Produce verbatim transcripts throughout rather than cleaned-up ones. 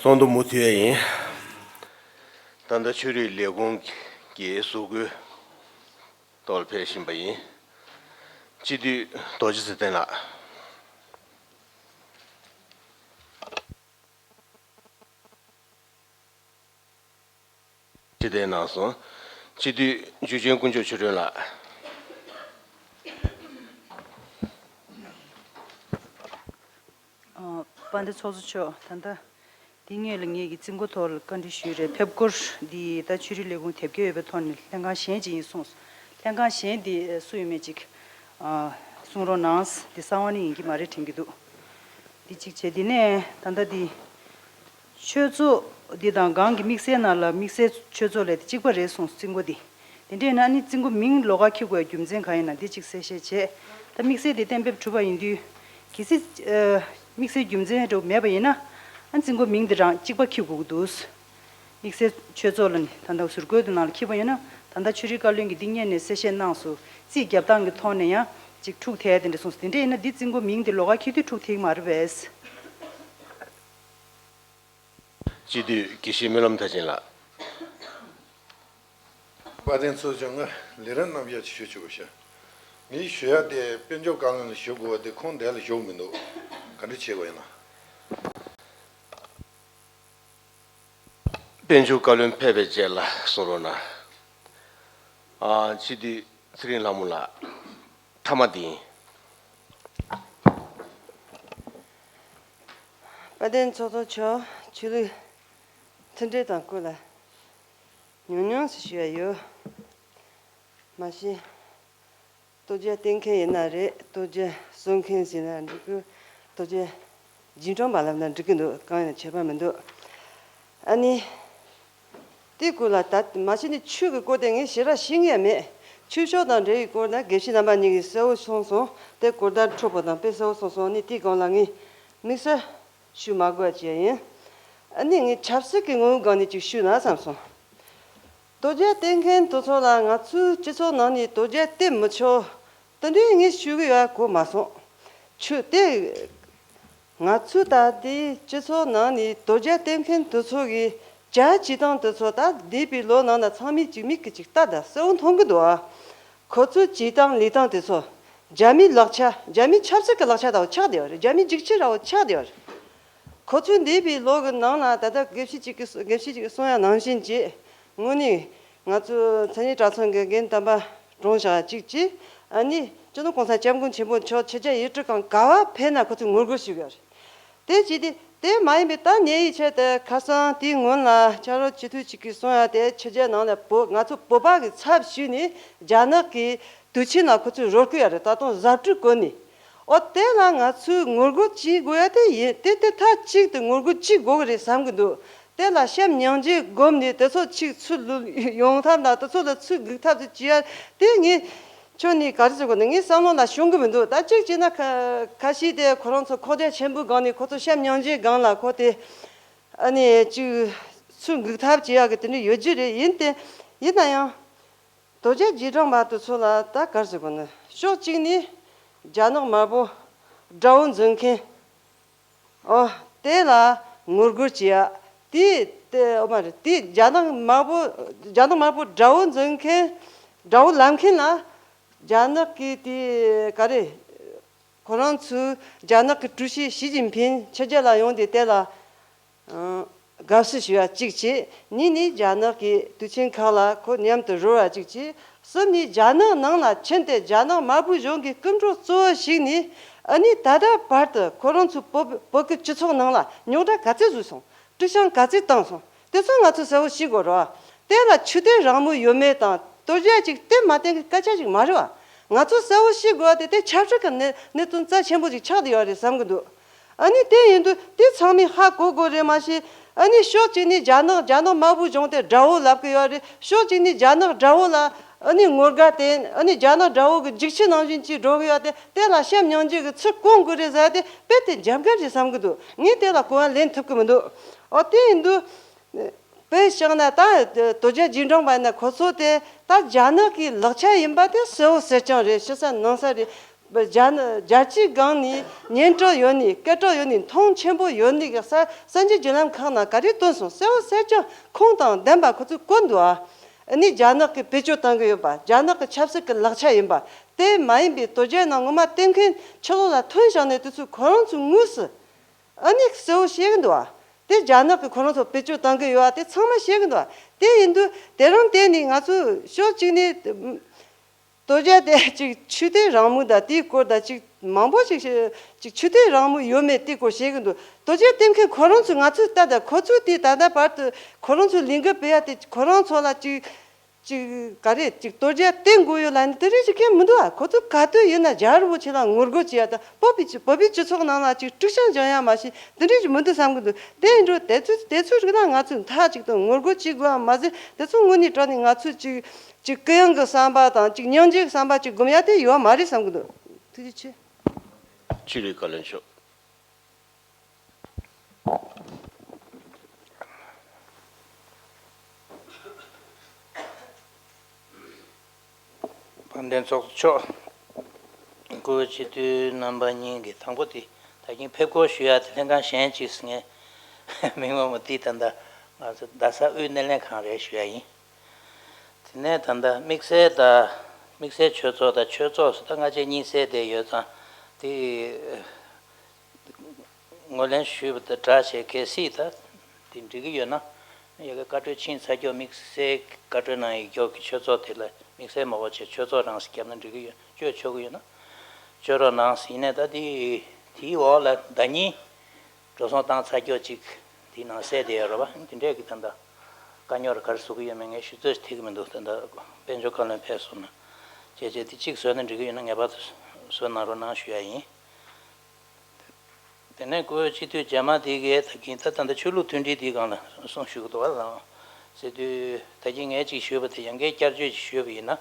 གཏོང་དུ་མུ་མཐུད་ཡིན། ད་ལྟ་ཆོས་རིག་ལས་ཁུངས་ཀྱི་གཟུགས་སྐུའི་ཐོག་ལ་ཕེབས་བཞིན་པ་ཡིན། སྤྱི་འཐུས་རྡོ་རྗེ་ཚེ་བརྟན་ལགས། ཅི་བདེ་གནང་སོང་། སྤྱི་འཐུས་འཇུ་ཆེན་དཀོན་མཆོག་ཆོས་སྒྲོན་ལགས། ཨ། དཔལ་ལྡན་ཚོགས་གཙོ་མཆོག་ད་ལྟ་འདི་སྔོན་ལ་ངེད་ཀྱི་རྩིས་འགོ་ཐོག་ལ་བཀའ་འདྲི་ཞུས་རེད། ཕེབས་སྐོར་འདི་ད་ཆོས་རིག་ལས་ཁུངས་དེབ་སྐྱེལ་ཡོད་པའི་ཐོག་ནས་ལྷན་ཁང་གཞན་ཅིག་ཡིན་གསུངས། ལྷན་ཁང་གཞན་འདི་སུ་ཡིན་མེད་ཅིག་ཨ། གསུང་རོགས་གནང་། འདི་གསང་བ་ནི་ཡིན་གྱི་མ་རེད་དྲན་གྱི་འདུག་འདི་གཅིག་བྱས། འདི་ནས་ད་ལྟ་འདི་ཆོས་ཚོགས་འདི་དང་སྒང་གི་དམིགས་བསལ་ནང་ལ་དམིགས་བསལ་ཆོས་ཚོགས་ལས་དེ་གཅིག་པ་རེད་གསུངས། རྩིས་འགོ་འདི་དེ་འདྲས་ན་ནི་རྩིས་འགོ་མིང་ལོགས་ཀ་འཁྱེར་དགོས་རྒྱུ་མཚན་གང་ཡིན་ན་འདི་གཅིག་གསལ་བཤད་བྱས། ད་དམིགས་བསལ་དེ་གཏན་འབེབས་གྲུབ་པ་ཡིན་དུས་གལ་སྲིད་ཨ། དམིགས་བསལ་རྒྱུ་མཚན་འདྲ་བོ་མེད་པ་ཡིན་ན་ཨ། རྩིས་འགོ་མིང་འདི་རང་གཅིག་པ་འཁྱེར་དགོས་ཀྱི་འདུག་དམིགས་བསལ་ཆོས་ཚོགས་ལ་ནི་ད་ལྟ་ཟུར་བཀོད་དེ་ནང་ལ་འཁྱེར་པ་ཡིན་ན། ད་ལྟ་ཆོས་རིག་བཀའ་བློན་གྱིས་འདི་སྔོན་ནས་གསལ་བཤད་གནང་སོང་། རྩིས་རྒྱབ་སྟངས་ཀྱི་ཐོག་ནས་ཡང་ཅིག་འཁྲུག་ཐལ་དེ་འདྲ་གསུངས་སོང་། དེ་འདྲ་ཡིན་ན་འདི་རྩིས་འགོ་མིང་དེ་ལོགས་ཀ་འཁྱེར་དུས་འཁྲུག་ཐེག་མ་རེད་པས། སྤྱི་འཐུས་དགེ་བཤེས་སྨོན་ལམ་མཐར་ཕྱིན་ལགས། དཔལ་ལྡན་ཚོགས་གཙོ་མཆོག་ང་ལས་རིམ་རྣམ་གཞག་ཅིག་ཞུ་ཆོག་པ་ཤག་ངས་ཞུ་ཡག་དེ་དཔལ་འབྱོར་བཀའ་བློན་ལ་ཞུ་དགོས་པ་དེ་ཁོང་འདིར་ལ་བཞུགས་མི་འདུག་ག་འདྲ་བྱེད་དགོས་ཡིན་ན། དཔལ་འབྱོར་བཀའ་བློན་ཕེབས་པའི་རྗེས་ལ་གསུང་རོགས་གནང་། ཨ། སྤྱི་འཐུས་ཚེ་རིང་ལྷ་མོ་ལགས། མཐའ་མ་འདི་ཡིན། དཔལ་ལྡན་ཚོགས་གཙོ་མཆོག་ཆོས་ལུགས་མཐུན་སྒྲིལ་དང་སྐོར་ལ་ཉུང་ཉུང་ཞིག་ཞུ་ཡ་ཡོད། མ་གཞི་རྡོ་རྗེ་གཏད་མཁན་ཡིན་ན་རེད། རྡོ་རྗེ་གསོལ་མཁན་ཟེར་ན་འགྲིག་གི། རྡོ་རྗེ་རྗེས་འབྲང་པ་ལབ་ན་འགྲིག་གི་འདུག་གང་ཡིན་ན་ཁྱད་པར་མི་འདུག་ཨ་ནི། དེའི་སྐོར་ལ་ད་མ་གཞི་ནས་ཆོས་ཀྱི་སྐོར་དེ་ངས་ཞེ་དྲག་ཤེས་ངེས་མེད། ཆོས་ཕྱོགས་དང་འབྲེལ་བའི་སྐོར་ན་དགེ་བཤེས་རྣམ་པ་གཉིས་ཀྱིས་གསལ་བོ་གསུངས་སོང་། དེ་གོ་བརྡ་འཕྲོད་པོ་དང་དཔེ་གསལ་བོ་གསུངས་སོང་། ཨ་ནི་དེའི་སྒང་ལ་ངས་དམིགས་བསལ་ཞུ་མ་དགོས་པ་བྱས་ཡིན། ཨ་ནི་ངས་ཆབ་སྲིད་ཀྱི་ངོ་བོའི་སྒང་ནས་ཅིག་ཞུས་ན་བསམ་སོང་། རྡོ་རྗེ་གཏད་མཁན་དེ་ཚོ་ལ་ང་ཚོའི་སྤྱི་ཚོགས་ནང་ནས་རྡོ་རྗེ་གཏད་མི་ཆོག་དེ་འདྲའི་ངས་ཞུ་གི་ཡོད་གོ་མ་སོང་། ཆོས་དེ། ང་ཚོའི་ད་ལྟའི་སྤྱི་ཚོགས་ནང་ནས་རྡོ་རྗེ་གཏད་མཁན་དེ་ཚོ་གི་བྱ་བྱེད་སྟངས་དེ་ཚོ་ད་འདས་པའི་ལོ་ནང་ན་ཚང་མས་ཅིག་མིག་གིས་ཅིག་ལྟ་ད་གསལ་བོ་མཐོང་གི་འདུག་ཨ། ཁོ་ཚོའི་བྱེད་སྟངས་ལས་སྟངས་དེ་ཚོ་རྒྱ་མིའི་ལག་ཆ། རྒྱ་མིའི་ཆབ་སྲིད་ཀྱི་ལག་ཆ་འདྲ་བོ་ཆགས་བསྡད་ཡོད་རེད། རྒྱ་མིའི་འཇིགས་བྱེད་འདྲ་བོ་ཆགས་བསྡད་ཡོད་རེད། ཁོ་ཚོས་འདས་པའི་ལོ་གི་ནང་ལ་ད་ལྟ་དགེ་བཤེས་ཅིག་གིས་དགེ་བཤེས་ཅིག་གིས་གསུང་ཡ་ནང་བཞིན་གྱིས་དངོས་གནས་ང་ཚོའི་མཚན་ཉིད་གྲྭ་ཚང་གི་རྒན་དམ་པ་བགྲང་བཞག་ཅིག་གིས་ཨ་ནི་སྤྱི་ནོར་༸གོང་ས་༸སྐྱབས་མགོན་ཆེན་པོ་མཆོག་ཕྱི་རྒྱལ་ཡུལ་གྲུ་གང་ག་བ་ཕེབས་ན་ཁོ་ཚོས་ངོ་རྒོལ་ཞུ་གི་ཡོད་རེད། དེ་བྱས་ཏེ་དེ་མ་ཡིན་པའི་ད་ཉེ་བའི་ཆར་དུ་ཁ་སང་དེའི་སྔོན་ལ་ཕྱག་རོགས་སྤྱི་འཐུས་ཅིག་གིས་གསུང་ཡ་དེ་ཕྱི་རྒྱལ་ནང་ལ་བོད་ང་ཚོ་བོད་པ་གི་ཚབ་ཞུས་ནས་རྒྱ་ནག་གི་དུས་ཆེན་ལ་ཁོ་ཚོས་རོལ་སྐུལ་ཡ་རེད། ད་དུང་གཟབ་སྤྲོས་བཀོལ་ནས། ཨོ་དེ་ལ་ང་ཚོས་ངོ་རྒོལ་བྱེད་དགོས་ཡ་དེ་ཡིན། དེ་དེ་མཐའ་གཅིག་ཏུ་ངོ་རྒོལ་བྱེད་དགོས་ཀྱི་རེད་བསམ་གྱི་འདུག་དེ་ལ་བྱམས་སྙིང་རྗེ་བསྒོམས་ནས་དེ་ཚོ་ཅིག་ཚུར་ལུས་ཡོང་ཐབས་དང་དེ་ཚོ་ལ་ཚུར་འགུག་ཐབས་དེ་བྱེད་ཡ་དེ་ངས་ཁྱོད་ནས་ག་རེ་ཟེར་དགོས་ན་ངའི་བསམ་བློ་ལ་ཤོང་གི་མི་འདུག་ད་གཅིག་བྱས་ན་ཁ་ཁ་ཤས་དེ་ཁོ་རང་ཚོ་ཁོག་རྒྱ་ཆེན་པོའི་སྒང་ནས་ཁོ་ཚོ་བྱམས་སྙིང་རྗེའི་སྒང་ལ་ཁོ་དེ་ཨ་ནི་ཅིག་ཚུར་འགུག་ཐབས་བྱེད་ཡ་གི་དེ་འདྲ་ཡོད་ཀྱི་རེད། ཡིན་ཏེ་ཡིན་ན་ཡང་། རྡོ་རྗེ་རྗེས་འབྲང་པ་དེ་ཚོ་ལ་ད་ག་རེ་ཟེར་དགོས་ན། ཕྱོགས་གཅིག་ནས་རྒྱ་ནག་དམར་པོ་དགྲ་བོ་འཛིན་མཁན། ཨོ་དེ་ལ་ངོ་རྒོལ་བྱེད་ཡ། དེ་དེ་ཨོ་མ་རེད། དེ་རྒྱ་ནག་དམར་པོ་རྒྱ་ནག་དམར་པོ་དགྲ་བོ་འཛིན་མཁན། དགྲ་བོ་ལབ་མཁན་ལ་རྒྱ་ནག་གི་དེ་ག་རེ། ཁོ་རང་ཚོས་རྒྱ་ནག་གི་ཀྲུའུ་ཞི་ཞི་ཅིན་ཕིང་ཕྱི་རྒྱལ་ལ་ཡོང་སྟེ་དེ་ལ་དགའ་བསུ་ཞུ་བ་གཅིག་བྱས། གཉིས་ནས་རྒྱ་ནག་གི་དུས་ཆེན་ཁག་ལ་ཁོ་མཉམ་དུ་རོལ་བ་གཅིག་བྱས། གསུམ་ནས་རྒྱ་ནག་ནང་ལ་ཕྱིན་ཏེ་རྒྱ་ནག་དམར་པོའི་གཞུང་གི་སྐུ་མགྲོན་གཙོ་བོ་ཞིག་ནས་ཨ་ནི་ད་ལྟ་བར་དུ་ཁོ་རང་ཚོའི་བོད་བོད་ཀྱི་སྤྱི་ཚོགས་ནང་ལ་རྙོག་དྲ་ག་ཚད་བཟོས་སོང་། དཀྲུག་ཤིང་ག་ཚད་བཏང་སོང་། དེ་ཚོ་ང་ཚོས་གསལ་བོ་ཤེས་དགོས་རེད་བ། དེ་ལ་ཆོས་དད་རང་མོས་ཡོད་མེད་དང་རྡོ་རྗེ་ཅིག་བསྟེན་མ་བསྟེན་གྱི་སྐད་ཆ་ཞིག་མ་རེད་བ། ང་ཚོས་གསལ་བོ་ཤེས་དགོས་པ་དེ་དེ་ཆབ་སྲིད་ཀྱི་གནས་གནས་ཚུལ་རྩ་ཆེན་པོ་ཞིག་ཆགས་བསྡད་ཡོད་རེད་བསམ་གྱི་འདུག་ཨ་ནི་དེ་ཡིན་དུས་དེ་ཚང་མས་ཧ་གོ་དགོས་རེད་མ་གཞི། ཨ་ནི་ཕྱོགས་གཅིག་ནས་རྒྱ་ནག་རྒྱ་ནག་དམར་པོའི་གཞུང་དེ་དགྲ་བོ་ལབ་ཀྱི་ཡོད་རེད། ཕྱོགས་གཅིག་ནས་རྒྱ་ནག་དགྲ་བོ་ལ་ཨ་ནི་ངོ་དགའ་བསྟན། ཨ་ནི་རྒྱ་ནག་དགྲ་བོ་གི་འཇིགས་བྱེད་ནང་བཞིན་གྱིས་འགྲོ་གི་ཡོད་དེ། དེ་ལ་བྱམས་སྙིང་རྗེ་གི་ཚུར་སྐོང་དགོས་རེད་ཟེར་ཏེ་དཔེ་དེ་འཇམ་དཀར་རེད་བསམ་གྱི་འདུག་ངས་དེ་ལ་གོ་བ་ལེན་ཐུབ་ཀྱི་མི་འདུག་ཨོ་དེ་ཡིན་དུས། དཔེ་བཞག་ན་ད་རྡོ་རྗེ་རྗེས་འབྲང་པ་ཡིན་ན་ཁོ་ཚོ་དེ་ད་རྒྱ་ནག་གི་ལག་ཆ་ཡིན་པ་དེ་གསལ་བོ་གསལ་རྐྱང་རེད། ཕྱི་ས་ནང་ས་རེད། རྒྱ་ནག་རྒྱལ་སྤྱིའི་སྒང་ནས་སྙན་གྲགས་ཡོད་ནི་སྐད་གྲགས་ཡོད་ནི་མཐོང་ཆེན་པོ་ཡོད་ནི་གི་གསར་གསར་འགྱུར་བརྒྱུད་ལམ་ཁག་ནང་ག་རེ་བཏོན་སོང་གསལ་བོ་གསལ་རྐྱང་ཁུངས་དང་ལྡན་པ་ཁོ་ཚོས་བཀོད་འདུག་ཨ། ཨ་ནི་རྒྱ་ནག་གིས་བེད་སྤྱོད་གཏང་གི་ཡོད་པ་རྒྱ་ནག་གི་ཆབ་སྲིད་ཀྱི་ལག་ཆ་ཡིན་པ་དེ་མ་ཡིན་པའི་དོལ་རྒྱལ་ནང་ངོ་མ་བསྟེན་མཁན་ཕྱི་ལོགས་ལ་ཐོན་བཞག་ནས་དེ་ཚོས་ཁོ་རང་ཚོའི་དངོས་སུ། ཨ་ནི་གསལ་བོ་བཤད་གི་འདུག་ཨ། དེ་རྒྱ་ནག་གིས་ཁོ་རང་ཚོ་བེད་སྤྱོད་གཏང་གི་ཡོད་ཨ་དེ་ཚང་མ་བཤད་གི་འདུག་ཨ། དེ་ཡིན་དུས་དེ་རང་བལྟས་ནས་ང་ཚོས་ཕྱོགས་གཅིག་ནས་དོལ་རྒྱལ་དེ་ཅིག་ཆོས་དད་རང་མོས་དང་དེའི་སྐོར་དང་ཅིག་མང་པོ་ཞིག་བཤད་ཅིག་ཆོས་དད་རང་མོས་ཡོད་མེད་དེའི་སྐོར་བཤད་གི་འདུག་དོལ་རྒྱལ་བསྟེན་མཁན་ཁོ་རང་ཚོས་ང་ཚོས་ལྟ་དང་ཁོ་ཚོས་དེ་ད་ལྟ་བར་དུ་ཁོ་རང་ཚོའི་ལས་འགུལ་སྤེལ་ཡ་དེ་ཁོ་རང་ཚོ་ལ་ཅིག་ཅིག་ག་རེ་ཅིག་དོལ་རྒྱལ་བསྟེན་དགོས་ཡོད་ལ་ནི་དེ་རིགས་ཅིག་གང་མི་འདུག་ཨ། ཁོ་ཚོ་ག་དུས་ཡིན་ན་རྒྱལ་བོ་ཆེ་ལ་ངོ་རྒོལ་བྱེད་ཡ་དང་བོད་པའི་སྤྱི་བོད་པའི་སྤྱི་ཚོགས་ནང་ལ་ཅིག་དཀྲུག་ཤིང་སྦྱང་ཡ་མ་ཤེས་དེ་འདྲས་ཅིག་མི་འདུག་བསམ་གི་འདུག་དེ་ཡིན་འགྲོ་དེ་ཚོས་དེ་ཚོའི་རིགས་ལ་ང་ཚོས་མཐའ་གཅིག་ཏུ་ངོ་རྒོལ་བྱེད་དགོས་ཡ་མ་ཟད་དེ་ཚོ་དངོས་གནས་དྲང་ནས་ང་ཚོས་ཅིག་ཅིག་གུ་ཡངས་ཀྱི་བསམ་པ་དང་ཅིག་སྙིང་རྗེ་གི་བསམ་པ་ཅིག་སྒོམ་ཡ་དེ་ཡོད་མ་རེད་བསམ་གི་འདུག་ཐུགས་རྗེ་ཆེ། ཆོས་རིག་བཀའ་བློན་མཆོག་དཔལ་ལྡན་ཚོགས་གཙོ་མཆོག་སྐུ་སྤྱི་འཐུས་རྣམ་པ་གཉིས་ཀྱི་དང་པོ་དེ་ད་གིན་ཕེབས་སྒོ་ཞུ་ཡ་དེ་ལྷན་ཁང་གཞན་གཅིག་སུ་ངས་མིང་མ་མོ་དེ་ད་ལྟ་ང་ཚོ་རྡ་ས་དབུས་སྣེ་ལེན་ཁང་རེད་ཞུ་ཡ་ཡིན། དེ་ནས་ད་ལྟ་དམིགས་བསལ་ད་དམིགས་བསལ་ཆོས་ཚོགས་དང་ཆོས་ཚོགས་སུ་ད་སྔ་རྗེས་གཉིས་བསལ་བསྡད་ཡོད་ཙང་དེ། ངོས་ལེན་ཞུས་པ་དང་སྦྲགས་བྱས་གལ་སྲིད་ད་དེ་འགྲིག་གི་ཡོད་ན་ཡ་གི་བཀའ་འཁྲོལ་ཕྱིན་ཚར་སྐྱོ་དམིགས་བསལ་བཀའ་འཁྲོལ་གནང་ཡིག་སྐྱོག་གི་ཆོས་ཚོགས་དེ་ལ་དམིགས་བསལ་མ་འོག་བྱས་ཆོས་ཚོགས་རང་སུ་བརྒྱབ་ན་འགྲིག་གི་ཡོད་བཅོས་ཆོག་གི་ཡོད་ན་བཅོས་རོགས་གནང་ཟིན་ནས་ད་དེ་དེའི་འོག་ལ་ཟླ་གཉིས་འགྲོ་སོང་བཏང་ཚར་སྐྱོ་ཅིག་དེའི་ནང་གསལ་བསྡད་ཡོད་རེད་བ་དེ་འདྲས་ཀྱི་ད་ལྟ་དཀའ་རྙོག་ག་རེ་བཟོ་གི་ཡོད་མེད་ངས་ཞུ་ཚོད་ཐིག་གི་མི་འདུག་ད་ལྟ་དཔལ་འབྱོར་བཀའ་བློན་ཕེབས་སོང་ན་བྱས་བྱས་དེ་གཅིག་བཟོས་ན་འགྲིག་གི་ཡོད་ན་ངེས་པར་དུ་བཟོས་གནང་རོགས་གནང་ཞུ་ཡ་ཡིན། དེ་ནས་སྐུ་སྤྱི་འཐུས་རྗེས་མ་དེ་གས་ད་གིན་ད་ད་ལྟ་ཆོས་ལུགས་མཐུན་སྒྲིལ་དེའི་སྒང་ལ་གསུང་ཞུ་གི་འདུག་བ་ལ་ཟེར་དུས་ད་གིན་ངས་ཅིག་ཞུས་པ་དེ་ཡང་བསྐྱར་བསྐྱར་བརྗོད་ཅིག་ཞུས་པ་ཡིན་ན་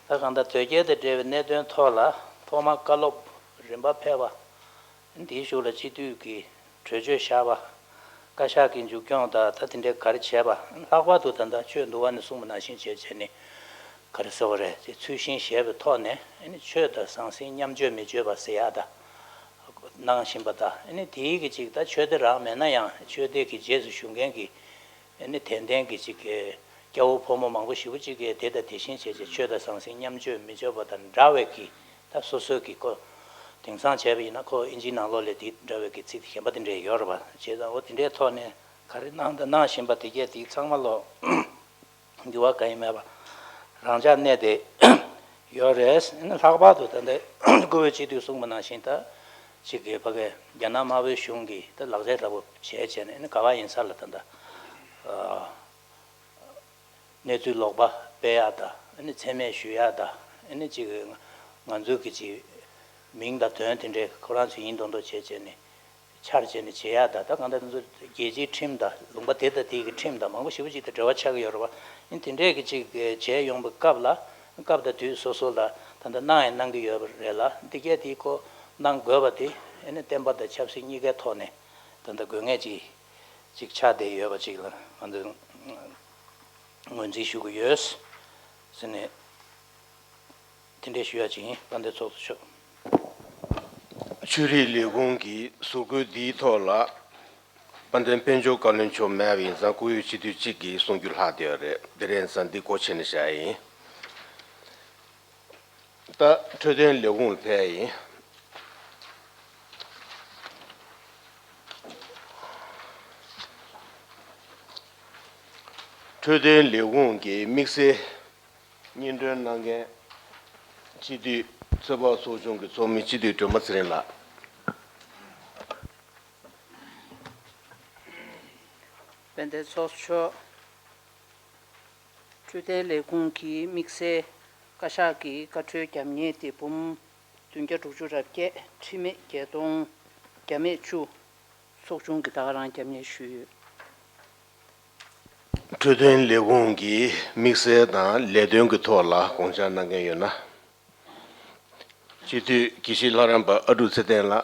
ད་གང་ལྟར་དོལ་རྒྱལ་དང་འབྲེལ་བའི་གནད་དོན་ཐོག་ལ་ཐོག་མར་བཀའ་སློབ་རིམ་པ་ཕེབས་པ་དེའི་གཞུག་ལ་སྤྱི་འཐུས་ཀྱི་གྲོས་ཆོད་བཞག་པ། བཀའ་ཤག་གི་མཇུག་སྐྱོང་དང་ད་དེ་འདྲའི་ག་རེ་བྱས་པ་ལྷག་པར་དུ་ད་ལྟ་ཆོས་འདུལ་བ་ནས་གསུངས་པ་ནང་བཞིན་བྱས་བྱས་ནས་ག་རེ་ཟེར་བ་རེད་དེ་ཚུལ་བཞིན་བཞེས་པའི་ཐོག་ནས་ཨ་ནི་ཆོས་དང་ཟང་ཟིང་མཉམ་སྤྱོད་མི་སྤྱོད་པ་ཟེར་ཡག་ད་གནང་བཞིན་པ་དང་ཨ་ནི་དེའི་གི་ཅིག་ད་ཆོས་སྡེ་རང་མེད་ན་ཡང་ཆོས་སྡེ་གི་རྗེས་སུ་ཞུགས་མཁན་གྱི་ཨ་ནི་དད་ལྡན་གྱི་ཅིག་སྐྱ་བོ་ཕོ་མོ་མང་པོ་ཞེ་པོ་ཅིག་གིས་དེ་དང་དེ་བཞིན་བྱས་བྱས་ཆོས་དང་ཟང་ཟིང་མཉམ་སྤྱོད་མི་སྤྱོད་པ་དང་འདྲ་བའི་གི་ད་སོ་སོའི་གི་ཁོ་དེང་སང་བྱས་པ་ཡིན་ན་ཁོ་ཨིན་ཇིའི་ནང་ལོགས་ལས་དེ་འདྲ་བའི་གི་ཚིག་དེ་གཞན་པ་དེ་འདྲས་ཡོད་རེད་པ། བྱས་ཙང་འོ་དེ་འདྲའི་ཐོག་ནས་ག་རེ་གནང་དང་གནང་བཞིན་པ་དེ་གས་དེ་ཚང་མ་ལོ་འགྱུར་བ་གང་ཡང་མེད་པ་རང་འཇགས་གནས་དེ་ཡོད་རེད། ཨ་ནི་ལྷག་པར་དུ་ད་ལྟ་སྐུ་བོད་སྤྱི་འཐུས་གསུངས་པ་ནང་བཞིན་ད་ཅིག་གི་ཕ་གི་རྒྱ་ནག་དམར་པོའི་གཞུང་གིས་ད་ལག་ཆ་འདྲ་པོ་བྱས་བྱས་ནས་ཨ་ནི་ག་བ་ཡིན་ས་ལ་ད་ལྟ། གནས་ཚུལ་ལོག་པ་སྤེལ་ཡག་དང་ཨ་ནི་མཚན་སྨད་ཞུ་ཡག་དང་ཨ་ནི་ཅིག་ང་ཚོའི་གི་ཅིག་མིང་དང་དོན་དེ་འདྲའི་ཁོ་རང་ཚོ་ཡིན་མདོག་མདོག་བྱས་བྱས་ནས་འཆར་བྱས་ནས་བྱེད་ཡག་དང་ད་གང་ལྟར་ང་ཚོ་རྒྱལ་སྤྱིའི་ཁྲིམས་དང་ལུང་པ་དེ་དང་དེ་གི་ཁྲིམས་དང་མང་པོ་ཞེ་པོ་ཅིག་དང་འབྲེལ་བ་ཆགས་ཀྱི་ཡོད་རེད་བ། ཨ་ནི་དེ་འདྲས་གི་ཅིག་བྱས་ཡོང་པའི་སྐབས་ལ་སྐབས་དང་དུས་སོ་སོ་ལ་ད་ལྟ་གནང་ཡང་གནང་གི་ཡོད་པ་རེད་ལ་འདི་གས་དེ་ཁོ་གནང་དགོས་པ་དེ་ཨ་ནི་བསྟན་པ་དང་ཆབ་སྲིད་གཉིས་ཀའི་ཐོག་ནས་ད་ལྟ་དགོས་ངེས་ཅིག་ཅིག་ཆགས་བསྡད་ཡོད་པ་ཅིག་ལ་ང་ཚོས་ངོས་འཛིན་ཞུ་གི་ཡོད་ཟེར་ནས་དེ་འདྲས་ཞུ་ཡ་ཅིག་ཡིན། དཔལ་ལྡན་ཚོགས་གཙོ་མཆོག་ཆོས་རིག་ལས་ཁུངས་ཀྱི་བཟོ་བཀོད་འདིའི་ཐོག་ལ་དཔལ་ལྡན་དཔལ་འབྱོར་བཀའ་བློན་མཆོག་མེད་པ་ཡིན་ཙང་སྐུ་ཡོད་སྤྱི་འཐུས་གཅིག་གིས་གསུང་རྒྱུ་ལྷག་བསྡད་ཡོད་རེད། དེ་རེད་ཙང་འདི་སྒོ་ཕྱེ་ནས་བཞག་ཡ་ཡིན། ད་འཕྲོད་བསྟེན་ལས་ཁུངས་ལ་ཕེབས་ཡིན། འཕྲོད་བསྟེན་ལས་ཁུངས་ཀྱི་དམིགས་བསལ་སྙན་སྒྲོན་གནང་མཁན་སྤྱི་འཐུས་ཚོད་དཔག་ཚོགས་ཆུང་གི་ཚོགས་མི་སྤྱི་འཐུས་སྒྲོལ་མ་ཚེ་རིང་ལགས། དཔལ་ལྡན་ཚོགས་གཙོ་མཆོག་འཕྲོད་བསྟེན་ལས་ཁུངས་ཀྱི་དམིགས་བསལ་བཀའ་ཤག་གི་བཀའ་འཁྲོལ་རྒྱབ་གནས་དེ་འབུམ་བདུན་བརྒྱ་དྲུག་ཅུ་རེ་བརྒྱད་ཁྲི་མེད་བརྒྱད་སྟོང་བརྒྱ་མེད་བཅུ། ཚོགས་ཆུང་གི་ད་ག་རང་རྒྱབ་གནས་ཞུས་ཡོད། འཕྲོད་བསྟེན་ལས་ཁུངས་ཀྱི་དམིགས་བསལ་དང་ལས་དོན་གྱི་ཐོག་ལ་དགོངས་འཆར་གནང་མཁན་ཡོད་ན། སྤྱི་འཐུས་དགེ་བཤེས་ལྷ་རམས་པ་ཨ་འབྲུག་ཚེ་བརྟན་ལགས།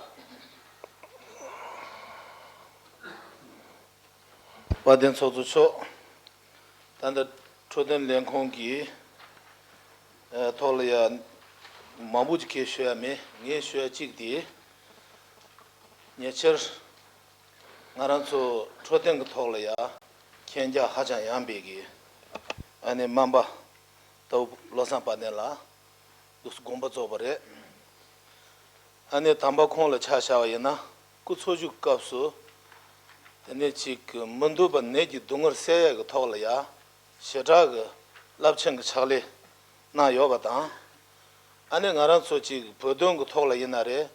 དཔལ་ལྡན་ཚོགས་གཙོ་མཆོག་ད་ལྟ་འཕྲོད་བསྟེན་ལས་ཁུངས་ཀྱི་ཨ་ཐོག་ལ་ཡ་ མང་པོ་ཅིག་གིས་ཞུ་ཡ་མེད། ངས་ཞུ་ཡ་གཅིག་དེ། ཉེ་ཆར་ང་རང་ཚོ་འཕྲོད་བསྟེན་གྱི་ཐོག་ལ་ཡ་མཁྱེན་རྒྱ་ཧ་ཅང་ཡངས་པའི་གི་ཨ་ནི་སྨན་པ་ལྟ་བུ་བློ་བཟང་དཔལ་ལྡན་ལགས་འདུག་སེ་དགོངས་པ་རྫོགས་པ་རེད། ཨ་ནི་དམ་པ་ཁོང་ལ་ཆ་བཞག་པ་ཡིན་ན། སྐུ་འཚོ་བཞུགས་སྐབས་སུ་དེ་ནས་ཅིག་མི་འདོད་པ་ནད་ཀྱི་སྡུག་བསྔལ་སེལ་ཡ་གི་ཐོག་ལ་ཡ་ཞེ་དྲག་གི་རླབས་ཆེན་གྱི་ཕྱག་ལས་གནང་ཡོད་པ་དང་། ཨ་ནི་ང་རང་ཚོ་ཅིག་བོད་དོན་གྱི་ཐོག་ལ་ཡིན་ན་རེད།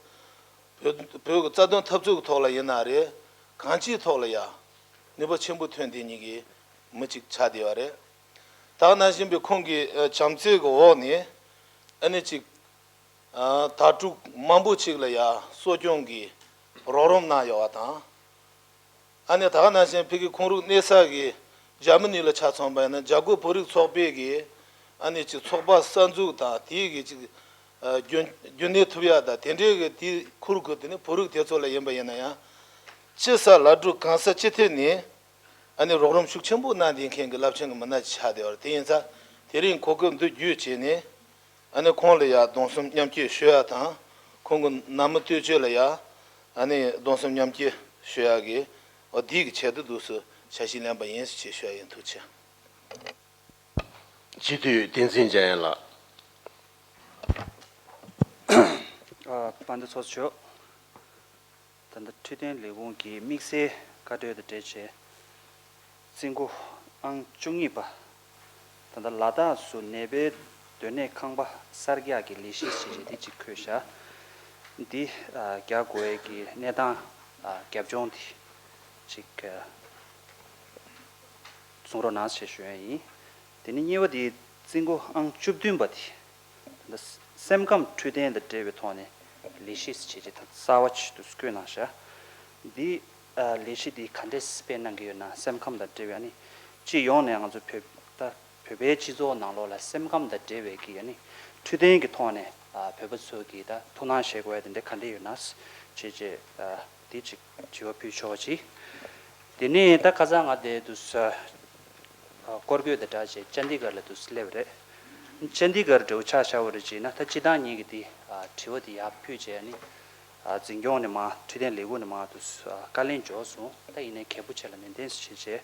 བོད་བོད་ཀྱི་རྩ་དོན་འཐབ་རྩོད་ཀྱི་ཐོག་ལ་ཡིན་ན་རེད། གང་ཅིའི་ཐོག་ལ་ཡ་ནུས་པ་ཆེན་པོ་ཐོན་བསྡད་མཁན་གྱི་མི་ཅིག་ཆགས་བསྡད་པ་རེད། ད་ག་ནང་བཞིན་པའི་ཁོང་གི་ཨ་བྱམས་བརྩེ་གི་འོག་ནས་ཨ་ནི་ཅིག་ཨ་དྭ་ཕྲུག་མང་པོ་ཅིག་ལ་ཡ་གསོ་སྐྱོང་གི་རོགས་རམ་གནང་ཡོད་པ་དང་། ཨ་ནི་ད་ག་ནང་བཞིན་ཕ་གི་ཁོང་རང་གནས་ས་གི་འཇར་མ་ནི་ལ་ཆ་མཚོན་པ་ཡིན་ན། འཇར་འགོག་བོད་རིགས་ཚོགས་པའི་གི་ཨ་ནི་ཅིག་ཚོགས་པ་གསར་འཛུགས་དང་། དེའི་གི་ཅིག་ཨ་རྒྱུན་རྒྱུན་གནས་ཐུབ་ཡ་དང་། དེ་འདྲའི་གི་དེའི་ཁུར་གི་དེ་ནི་བོད་རིགས་དེ་ཚོ་ལ་ཡིན་པ་ཡིན་ན་ཡང་། ཅི་ས་ལ་འགྲོ་གང་ས་ཅི་ཐད་ནས་ཨ་ནི་རོགས་རམ་ཤུགས་ཆེན་པོ་གནང་བསྡད་མཁན་གྱི་རླབས་ཆེན་གྱི་མི་སྣ་ཅིག་ཆགས་བསྡད་པ་རེད། དེ་ཡིན་ཙང་དེ་རིང་གོ་སྐབས་འདི་བརྒྱུད་བྱས་ནས་ཨ་ནི་ཁོང་ལ་ཡ་སྡོམ་གསུམ་མཉམ་སྐྱེད་ཞུ་ཡ་དང་། ཁོང་གི་ནང་མི་སྟོད་ཆས་ལ་ཡ་ཨ་ནི་སྡོམ་གསུམ་མཉམ་སྐྱེད་ཞུ་ཡ་གི་འོ་འདི་གི་ཆེད་དུ་འདུག་སེ་འཆར་གཞི་ལེན་པ་ཡིན་ཟེར་ཞུ་ཡ་ཡིན། ཐུགས་རྗེ་ཆེ། སྤྱི་འཐུས་བསྟན་འཛིན་འཇམ་དབྱངས་ལགས། ཨ་དཔལ་ལྡན་ཚོགས་གཙོ་མཆོག་ད་ལྟ་འཕྲོད་བསྟེན་ལས་ཁུངས་ཀྱི་དམིགས་བསལ་བཀའ་འཁྲོལ་དང་འབྲེལ་བྱས། རྩིས་འགོ་ཨང་བཅུ་གཉིས་པ། ད་ལྟ་ལ་དྭགས་སུ་ནེ་པའི་སྡོད་གནས་ཁང་པ་གསར་རྒྱག་གི་ལས་གཞི་ཞེས་བྱས་འདི་གཅིག་འཁོད་བཞག་འདི་ཨ་རྒྱག་དགོས་ཡས་ཀྱི་གནས་སྟངས་ཨ་རྒྱབ་ལྗོངས་འདི་གཅིག་ཨ་གསུང་རོགས་གནང་ཞེས་ཞུ་ཡ་ཡིན། དེ་ནས་གཉིས་པ་དེ་རྩིས་འགོ་ཨང་བཅུ་བདུན་པ་དེ། ད་ལྟ་སེམས་ཁམས་འཕྲོད་བསྟེན་དང་འབྲེལ་བའི་ཐོག་ནས་ལས་གཞི་བྱས་རྗེས་དང་གསར་བ་ཞིག་ཏུ་བཀོད་གནང་བཞག་འདི་ཨ་ལས་གཞི་འདི་ག་འདྲས་སྤེལ་གནང་གི་ཡོད་ན། སེམས་ཁམས་དང་འབྲེལ་བའི་ཨ་ནི་སྤྱི་ཡོངས་ནས་ང་ཚོ་བོད་ད་བོད་པའི་སྤྱི་ཚོགས་ནང་ལོགས་ལ་སེམས་ཁམས་དང་འབྲེལ་བའི་གི་ཨ་ནི་འཕྲོད་བསྟེན་གྱི་ཐོག་ནས་ཨ་བོད་པ་ཚོ་གི་ད་ཐུགས་སྣང་བཞེས་དགོས་ཡ་དེ་འདྲ་ག་འདྲས་ཡོད་ན་བྱས་རྗེས་ཨ་འདི་ཅིག་དྲི་བ་ཕུལ་ཆོག་ཅིག་དེ་ནས་ད་ཁ་སང་ང་དེ་དུས་སྐོར་སྐྱོད་དང་སྦྲགས་བྱས་ཅན་ཌི་གར་ལ་དུས་སླེབས་རེད། ཅན་ཌི་གར་འདྲ་བོ་ཆ་བཞག་པ་རེད་བྱས་ན། ད་སྤྱི་བཏང་ངེད་ཀྱིས་དེ་དྲི་བ་དེ་ཡར་ཕུལ་བྱས་ནས་འཛིན་སྐྱོང་ནས་མར་འཕྲོད་བསྟེན་ལས་ཁུངས་ནས་མར་དུས་བཀའ་ལན་འབྱོར་སོང་། ད་ཡིན་ནའི་གལ་པོ་ཆེ་ལ་ནན་ཏན་བྱས་བྱས།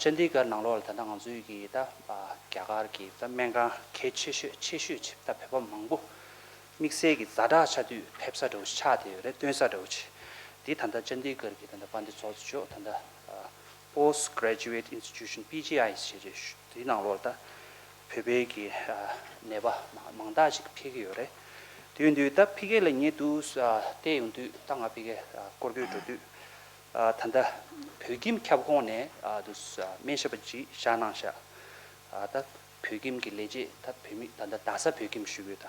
ཅན་ཌི་གར་ནང་ལོགས་ལ་ད་ལྟ་ང་ཚོའི་གི་ད་རྒྱ་གར་གྱི་ད་སྨན་ཁང་གལ་ཆེ་ཤོས་ཆེ་ཤོས་ཆེ་ད་བོད་པ་མང་པོ་དམིགས་བསལ་གྱི་ཛ་དྲག་ཆགས་དུས་ཕེབས་ས་འདྲ་བོ་ཆགས་བསྡད་ཡོད་རེད། སྟོན་ས་འདྲ་བོ་ཆེ་འདི་ད་ལྟ་ཅན་ཌི་གར་གྱི་ད་ལྟ་དཔལ་ལྡན་ཚོགས་གཙོ་མཆོག་ད་ལྟ་Post Graduate Institution P G I ཞེས་བྱས་དེའི་ནང་ལོགས་ལ་ད་བོད་པའི་གི་ནད་པ་མང་དག་ཅིག་ཕེབས་ཀྱི་ཡོད་རེད། དེ་ཡིན་དུས་ད་ཕ་གི་ལ་ངས་འདུག་བལྟས་ཡོང་དུས། ད་ང་ཕ་གི་སྐོར་སྐྱོད་འགྲོ་དུས། ད་ལྟ་བོད་ཁྱིམ་ཁྱབ་ཁོངས་ནས་འདུག་སྨན་ཞབས་པ་ཅིག་བཞག་གནང་ཤག་ད་བོད་ཁྱིམ་གྱི་ལས་བྱེད། ད་བོད་མི་ད་ལྟ་རྡ་ས་བོད་ཁྱིམ་ཞུ་གི་ཡོད།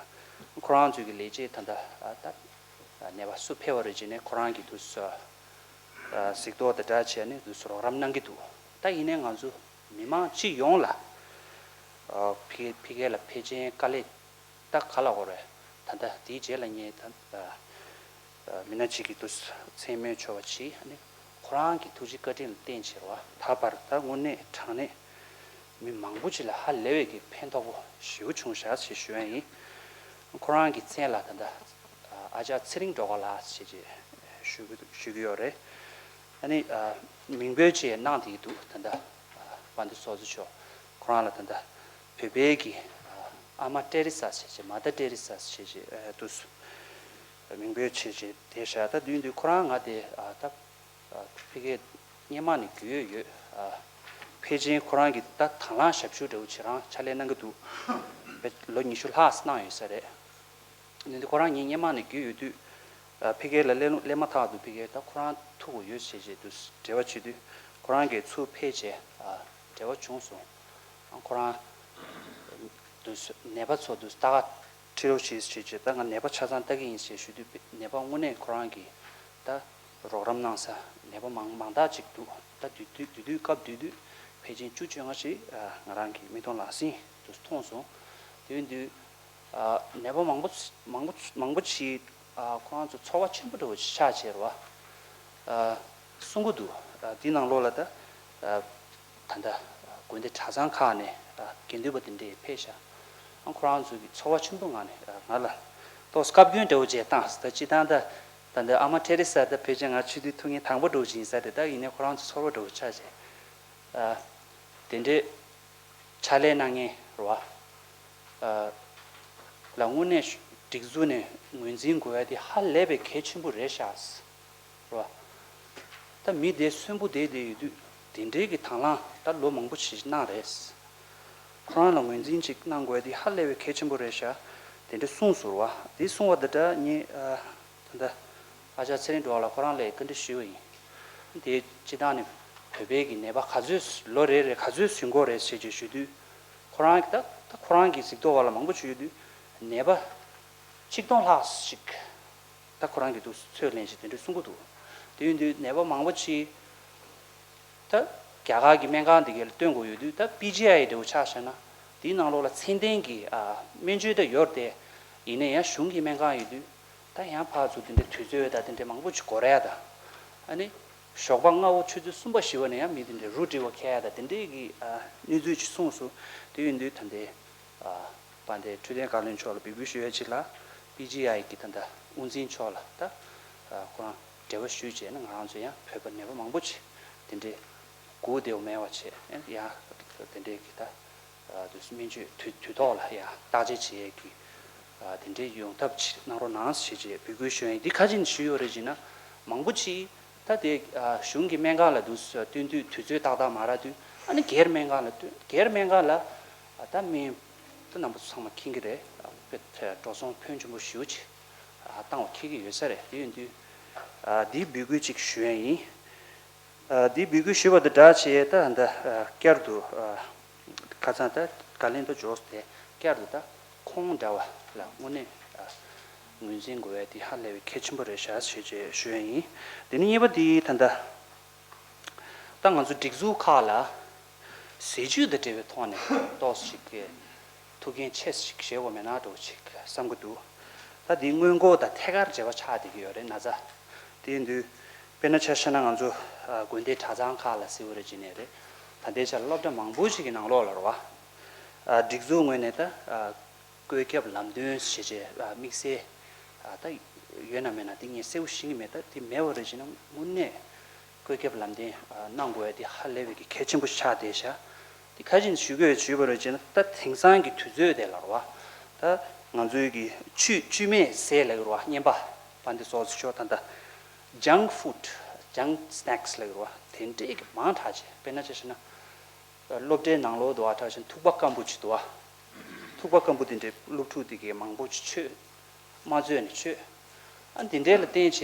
ད་ཁོ་རང་ཚོའི་གི་ལས་བྱེད་ད་ལྟ་ད་ནད་པ་སུ་ཕེབས་པ་རེད་བྱས་ནས་ཁོ་རང་གི་དུས་སུ་གཟིགས་རྟོག་དང་སྦྲགས་བྱས་ནས་དུས་སུ་རོགས་རམ་གནང་གི་འདུག་ད་ཡིན་ནའི་ང་ཚོ་མི་མང་སྤྱི་ཡོངས་ལ་ཕ་གི་ཕ་གི་ལ་ཕལ་ཆེར་དཀའ་ལས་ད་ག་ལ་འོ་རེད། ད་ལྟ་དེའི་རྗེས་ལ་ངས་ད་མི་སྣ་གཅིག་གི་དུས་མཚན་སྨོས་ཆོག་པ་ཅིག་ཨ་ནི་ཁོ་རང་གི་ཐུགས་རྗེ་བཀའ་དྲིན་ལ་བརྟེན་བྱས་རེད་བ། ད་བར་ད་དངོས་གནས་དྲང་གནས་མི་མང་པོ་ཅིག་ལ་ཧ་ལས་པའི་གི་ཕན་ཐོགས་པོ་ཞེ་པོ་བྱུང་ཤག་ཞེས་ཞུ་ཡ་ཡིན། ཁོ་རང་གི་མཚན་ལ་ད་ལྟ་ཨ་ཅག་ཚེ་རིང་སྒྲོལ་དཀར་ལགས་ཞེས་ཞུ་གི་ཞུ་གི་ཡོད་རེད། ཨ་ནི་མིང་འབོད་ཅིག་གནང་བསྡད་ཀྱི་འདུག་ད་ལྟ་དཔལ་ལྡན་ཚོགས་གཙོ་མཆོག་ཁོ་རང་ལ་ད་ལྟ་བོད་པའི་གི་ཨ་མ་ཏེ་རེ་ས་ཞེས་བྱས། མ་ཏྲ་ཏེ་རེ་ས་ཞེས་བྱས་འདུག་མིང་འབོད་བྱས་བྱས་བསྡད་ཤག་ད་དུས་འདུག་ཁོ་རང་ང་དེ་ད་ཕ་གིར་སྔོན་མ་ནས་རྒྱུས་ཡོད་ཡོད། ཕལ་ཆེར་ཁོ་རང་གི་ད་དང་བླངས་ཞབས་ཞུ་འདྲ་བོ་ཅིག་རང་ཕྱག་ལས་གནང་གི་འདུག་ལོ་ཉི་ཤུ་ལྷག་གནང་ཡོད་ས་རེད། འདི་ཁོ་རང་ངའི་སྔོན་མ་ནས་རྒྱུས་ཡོད་དུས། ཕ་གི་ལ་སླེབས་སླེབས་མ་ཐག་ཏུ་ཕ་གིར་ད་ཁོ་རང་ཐུག་དགོས་ཡོད་ཞེས་བྱས་དུས་འབྲེལ་བ་བྱེད་དུས། ཁོ་རང་གིས་ཚུར་ཕེབས་བྱས་འབྲེལ་བ་བྱུང་སོང་། ཁོ་རང་དུས་ནད་པ་ཚོ་དུས་ལྟ་ག་ཁྲིད་རོགས་བྱེད་ཞེས་བྱས། ད་ང་ནད་པ་ཆ་ཚང་ལྟ་གི་ཡིན་ཞེས་ཞུ་དུས། ནད་པ་དངོས་གནས་ཁོ་རང་གིས་ད་རོགས་རམ་གནང་ས་ནད་པ་མང་མང་དག་ཅིག་འདུག་ད་དུས་དུས་དུས་དུས་སྐབས་དུས་དུས་ཕལ་ཆེར་བཅུ་བཅོ་ལྔ་ཞིག་ང་རང་གི་མིག་མཐོང་ལག་ཟིན་དུ་མཐོང་སོང་། དེ་ཡིན་དུས། ནད་པ་མང་པོ་མང་པོ་མང་པོ་ཞིག་ཁོ་རང་ཚོ་ཚོར་བ་ཆེན་པོ་འདྲ་བོ་ཞིག་ཆགས་བྱས་རེད་བ། གསུང་གི་འདུག་འདི་ནང་ལོགས་ལ་ད་ད་ལྟ་དགོན་སྡེ་གྲྭ་ཚང་ཁག་ནས་དགེ་འདུན་པ་དེ་འདྲས་ཕེབས་ཤག་ཁོ་རང་ཚོ་གི་ཚོར་བ་ཆེན་པོ་ངང་ནས་ང་ལ་ཏོག་སྐབས་རྒྱུན་འདྲ་བོ་བྱས་བཏང་ད་སྤྱི་བཏང་ད་ད་འདི་ཨ་མ་ཐེ་རེ་ས་ད་ཕལ་ཆེར་ང་ཆོས་དུས་ཐུག་ངའི་དང་པོ་འདྲ་བོ་ཅིག་ཡིན་ས་རེད། ད་ཡིན་ནའི་ཁོ་རང་ཚོ་ཚོར་བ་འདྲ་བོ་ཆགས་བྱས། དེ་འདྲའི་ཕྱག་ལས་གནང་མཁན་རེད་བ། ལ་དངོས་གནས་སྒྲིག་འཛུགས་ནས་ངོས་འཛིན་དགོས་ཡ་དེ་ཧ་ལས་པའི་གལ་ཆེན་པོ་རེད་ཤག་རེད་བ། ད་མི་དེ་གསོན་པོ་བསྡད་བསྡད་ཡོད་དུས་དེ་འདྲའི་གི་དང་བླངས་ད་ལོ་མང་པོ་ཞིག་གནང་རེད། ཁོ་རང་ལ་ངོས་འཛིན་ཅིག་གནང་དགོས་ཡ་དེ་ཧ་ལས་པའི་གལ་ཆེན་པོ་རེད་ཤག་དེ་འདྲ་གསུངས་སོང་རེད་བ། དེ་གསུངས་པ་དེ་འདྲ་ངས་ད་ལྟ་ཨ་ཅག་ཚེ་རིང་སྒྲོལ་དཀར་ལགས་ཁོ་རང་ལ་བཀའ་འདྲི་ཞུས་པ་ཡིན། དེ་སྤྱི་བཏང་ནས་བོད་པའི་གི་ནད་པ་ག་ཚོད་ལོ་རེ་རེ་ག་ཚོད་ཟིན་གྱི་རེད་ཟེར་ཅིག་ཞུས་དུས། ཁོ་རང་གི་ད་ད་ཁོ་རང་གི་གཟིགས་རྟོག་པ་ལ་མང་པོ་ཞིག་ཡོད་དུས་ནད་པ་ཆིག་སྟོང་ལྷག་ཞིག་ད་ཁོ་རང་གི་འདུག་ཚོད་ལེན་ཞིག་དེ་འདྲ་གསུང་གི་འདུག་དེ་ཡིན་དུས་ནད་པ་མང་པོ་ཅིག་ད་རྒྱ་གར་གྱི་སྨན་ཁང་འདི་གའི་ལ་སྟོན་དགོས་ཡོད་དུས་ད་པི་ཇི་ཨའི་འདྲ་བོ་ཆ་བཞག་ན་དེའི་ནང་ལོགས་ལ་ཚད་ལྡན་གྱི་ཨ་སྨན་བཅོས་ད་ཡོད་དེ། ཡིན་ན་ཡང་གཞུང་གི་སྨན་ཁང་ཡོད་དུས་ད་ཡང་ཕར་ཚུར་དེ་འདྲའི་དུས་ཚོད་ད་དེ་འདྲའི་མང་པོ་ཅིག་འགོར་ཡ་ད། ཨ་ནི་ཞོགས་པ་སྔ་པོ་ཆུ་ཚོད་གསུམ་པ་བཞི་པ་ནས་ཡང་མི་དེ་འདྲའི་རུ་སྒྲིག་པ་འཁེལ་ཡ་ད་དེ་འདྲའི་གི་ཨ་གནས་ཚུལ་ཅིག་གསུངས་སོང་། དེ་ཡིན་དུས་ད་འདི་ཨ་དཔལ་ལྡན་འཕྲོད་བསྟེན་བཀའ་བློན་མཆོག་ལ་འབོད་སྐུལ་ཞུ་ཡ་ཅིག་ལ་པི་ཇི་ཨའི་གི་ད་ད་དབུ་འཛིན་མཆོག་ལ་ད་ཨ་ཁོ་རང་འབྲེལ་བ་ཞུས་བྱས་ན་ང་རང་ཚོ་ཡང་བོད་པ་ནད་པ་མང་པོ་ཅིག་དེ་འདྲའི་སྒུག་བསྡད་པ་མེད་པ་བྱས་ཡང་དེ་འདྲའི་གི་ད། དུས་སྨན་བཅོས་དུས་དུས་ཐོག་ལ་ཡང་བརྟག་དཔྱད་བྱེད་ཡས་ཀྱི་དེ་འདྲའི་ཡོང་ཐབས་ཅིག་གནང་རོགས་གནང་ཞེས་བཅས་འབོད་སྐུལ་ཞུ་ཡ་ཡིན། འདི་ག་ཅིན་ཞུས་ཡོད་རེད་ཅེ་ན། མང་པོ་ཅིག་ད་དེ་གཞུང་གི་སྨན་ཁང་ལ་འདུག་སྟོན་དུས་དུས་ཚོད་ཏག་ཏག་མ་རག་དུས་ཨ་ནི་སྒེར་སྨན་ཁང་ལ་སྟོན། སྒེར་སྨན་ཁང་ལ་ད་སྨན་ད་རྣམ་པ་ཚོ་ཚང་མ་མཁྱེན་གྱི་རེད། དཔེ་འགྲོ་སོང་ཕོན་ཆེན་པོ་ཞེ་པོ་ཅིག་བཏང་བ་མཁྱེན་གྱི་ཡོད་ས་རེད། དེ་ཡིན་དུས་འདི་འབོད་སྐུལ་ཅིག་ཞུ་ཡ་ཡིན། འདི་འབོད་སྐུལ་ཞུས་པ་དང་སྦྲགས་བྱས་ད་ད་བསྐྱར་དུ་ཁ་སང་ད་བཀའ་ལན་དུ་འབྱོར་ཏེ་བསྐྱར་དུ་ད་ཁོང་འདྲ་བ་ལ་དངོས་གནས་ངོས་འཛིན་དགོས་པ་དེ་ཧ་ལས་པའི་གལ་ཆེན་པོ་རེད་ཤག་ཞེས་བཅས་ཞུ་ཡ་ཡིན། དེ་ནས་གཉིས་པ་དེ་ད་ད་ད་ང་ཚོ་སྒྲིག་འཛུགས་ཁག་ལ་ཟས་བཅུད་དང་འབྲེལ་བའི་ཐོག་ནས་ཏོག་ཙམ་ཅིག་གི་ཐུགས་འགན་ཆེ་ཞིག་བཞེས་དགོས་མེད་ན་འགྲོ་ཅིག་བསམ་གྱི་འདུག་ད་འདི་སྔོན་འགོག་དང་ཐད་ཀར་འབྲེལ་བ་ཆགས་བསྡད་ཀྱི་ཡོད་རེད་ན་ཚ། དེ་ཡིན་དུས་དཔེར་ན་ཆ་བཞག་ན་ང་ཚོ་དགོན་སྡེ་གྲྭ་ཚང་ཁག་ལ་གཟིགས་པ་རེད་ཅེ་ནས་རེད། ད་ལྟའི་ཆར་སློབ་གྲྭ་མང་པོ་ཞིག་གི་ནང་ལོགས་ལ་རེད་བ། སྒྲིག་འཛུགས་ངོས་ནས་ད་བཀོད་ཁྱབ་ལམ་སྟོན་ཞེས་བྱས་དམིགས་བསལ་ད་ཡོད་ན་མེད་ན་དེ་ངས་གསལ་པོ་ཤེས་ཀྱི་མེད། ད་དེ་མེད་པ་རེད་ཅེ་ན་དངོས་གནས། བཀོད་ཁྱབ་ལམ་སྟོན་གནང་དགོས་ཡ་དེ་ཧ་ལས་པའི་གི་གལ་ཆེན་པོ་ཆགས་བསྡད་ཤག་དེ་ག་ཅིན་ཞུ་དགོས་ཞུས་པ་རེད་ཅེ་ན་ད་དེང་སང་གི་དུས་ཚོད་དེ་ལ་རེད་བ། ད་ང་ཚོའི་གི་བཅུད་བཅུད་མེད་ཟས་ལབ་ཀྱི་རེད་བ། བརྙན་པ་པ་འདི་སོགས་སུ་ཤོག་ད་ད་ཇངག་ཕུཌ་ཇངག་སི་ནེག་སི་ལབ་ཀྱི་རེད་བ། དེ་འདྲས་གི་མང་དྲགས་བྱས་དཔེར་ན་ཆ་བཞག་ན་སློབ་གྲྭའི་ནང་ལོགས་འདུག་བ། དྲགས་བྱས་ཐུག་པ་སྐམ་པོ་ཅིག་འདུག་བ། ཐུག་པ་སྐམ་པོ་དེ་འདྲས་སློབ་ཕྲུག་དེ་གས་མང་པོ་ཅིག་མཆོད། མ་བཟོས་ནས་མཆོད། ཨ་དེ་འདྲས་ལ་བརྟེན་བྱས་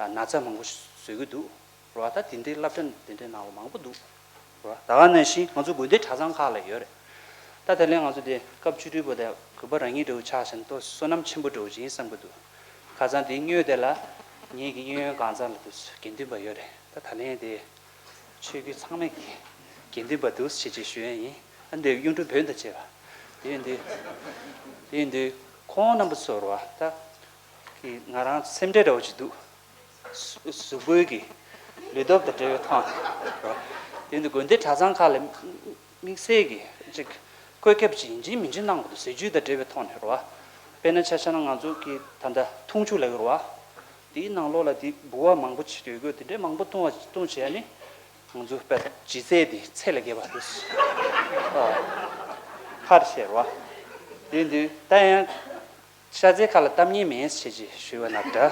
ན་ཚ་མང་པོ་བཟོ་གི་འདུག་རེད་བ། ད་དེ་འདྲའི་སློབ་གྲྭ་དེ་འདྲའི་ནང་ལ་མང་པོ་འདུག་རེད་བ། ད་ག་ནང་བཞིན་ང་ཚོ་དགོན་སྡེ་གྲྭ་ཚང་ཁག་ལ་ཡོད་རེད། ད་ད་ལན་ང་ཚོ་དེ་སྐབས་བཅུ་དྲུག་པ་དེ་དགོན་པ་རང་ཉིད་འདྲ་བོ་ཆགས་བཞག་ན་ཏོག་བསོད་ནམས་ཆེན་པོ་འདྲ་བོ་ཅིག་ཡིན་བསམ་གྱི་འདུག་ཁ་སང་དེའི་སྔོན་དེ་ལ་ངེད་ཀྱི་གཡས་གཡོན་གང་ཚང་ལ་དུ་དགེ་འདུན་པ་ཡོད་རེད། ད་ད་ལན་དེ་ཆོས་བརྒྱུད་ཚང་མས་ཀྱི་དགེ་འདུན་པ་འདུག་ཞེས་ཅིག་ཞུ་ཡ་ཡིན། ཨ་འདི་གཡུང་དྲུང་བོན་དང་བཅས་པ་དེ་ཡིན་དུས་དེ་ཡིན་དུས་ཁོང་རྣམ་པ་ཚོར་བ་ད་ཀྱི་ང་རང་སེམས་ཁྲལ་འདྲ་བོ་ཅིག་འདུག་གཟུགས་པོའི་གི་ལུས་སྟོབས་དང་འབྲེལ་བའི་ཐོག་ནས་རོ། དེ་འདི་དགོན་སྡེ་གྲྭ་ཚང་ཁག་ལ་དམིགས་བསལ་གྱི་ཅིག་བཀོད་ཁྱབ་ཅིག་ཡིན་གཅིག་མིན་གཅིག་གནང་དགོས་འདུག་ཟས་བཅུད་དང་འབྲེལ་བའི་ཐོག་ནས་རོ། དཔེར་ན་ཆ་བཞག་ན་ང་ཚོ་གི་ད་ལྟ་འཐུང་ཆུ་ལབ་ཀྱི་རོ། དེའི་ནང་ལོགས་ལ་དེ་ལྦུ་བ་མང་པོ་ཅིག་ཡོད་དགོས། དེ་འདྲའི་མང་པོ་བཏུང་བ་བཏུང་བྱས་ནས་ང་ཚོ་དཔེ་ལྗིད་ཚད་དེ་ཚད་ལས་བརྒལ་བ་འདུག་ཨ་ཕར་བཤད་རོ། དེ་འདི་ད་ཡང་། ཤ་ཚའི་ཁ་ལ་གཏམ་ངན་མེད་ཞེས་ཀྱིས་ཞུས་པ་ན་འདྲ།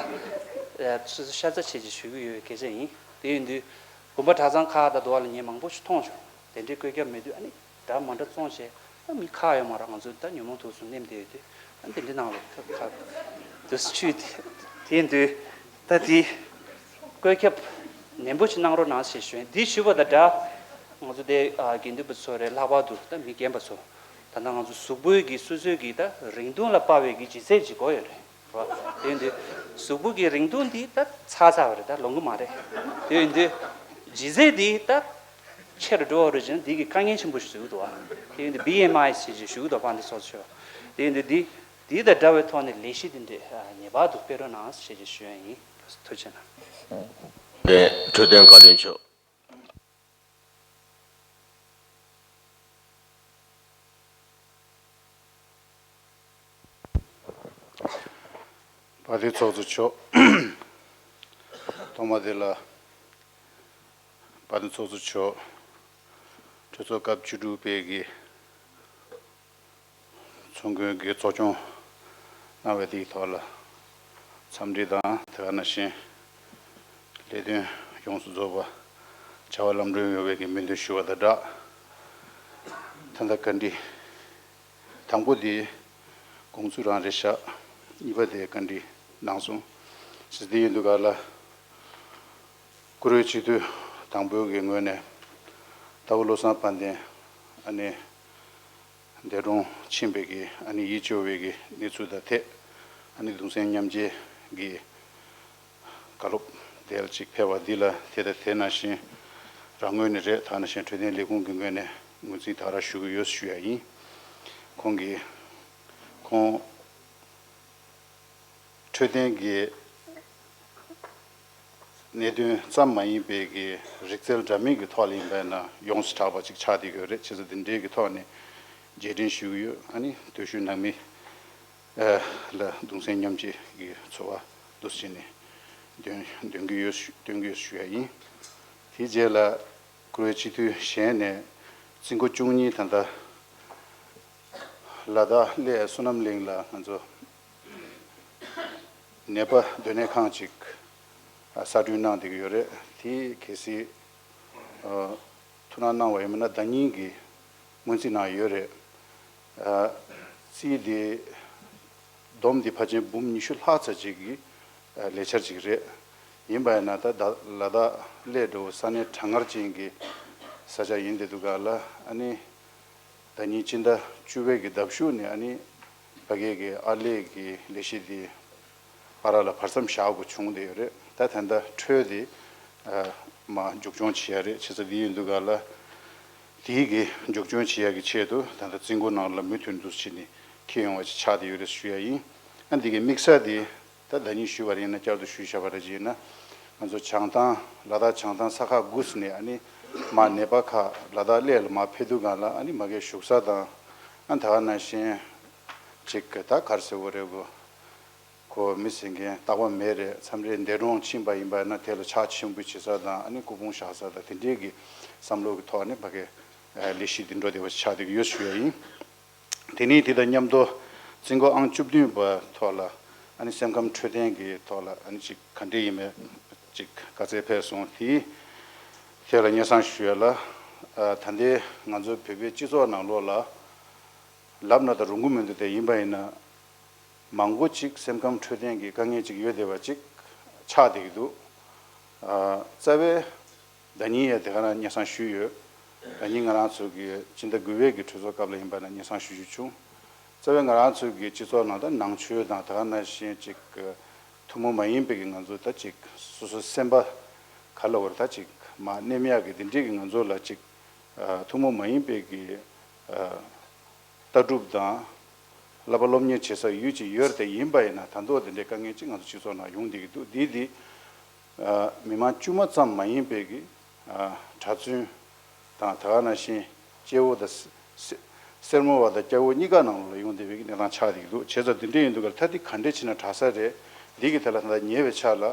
ཨ་སོ་སོ་ཤ་ཚ་བྱེད་ཀྱིས་ཞུ་གི་ཡོད་སྐད་ཆ་ཡིན། དེ་ཡིན་དུས་དགོན་པ་གྲྭ་ཚང་ཁག་དང་དུ་བ་ལ་ངས་མང་པོ་ཞིག་མཐོང་བྱུང་། དེ་འདྲའི་བཀོད་ཁྱབ་མེད་དུས་ཨ་ནི་འདྲ་མ་འདྲ་བཙོང་བྱས་ཨ་མི་ཁག་ཡོད་མ་རེད། ང་ཚོ་ད་ཉོན་མོངས་དུག་གསུམ་ནེམ་བསྡད་ཡོད་དུས་ཨ་འདི་འདྲའི་ནང་ལ་ཁ་ཁ་དུ་ཆུད་དེ་དེ་ཡིན་དུས་ད་དེ་བཀོད་ཁྱབ་ནན་པོ་ཞིག་གནང་རོགས་གནང་ཞེས་ཞུ་ཡིན། འདི་ཞུས་པ་དང་འདྲ་ང་ཚོ་དེ་དགེ་འདུན་པ་ཚོ་རེད། ལྷག་པར་དུ་ད་མི་རྒན་པ་ཚོ། ད་ལྟ་ང་ཚོ་གཟུགས་པོའི་གི་སོ་སོའི་གི་ད་རིང་ཐུང་ལ་དཔག་པའི་གི་ལྗིད་ཚད་ཅིག་དགོས་ཡོད་རེད། རེད་བ། དེ་ཡིན་དུས་གཟུགས་པོ་གི་རིང་ཐུང་འདི་ད་ཚ་ཚ་བ་རེད། ད་ལོང་གི་མ་རེད། དེ་ཡིན་དུས་ལྗིད་ཚད་འདི་ད་ཆེ་རུ་འགྲོ་བ་རེད་ཅེ་ན་འདི་གི་དཀའ་ངལ་ཆེན་པོ་ཞིག་བཟོ་གི་འདུག་བ། དེ་ཡིན་དུས་བི་ཨེམ་ཨའི་ཞེས་ཅིག་ཞུ་གི་འདུག་པ་འདི་སོགས་ཆེ་བ། དེ་ཡིན་དུས་འདི་འདི་དང་འདྲ་བའི་ཐོག་ནས་ལས་གཞི་འདི་འདྲས་ངེས་པར་དུ་སྤེལ་རོགས་གནང་ཞེས་ཅིག་ཞུ་ཡ་ཡིན། ཐུགས་རྗེ་གནང་། འཕྲོད་བསྟེན་བཀའ་བློན་མཆོག་དཔལ་ལྡན་ཚོགས་གཙོ་མཆོག་ཐོག་མ་དེ་ལ་དཔལ་ལྡན་ཚོགས་གཙོ་མཆོག་གྲོས་ཚོགས་སྐབས་བཅུ་དྲུག་པའི་གི་ཚོགས་མགོན་གྱིས་གཙོ་སྐྱོང་གནང་བའི་དེའི་ཐོག་ལ་འཚམས་འདྲི་དང་དེ་ག་ནང་བཞིན་ལས་དོན་ཡོངས་སུ་རྫོགས་པ་བྱ་བ་ལམ་འགྲོ་ཡོང་བའི་གི་སྨོན་འདུན་ཞུ་བ་དང་སྦྲགས། ད་ལྟ་བཀའ་འདྲི། དང་པོ་དེ་དགོངས་ཚུལ་རང་རེད་ཤག་གཉིས་པ་དེ་བཀའ་འདྲི་གནང་སོང་། ཞེས་དེ་ཡིན་དུས་ག་ལ། བཀུར་འོས་སྤྱི་འཐུས་དང་པོའི་གི་ངོས་ནས་རྟ་བོ་བློ་བཟང་དཔལ་ལྡན་ཨ་ནི་འདས་གྲོངས་ཕྱིན་པའི་གི་ཨ་ནི་ཡིད་སྐྱོ་བའི་གི་གནས་ཚུལ་དང་ཐད་ཨ་ནི་གདུང་སེམས་མཉམ་སྐྱེད་ཀྱི་བཀའ་སློབ་དེ་ལ་ཅིག་ཕེབས་པ་འདི་ལ་དེ་དང་དེ་ནང་བཞིན་རང་ངོས་ནས་རེད། ད་ནང་བཞིན་འཕྲོད་བསྟེན་ལས་ཁུངས་ཀྱི་ངོས་ནས་ངོས་འཛིན་དག་ར་ཞུ་གི་ཡོད་ཞུ་ཡ་ཡིན། ཁོང་གིས་ཁོང་འཕྲོད་བསྟེན་གྱི་གནད་དོན་ཙམ་མ་ཡིན་པའི་གི་རིག་རྩལ་འདྲ་མིན་གྱི་ཐོག་ལ་ཡིན་པས་ན་ཡོངས་སུ་གྲགས་པ་ཅིག་ཆགས་བསྡད་ཡོད་རེད། བྱས་ཙང་འདི་འདྲའི་གི་ཐོག་ནས་རྗེས་དྲན་ཞུ་གི་ཡོད། ཨ་ནི་སྟོད་ཤུལ་ནང་མི་ལ་གདུང་སེམས་མཉམ་སྐྱེད་ཀྱི་ཚོར་བ་འདུག་སེ་བྱས་ནས་འདོན་འདོན་གྱི་ཡོད་ཞུ་འདོན་གྱི་ཡོད་ཞུ་ཡ་ཡིན། དེའི་རྗེས་ལ་བཀུར་འོས་སྤྱི་འཐུས་གཞན་ནས་རྩིས་འགོ་བཅུ་གཉིས་ད་ལྟ་ལ་དྭགས་གླེ་བསོད་ནམས་གླིང་ལ་ང་ཚོ་ནད་པ་སྡོད་གནས་ཁང་ཅིག་གསར་སྐྲུན་གནང་བསྡད་ཀྱི་ཡོད་རེད། དེ་གལ་སྲིད་ཐུགས་སྣང་གནང་བ་ཡིན་ན་ཟླ་ཉིན་གྱི་སྔོན་རྩིས་གནང་ཡོད་རེད། རྩིས་དེ་བསྡོམས་དེ་ཕལ་ཆེར་འབུམ་ཉི་ཤུ་ལྷག་ཙམ་ཅིག་གི་ལས་འཆར་ཅིག་རེད། ཡིན་པ་ཡིན་ན་ད་ལ་དྭགས་གླེ་འདྲ་བོ་ས་གནས་གྲང་ངར་ཅན་གྱི་ས་ཆ་ཡིན་བསྡད་འདུག་ག་ལ། ཨ་ནི་ཟླ་ཉིན་སྤྱི་ཟླ་བཅུ་པའི་གི་ཟླ་གཞུག་ནས་ཨ་ནི་ཕ་གི་གི་ཨར་ལས་ཀྱི་ལས་གཞི་དེ་ཕར་ལ་བར་མཚམས་བཞག་དགོས་བྱུང་བསྡད་ཡོད་རེད། ད་ད་ལྟ་འཕྲོས་དེ་མར་མཇུག་སྐྱོང་བྱེད་ཡ་རེད། བྱས་ཙང་འདི་ཡིན་འདུག་ག་ལ། དེའི་གི་མཇུག་སྐྱོང་བྱེད་ཡ་གི་ཆེད་དུ་ད་ལྟ་རྩིས་འགོ་ནང་ལ་མུ་མཐུད་འདུག་སེ་བྱས་ནས་འཁྱེར་ཡོང་བ་ཅིག་ཆགས་བསྡད་ཡོད་རེད་ཞུ་ཡ་ཡིན། ཨ་འདི་གི་དམིགས་བསལ་དེ་ད་ཟླ་ཉིན་ཞུས་པ་ཡིན་ན་བསྐྱར་དུ་ཞུས་བཞག་པ་རེད། ཅེ་ན་ང་ཚོ་བྱང་ཐང་ལ་དྭགས་བྱང་ཐང་ས་ཁག་དགུ་ནས་ཨ་ནི་མར་ནད་པ་ཁག་ལ་དྭགས་གླེ་ལ་མར་ཕེབས་དུས་སྒང་ལ་ཨ་ནི་མ་གིའི་བཞུགས་ས་དང་ཨ་ད་ག་ནང་བཞིན་ཅིག་ད་ག་རེ་ཟེར་དགོས་རེད་གོ། ཁོ་མི་ཟེར་མཁན་རྟག་པ་མེད་རེད། མཚམས་རེ་འདས་གྲོངས་ཕྱིན་པ་ཡིན་པ་ན་དེ་ལ་ཕྱག་མཆོད་འབུལ་བྱེད་ས་དང་ཨ་ནི་སྐུ་ཕུང་བཞག་ས་དང་དེ་འདྲའི་གི་བསམ་བློ་གི་ཐོག་ནས་ཕ་གི་ལས་གཞི་འདི་འགྲོ་བདེ་བ་ཆགས་བསྡད་ཀྱི་ཡོད་ཞུ་ཡ་ཡིན། དེ་ནས་དེ་དང་མཉམ་དུ་རྩིས་འགོ་ཨང་བཅུ་བདུན་པ་ཐོག་ལ་ཨ་ནི་སེམས་ཁམས་འཕྲོད་བསྟེན་གྱི་ཐོག་ལ་ཨ་ནི་ཅིག་ག་འདྲ་ཡིན་མེད་ཅིག་བཀའ་སྩལ་ཕེབས་སོང་། དེའི་ཐད་ལ་སྙན་སེང་ཞུ་ཡ་ལ། ད་ལྟའི་ང་ཚོ་བོད་པའི་སྤྱི་ཚོགས་ནང་ལོགས་ལ་ལབ་ན་ད་རུང་གི་མི་འདུག་དེ་ཡིན་པ་ཡིན་ན། མང་པོ་ཅིག་སེམས་ཁམས་འཕྲོད་བསྟེན་གྱི་དཀའ་ངལ་ཅིག་ཡོད་བསྡད་པ་ཅིག་ཆགས་བསྡད་ཀྱི་འདུག་ཨ། རྩ་བའི་ཟླ་ཉིན་ཡང་དེ་ག་རང་སྙན་སེང་ཞུས་ཡོད། ཟླ་ཉིན་ང་རང་ཚོ་གི་སྤྱི་ཟླ་དགུ་པའི་གི་གྲོས་ཚོགས་སྐབས་ལ་ཡིན་པ་ན་སྙན་སེང་ཞུ་རྒྱུ་བྱུང་། རྩ་བའི་ང་རང་ཚོ་གི་སྤྱི་ཚོགས་ནང་ད་ནང་ཆོས་དང་དེ་ག་ནང་བཞིན་ཅིག་ཐུན་མོང་མ་ཡིན་པའི་གི་ང་ཚོ་ད་ཅིག་སོ་སོའི་སེམས་པ་ག་ལ་བར་ད་ཅིག་མ་གནས་མེད་ཡག་གི་དེ་འདྲའི་གི་ང་ཚོ་ལ་ཅིག་ཐུན་མོང་མ་ཡིན་པའི་གི་ལྟ་གྲུབ་དང་། བསླབ་པ་སློབ་གཉེར་བྱེད་ས་ཡུལ་ཅིག་ཡོད་དེ་ཡིན་པ་ཡིན་ན་ད་མདོ་དེ་འདྲའི་དཀའ་ངལ་ཅིག་ང་ཚོ་སྤྱི་ཚོགས་ནང་ཡོང་བསྡད་ཀྱི་འདུག་འདི་འདི་མི་མང་དཀྱུས་མ་ཙམ་མ་ཡིན་པའི་གི་གྲྭ་བཙུན་དང་དེ་ག་ནང་བཞིན་སྐྱེ་བོ་དང་སེ་སེར་མོ་བ་དང་སྐྱ་བོ་གཉིས་ཀ་ནང་ལ་ཡོང་བསྡད་པའི་གི་གནས་སྟངས་ཆགས་བསྡད་ཀྱི་འདུག་བྱས་ཙང་འདི་འདྲ་ཡིན་འདུག་ག་ལ་ད་འདི་ག་འདྲས་བྱས་ན་དྲག་ས་རེད། འདི་གི་ཐད་ལ་ད་ལྟ་ཉེ་བའི་ཆར་ལ་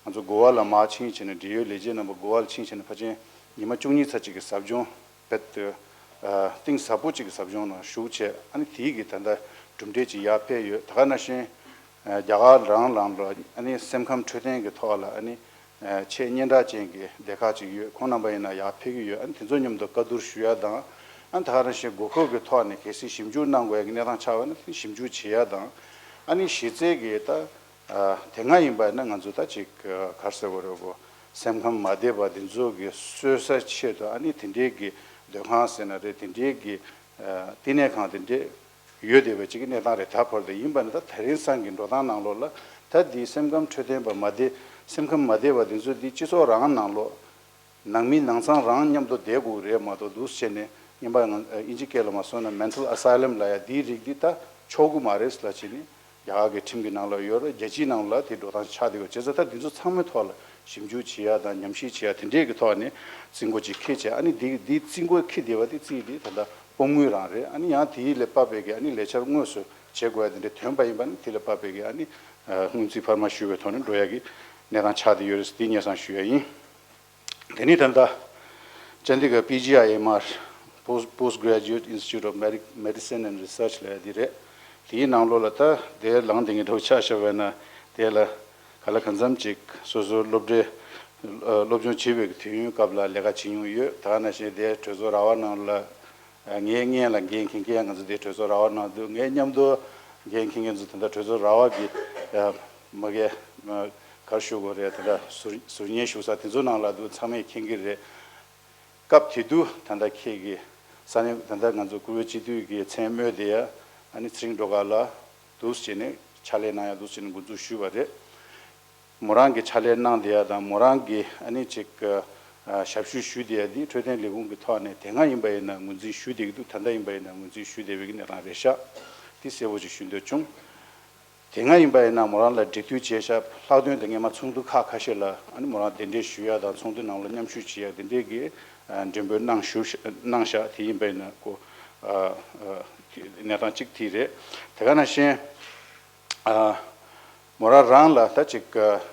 ང་ཚོ་གོ་བ་ལ་མར་ཕྱིན་བྱས་ནས་འབྲེལ་ཡོད་ལས་བྱེད་རྣམ་པ་གོ་བ་ལ་ཕྱིན་བྱས་ནས་ཕལ་ཆེར་ཉི་མ་བཅུ་གཉིས་ཚར་གཅིག་གི་ཟབ་སྦྱོང་རྦད་དེ་གཏིང་ཟབ་པོ་གཅིག་གི་ཟབ་སྦྱོང་ནང་ཞུགས་བྱས། ཨ་ནི་དེའི་གི་ད་ལྟ་གྲུབ་འབྲས་ཅིག་ཡར་ཕེབས་ཡོད། ད་ག་ནང་བཞིན་རྒྱ་གར་རང་ལ་ཨ་ནི་སེམས་ཁམས་འཕྲོད་བསྟེན་གི་ཐོག་ལ་ཨ་ནི་ཆེས་སྙན་གྲགས་ཅན་གྱི་སྡེ་ཁག་ཅིག་ཡོད། ཁོང་རྣམ་པ་ཡིན་ན་ཡར་ཕེབས་ཀྱི་ཡོད། ཨ་ནི་དེ་ཚོ་མཉམ་དུ་བཀའ་བསྡུར་ཞུ་ཡ་དང་། ཨ་ནི་ད་ག་ནང་བཞིན་དགོས་མཁོ་གི་ཐོག་ནས་གལ་སྲིད་ཞིབ་འཇུག་གནང་དགོས་ཡ་གི་གནས་སྟངས་ཆགས་པ་ན་དེ་ཞིབ་འཇུག་བྱེད་ཡ་དང་། ཨ་ནི་གཞི་རྩའི་གི་ད་དེ་སྔ་ཡིན་པ་ན་ང་ཚོ་ད་ཅིག་ག་རེ་ཟེར་དགོས་རེད་གོ། སེམས་ཁམས་མ་བདེ་བ་འདི་ཚོ་གི་གསོ་སའི་ཆེད་དུ་ཨ་ནི་དེ་འདྲའི་གི་སྡོད་ཁང་ཟེར་ན་རེད། དེ་འདྲའི་གི་བསྟི་གནས་ཁང་དེ་འདྲས་ཡོད་བསྡད་པ་ཅིག་གི་གནས་སྟངས་རེད། ད་བར་དུ་ཡིན་པ་ན་ད་དེ་རིང་སང་གི་འགྲོ་སྟངས་ནང་ལོགས་ལ་ད་འདི་སེམས་ཁམས་འཕྲོད་བསྟེན་པ་མ་བདེ་སེམས་ཁམས་མ་བདེ་བ་འདི་ཚོ་འདི་སྤྱི་ཚོགས་རང་ནང་ལོགས་ནང་མི་ནང་ཚང་རང་མཉམ་དུ་བསྡད་དགོས་རེད་མ་གཏོགས་འདུག་བྱས་ནས་ཡིན་པ་ང་ཨིན་ཇི་སྐད་ལ་མ་སོང་ན་mental asylum་ལ་ཡ་འདིའི་རིགས་འདི་ད་ཆོག་གི་མ་རེད་ལ་བྱས་ནས། རྒྱ་གར་གྱི་ཁྲིམས་ཀྱི་ནང་ལ་ཡོད་རེད། རྒྱལ་སྤྱིའི་ནང་ལ་དེ་འགྲོ་སྟངས་ཆགས་བསྡད་ཡོད། བྱས་ཙང་ད་འདི་ཚོ་ཚང་མའི་ཐོག་ལ་ཞིབ་འཇུག་བྱེད་ཡ་དང་ཉམས་ཞིབ་བྱེད་ཡ་དེ་འདྲས་ཀྱི་ཐོག་ནས་རྩིས་འགོ་ཅིག་འཁྱེར་བྱས། ཨ་ནི་འདི་འདི་རྩིས་འགོ་འཁྱེར་བསྡད་པ་དེ་རྩིས་དེ་ད་ལྟ་སྤོ་དངུལ་རང་རེད། ཨ་ནི་ཡང་དེའི་ལས་བབས་པའི་གི་ཨ་ནི་ལས་འཆར་དངོས་སུ་བྱེད་དགོས་ཡ་དེ་འདྲས་ཐོན་པ་ཡིན་པ་ནི་དེ་ལས་བབས་པའི་གི་ཨ་ནི་ སྔོན་རྩིས་འཕར་མ་ཞུས་པའི་ཐོག་ནས་འགྲོ་ཡག་གི་གནས་སྟངས་ཆགས་བསྡད་ཡོད་རེད། དེ་སྙན་སེང་ཞུ་ཡ་ཡིན། དེ་ནས་ད་ལྟ་ཅན་དི་ག་པི་ཇི་ཨའི་ཨེམ་ཨར། Post Postgraduate Institute of Medi- Medicine and Research ལབ་ཡ་དེ་རེད། དེའི་ནང་ལོགས་ལ་ད་དེ་ལངས་བསྡད་མཁན་འདྲ་བོ་ཆགས་བཞག་པ་ཡིན་ན། དེ་ལ་ག་ལ་གང་འཚམ་ཅིག་སོ་སོའི་སློབ་གྲྭའི་སློབ་སྦྱོང་བྱེད་པའི་དུས་ཡུན་སྐབས་ལ་ལས་ཀ་བྱེད་མྱོང་ཡོད། ད་ག་ནང་བཞིན་དེ་གྲོས་ཚོགས་ར་བ་ནང་ལ། ངའི་སྔོན་ལ་འགན་འཁྱེར་མཁན་ང་ཚོ་དེ་གྲོས་ཚོགས་ར་བ་ནང་འདུག་ངའི་མཉམ་དུ་འགན་འཁྱེར་མཁན་ཚོ་དེ་འདྲ་གྲོས་ཚོགས་ར་བ་གི་མ་གི་ག་རེ་ཞུ་དགོས་རེད། དེ་འདྲ་ཟུར་ཟུར་ཉན་ཞུ་ས་དེ་ཚོ་ནང་ལ་འདུག་ཚང་མས་མཁྱེན་གྱི་རེད། སྐབས་དེ་དུས་ད་ལྟ་ཁྱེད་ཀྱི་ས་གནས་ད་ལྟ་ང་ཚོ་བཀུར་འོས་སྤྱི་འཐུས་ཀྱི་མཚན་སྨོས་དེ་ཡ་ཨ་ནི་ཚེ་རིང་སྒྲོལ་དཀར་ལགས་འདུག་བྱས་ནས་ཕྱག་ལས་གནང་ཡ་འདུག་བྱས་ནས་འགོ་འཛུགས་ཞུས་པ་རེད། མོ་རང་གིས་ཕྱག་ལས་གནང་བསྡད་ཡ་དང་མོ་རང་གིས་ཨ་ནི་ཅིག་ཞབས་ཞུ་ཞུས་བསྡད་ཡ་འདི་འཕྲོད་བསྟེན་ལས་ཁུངས་ཀྱི་ཐོག་ནས་དེ་སྔ་ཡིན་པ་ཡིན་ན་ངོས་འཛིན་ཞུས་བསྡད་ཀྱི་འདུག་ད་ལྟ་ཡིན་པ་ཡིན་ན་ངོས་འཛིན་ཞུས་བསྡད་པའི་གནས་སྟངས་རེད་ཤག་དེ་གསལ་པོ་ཅིག་ཞུ་འདོད་བྱུང་། དེ་སྔ་ཡིན་པ་ཡིན་ན་མོ་རང་ལ་འབྲེལ་མཐུད་བྱས་ཤག་ལྷག་དོན་དུ་སྔོན་མ་ཚོགས་འདུ་ཁག་ཁ་ཤས་ལ་ཨ་ནི་མོ་རང་གདན་འདྲེན་ཞུ་ཡ་དང་ཚོགས་འདུ་ནང་ལ་མཉམ་ཞུགས་བྱེད་ཡ་དེ་འདྲས་ཀྱི་འགྲེམས་སྤེལ་གནང་ཞུ་གནང་ཤག་དེ་ཡིན་པ་ཡིན་ན་ཁོ་གནས་སྟངས་གཅིག་དེ་རེད། དེ་ག་ནང་བཞིན། མོ་རང་རང་ལ་ད་ཅིག་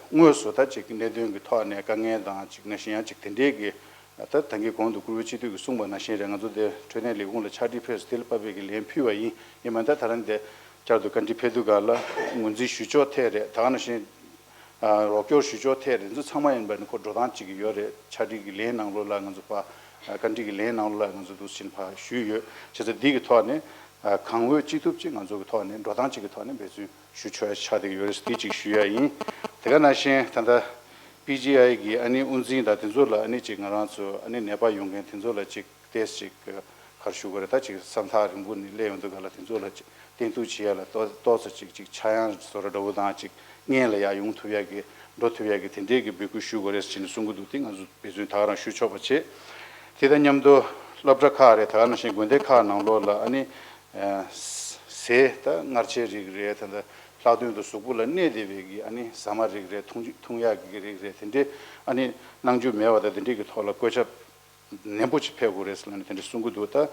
དངོས་སུ་ད་ཅིག་གནད་དོན་གྱི་ཐོག་ནས་དཀའ་ངལ་དང་ཅིག་ན་གཞོན་ཡང་ཅིག་དེ་འདྲས་ཀྱི་ད་ད་གིན་གོང་དུ་བཀུར་འོས་སྤྱི་འཐུས་ཀྱིས་གསུངས་པ་ནང་བཞིན་རེད། ང་ཚོ་དེ་འཕྲོད་བསྟེན་ལས་ཁུངས་ལ་ཕྱག་བྲིས་ཕེབས་སུ་དེ་ལ་དཔག་པའི་གི་ལན་ཕུལ་བ་ཡིན། ཡིན་མ་ད་ད་རང་དེ་བསྐྱར་དུ་བཀའ་འདྲི་ཕེབས་དུས་ག་ལ་ངོས་འཛིན་ཞུ་ཕྱོགས་ཐད་རེད། ད་ག་ནང་བཞིན་རོགས་སྐྱོར་ཞུ་ཕྱོགས་ཐད་རེད། འདི་ཚོ་ཚང་མ་ཡིན་པ་ནི་ཁོ་འགྲོ་སྟངས་གཅིག་གི་ཡོད་རེད། ཕྱག་བྲིས་ཀྱི་ལན་ནང་ལོགས་ལ་ང་ཚོ་ཕ་བཀའ་འདྲི་གི་ལན་ནང་ལོགས་ལ་ང་ཚོ་འདུག་ཕྱིན་ཕ་ཞུས་ཡོད། བྱས་ཙང་འདི་གི་ཐོག་ནས་གང་འོས་ཅི་ཐུབ་ཅིག་ང་ཚོ་གི་ཐོག་ནས་འགྲོ་སྟངས་གཅིག་གི་ཐོག་ནས་འབད་བརྩོན་ཞུ་ཆོག་ཡ་ཆགས་བསྡད་ཀྱི་ཡོད་རེད། དེ་གཅིག་ཞུ་ཡ་ཡིན། དེ་ག་ནང་བཞིན་ད་ལྟ་པི་ཇི་ཨའི་གི་ཨ་ནི་དབུ་འཛིན་དང་དེ་ཚོ་ལ་ཨ་ནི་ཅིག་ང་རང་ཚོ་ཨ་ནི་ནད་པ་ཡོང་མཁན་དེ་ཚོ་ལ་ཅིག་ཏེས་ཅིག་ག་རེ་ཞུ་དགོས་རེད། ད་ཅིག་བསམ་ཐག་རིང་པོ་ནས་སླེབས་ཡོང་དུས་ག་ལ་དེ་ཚོ་ལ་ཅིག་བསྟེན་གཏུག་བྱེད་ཡ་ལ་ཏོག་ཏོག་ཙམ་ཅིག་ཅིག་ཆག་ཡང་བཟོ་འདྲ་འདྲ་བོ་དང་ཅིག་སྔོན་ལ་ཡར་ཡོང་ཐུབ་ཡ་གི་འགྲོ་ཐུབ་ཡ་གི་དེ་འདྲས་ཀྱི་འབོད་སྐུལ་ཞུ་དགོས་རེད་ཟེར་ནས་གསུང་གི་འདུག་དེ་ང་ཚོ་འབད་བརྩོན་ད་ག་རང་ཞུ་ཆོག་པ་བྱེད། དེ་དང་མཉམ་དུ་སློབ་གྲྭ་ཁག་རེད། ད་ག་ནང་བཞིན་དགོན་སྡེ་ཁག་ནང་ལོགས་ལ་ཨ་ནི། ཟས་ད་མངར་ཆའི་རིགས་རེད། ད་ལྟ་ལྷག་དོན་དུ་གཟུགས་པོ་ལ་གནས་བསྡད་པའི་གི་ཨ་ནི་ཟ་མ་རིགས་རེད། འཐུང་འཐུང་ཡག་གི་རིགས་རེད། དེ་འདྲའི་ཨ་ནི་གནང་རྒྱུ་མེད་པ་དང་དེ་འདྲའི་གི་ཐོག་ལ་བཀོད་ཁྱབ་ནན་པོ་ཅིག་ཕེབས་དགོས་རེད་ཟེར་ནས་དེ་འདྲ་གསུང་གི་འདུག་ད་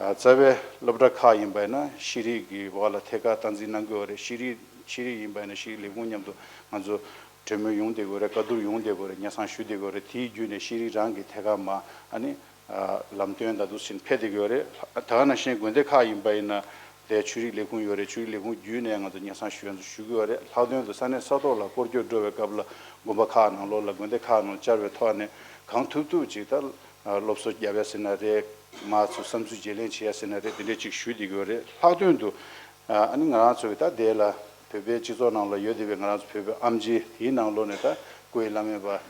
རྩ་བའི་སློབ་གྲྭ་ཁག་ཡིན་པ་ཡིན་ན་ཤེས་རིག་གི་འོག་ལ་ཐད་ཀར་སྟངས་འཛིན་གནང་གི་ཡོད་རེད། ཤེས་རིག་ཤེས་རིག་ཡིན་པ་ཡིན་ན་ཤེས་རིག་ལས་ཁུངས་མཉམ་དུ་ང་ཚོ་གྲོས་མོལ་ཡོང་བསྡད་ཀྱི་ཡོད་རེད། བཀའ་བསྡུར་ཡོང་བསྡད་ཀྱི་ཡོད་རེད། སྙན་སེང་ཞུ་བསྡད་ཀྱི་ཡོད་རེད། དེའི་བརྒྱུད་ནས་ཤེས་རིག་རང་གི་ཐད་ཀར་མ་ཨ་ནི། ལམ་སྟོན་དང་འདུག་སེ་ཕེབས་བསྡད་ཀྱི་ཡོད་རེད། ད་ག་ནང་བཞིན་དགོན་སྡེ་ཁག་ཡིན་པ་ཡིན་ན་དེ་ཆོས་རིག་ལས་ཁུངས་ཡོད་རེད། ཆོས་རིག་ལས་ཁུངས་བརྒྱུད་ནས་ང་ཚོ་སྙན་སེང་ཞུ་ཡ་ཚོ་ཞུ་གི་ཡོད་རེད། ལྷག་དོན་དུ་ས་གནས་ས་ཐོག་ལ་སྐོར་སྐྱོད་འགྲོ་བའི་སྐབས་ལ་དགོན་པ་ཁག་ནང་ལོགས་ལ་དགོན་སྡེ་ཁག་ནང་བཅར་བའི་ཐོག་ནས་གང་ཐུབ་ཐུབ་ཅིག་ད་སློབ་གསོ་རྒྱབ་ཡ་ཟེར་ན་རེད། མ་ཚོ་བསམ་ཚུལ་བརྗེ་ལེན་བྱེད་ཡ་ཟེར་ན་རེད། དེ་འདྲས་ཅིག་ཞུ་བསྡད་ཀྱི་ཡོད་རེད། ལྷག་དོན་དུ་ཨ་ནི་ང་རང་ཚོ་གི་ད་དེ་ལ་བོད་པའི་སྤྱི་ཚོགས་ནང་ལ་ཡོད་བསྡད་པའི་ང་རང་ཚོ་བོད་པའི་ཨེམ་ཆི་དེའི་ནང་ལོགས་ནས་ད་སྐུའི་བླ་མེད་པ།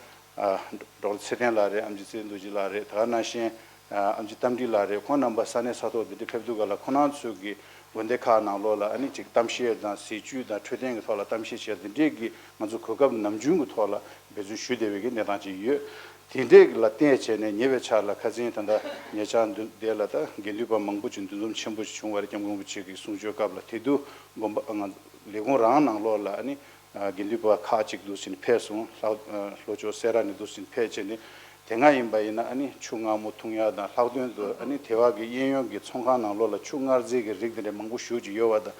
ཨ། ཌོག་ཊར་ཚེ་བརྟན་ལགས་རེད། ཨེམ་ཆི་ཚེ་རིང་རྡོ་རྗེ་ལགས་རེད། ད་ག་ནང་བཞིན་ཨ་ཨེམ་ཆི་རྟ་མགྲིན་ལགས་རེད། ཁོང་རྣམ་པ་ས་གནས་ས་ཐོག་འདི་འདྲ་ཕེབས་དུས་ག་ལ་ཁོང་རྣམ་ཚོ་གི་དགོན་སྡེ་ཁག་ནང་ལོགས་ལ་ཨ་ནི་ཅིག་གཏམ་བཤད་དང་ཟས་བཅུད་དང་འཕྲོད་བསྟེན་གྱི་ཐོག་ལ་གཏམ་བཤད་བྱས་འདི་འདྲས་ཀྱི་ང་ཚོ་གོ་སྐབས་ནམ་རྒྱུན་གྱི་ཐོག་ལ་འབད་བརྩོན་ཞུ་བསྡད་པའི་གི་གནས་སྟངས་ཅིག་ཡོད། དེ་འདྲས་ཀྱི་ལ་བརྟེན་བྱས་ནས་ཉེ་བའི་ཆར་ལ་ཁ་སང་ད་ལྟ་ཉེ་ཆར་འདི་འདི་ལ་ད་དགེ་འདུན་པ་མང་པོ་ཅིག་འདུ་འཛོམས་ཆེན་པོ་ཞིག་བྱུང་བ་རེད། སྐྱབས་མགོན་རིན་པོ་ཆེ་གི་གསུང་ཆོས་སྐབས་ལ། དེ་དུས་དགོན་པ་ང་ལས་ཁུངས་རང་ནང་ལོགས་ལ་ཨ་ནི། དགེ་འདུན་པ་ཁག་ཅིག་འདུག་སེ་ཕེབས་སོང་། ལྷོ་ལྷོ་ཕྱོགས་སེ་ར་ནས་འདུག་སེ་ཕེབས་བྱས་ནས་དེ་སྔ་ཡིན་པ་ཡིན་ན་ཨ་ནི་ཆུ་མངར་མོ་འཐུང་ཡག་དང་ལྷག་དོན་དུ་ཨ་ནི་དེ་བ་གི་གཡས་གཡོན་གྱི་ཚོང་ཁང་ནང་ལོགས་ལ་ཆུ་མངར་རྫས་ཀྱི་རིགས་དེ་འདྲ་མང་པོ་ཞེ་ཅིག་ཡོད་པ་དང་།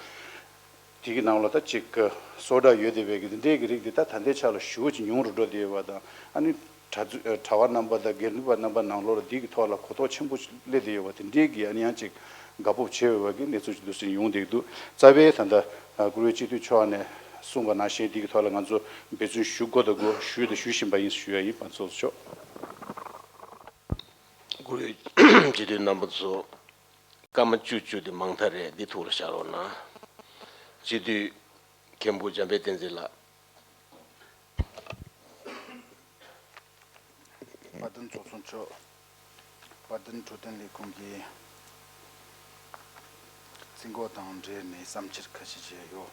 དེ་གི་ནང་ལ་ད་ཅིག་སོ་ཌ་ཡོད་བསྡད་པའི་གི་དེ་འདྲའི་གི་རིགས་དེ་ད་ད་ལྟའི་ཆ་ལ་ཞེ་ཅིག་ཉུང་རུ་འགྲོ་བསྡད་ཡོད་པ་དང་། ཨ་ནི་གྲྭ་བཙུན་གྲྭ་བ་རྣམ་པ་དང་དགེ་འདུན་པ་རྣམ་པ་ནང་ལོགས་ལ་འདི་གི་ཐོག་ལ་གོ་རྟོགས་ཆེན་པོ་སླེབས་བསྡད་ཡོད་པ་དེ་འདྲའི་གི་ཨ་ནི་ཡང་ཅིག་དགའ་སྤོབས་ཆེ་བའི་བར་གྱི་གནས་ཚུལ་ཅིག་འདུག་སེ་ཡོང་བསྡད་འདུག་རྩ་བའི་ད་ལྟ་བཀུར་འོས་སྤྱི་འཐུས་མཆོག་ནས་གསུངས་པ་ནང་བཞིན་འདི་གི་ཐོག་ལ་ང་ཚོ་འབད་བརྩོན་ཞུ་དགོས་དང་དགོས་ཞུས་དང་ཞུ་བཞིན་པ་ཡིན་ཞུ་ཡ་ཡིན། པ་ཚོ་མཆོག་དཀོན་མཆོག་སྤྱི་འཐུས་རྣམ་པ་ཚོ། སྐར་མ་བཅུ་བཅུ་དེ་མང་མཐའ་རེད། འདི་ཐུགས་ལ་བཞག་རོགས་གནང་། སྤྱི་འཐུས་མཁན་པོ་འཇམ་དཔལ་བསྟན་འཛིན་ལགས། དཔལ་ལྡན་ཚོགས་གཙོ་མཆོག་དཔལ་ལྡན་འཕྲོད་བསྟེན་ལས་ཁུངས་ཀྱི་རྩིས་འགོ་དང་འབྲེལ་ནས་བསམ་འཆར་ཁ་ཤས་བྱས་ཡོད།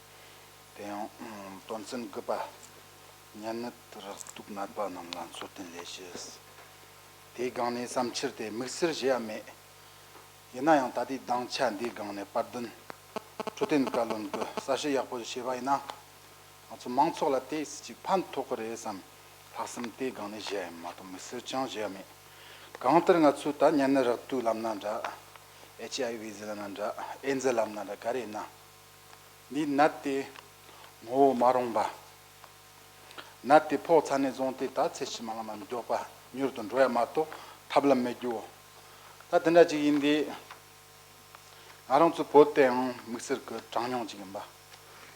དེ་ཡང་དོན་ཚན་དགུ་པ། གཉན་ནད་རེག་དུག་ནད་པ་རྣམས་ལ་འཚོ་རྟེན་ལས་གཞི། དེའི་སྒང་ནས་བསམ་འཆར་དེ་དམིགས་བསལ་བྱེད་ཡ་མེད། ཡིན་ན་ཡང་ད་ལྟའི་སྡིངས་ཆ་འདིའི་སྒང་ནས་དཔལ་ལྡན་འཕྲོད་བསྟེན་བཀའ་བློན་གྱིས་གསལ་བཤད་ཡག་པོ་ཞིག་བྱས་པ་ཡིན་ན། ང་ཚོ་མང་ཚོགས་ལ་དེ་ཅིག་ཕན་ཐོགས་ཀྱི་རེད་བསམ་ལྷག་བསམ་དེའི་སྒང་ནས་བྱས་ཡིན་མ་གཏོགས་དམིགས་བསལ་ཅང་བྱས་ཡ་མེད། གང་ལྟར་ང་ཚོས་ད་གཉན་ནད་རེག་དུག་ལབ་ན་འདྲ། ཨེཆ་ཨའི་ཝི་ཟེར་ན་འདྲ། ཨེ་ཛི་ལབ་ན་འདྲ། ག་རེ་ཡིན་ན། འདིའི་ནད་དེ་ ངོ་བོ་མ་རུངས་པ། ནད་དེ་ཕོག་ཚར་ནས་བཟུང་སྟེ་ད་ཚེ་ཕྱི་མ་ལ་མ་མགྱོགས་པ་མྱུར་དུ་འགྲོ་ཡ་མ་གཏོགས་ཐབས་ལམ་མེད་རྒྱུ། ད་དེ་འདྲ་ཅིག་ཡིན་དུས། ང་རང་ཚོ་བོད་དེའང་དམིགས་བསལ་གྱི་གྲངས་ཉུང་ཅིག་ཡིན་པ།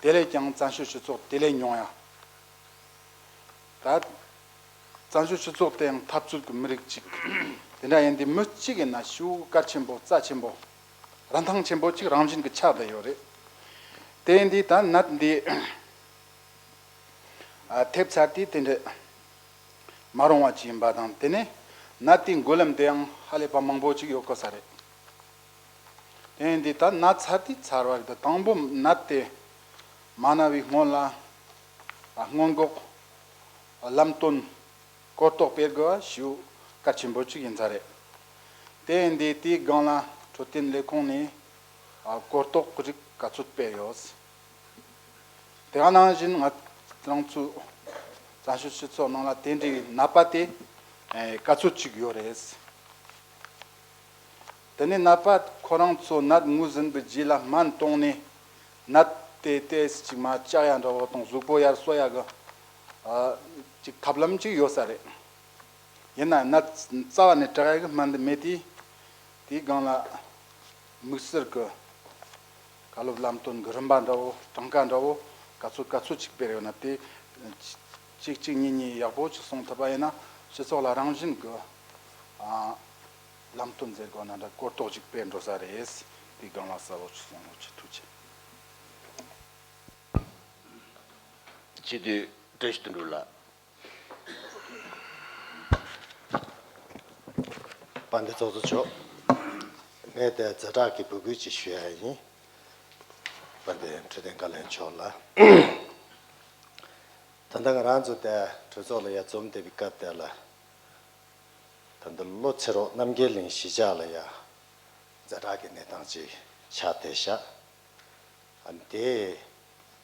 དེ་ལས་ཀྱང་བཙན་བྱོལ་སྤྱི་ཚོགས་དེ་ལས་ཉུང་ཡ། ད་བཙན་བྱོལ་སྤྱི་ཚོགས་དེའང་འཐབ་རྩོད་ཀྱི་མི་རིགས་ཅིག་དེ་འདྲ་ཡིན་དུས་མི་གཅིག་ཡིན་ན་ཤུགས་གལ་ཆེན་པོ་རྩ་ཆེན་པོ། རིན་ཐང་ཆེན་པོ་ཅིག་རང་བཞིན་གྱི་ཆགས་བསྡད་ཡོད་རེད། དེ་ཡིན་དུས་ད་ནད་འདི་ཨ་ཐེབས་ཚར་དུས་དེ་འདྲ་མ་རུང་བ་ཅིག་ཡིན་པ་དང་། དེ་ནས་ནད་དེའི་འགོས་ལམ་དེའང་ཧ་ལས་པ་མང་པོ་ཅིག་ཡོད་དགོས་ས་རེད། དེ་ཡིན་དུས་ད་ན་ཚར་དུས་ཚར་བ་རེད། ད་དང་པོ་ནད་དེ་མ་ན་བའི་སྔོན་ལ་སྔོན་འགོག་ལམ་སྟོན་གོ་རྟོགས་སྤེལ་དགོས་པ་ཞེ་གལ་ཆེན་པོ་གཅིག་ཡིན་ས་རེད། དེ་ཡིན་དུས་དེའི་སྒང་ལ་འཕྲོད་བསྟེན་ལས་ཁུངས་ནས་གོ་རྟོགས་རིགས་ག་ཚོད་སྤེལ་ཡོད། དེ་ག་ནང་བཞིན་ང་རང་ཚོ་བཙན་བྱོལ་སྤྱི་ཚོགས་ནང་ལ་དེ་འདྲའི་ནད་པ་དེ་ག་ཚོད་ཅིག་ཡོད་རེད། དེ་ནས་ནད་པ་ཁོ་རང་ཚོ་ནད་ངོས་ཟིན་པའི་རྗེས་ལ་སྨན་བཏུང་ནས་ནད་དེ་ཏོག་ཙམ་ཅིག་མར་བཅག་ཡ་འདྲ་བོ་དང་གཟུགས་པོ་ཡར་གསོ་ཡ་གི་ཨ་ཅིག་ཐབས་ལམ་ཅིག་ཡོད་ས་རེད། ཡིན་ན་ནད་རྩ་བ་ནས་དྲག་ཡ་གི་སྨན་དེ་མེད་དུས། དེའི་སྒང་ལ་དམིགས་བསལ་གྱི་བཀའ་སློབ་ལམ་སྟོན་གྱི་རིམ་པ་འདྲ་བོ་གྲངས་ཀ་འདྲ་བོ་ག་ཚོད་ག་ཚོད་ཅིག་སྤེལ་ཡོད་ན། དེ་གཅིག་གཅིག་གཉིས་གཉིས་ཡག་པོ་ཅིག་གསུང་ཐུབ་པ་ཡིན་ན་སྤྱི་ཚོགས་ལ་རང་བཞིན་གྱི་ཨ་ལམ་སྟོན་ཟེར་དགོས་ན་འདྲ་གོ་རྟོགས་ཅིག་སྤེལ་འགྲོ་ས་རེད། དེའི་སྒང་ལ་གསལ་པོ་ཅིག་གསུང་རོགས་བྱེད། ཐུགས་རྗེ་ཆེ། སྤྱི་འཐུས་བཀྲ་ཤིས་དོན་གྲུབ་ལགས། དཔལ་ལྡན་ཚོགས་གཙོ་མཆོག་ངས་དེ་ཛ་དྲག་གི་འབོད་སྐུལ་ཅིག་ཞུ་ཡ་ཡིན། དཔལ་ལྡན་འཕྲོད་བསྟེན་བཀའ་བློན་མཆོག་ལ། ད་ལྟ་ང་རང་ཚོ་དེ་གྲོས་ཚོགས་ལ་ཡ་འཛོམས་བསྡད་པའི་སྐབས་དེ་ལ། ད་ལྟ་ལྷོ་ཚེ་རོགས་རྣམ་རྒྱལ་གླིང་གཞིས་ཆགས་ལ་ཡ་ཛ་དྲག་གི་གནས་སྟངས་ཅིག་ཆགས་བསྡད་ཤག་ཨ་ནི་དེ་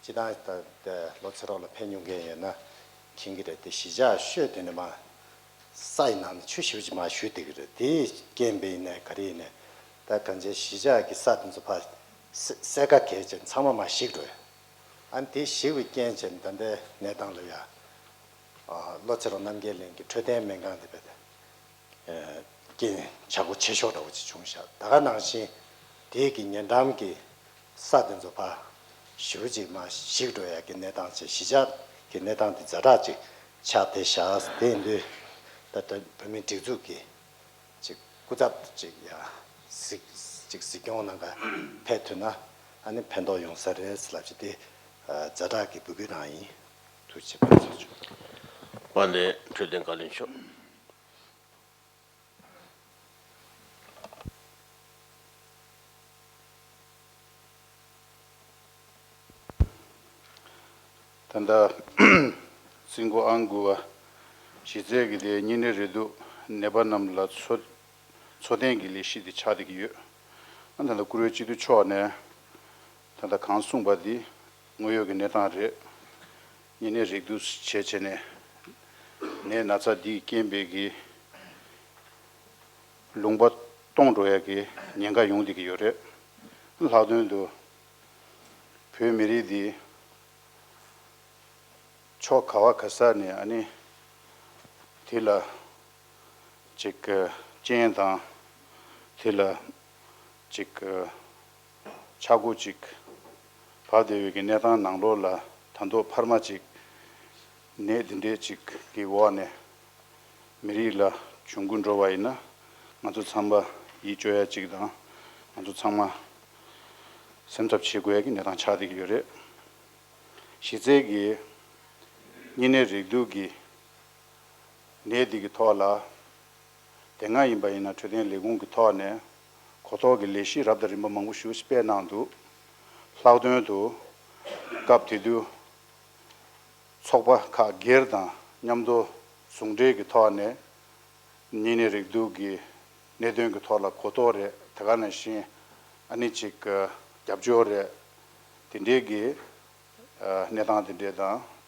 སྤྱི་བཏང་ད་ལྟ་ལྷོ་ཚེ་རོགས་ལ་ཕེབས་མྱོང་མཁན་ཡོད་ན་མཁྱེན་གྱི་རེད། དེ་གཞིས་ཆགས་ཤོད་དེ་ནས་མར་ས་ཡི་ནང་ནས་ཆུ་ཞེ་པོ་ཅིག་མར་བཞུར་བསྡད་ཀྱི་རེད། དེའི་རྐྱེན་པས་ཡིན་ནའི་ག་རེ་ཡིན་ནའི་ད་གང་ཅིའི་གཞིས་ཆགས་ཀྱི་ས་དེ་ཚོ་ཕར་སེ་སེར་ཁ་གས་བྱས་ཚང་མ་མར་ཞིག་འགྲོ་ཡ། ཨ་ནི་དེ་ཞིག་པའི་རྐྱེན་བྱས་ནས་ད་ལྟའི་གནས་སྟངས་ལ་ཡ་ཨ་ལྷོ་ཚེ་རོགས་རྣམ་རྒྱལ་གླིང་གི་འཕྲོད་བསྟེན་སྨན་ཁང་དེ་བས་ཨ་རྐྱེན་ཆག་སྒོ་ཆེ་ཤོས་འདྲ་བོ་ཅིག་བྱུང་ཤག་ད་ག་ནང་བཞིན་དེའི་གི་ཉེ་འགྲམ་གྱི་ས་དེ་ཚོ་ཕར་ཞེ་པོ་ཅིག་མར་ཞིག་འགྲོ་ཡ་གི་གནས་སྟངས་བྱས། གཞིས་ཆགས་ཀྱི་གནས་སྟངས་དེ་ཛ་དྲག་ཅིག་ཆགས་བསྡད་ཤག་དེ་ཡིན་དུས་ད་ལྟ་བོད་མིའི་སྒྲིག་འཛུགས་ཀྱི་ཅིག་སྐུ་ཚབ་ཅིག་ཡ་གཟིགས་ཅིག་གཟིགས་སྐྱོང་གནང་ག་ཕེབས་ཐུབ་ན་ཨ་ནི་ཕན་ཐོགས་ཡོང་ས་རེད་ལབ་ཅིག་དེ་ཛ་དྲག་གི་འབོད་སྐུལ་གནང་ཡིན། ཐུགས་རྗེ་ཆེ། དཔལ་འཛོམས་མཆོག་དཔལ་ལྡན་འཕྲོད་བསྟེན་བཀའ་བློན་མཆོག་ད་ལྟ་སྲིན་འགོ་ཨང་དགུ་པ་གཞི་རྩའི་གི་དེ་གཉན་ནད་རེག་དུག་ནད་པ་རྣམས་ལ་འཚོ་འཚོ་རྟེན་གྱི་ལས་གཞི་དེ་ཆགས་བསྡད་ཀྱི་ཡོད། ཨ་ད་ལྟ་བཀུར་འོས་སྤྱི་འཐུས་མཆོག་ནས་ད་ལྟ་གང་གསུངས་པ་འདི་དངོས་ཡོད་ཀྱི་གནས་སྟངས་རེད། གཉན་ནད་རེག་དུག་བྱས་བྱས་ནས་ནད་ན་ཚ་འདིས་རྐྱེན་པས་ཀྱི་ལུང་པ་སྟོངས་འགྲོ་ཡ་གི་ཉེན་ཁ་ཡོང་བསྡད་ཀྱི་ཡོད་རེད། ལྷག་དོན་དུ་བོད་མི་རིགས་འདི་ཕྱོགས་ག་བ་ག་ས་ནས་ཨ་ནི་དེ་ལ་ཅིག་རྐྱེན་དང་དེ་ལ་ཅིག་ཆག་སྒོ་ཅིག་བབས་བསྡད་ཡོད་ཀྱི་གནས་སྟངས་ནང་ལོགས་ལ་ད་དུང་འཕར་མ་ཅིག་ནད་འདི་འདྲའི་ཅིག་གི་འོག་ནས་མི་རིགས་ལ་འབྱུང་གི་འགྲོ་བ་ཡིན་ན་ང་ཚོ་ཚང་མ་ཡིད་སྐྱོ་ཡ་ཅིག་དང་ང་ཚོ་ཚང་མ་སེམས་འཚབ་བྱེད་དགོས་ཡ་གི་གནས་སྟངས་ཆགས་བསྡད་ཀྱི་ཡོད་རེད། གཞི་རྩའི་གི་གཉན་ནད་རེག་དུག་གི་ནད་འདི་གི་ཐོག་ལ་དེ་སྔ་ཡིན་པ་ཡིན་ན་འཕྲོད་བསྟེན་ལས་ཁུངས་ཀྱི་ཐོག་ནས་གོ་རྟོགས་ཀྱི་ལས་གཞི་རབ་དང་རིམ་པ་མང་པོ་ཞིག་སྤེལ་གནང་འདུག་ལྷག་དོན་དུ་སྐབས་དེ་དུས་ཚོགས་པ་ཁག་སྒེར་དང་མཉམ་དུ་ཟུང་འབྲེལ་གྱི་ཐོག་ནས་གཉན་ནད་རེག་དུག་གི་གནད་དོན་གྱི་ཐོག་ལ་གོ་རྟོགས་རེད། དེ་ག་ནང་བཞིན་ཨ་ནི་ཅིག་རྒྱབ་སྐྱོར་རེད། དེ་འདྲའི་གི་གནས་སྟངས་དེ་འདྲས་དང་།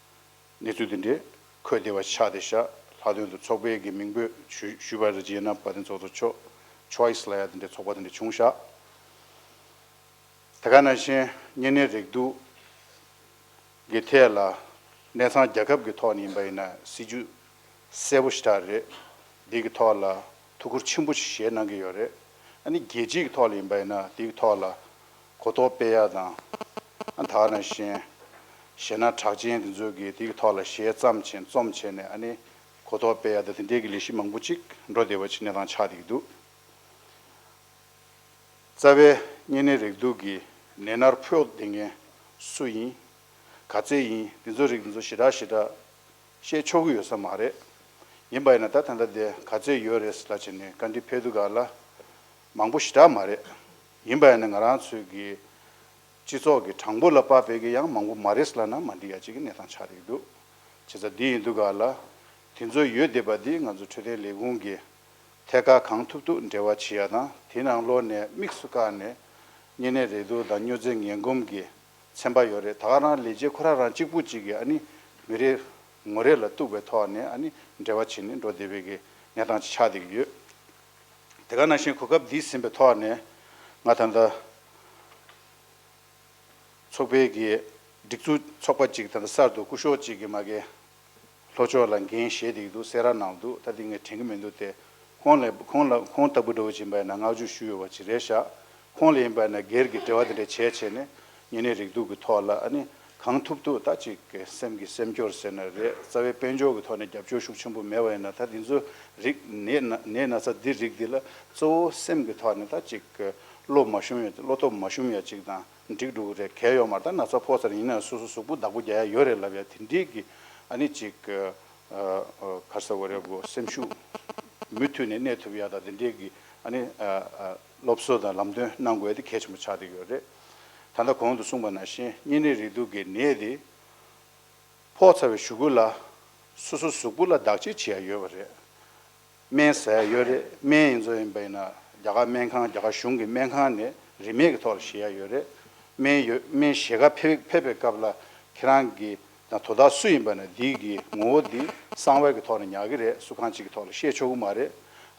གནས་ཚུལ་དེ་འདྲས་འཁོད་བསྡད་པ་ཆགས་བསྡད་ཤག་ལྷག་དོན་དུ་ཚོགས་པའི་གི་མིང་འབོད་ཞུ་ཞུས་པ་རེད། བྱས་ན་དཔལ་ལྡན་ཚོགས་གཙོ་མཆོག་ཆོའི་སི་ལབ་ཡ་དེ་འདྲས་ཚོགས་པ་དེ་འདྲས་བྱུང་ཤག་དེ་ག་ནང་བཞིན་གཉན་ནད་རེག་དུག་ གི་ཐད་ལ་གནས་ཚང་རྒྱལ་ཁབ་ཀྱི་ཐོག་ནས་ཡིན་པ་ཡིན་ན་སྲིད་ཇུས་གསལ་པོ་ཞེ་དྲག་རེད། འདི་གི་ཐོག་ལ་ཐུགས་ཁུར་ཆེན་པོ་ཞིག་བཞེས་གནང་གི་ཡོད་རེད། ཨ་ནི་རྒྱལ་སྤྱི་གི་ཐོག་ལ་ཡིན་པ་ཡིན་ན་འདི་གི་ཐོག་ལ་གོ་རྟོགས་སྤེལ་ཡ་དང་། ཨ་ད་ག་ནང་བཞིན་གཞས་སྣ་གྲགས་ཅན་འདི་ཚོ་གི་འདི་གི་ཐོག་ལ་གཞས་བརྩམས་བྱས་རྩོམ་བྱས་ནས་ཨ་ནི་གོ་རྟོགས་སྤེལ་ཡ་དང་དེ་འདྲའི་གི་ལས་གཞི་མང་པོ་ཅིག་འགྲོ་བསྡད་པ་ཅིག་གནས་སྟངས་ཆགས་བསྡད་ཀྱི་འདུག་རྩ་བའི་གཉན་ནད་རེག་དུག་གི་ནད་མནར་ཕོག་བསྡད་མཁན་སུ་ཡིན། ག་ཚད་ཡིན། འདི་ཚོ་རིགས་འདི་ཚོ་ཞེ་དྲག་ཞེ་དྲག་བཤད་ཆོག་གི་ཡོད་ས་མ་རེད། ཡིན་པ་ཡིན་ན་ད་ད་ལྟ་དེ་ག་ཚད་ཡོད་རེད་ལབ་བྱས་ནས་བཀའ་འདྲི་ཕེབས་དུས་སྒང་ལ་མང་པོ་ཞེ་དྲག་མ་རེད། ཡིན་པ་ཡིན་ན་ང་རང་ཚོའི་གི་སྤྱི་ཚོགས་ཀྱི་གྲངས་འབོར་ལ་དཔག་པའི་གི་ཡང་མང་པོ་མ་རེད་ལབ་ན་མ་འགྲིག་ཡ་ཅིག་གི་གནས་སྟངས་ཆགས་བསྡད་འདུག་བྱས་ཙང་འདི་ཡིན་དུས་སྒང་ལ་དེ་ཚོ་ཡོད་བསྡད་པ་འདི་ང་ཚོ་འཕྲོད་བསྟེན་ལས་ཁུངས་ཀྱི་ཐད་ཀར་གང་ཐུབ་ཐུབ་འབྲེལ་བ་བྱེད་ཡ་དང་དེ་ནང་ལོགས་ནས་དམིགས་སུ་བཀར་ནས་གཉན་ནད་རེག་དུག་དང་སྨྱོ་རྫས་ངན་གོམས་ཀྱི་ཚན་པ་ཡོད་རེད། ད་ག་རང་ལས་བྱེད་ཁོ་རང་རང་གཅིག་པུ་གཅིག་གིས་ཨ་ནི་མི་རེ་ངོ་རེ་ལ་གཏུག་པའི་ཐོག་ནས་ཨ་ནི་འབྲེལ་བ་བྱེད་ནས་འགྲོ་བསྡད་པའི་གི་གནས་སྟངས་ཅིག་ཆགས་བསྡད་ཀྱི་ཡོད། དེ་ག་ནང་བཞིན་གོ་སྐབས་འདི་ཟིན་པའི་ཐོག་ནས་ང་ད་ལྟ་ཚོགས་པའི་གི་སྒྲིག་འཛུགས་ཚོགས་པ་གཅིག་ད་ལྟ་གསར་དུ་སྐུ་ཞབས་གཅིག་གི་མ་གི་ལྷོ་ཕྱོགས་ལ་འགན་བཞེས་བསྡད་ཀྱི་འདུག་གསལ་བསྒྲགས་གནང་འདུག་ད་འདི་ངས་དྲན་གྱི་མི་འདུག་སྟེ། ཁོང་ལ་ཁོང་ལ་ཁོང་ལྟ་བུ་འདྲ་བོ་ཅིག་ཡིན་པ་ཡིན་ན་བསྔགས་བརྗོད་ཞུ་འོས་པ་ཅིག་རེད་ཤག་ཁོང་ལ་ཡིན་པ་ཡིན་ན་སྒེར་གྱི་འབྲེལ་བ་དེ་འདྲ་བྱས་བྱས་ནས་གཉན་ནད་རེག་དུག་གི་ཐོག་ལ་ཨ་ནི་གང་ཐུབ་ཐུབ་ད་ཅིག་སེམས་ཀྱི་སེམས་སྐྱོར་ཟེར་ན་རེད། རྩ་བའི་དཔལ་འབྱོར་གྱི་ཐོག་ནས་རྒྱབ་སྐྱོར་ཤུགས་ཆེན་པོ་མེད་པ་ཡིན་ན་ད་འདི་ཚོ་རིགས་ནད་ན་ནད་ན་ཚ་འདི་རིགས་འདི་ལ་གཙོ་བོ་སེམས་ཀྱི་ཐོག་ནས་ད་ཅིག་བློ་མ་ཞུམ་ཡ་བློ་སྟོབས་མ་ཞུམ་ཡ་ཅིག་དང་འགྲིག་འགྲོ་གི་རེད། གལ་ཡོད་མ་རེད། ད་ན་ཚ་ཕོག་ཚར་ཡིན་ན་སོ་སོ་གཟུགས་པོ་བདག་པོ་རྒྱག་ཡ་ཡོད་རེད་ལབ་ཡ་དེ་འདྲའི་གི་ཨ་ནི་ཅིག་ག་རེ་ཟེར་དགོས་རེད་གོ། སེམས་ཤུགས་མུ་མཐུད་ནས་གནས་ཐུབ་ཡ་དང་དེ་འདྲའི་གི་ཨ་ནི་སློབ་གསོ་དང་ལམ་སྟོན་གནང་དགོས་ཡ་དེ་གལ་ཆེན་པོ་ཆགས་བསྡད་ཡོད་རེད། ད་ལྟ་གོང་དུ་གསུངས་པ་ནང་བཞིན་གཉན་ནད་རེག་དུག་གི་ནད་དེ་ཕོག་ཚར་བའི་གཞུག་གུ་ལ་སོ་སོ་གཟུགས་པོ་ལ་བདག་གཅེས་བྱེད་ཡ་ཡོད་པ་རེད། སྨན་ཟ་ཡ་ཡོད་རེད། སྨན་ཡིན་ཚོ་ཡིན་པ་ཡིན་ན་རྒྱ་གར་སྨན་ཁང་རྒྱ་གར་གཞུང་གི་སྨན་ཁང་ནས་རིན་མེད་ཀྱི་ཐོག་ལ་བཞེས་ཡ་ཡོད་རེད། སྨན་ཡོད་སྨན་བཞེས་ག་ཕེབས་ཕེབས་པའི་སྐབས་ལ་ཁྱེད་རང་གི་དང་དོ་བདག་སུ་ཡིན་པ་ན་འདི་གི་ངོ་བོ་འདི་གསང་བའི་གི་ཐོག་ནས་ཉར་གི་རེད། སུ་གང་ཅིག་གི་ཐོག་ལ་བཤད་ཆོག་གི་མ་རེད།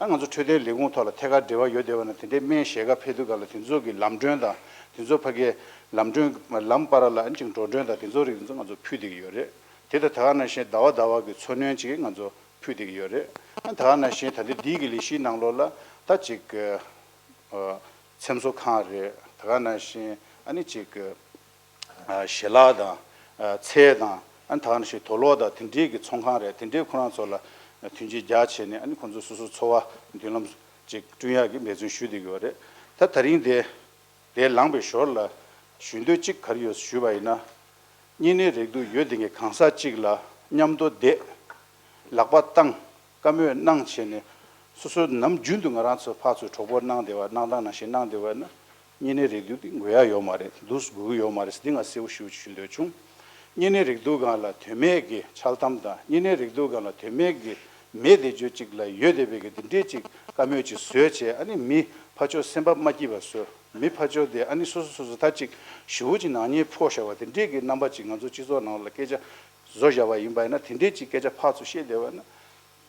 ཨ་ང་ཚོ་འཕྲོད་བསྟེན་ལས་ཁུངས་ཐོག་ལ་ཐད་ཀར་འབྲེལ་བ་ཡོད་བསྡད་པ་ན་དེ་འདྲའི་སྨན་བཞེས་ག་ཕེབས་དུས་སྒང་ལ་དེ་ཚོ་གི་ལམ་གྲོན་དང་དེ་ཚོ་ཕ་གིའི་ལམ་གྲོན་ལམ་བར་ལ་ཨ་ཅིག་འགྲོ་གྲོན་དང་དེ་ཚོ་རིགས་དེ་ཚོ་ང་ཚོ་ཕུལ་བསྡད་ཀྱི་ཡོད་རེད། དེ་ལྟར་ད་ག་ནང་བཞིན་ཟླ་བ་ཟླ་བ་གི་འཚོ་སྣོན་ཅིག་ང་ཚོ་ཕུལ་བསྡད་ཀྱི་ཡོད་རེད། ཨ་ད་ག་ནང་བཞིན་ད་ལྟའི་འདི་གི་ལས་གཞིའི་ནང་ལོགས་ལ་ད་ཅིག་ཨ་འཚེམ་བཟོ་ཁང་རེད། ད་ག་ནང་བཞིན་ཨ་ནི་ཅིག་ཨ་ཞལ་ལག་དང་ཨ་ཚལ་དང་ཨ་ད་ག་ནང་བཞིན་དུག་ལོག་དང་དེ་འདྲའི་གི་ཚོང་ཁང་རེད། དེ་འདྲའི་ཁོ་རང་ཚོ་ལ་མཐུན་རྐྱེན་རྒྱག་བྱས་ནས་ཨ་ནི་ཁོ་ཚོ་སོ་སོ་འཚོ་བ་མདུན་ལམ་ཅིག་བསྐྲུན་ཡག་གི་འབད་བརྩོན་ཞུ་བསྡད་ཀྱི་ཡོད་རེད། ད་ད་རིང་དེ། དེ་ལངས་པའི་ཞོར་ལ་ཞུ་འདོད་གཅིག་ག་རེ་ཡོད་ཞུས་པ་ཡིན་ན། གཉན་ནད་རེག་དུག་ཡོད་བསྡད་མཁན་གང་ཟག་གཅིག་ལ་མཉམ་དུ་བསྡད། ལག་པ་བཏང་། བཀའ་མོལ་གནང་བྱས་ནས་སོ་སོ་ནམ་རྒྱུན་དུ་ང་རང་ཚོ་ཕར་ཚུར་གྲོགས་པོ་གནང་བསྡད་པ་གནང་སྟངས་ནང་བཞིན་གནང་བསྡད་པ་ཡིན་ན་གཉན་ནད་རེག་དུག་དེ་འགོས་ཡ་ཡོད་མ་རེད། འདུག་དགོས་ཀྱི་ཡོད་མ་རེད་ཟེར་འདི་ང་གསལ་པོ་ཞེ་པོ་ཞུ་འདོད་བྱུང་། གཉན་ནད་རེག་དུག་སྒང་ལ་དོན་མེད་ཀྱི་འཆལ་གཏམ་དང་གཉན་ནད་རེག་དུག་སྒང་ལ་དོན་མེད་ཀྱི་མེད་བསྡད་རྒྱུ་གཅིག་ལ་ཡོད་བསྡད་པའི་གི་དེ་འདྲས་ཅིག་བཀའ་མོལ་ཅིག་བཟོས་བྱས་ཨ་ནི་མི་ཕར་ཕྱོགས་སེམས་པ་མ་སྐྱིད་པ་བཟོས། མི་ཕར་ཕྱོགས་དེ་ཨ་ནི་སོ་སོ་སོ་སོ་ད་ཅིག་ཞེ་པོ་ཅིག་ནག་ཉེས་ཕོག་བཞག་པ་དེ་འདྲས་ཀྱི་རྣམ་པ་ཅིག་ང་ཚོ་སྤྱི་ཚོགས་ནང་ལ་སྐད་ཆ་བཟོ་བཞག་པ་ཡིན་པ་ཡིན་ན་དེ་འདྲས་ཅིག་སྐད་ཆ་ཕར་ཚུར་བཤད་བསྡད་པ་ན་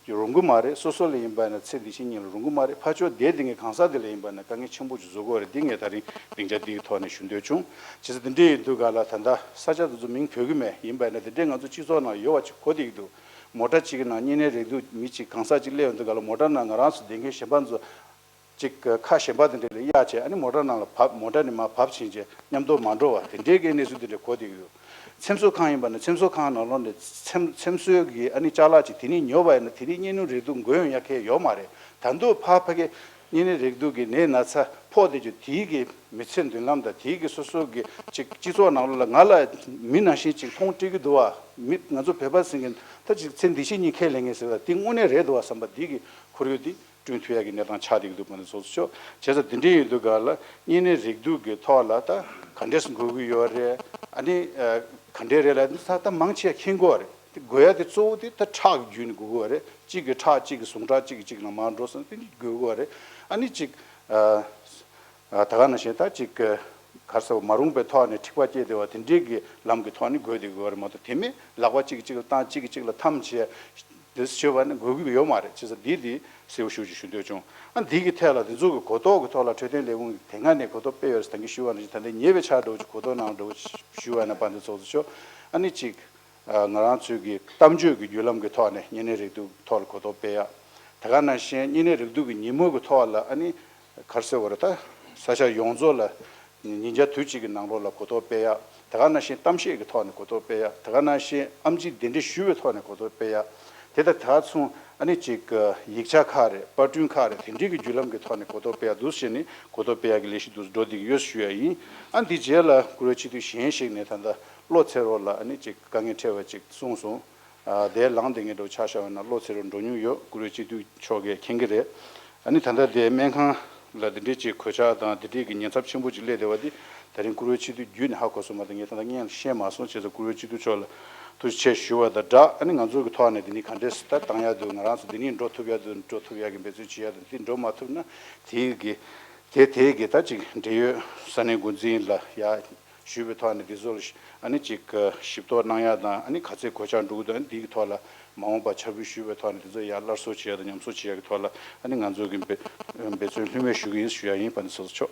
རུང་གི་མ་རེད། སོ་སོ་ལ་ཡིན་པ་ཡིན་ན་ཚེ་འདི་ཕྱི་གཉིས་ལ་རུང་གི་མ་རེད། ཕར་ཕྱོགས་བསྡད་བསྡད་མཁན་གང་ཟག་དེ་ལ་ཡིན་པ་ཡིན་ན་དཀའ་ངལ་ཆེན་པོ་ཅིག་བཟོ་གི་ཡོད་རེད། འདི་ངས་ད་རིང་སྡིངས་ཆ་འདིའི་ཐོག་ནས་ཞུ་འདོད་བྱུང་། བྱས་ཙང་དེ་འདྲས་ཡིན་དུས་ག་ལ་ད་ལྟ་ས་ཆ་དེ་ཚོ་མིང་འབོད་གི་མེད། ཡིན་པ་ཡིན་ན་དེ་འདྲས་ང་ཚོ་སྤྱི་ཚོགས་ནང་ཡོད་པ་ཅིག་གོ་བསྡད་ཀྱི་འདུག་མོ་ཊ་གཅིག་གི་ནང་གཉན་ནད་རེག་དུག་མི་གཅིག་གང་ཟག་གཅིག་སླེབས་ཡོང་དུས་ག་ལ་མོ་ཊ་ནང་ང་རང་ཚོ་བསྡད་མཁན་གཞན་པ་ཚོ་གཅིག་ཁ་གཞན་པ་དེ་འདྲ་ལ་གཡར་བྱས་ཨ་ནི་མོ་ཊ་ནང་ལ་བབས། མོ་ཊ་ནས་མར་བབས་ཕྱིན་བྱས་མཉམ་དུ་མ་འགྲོ་བ་དེ་འདྲའི་གི་གནས་ཚུལ་དེ་འདྲ་གོ་བསྡད་ཀྱི་ཡོད། འཚེམ་བཟོ་ཁང་ཡིན་པ་ན་འཚེམ་བཟོ་ཁང་ནང་ལོགས་ནས་འཚེམ་འཚེམ་བཟོའི་གི་ཨ་ནི་ཅ་ལག་ཅིག་དེ་ནས་ཉོས་པ་ཡིན་ན་དེ་ནས་གཉན་ནད་རེག་དུག་འགོས་ཡོང་ཡ་གང་ཡང་ཡོད་མ་རེད། ད་དུང་ཕར་ཕ་གི་གཉན་ནད་རེག་དུག་གི་ནད་ན་ཚ་ཕོག་བསྡད་རྒྱུ་དེའི་གི་མི་ཚེ་མདུན་ལམ་དང་དེའི་གི་སོ་སོ་གི་ཅིག་སྤྱི་ཚོགས་ནང་ལོགས་ལ་ང་ལ་མི་ནང་བཞིན་ཅིག་མཐོང་སྤྲད་ཀྱི་འདུག་བ། མི་ང་ཚོ་བོད་པ་ཟེར་མཁན་ད་ཅིག་ཚེ་འདི་ཕྱི་གཉིས་ཁས་ལེན་མཁན་ཟེར་བ་དེ་དངོས་གནས་རེད་འདུག་བ་བསམ་པ་འདི་གི་ཁོར་ཡུག་འདི་བསྐྲུན་ཐུབ་ཡག་གི་གནས་སྟངས་ཆགས་བསྡད་ཀྱི་འདུག་པ་འདི་ཚོ་ཚོ་ཆོག་བྱས་ཙང་དེ་འདྲའི་ཡིན་དུས་ག་ལ་གཉན་ནད་རེག་དུག་གི་ཐོག་ལ་ད་ག་འདྲས་འགོས་ཀྱི་ཡོད་རེད། ཨ་ནི་ག་འདྲས་རེད་ལབ་ད་ད་མང་ཆེ་མཁྱེན་གྱི་ཡོད་རེད། དེ་འགོས་ཡ་དེ་གཙོ་བོ་དེ་ད་ཁྲག་གི་བརྒྱུད་ནས་འགོས་ཀྱི་ཡོད་རེད། གཅིག་གི་ཁྲག་གཅིག་གི་ཟུངས་ཁྲག་གཅིག་གི་གཅིག་ལ་མར་འགྲོ་སོང་དེ་འགོས་ཀྱི་ཡོད་རེད། ཨ་ནི་གཅིག་ཨ་ད་ག་ནང་བཞིན་ད་གཅིག་གི་ག་རེ་ཟེར་བ་མ་རུངས་པའི་ཐོག་ནས་འཁྲིག་པ་སྐྱེས་བསྡད་པ་དེ་འདྲའི་གི་ལམ་གྱི་ཐོག་ནས་འགོས་བསྡད་ཀྱི་ཡོད་རེད་མ་གཏོགས་དེ་མིན་ལག་པ་གཅིག་གིས་གཅིག་ལ་བཏང་གཅིག་གིས་གཅིག་ལ་འཐམ་བྱས་དེ་བྱས་པ་ནི་འགོས་ཀྱི་ཡོད་མ་རེད། བྱས་ཙང་འདི་འདི་གསལ་པོ་ཞེ་པོ་ཅིག་ཞུ་འདོད་བྱུང་། ཨ་འདི་གི་ཐད་ལ་དེ་ཚོ་གི་གོ་རྟོགས་ཀྱི་ཐོག་ལ་འཕྲོད་བསྟེན་ལས་ཁུངས་ཀྱིས་དེ་སྔ་ནས་གོ་རྟོགས་སྤེལ་ཡོད་རེད། ད་གིན་ཞུས་པ་ནང་བཞིན་ད་ལྟ་ཉེ་བའི་ཆར་འདྲ་བོ་ཅིག་གོ་རྟོགས་གནང་འདྲ་བོ་ཞུས་པ་ཡིན་ན་དཔལ་ལྡན་ཚོགས་གཙོ་མཆོག་ཨ་ནི་གཅིག་ང་རང་ཚོའི་གི་གཏམ་བརྗོད་ཀྱི་བརྒྱུད་ལམ་གྱི་ཐོག་ནས་བསྙེན་གནས་རིགས་གཏུག་ཐོག་ལ་གོ་རྟོགས་སྤེལ་ཡ། དེ་ག་ནང་བཞིན་བསྙེན་གནས་རིགས་གཏུག་གི་ཉིན་མོ་གི་ཐོག་ལ་ཨ་ནི་ག་རེ་ཟེར་དགོས་རེད། ད་ས་ཆ་ཡོངས་རྫོགས་ལ་ཉིན་ཆ་དུས་གཅིག་གི་ནང་ལོགས་ལ་གོ་རྟོགས་སྤེལ་ཡ། དེ་ག་ནང་བཞིན་གཏམ་བཤད་ཀྱི་ཐོག་ནས་གོ་རྟོགས་སྤེལ་ཡ། དེ་ག་ནང་བཞིན་ཨེམ་ཆི་གདན་འདྲེན་ཞུས་པའི་ཐོག་ནས་གོ་རྟོགས་སྤེལ་ཡ། དེ་དང་དེ་མཚུངས་ཨ་ནི་གཅིག་ཡིག་ཆ་ཁག་རེད། པར་སྐྲུན་ཁག་རེད། དེ་འདྲའི་གི་བརྒྱུད་ལམ་གྱི་ཐོག་ནས་གོ་རྟོགས་སྤེལ་ཡ་འདུག་ཟེར་ནས་གོ་རྟོགས་སྤེལ་ཡ་གི་ལས་གཞི་འདུག་འགྲོ་བསྡད་ཀྱི་ཡོད་ཞུ་ཡ་ཡིན། ཨ་འདི་རྗེས་ལ་བཀུར་འོས་སྤྱི་འཐུས་གཞན་ཞིག་ནས་ད་ལྟ་བློ་འཚེ་རོགས་ལ་ཨ་ནི་གཅིག་དཀའ་ངལ་འཕྲད་པ་གཅིག་གསུངས་སོང་། ཨ་དེ་ལངས་བསྡད་མཁན་འདྲ་བོ་ཆ་བཞག་པ་ན་བློ་འཚེ་རོགས་འགྲོ་མྱོང་ཡོད། བཀུར་འོས་སྤྱི་འཐུས་མཆོག་གིས་མཁྱེན་གྱི་རེད། ཨ་ནི་ད་ལྟ་དེ་སྨན་ཁང་ལ་དེ་འདྲའི་ཅིག་གོད་ཆག་དང་དེ་འདྲའི་གི་ཉེན་ཚབས་ཆེན་པོ་ཅིག་སླེབས་བསྡད་པ་འདི་ད་རིང་བཀུར་འོས་སྤྱི་འཐུས་བརྒྱུད་ནས་ཧ་གོ་སོང་མ་གཏོགས་ངས་ད་ལྟ་སྔོན་ལ་ཤེས་མ་སོང་། བྱས་ཙང་བཀུར་འོས་སྤྱི་འཐུས་མཆོག་ལ་ཐུགས་རྗེ་ཆེ་ཞུ་བ་དང་སྦྲགས། ཨ་ནི་ང་ཚོ་གི་ཐོག་ནས་དེ་ནི་ག་འདྲས་ད་བཏང་ཡག་འདུག་ང་རང་ཚོ་འདི་ནི་འགྲོ་ཐུབ་ཡག་འདུག་འགྲོ་ཐུབ་ཡག་གི་འབད་བརྩོན་བྱེད་ཡག་འདུག་འདི་འགྲོ་མ་ཐུབ་ན་དེའི་གི་དེ་དེའི་གི་ད་ཅིག་འབྲེལ་ཡོད་ས་གནས་འགོ་འཛིན་ལ་ཡ་ཞུས་པའི་ཐོག་ནས་འདི་ཚོ་ལ་ཨ་ནི་ཅིག་ཞིབ་རྟོག་གནང་ཡག་དང་། ཨ་ནི་ག་ཚད་གོད་ཆག་འགྲོ་གི་འདུག་ཨ་ནི་འདིའི་ཐོག་ལ་མ་འོངས་པ་ཕྱར་བུ་ཞུས་པའི་ཐོག་ནས་འདི་ཚོ་ཡར་སླར་གསོ་བྱེད་ཡག་དང་ཉམས་གསོ་བྱེད་ཡག་གི་ཐོག་ལ་ཨ་ནི་ང་ཚོ་གི་འབད་འབད་བརྩོན་ལྷོད་མེད་ཞུ་གི་ཡིན་ཞུ་ཡག་ཡིན། དཔལ་ལྡན་ཚོགས་གཙོ་མཆོག་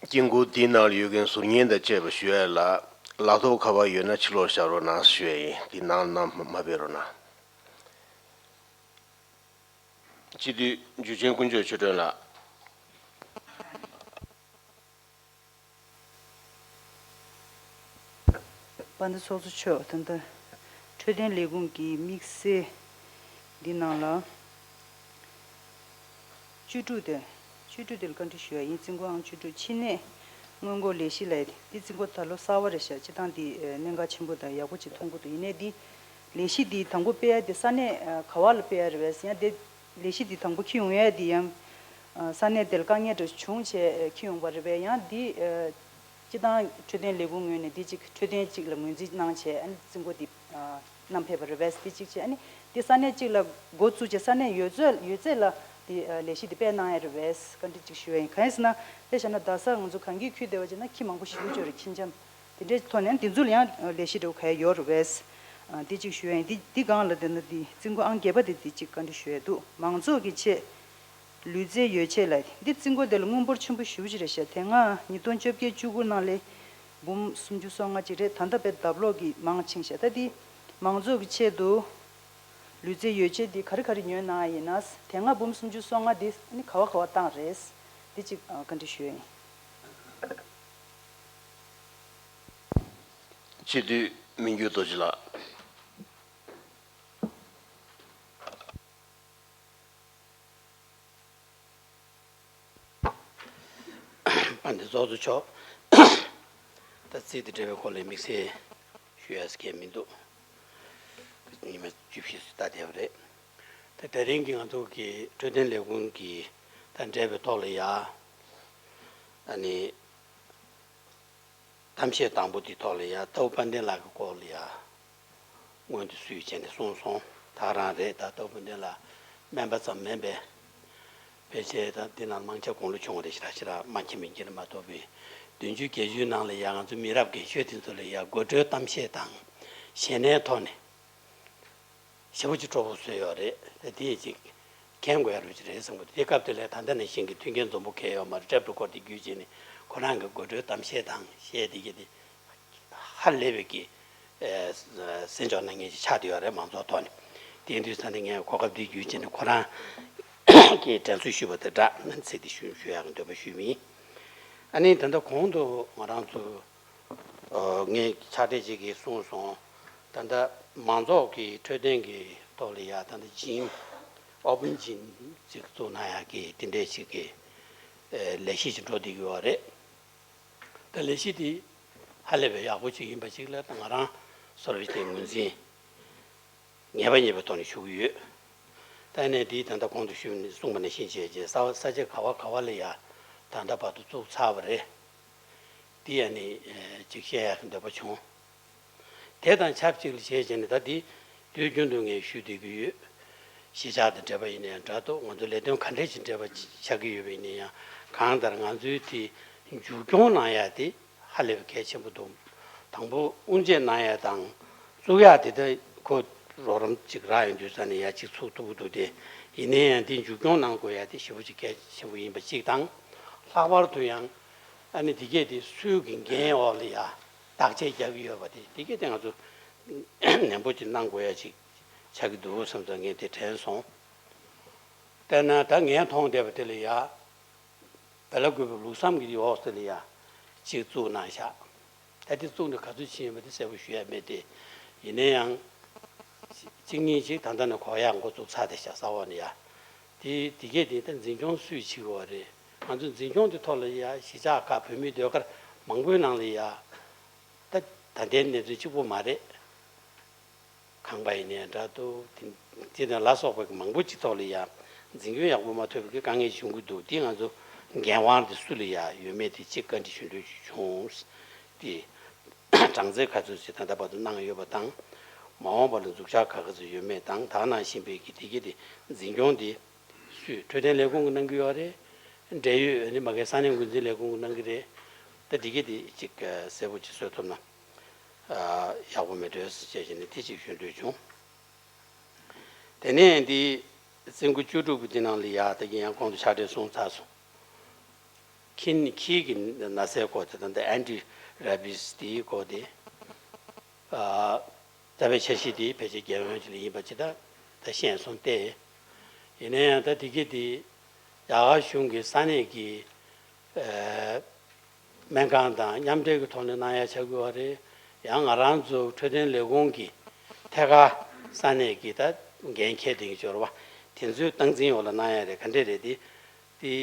དཀྱིལ་འཁོར་འདིའི་ནང་ལ་ཡོད་མཁན་ཟུར་ཉན་དང་བཅས་པ་ཞུ་ཡག་ལ་ལག་ཐོགས་ཁ་པར་ཡོད་ན་ཕྱི་ལོགས་བཞག་རོགས་གནང་ཞུ་ཡག་ཡིན། འདི་ནང་ལ་ནང་མ་ཕེབས་རོགས་གནང་། སྤྱི་འཐུས་འཇུ་ཆེན་དཀོན་མཆོག་ཆོས་སྒྲོན་ལགས། དཔལ་ལྡན་ཚོགས་གཙོ་མཆོག་ད་ལྟ་འཕྲོད་བསྟེན་ལས་ཁུངས་ཀྱི་དམིགས་བསལ་འདི་ནང་ལ་བཅུ་དྲུག་དེ་བཅུ་དྲུག་དེ་ལ་བཀའ་འདྲི་ཞུ་ཡ་ཡིན། རྩིས་འཁོར་ཨང་བཅུ་དྲུག་ཕྱི་ནད་སྔོན་འགོག་ལས་གཞི་ལབ་ཡ་དེ། འདི་རྩིས་འཁོར་ད་ལོ་གསར་བ་རེད་ཤག་སྤྱིར་བཏང་འདི་གནད་འགག་ཆེན་པོ་དང་ཡག་པོ་ཅིག་མཐོང་གི་འདུག་ཡིན་ནའི་འདི་ལས་གཞི་འདི་དང་པོ་སྤེལ་ཡ་དེ་ས་གནས་ག་བ་ལ་སྤེལ་ཡ་རེད་པས། ཡང་དེ་ལས་གཞི་འདི་དང་པོ་འཁྱེར་ཡོང་ཡ་འདི་ཡང་ས་གནས་དེར་དཀའ་ངལ་འདྲ་བྱུང་བྱས་འཁྱེར་ཡོང་པ་རེད་པས། ཡང་འདི་སྤྱིར་བཏང་འཕྲོད་བསྟེན་ལས་ཁུངས་ངོས་ནས་འདི་གཅིག་འཕྲོད་བསྟེན་གཅིག་ལ་ངོས་འཛིན་གནང་བྱས་ཨ་ནི་རྩིས་འཁོར་འདི་བསྣམས་ཕེབས་པ་རེད་པས། འདི་གཅིག་བྱས་ཨ་ནི་འདི་ས་གནས་གཅིག་ལ་འགོ་བཙུགས་བྱས་ས་གནས་ཡོད་ཚད་ཡོད་ཚད་ལ་འདི་ལས་གཞི་འདི་སྤེལ་གནང་ཡ་རེད་པས། བཀའ་འདྲི་གཅིག་ཞུ་ཡ་ཡིན། གང་ཡིན་ཟེར་ན་དཔེ་བཞག་ན་རྡ་སར་ང་ཚོ་གངས་སྐྱིད་ཁུལ་དེ་བ་བྱས་ན་ཁྱི་མང་པོ་ཞེ་པོ་ཅིག་ཡོད་རེད། ཁྱི་འཇམ་དེ་འདྲའི་ཐོག་ནས་འདི་ཚོ་ལ་ཡང་ལས་གཞི་འདྲ་བོ་ག་ཡ་ཡོད་རེད་པས། འདི་གཅིག་ཞུ་ཡ་ཡིན། འདི་འདི་སྒང་ལ་བསྡད་ན་འདི་རྩིས་འཁོར་ཨང་བརྒྱད་པ་དེ་འདི་གཅིག་བཀའ་འདྲི་ཞུ་ཡ་འདུག་མང་ཚོགས་ཀྱི་ཆེད། ལུས་རྩལ་ཡོ་ཆས་ལ་འདི་རྩིས་འཁོར་དེ་ལ་དངུལ་འབོར་ཆེན་པོ་ཞེ་པོ་ཅིག་རེད་ཤག་དེ་སྔ་ཉིས་སྟོང་བཅོ་བརྒྱད་བཅུ་དགུ་ནང་ལས་འབུམ་སུམ་ཅུ་སོ་ལྔ་ཅིག་རེད། ད་ལྟ་དཔེ་ལྡབ་ལོག་གིས་མང་ཕྱིན་ཤག་ད་འདི་མང་ཚོགས་ཀྱི་ཆེད་དུ་ལུས་རྩལ་ཡོ་ཆས་འདི་ག་རེ་ག་རེ་ཉོས་གནང་ཡ་ཡིན་ན། དེ་སྔ་འབུམ་སུམ་ཅུ་སོ་ལྔ་འདི་ནི་ག་བ་ག་བ་བཏང་རེད། འདི་གཅིག་བཀའ་འདྲི་ཞུ་ཡ་ཡིན། སྤྱི་འཐུས་མི་འགྱུར་རྡོ་རྗེ་ལགས། དཔལ་ལྡན་ཚོགས་གཙོ་མཆོག་ད་རྩིས་དེ་འབྲེལ་བའི་སྐོར་ལ་དམིགས་བསལ་ཞུ་ཡ་སྐད་མི་འདུག་ཉི་མ་བཅུ་བཞི་ཙམ་ལྟ་བསྡད་པ་རེད། ད་དེ་རིང་གི་ང་ཚོ་གི་འཕྲོད་བསྟེན་ལས་ཁུངས་ཀྱི་ད་འབྲེལ་བའི་ཐོག་ལ་ཡ་ཨ་ནི། གཏམ་བཤད་དང་པོ་དེའི་ཐོག་ལ་ཡ་རྟའུ་དཔལ་ལྡན་ལགས་ཀྱི་སྐོར་ལ་ཡ་སྔོན་དུ་སུས་བྱས་ནས་གསུངས་སོང་། ད་རང་རེད། ད་རྟའུ་དཔལ་ལྡན་ལགས་སྨན་པ་ཙམ་མིན་པས། ཕལ་ཆེར་ད་འདི་ནང་མང་ཆེ་དགུང་ལོ་ཆུང་བ་རེད། ཞེ་དྲག་ཞེ་དྲག་མ་མཁྱེན་པ་ཡིན་གྱི་རེད་མ་གཏོགས་པའི་བདུན་ཅུ་བརྒྱད་ཅུའི་ནང་ལ་ཡ་ང་ཚོ་མི་རབས་རྒན་ཤོས་དེ་ཚོ་ལ་ཡ་དགོད་བྲོའི་གཏམ་བཤད་དང་ཞལ་ནས་ཐོག་ནས། ཞེ་པོ་ཅིག་སྤྲོ་པོ་བཟོས་ཡོད་རེད། དེ་དེ་ཅིག་མཁྱེན་དགོས་ཡ་རུ་ཅིག་རེད་བསམ་གི་འདུག་དེ་སྐབས་དེ་ལས་ད་ལྟ་ནང་བཞིན་གྱི་མཐུན་རྐྱེན་འཛོམས་པོ་གང་ཡོད་མ་རེད། ཊེབ་རི་ཀོར་དེ་བརྒྱུད་བྱས་ནས་ཁོ་རང་གི་དགོད་བྲོའི་གཏམ་བཤད་དང་བཤད་དེ་གི་དེ་ཧ་ལས་པའི་གི་ཨེ་གསན་འཇོག་གནང་མཁན་ཞིག་ཆགས་བསྡད་ཡོད་རེད། མང་ཚོགས་ཐོག་ནས། དེ་དུས་ཙང་ནས་ངས་གོ་སྐབས་འདི་བརྒྱུད་བྱས་ནས་ཁོ་རང་གིས་དྲན་གསོ་ཞུས་པ་དང་སྦྲགས་ཚིག་འདི་ཞུ་ཞུ་ཡག་གི་འདོད་པ་ཞུས་པ་ཡིན། ཨ་ནི་ད་ལྟ་གོང་དུ་ང་རང་ཚོ། ཨོ། ངས་ཕྱག་སྦྲེལ་ཅིག་གིས་གསུངས་སོང་། ད་ལྟ་མང་ཚོགས་ཀྱི་འཕྲོད་བསྟེན་གྱི་ཐོག་ལ་ཡ་ད་ལྟ་ཇིམ། ཨོ་པན་ཇིམ་ཅིག་བཙུགས་གནང་ཡག་གི་དེ་འདྲས་ཅིག་གི་ཨེ་ལས་གཞི་ཅིག་འགྲོ་བསྡད་ཀྱི་ཡོད་རེད། ད་ལས་གཞི་དེ་ཧ་ལས་པའི་ཡག་པོ་ཅིག་ཡིན་པ་ཅིག་ལ་ད་ང་རང་སོ་ར་བའི་དེ་ངོས་འཛིན་ངེས་པ་རྙེད་པའི་ཐོག་ནས་ཞུ་གི་ཡོད། ད་ནས་འདི་ད་ལྟ་གོང་དུ་ཞུས་ནས་གསུངས་པ་ནང་བཞིན་བྱས་རྗེས་ས་ས་ཆ་ག་བ་ག་བ་ལ་ཡ་ད་ལྟ་བར་དུ་བཙུགས་ཚར་བ་རེད། འདི་ཡ་ནི་ཅིག་བཤད་ཡག་གི་འདོད་པ་བྱུང་། དེ་དང་ཆབས་ཅིག་ལ་བྱས་བྱས་ནས་ད་འདི་དུས་རྒྱུན་དུ་ངས་ཞུ་བསྡད་ཀྱི་ཡོད། གཞིས་ཆགས་དང་འབྲེལ་བ་ཡིན་ན་ཡང་འདྲ་འདུག་ང་ཚོ་ལས་དོན་ག་འདྲས་ཅིག་འབྲེལ་བ་ཆགས་ཀྱི་ཡོད་པ་ཡིན་ན་ཡང་གང་ལྟར་ང་ཚོའི་དེ་མཇུག་སྐྱོང་གནང་ཡག་དེ་ཧ་ལས་པའི་གལ་ཆེན་པོ་འདུག་དང་པོ་དབུ་འབྱེད་གནང་ཡ་དང་བཙུགས་ཡ་དེ་ལྟ་ཁོ་རོགས་རམ་ཅིག་རག་ཡོང་དུས་ཙང་ནས་ཡ་ཅིག་ཚུགས་ཐུབ་ཀྱི་འདུག་དེ་ཡིན་ན་ཡང་དེ་མཇུག་སྐྱོང་གནང་དགོས་ཡ་དེ་ཞེ་པོ་ཅིག་གལ་ཆེན་པོ་ཡིན་པ་གཅིག་དང་། ལྷག་པར་དུ་ཡང་ཨ་ནི་དེ་གས་དེ་སུའི་གི་འགན་འོག་ལ་ཡ་ད་ བརྟག་དཔྱད་རྒྱག་གི་ཡོད་པ་དེ་དེ་གས་དེ་ང་ཚོ་ནན་པོ་ཅིག་གནང་དགོས་ཡ་ཅིག་ཆགས་ཀྱི་འདུག་བསམ་ཙང་ངས་དེ་དྲན་སོང་། དཔེར་ན་ད་ངས་མཐོང་བསྡད་པ་དེ་ལ་ཡ། བེ་ལ་ཀུ་པའི་ལུགས་བསམ་གྱི་འོག་ཟེར་ལ་ཡ་གཅིག་བཙུགས་གནང་ཤག་ད་དེ་བཙུགས་ནས་ག་ཚོད་ཕྱིན་ཡོད་མེད་དེ་གསལ་པོ་ཞུ་ཡ་མེད་དེ། ཡིན་ན་ཡང་། གཅིག་གཉིས་ཅིག་ད་ལྟ་ནས་གོ་ཡག་འགོ་བཙུགས་ཚར་དེ་ཤག་ས་འོག་ནས་ཡ། དེ་དེ་གས་དེ་ད་འཛིན་སྐྱོང་སུས་བྱེད་དགོས་པ་རེད། ང་ཚོ་འཛིན་སྐྱོང་དེ་ཐོག་ལ་ཡ་གཞིས་ཆགས་ཁག་བོད་མིའི་ཟློས་གར་མང་པོའི་ནང་ལ་ཡ། ད་ད་ལྟའི་གནས་ཚུལ་གཅིག་པོ་མ་རེད། ཁང་པ་ཡིན་ནའི་འདྲ་འདུག་དེ་དེ་དང་ལ་སོགས་པའི་མང་པོ་ཅིག་ཐོག་ལ་ཡང་འཛིན་སྐྱོང་ཡག་པོ་མ་ཐུབ་པའི་དཀའ་ངལ་བྱུང་གི་འདུག་དེ་ང་ཚོ་འགན་དབང་དེ་སུ་ལ་ཡང་ཡོད་མེད་དེ་གཅིག་བཀའ་འདྲི་ཞུ་འདོད་ཅིག་བྱུང་། དེ་གྲངས་ཚད་ག་ཚོད་ཅིག་ད་ལྟ་བར་དུ་གནང་ཡོད་པ་དང་། མ་འོངས་པ་ལ་འཛུགས་འཆར་ག་ག་ཚོད་ཡོད་མེད་དང་ད་ག་ནང་བཞིན་པའི་གི་དེ་གི་དེ་འཛིན་སྐྱོང་དེ་སུས་འཕྲོད་བསྟེན་ལས་ཁུངས་ཀྱིས་གནང་གི་ཡོད་རེད། འབྲེལ་ཡོད་ཨ་ནི་མ་གི་ས་གནས་འགོ་འཛིན་ལས་ཁུངས་ཀྱིས་གནང་གི་རེད། ད་དེ་གི་དེ་གཅིག་གསལ་པོ་ཅིག་བཟོ་ཐུབ་ན། ཡག་པོ་མེད་འགྲོས་ཟེར་བྱས་ནས་དེ་གཅིག་ཞུ་འདོད་བྱུང་། དེ་ནས་འདི་ཚེས་ཉི་ཤུ་རྩ་དྲུག་གི་དེ་ནང་ལ་ཡ་ད་གིན་ཡང་གོང་དུ་ཕྱག་སྦྲེལ་གསུངས་ཚར་སོང་། ཁྱི་ཁྱི་གི་ན་ཚའི་སྐོར་དེ་དང་འདི་ཨན་ཊི་རེ་བིས་དེའི་སྐོར་དེ། རྩ་བའི་འཆར་གཞི་དེ་ཕལ་ཆེར་རྒྱལ་ཡོངས་ཀྱི་ལ་ཡིན་པ་ཅི་ད་ད་ཤེས་སོང་སྟེ། ཡིན་ན་ཡང་ད་དེ་གི་དེ་རྒྱ་གར་གཞུང་གི་ས་གནས་ཀྱི། སྨན་ཁང་དང་མཉམ་འབྲེལ་གྱི་ཐོག་ནས་གནང་ཡ་ཆགས་ཀྱི་ཡོད་རེད། ཡང་ང་རང་ཚོ་འཕྲོད་བསྟེན་ལས་ཁུངས་ཀྱི་ཐད་ཀར་ས་གནས་ཀྱི་ད་འགན་འཁྱེར་དེ་གི་འབྱོར་བ་དེ་ཚོའི་སྟངས་འཛིན་འོག་ལ་གནང་ཡ་རེད། ག་འདྲས་རེད་དེ། དེ་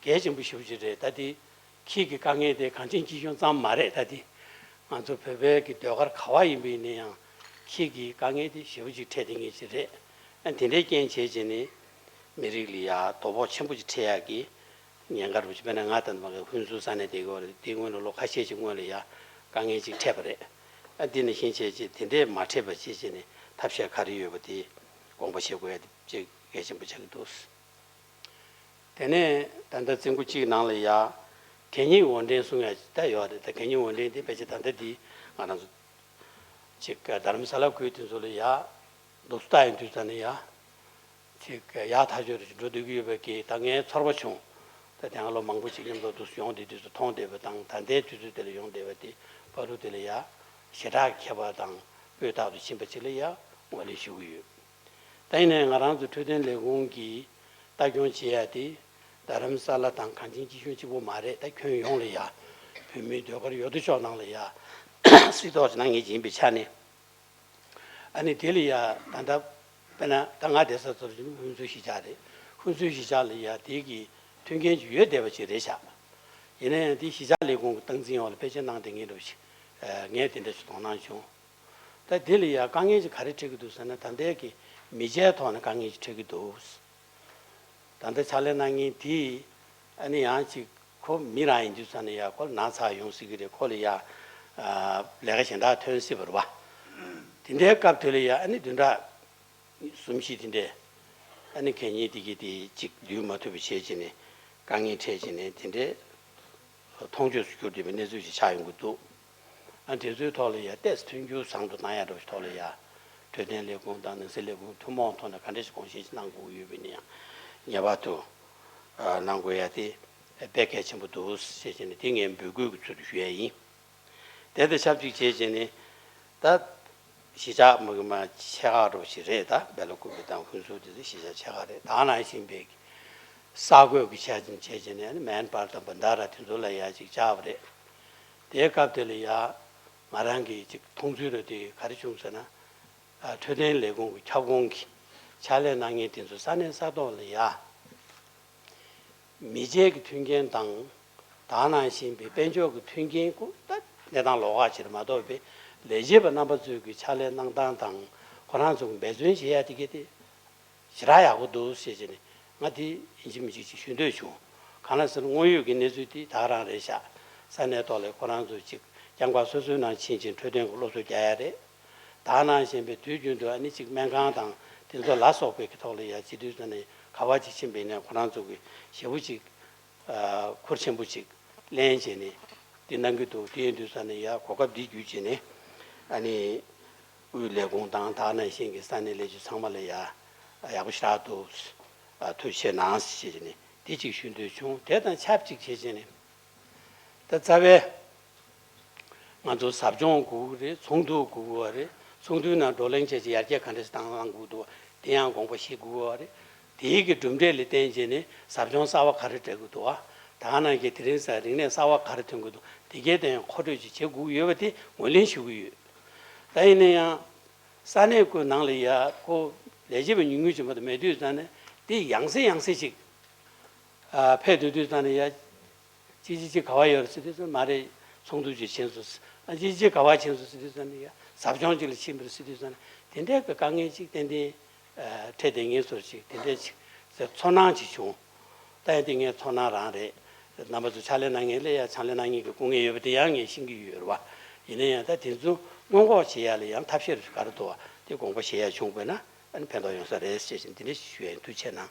གལ་ཆེན་པོ་ཞེ་པོ་ཅིག་རེད། ད་དེ་ཁྱི་གི་དཀའ་ངལ་དེ་གངས་ཅན་སྐྱིད་གཤོངས་ཙམ་མ་རེད། ད་དེ་ང་ཚོ་བོད་པའི་གི་ཟློས་གར་ག་བ་ཡིན་པ་ཡིན་ན་ཡང་ཁྱི་གི་དཀའ་ངལ་དེ་ཞེ་པོ་ཅིག་འཕྲད་བསྡད་མཁན་ཅིག་རེད། ཨ་དེ་འདྲའི་རྐྱེན་བྱས་བྱས་ནས་མི་རིགས་ལ་ཡ་དོ་ཕོག་ཆེན་པོ་ཅིག་འཕྲད་ཡག་གི་ཉེན་ཁ་རུ་ཅིག་དཔེར་ན་ང་ད་ནི་མ་གི་ཧུན་སུར་ས་གནས་དེ་གི་འོག་ལ་དེ་སྔོན་ལ་ལོ་ཁ་ཤས་ཅིག་སྔོན་ལ་ཡ་དཀའ་ངལ་ཅིག་འཕྲད་པ་རེད། ཨ་དེ་ནང་བཞིན་བྱས་བྱས་དེ་འདྲས་མ་འཕྲད་པ་བྱས་བྱས་ནས་ཐབས་ཤེས་ག་རེ་ཡོད་པ་དེ་དགོངས་པ་བཞེས་དགོས་ཡ་དེ་གལ་ཆེན་པོ་ཆགས་ཀྱི་འདུག་དེ་ནས་ད་ལྟ་ཚེས་ཉི་ཤུ་རྩ་གཅིག་ནང་ལ་ཡ་གད་སྙིགས་དབོར་འདྲེན་གསུང་ཡ་ད་ཡོད་རེད། ད་གད་སྙིགས་དབོར་འདྲེན་དེ་ཕལ་ཆེར་ད་ལྟ་འདི་ང་རང་ཚོ་ཅིག་རྡ་རམ་ས་ལ་ཁུལ་དེ་ཚོ་ལ་ཡ་འདུག་སེ་ལྟ་ཡོང་དུས་ཙ་ན་ཡ་ཅིག་ཡག་ཐག་ཆོད་རེ་ཅིག་འགྲོ་སྡོད་ཀྱི་ཡོད་པའི་གི་ད་ངའི་ཚོར་བ་བྱུང་། ད་དེ་སྔ་ལོ་མང་པོ་ཅིག་མཉམ་དུ་འདུག་སེ་ཡོང་བསྡད་དུས་སུ་མཐོང་བསྡད་པ་དང་ད་ལྟའི་དུས་ཚོད་དེ་ལ་ཡོང་བསྡད་པ་དེ་བར་དུ་དེ་ལ་ཡ་ཞེ་དྲག་ཁྱད་པར་དང་སྤུས་དག་ཏུ་ཕྱིན་པ་ཅིག་ལ་ཡ་ངོས་ལེན་ཞུ་གི་ཡོད། ད་ཡིན་ནའི་ང་རང་ཚོ་འཕྲོད་བསྟེན་ལས་ཁུངས་ཀྱིས་ལྟ་སྐྱོང་བྱེད་ཡ་དེ་རྡ་རམ་ས་ལ་དང་གངས་ཅན་སྐྱིད་གཤོངས་གཅིག་པོ་མ་རེད། ད་ཁྱོན་ཡོངས་ལ་ཡ་བོད་མིའི་ཟློས་གར་ཡོད་དོ་ཅོག་ནང་ལ་ཡ་སྲིད་ཐོག་ཅིག་གནང་མཁན་ཅིག་ཡིན་པའི་ཆ་ནས། ཨ་ནི་དེ་ལ་ཡ་ད་ལྟ་དཔེར་ན་ད་ང་བསྡད་ས་ཚོ་ཧུན་སུར་གཞིས་ཆགས་རེད། ཧུན་སུར་གཞིས་ཆགས་ལ་ཡ་དེ་གི་མཐུན་རྐྱེན་ཅིག་ཡོད་བསྡད་པ་ཅིག་རེད་ཤག་ཡིན་ན་ཡང་དེ་གཞིས་ཆགས་ལས་ཁུངས་ཀྱི་སྟངས་འཛིན་འོག་ལ་ཕལ་ཆེར་གནང་བསྡད་མཁན་འདྲ་བོ་ཞིག་ངས་དེ་འདྲ་ཞིག་དོ་སྣང་བྱུང་། ད་དེ་ལ་ཡ་དཀའ་ངལ་ཅིག་ག་རེ་འཕྲད་ཀྱི་འདུག་ཟེར་ན་ད་ལྟའི་གི་མི་ཆའི་ཐོག་ནས་དཀའ་ངལ་ཅིག་འཕྲད་ཀྱི་འདུག་ད་ལྟ་ཕྱག་ལས་གནང་མཁན་དེས་ཨ་ནི་ཡང་ཅིག་ཁོ་མི་རང་ཡིན་དུས་ཙ་ན་ཡ་ཁོ་ལ་ན་ཚ་ཡོང་སྲིད་ཀྱི་རེད། ཁོ་ལ་ཡ་ལས་ཀ་གཞན་དག་ཐོན་སྲིད་པ་རེད་པ། དེ་འདྲའི་སྐབས་དེ་ལ་ཡ་ཨ་ནི་བདུན་ཕྲག་གསུམ་བཞི་དེ་འདྲས་ཨ་ནི་གད་སྙིགས་དེ་གི་དེ་གཅིག་འདུས་མ་ཐུབ་པ་བྱས་བྱས་ནས་དཀའ་ངལ་འཕྲད་བྱས་ནས་དེ་འདྲས་མཐོང་ཆོས་སུ་གྱུར་བསྡད་པའི་གནས་ཚུལ་ཞིག་ཆགས་ཡོང་གི་འདུག་ཨ་དེ་ཚོའི་ཐོག་ལ་ཡ་ཏོག་ཙམ་མཐུན་འགྱུར་བཟང་དུ་གཏང་ཡ་འདྲ་བོ་ཞིག་ཐོག་ལ་ཡ་འཕྲོད་བསྟེན་ལས་ཁུངས་དང་ནང་སྲིད་ལས་ཁུངས་ཐུན་མོང་ཐོག་ནས་ག་འདྲ་ཞིག་དགོངས་བཞེས་ཤིག་གནང་དགོས་ཀྱི་ཡོད་པ་ཡིན་ན་ཡང་ངེས་པར་དུ་གནང་དགོས་ཡ་དེ་དཔེ་གལ་ཆེན་པོ་འདུག་ཟེར་བྱས་ནས་དེ་ངས་འབོད་སྐུལ་གྱི་ཚུལ་དུ་ཞུ་ཡ་ཡིན། དེ་དང་ཆབས་ཅིག་བྱས་བྱས་ནས་ད་གཞིས་ཆགས་མ་གི་མ་ཆེ་ཁག་འདྲ་བོ་ཞིག་རེད། ད་བེ་ལ་ཀུ་པེ་དང་ཧུན་སུར་དེ་ཚོ་གཞིས་ཆགས་ཆེ་ཁག་རེད། ད་ནང་བཞིན་པའི་ས་བགོས་ཀྱི་ཆ་ཅན་བྱས་བྱས་ནས་མན་པར་དང་བན་དྷ་ར་དེ་ཚོ་ལ་ཡ་ཅིག་བཅར་བ་རེད། དེའི་སྐབས་དེ་ལ་ཡ་ང་རང་གིས་ཅིག་མཐོང་ཚུལ་རེ་དེ་ག་རེ་བྱུང་ཟེར་ན། འཕྲོད་བསྟེན་ལས་ཁུངས་ཀྱི་ཁྱབ་ཁོངས་ཀྱི་ཕྱག་ལས་གནང་མཁན་དེ་ཚོ་ས་གནས་ས་ཐོག་ལ་ཡ། མི་ཆའི་གི་མཐུན་རྐྱེན་དང་། ད་ནང་བཞིན་པའི་དཔལ་འབྱོར་གྱི་མཐུན་རྐྱེན་ཀུན་ད་གནས་སྟངས་ལོགས་ཀ་ཅིག་རེད་མ་གཏོགས་པའི་ལས་བྱེད་པ་རྣམ་པ་ཚོས་ཀྱི་ཕྱག་ལས་གནང་སྟངས་དང་ཁོ་རང་ཚོ་གི་འབད་བརྩོན་བྱེད་ཡ་དེ་གས་དེ་ཞེ་དྲག་ཡག་པོ་འདུག་ཟེར་བྱས་ནས་ང་དེ་ཡིན་གཅིག་མིན་གཅིག་ཅིག་ཞུ་འདོད་བྱུང་། གང་ལ་ཟེར་ན་དངོས་ཡོད་ཀྱི་གནས་ཚུལ་དེ་ད་ག་རང་རེད་ཤག་ས་གནས་ཐོག་ལ་ཁོ་རང་ཚོ་ཅིག་སྐྱབས་མགོན་སོ་སོའི་ནང་ཕྱིན་ཅིང་འཕྲོད་བསྟེན་གྱི་སློབ་གསོ་རྒྱག་ཡ་རེད། ད་ག་ནང་བཞིན་པའི་དུས་རྒྱུན་དུ་ཨ་ནི་གཅིག་སྨན་ཁང་དང་དེ་ཚོ་ལ་སོགས་པའི་གི་ཐོག་ལ་ཡ་བྱེད་དུས་ཙ་ནས་ག་བ་ཅིག་ཕྱིན་པ་ཡིན་ན་ཁོ་རང་ཚོ་གི་ཞེ་པོ་ཅིག་ཁུར་ཆེན་པོ་ཅིག་ལེན་བྱས་ནས་འདི་གནང་གི་འདུག་དེ་ཡིན་དུས་ཙ་ནས་ཡ་གོ་སྐབས་འདི་བརྒྱུད་བྱས་ནས་ཨ་ནི་དབུས་ལས་ཁུངས་དང་ད་ག་ནང་བཞིན་གྱི་ས་གནས་ལས་བྱེད་ཚང་མ་ལ་ཡ་ཡག་པོ་ཞེ་དྲག་འདུག་ཐུགས་རྗེ་ཆེ་གནང་ཞེས་བྱས་ནས་དེ་གཅིག་ཞུ་འདོད་བྱུང་། དེ་དང་ཆབས་ཅིག་བྱས་བྱས་ནས། ད་རྩ་བའི་ ང་ཚོ་ཟབ་སྦྱོང་དགོས་ཀྱི་རེད། ཚོགས་འདུ་དགོས་ཀྱི་རེད། ཚོགས་འདུའི་ནང་བགྲོ་གླེང་བྱས་རྗེས་ཡར་རྒྱས་ག་འདྲ་ཞིག་བཏང་གནང་དགོས་འདུག་དེ་ཡང་དགོངས་པ་བཞེས་དགོས་ཀྱི་རེད། དེའི་གི་གྲུབ་འབྲས་ལ་བརྟེན་བྱས་ནས་ཟབ་སྦྱོང་གསར་བ་ག་རེ་སྤྲད་དགོས་འདུག་ཨ། ད་ག་ནང་བཞིན་དེ་རིང་སང་རིག་གནས་གསར་བ་ག་རེ་ཐོན་དགོས་འདུག་དེ་གའི་སྟེང་མཁོ་སྤྲོད་ཅིག་བྱེད་དགོས་ཀྱི་ཡོད་པ་དེ་ངོས་ལེན་ཞུ་གི་ཡོད། ད་ཡིན་ན་ཡང་ས་གནས་ཀྱི་ནང་ལ་ཡ་ཁོ་ལས་བྱེད་པ་ཉུང་ཉུང་ཅིག་མ་གཏོགས་མེད་དུས་ཙང་ནས་དེ་ཡང་སེ་ཡང་སེ་ཅིག་ཨ། ཕེབས་སྡོད་དུས་ཙང་ནས་ཡ། ཅི་ཅི་ཅི་ག་བ་ཡོད་རེད་ཟེར་དུས་ཙང་མ་རེད། ཚོགས་འདུ་ཅིག་ཕྱིན་སོང་། ཨ། ཅི་ཅི་ཅི་ག་བ་ཕྱིན་སོང་ཟེར་དུས་ཙང་ནས་ཡ། ཟབ་སྦྱོང་ཅིག་ལ་ཕྱིན་པ་རེད་ཟེར་དུས་ཙང་ནས་དེ་འདྲའི་གི་དཀའ་ངལ་ཅིག་ཏན་ཏན་ཨ། འཕྲད་བསྡད་མཁན་བཟོ་ཅིག་དེ་འདྲའི་ཅིག་ཟེར་ཚོར་སྣང་ཅིག་བྱུང་། ད་ཡང་དེ་ངའི་ཚོར་སྣང་རང་རེད། རྣམ་པ་ཚོ་ཕྱག་ལས་གནང་མཁན་ལ་ཡ་ཕྱག་ལས་གནང་མཁན་གྱི་སྐུ་ངལ་ཡོད་པ་དེ་ཡང་ངས་ཤེས་ཀྱི་ཡོད་རེད་བ། ཡིན་ན་ཡང་ད་དེ་ཚོ་སྔོན་འགོག་བྱེད་ཡ་ལ་ཡང་ཐབས་ཤེས་ག་རེ་འདུག་བ་དེ་དགོངས་པ་བཞེས་ཡ་བྱུང་དགོས་ན་ཨ་ནི་ཕན་ཐོགས་ཡོང་ས་རེད་ཅེས་བཞིན་དེ་འདྲ་ཞུ་ཡ་ཡིན། ཐུགས་རྗེ་གནང་།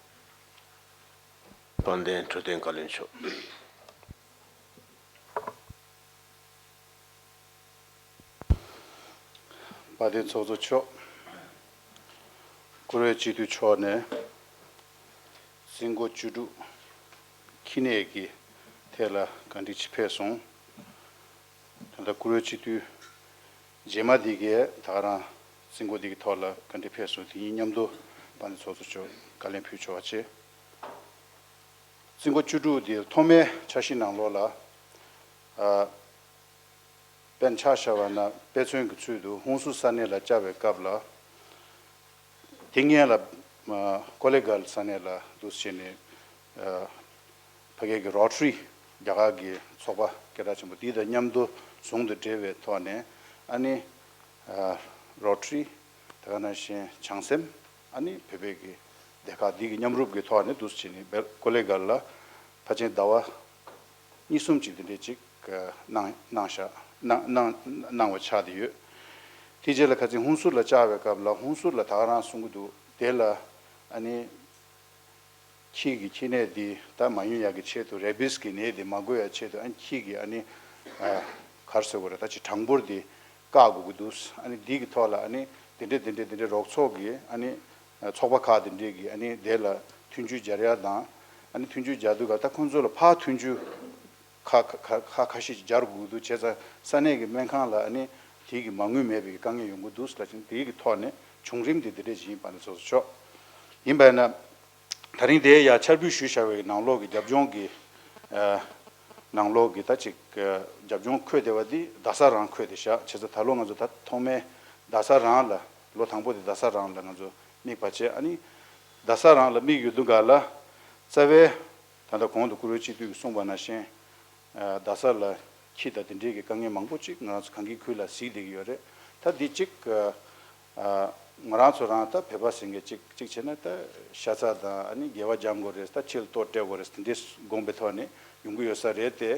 དཔལ་ལྡན་འཕྲོད་བསྟེན་བཀའ་བློན་མཆོག་དཔལ་ལྡན་ཚོགས་གཙོ་མཆོག་བཀུར་འོས་སྤྱི་འཐུས་མཆོག་ནས་རྩིས་འགོ་བཅུ་དྲུག་ཁྱི་ནད་ཀྱི་ཐད་ལ་བཀའ་འདྲི་ཅིག་ཕེབས་སོང་། ད་ལྟ་བཀུར་འོས་སྤྱི་འཐུས་རྗེས་མ་འདི་གས་ད་ག་རང་རྩིས་འགོ་འདི་གི་ཐོག་ལ་བཀའ་འདྲི་ཕེབས་སོང་། དེ་གཉིས་མཉམ་དུ་དཔལ་ལྡན་ཚོགས་གཙོ་མཆོག་བཀའ་ལན་ཕུལ་ཆོག་པ་བྱས། རྩིས་འགོ་བཅུ་དྲུག་འདིར་ཐོག་མའི་འཆར་གཞི་ནང་ལོགས་ལ། ཨ། དཔེར་ན་ཆ་བཞག་པ་ན་དཔེ་མཚོན་གྱི་ཚུལ་དུ་ཧུན་སུར་ས་གནས་ལ་བཅར་བའི་སྐབས་ལ། དེ་སྔོན་ལ། ཨ། ཀོ་ལེ་གལ་ས་གནས་ལ་འདུག་སེ་བྱས་ནས། ཨ། ཕ་གི་གི་རོ་ཊ་རི་རྒྱ་གར་གྱི་ཚོགས་པ་སྐད་གྲགས་ཆེན་པོ་འདི་དང་མཉམ་དུ་ཟུང་དུ་འབྲེལ་བའི་ཐོག་ནས་ཨ་ནི། ཨ། རོ་ཊ་རི་དེ་ག་ནང་བཞིན་བྱང་སེམས། ཨ་ནི་བོད་པའི་གི་སྡེ་ཁག་འདི་གི་མཉམ་རུབ་ཀྱི་ཐོག་ནས་འདུག་སེ་བྱས་ནས་སྦེལ་ཀོ་ལེ་གལ་ལ་ཕལ་ཆེར་ཟླ་བ་གཉིས་གསུམ་ཅིག་འདི་འདྲས་ཅིག་གནང་གནང་བཞག་གནང་གནང་གནང་བ་ཆགས་བསྡད་ཡོད། དེ་རྗེས་ལ་ཁ་སང་ཧུན་སུར་ལ་བཅར་བའི་སྐབས་ལ་ཧུན་སུར་ལ་ད་ག་རང་གསུང་གི་འདུག་དེ་ལ་ཨ་ནི་ཁྱི་གི་ཁྱི་ནད་འདི་ད་མ་ཡོང་ཡག་གི་ཆེད་དུ། རེ་བིས་གི་ནད་འདི་མ་འགོས་ཡག་ཆེད་དུ་ཨ་ནི་ཁྱི་གི་ཨ་ནི་ཨ་ག་རེ་ཟེར་དགོས་རེད། ད་ཅིག་གྲངས་འབོར་འདི་བཀག་དགོས་ཀྱི་འདུག་ཨ་ནི་འདི་གི་ཐོག་ལ་ཨ་ནི་དེ་འདྲས་དེ་འདྲས་དེ་འདྲས་རོགས་ཚོགས་ཀྱི་ཨ་ནི་ཚོགས་པ་ཁག་དེ་འདྲས་ཀྱི་ཨ་ནི་དེ་ལ་མཐུན་འགྱུར་སྦྱར་ཡག་དང་། ཨ་ནི་མཐུན་འགྱུར་སྦྱར་དུས་ག་ད་ཁོང་ཚོ་ལ་ཕར་མཐུན་འགྱུར་ཁ་ཁ་ཁ་ཁ་ཤས་ཤིག་སྦྱར་དགོས་ཀྱི་འདུག་བྱས་ཙང་ས་གནས་ཀྱི་སྨན་ཁང་ལ་ཨ་ནི་དེ་གི་མ་དངུལ་མེད་པའི་དཀའ་ངལ་ཡོང་གི་འདུག་ཟེར་ལབ་ཅིང་། དེ་གི་ཐོག་ནས་བྱུང་རིམ་དེ་དེ་འདྲས་ཞིག་ཡིན་པ་ནི་ཚོགས་གཙོ་མཆོག་ཡིན་པས་ན། ད་རིང་དེ་ཡ་འཆར་འབུལ་ཞུས་བཞག་པའི་ནང་ལོགས་ཀྱི་རྒྱབ་ལྗོངས་ཀྱི་ཨ་ནང་ལོགས་ཀྱི་ད་ཅིག་ཨ་རྒྱབ་ལྗོངས་འཁོད་བསྡད་པ་འདི་རྡ་ས་རང་འཁོད་བསྡད་བཞག་བྱས་ཙང་ད་ལོ་ང་ཚོ་ད་ཐོག་མའི་རྡ་ས་རང་ལ་ལོ་དང་པོ་དེ་རྡ་ས་རང་ལ་ང་ཚོ་དམིགས་པ་བྱས། ཨ་ནི་རྡ་ས་རང་ལ་དམིགས་ཡོད་དུས་ག་ལ་རྩ་བའི་ད་ལྟ་གོང་དུ་བཀུར་འོས་སྤྱི་འཐུས་ཀྱིས་གསུངས་པ་ནང་བཞིན། ཨ་རྡ་ས་ལ་ཁྱི་དང་དེ་འདྲའི་གི་དཀའ་ངལ་མང་པོ་ཅིག་ང་རང་ཚོ་གངས་སྐྱིད་ཁུལ་ལ་གཟིགས་བསྡད་ཀྱི་ཡོད་རེད། ད་འདི་གཅིག་ཨ་ང་རང་ཚོ་རང་ད་བོད་པ་ཟེར་མཁན་གཅིག་གཅིག་བྱས་ན་ད་ཤ་ཚ་དང་ཨ་ནི་དགེ་བ་སྦྱང་དགོས་རེད། ད་ཁྱི་ལ་ལྟོ་སྤྲད་དགོས་རེད། དེ་འདྲའི་དགོངས་པའི་ཐོག་ནས་ཡོང་གི་ཡོད་ས་རེད་དེ།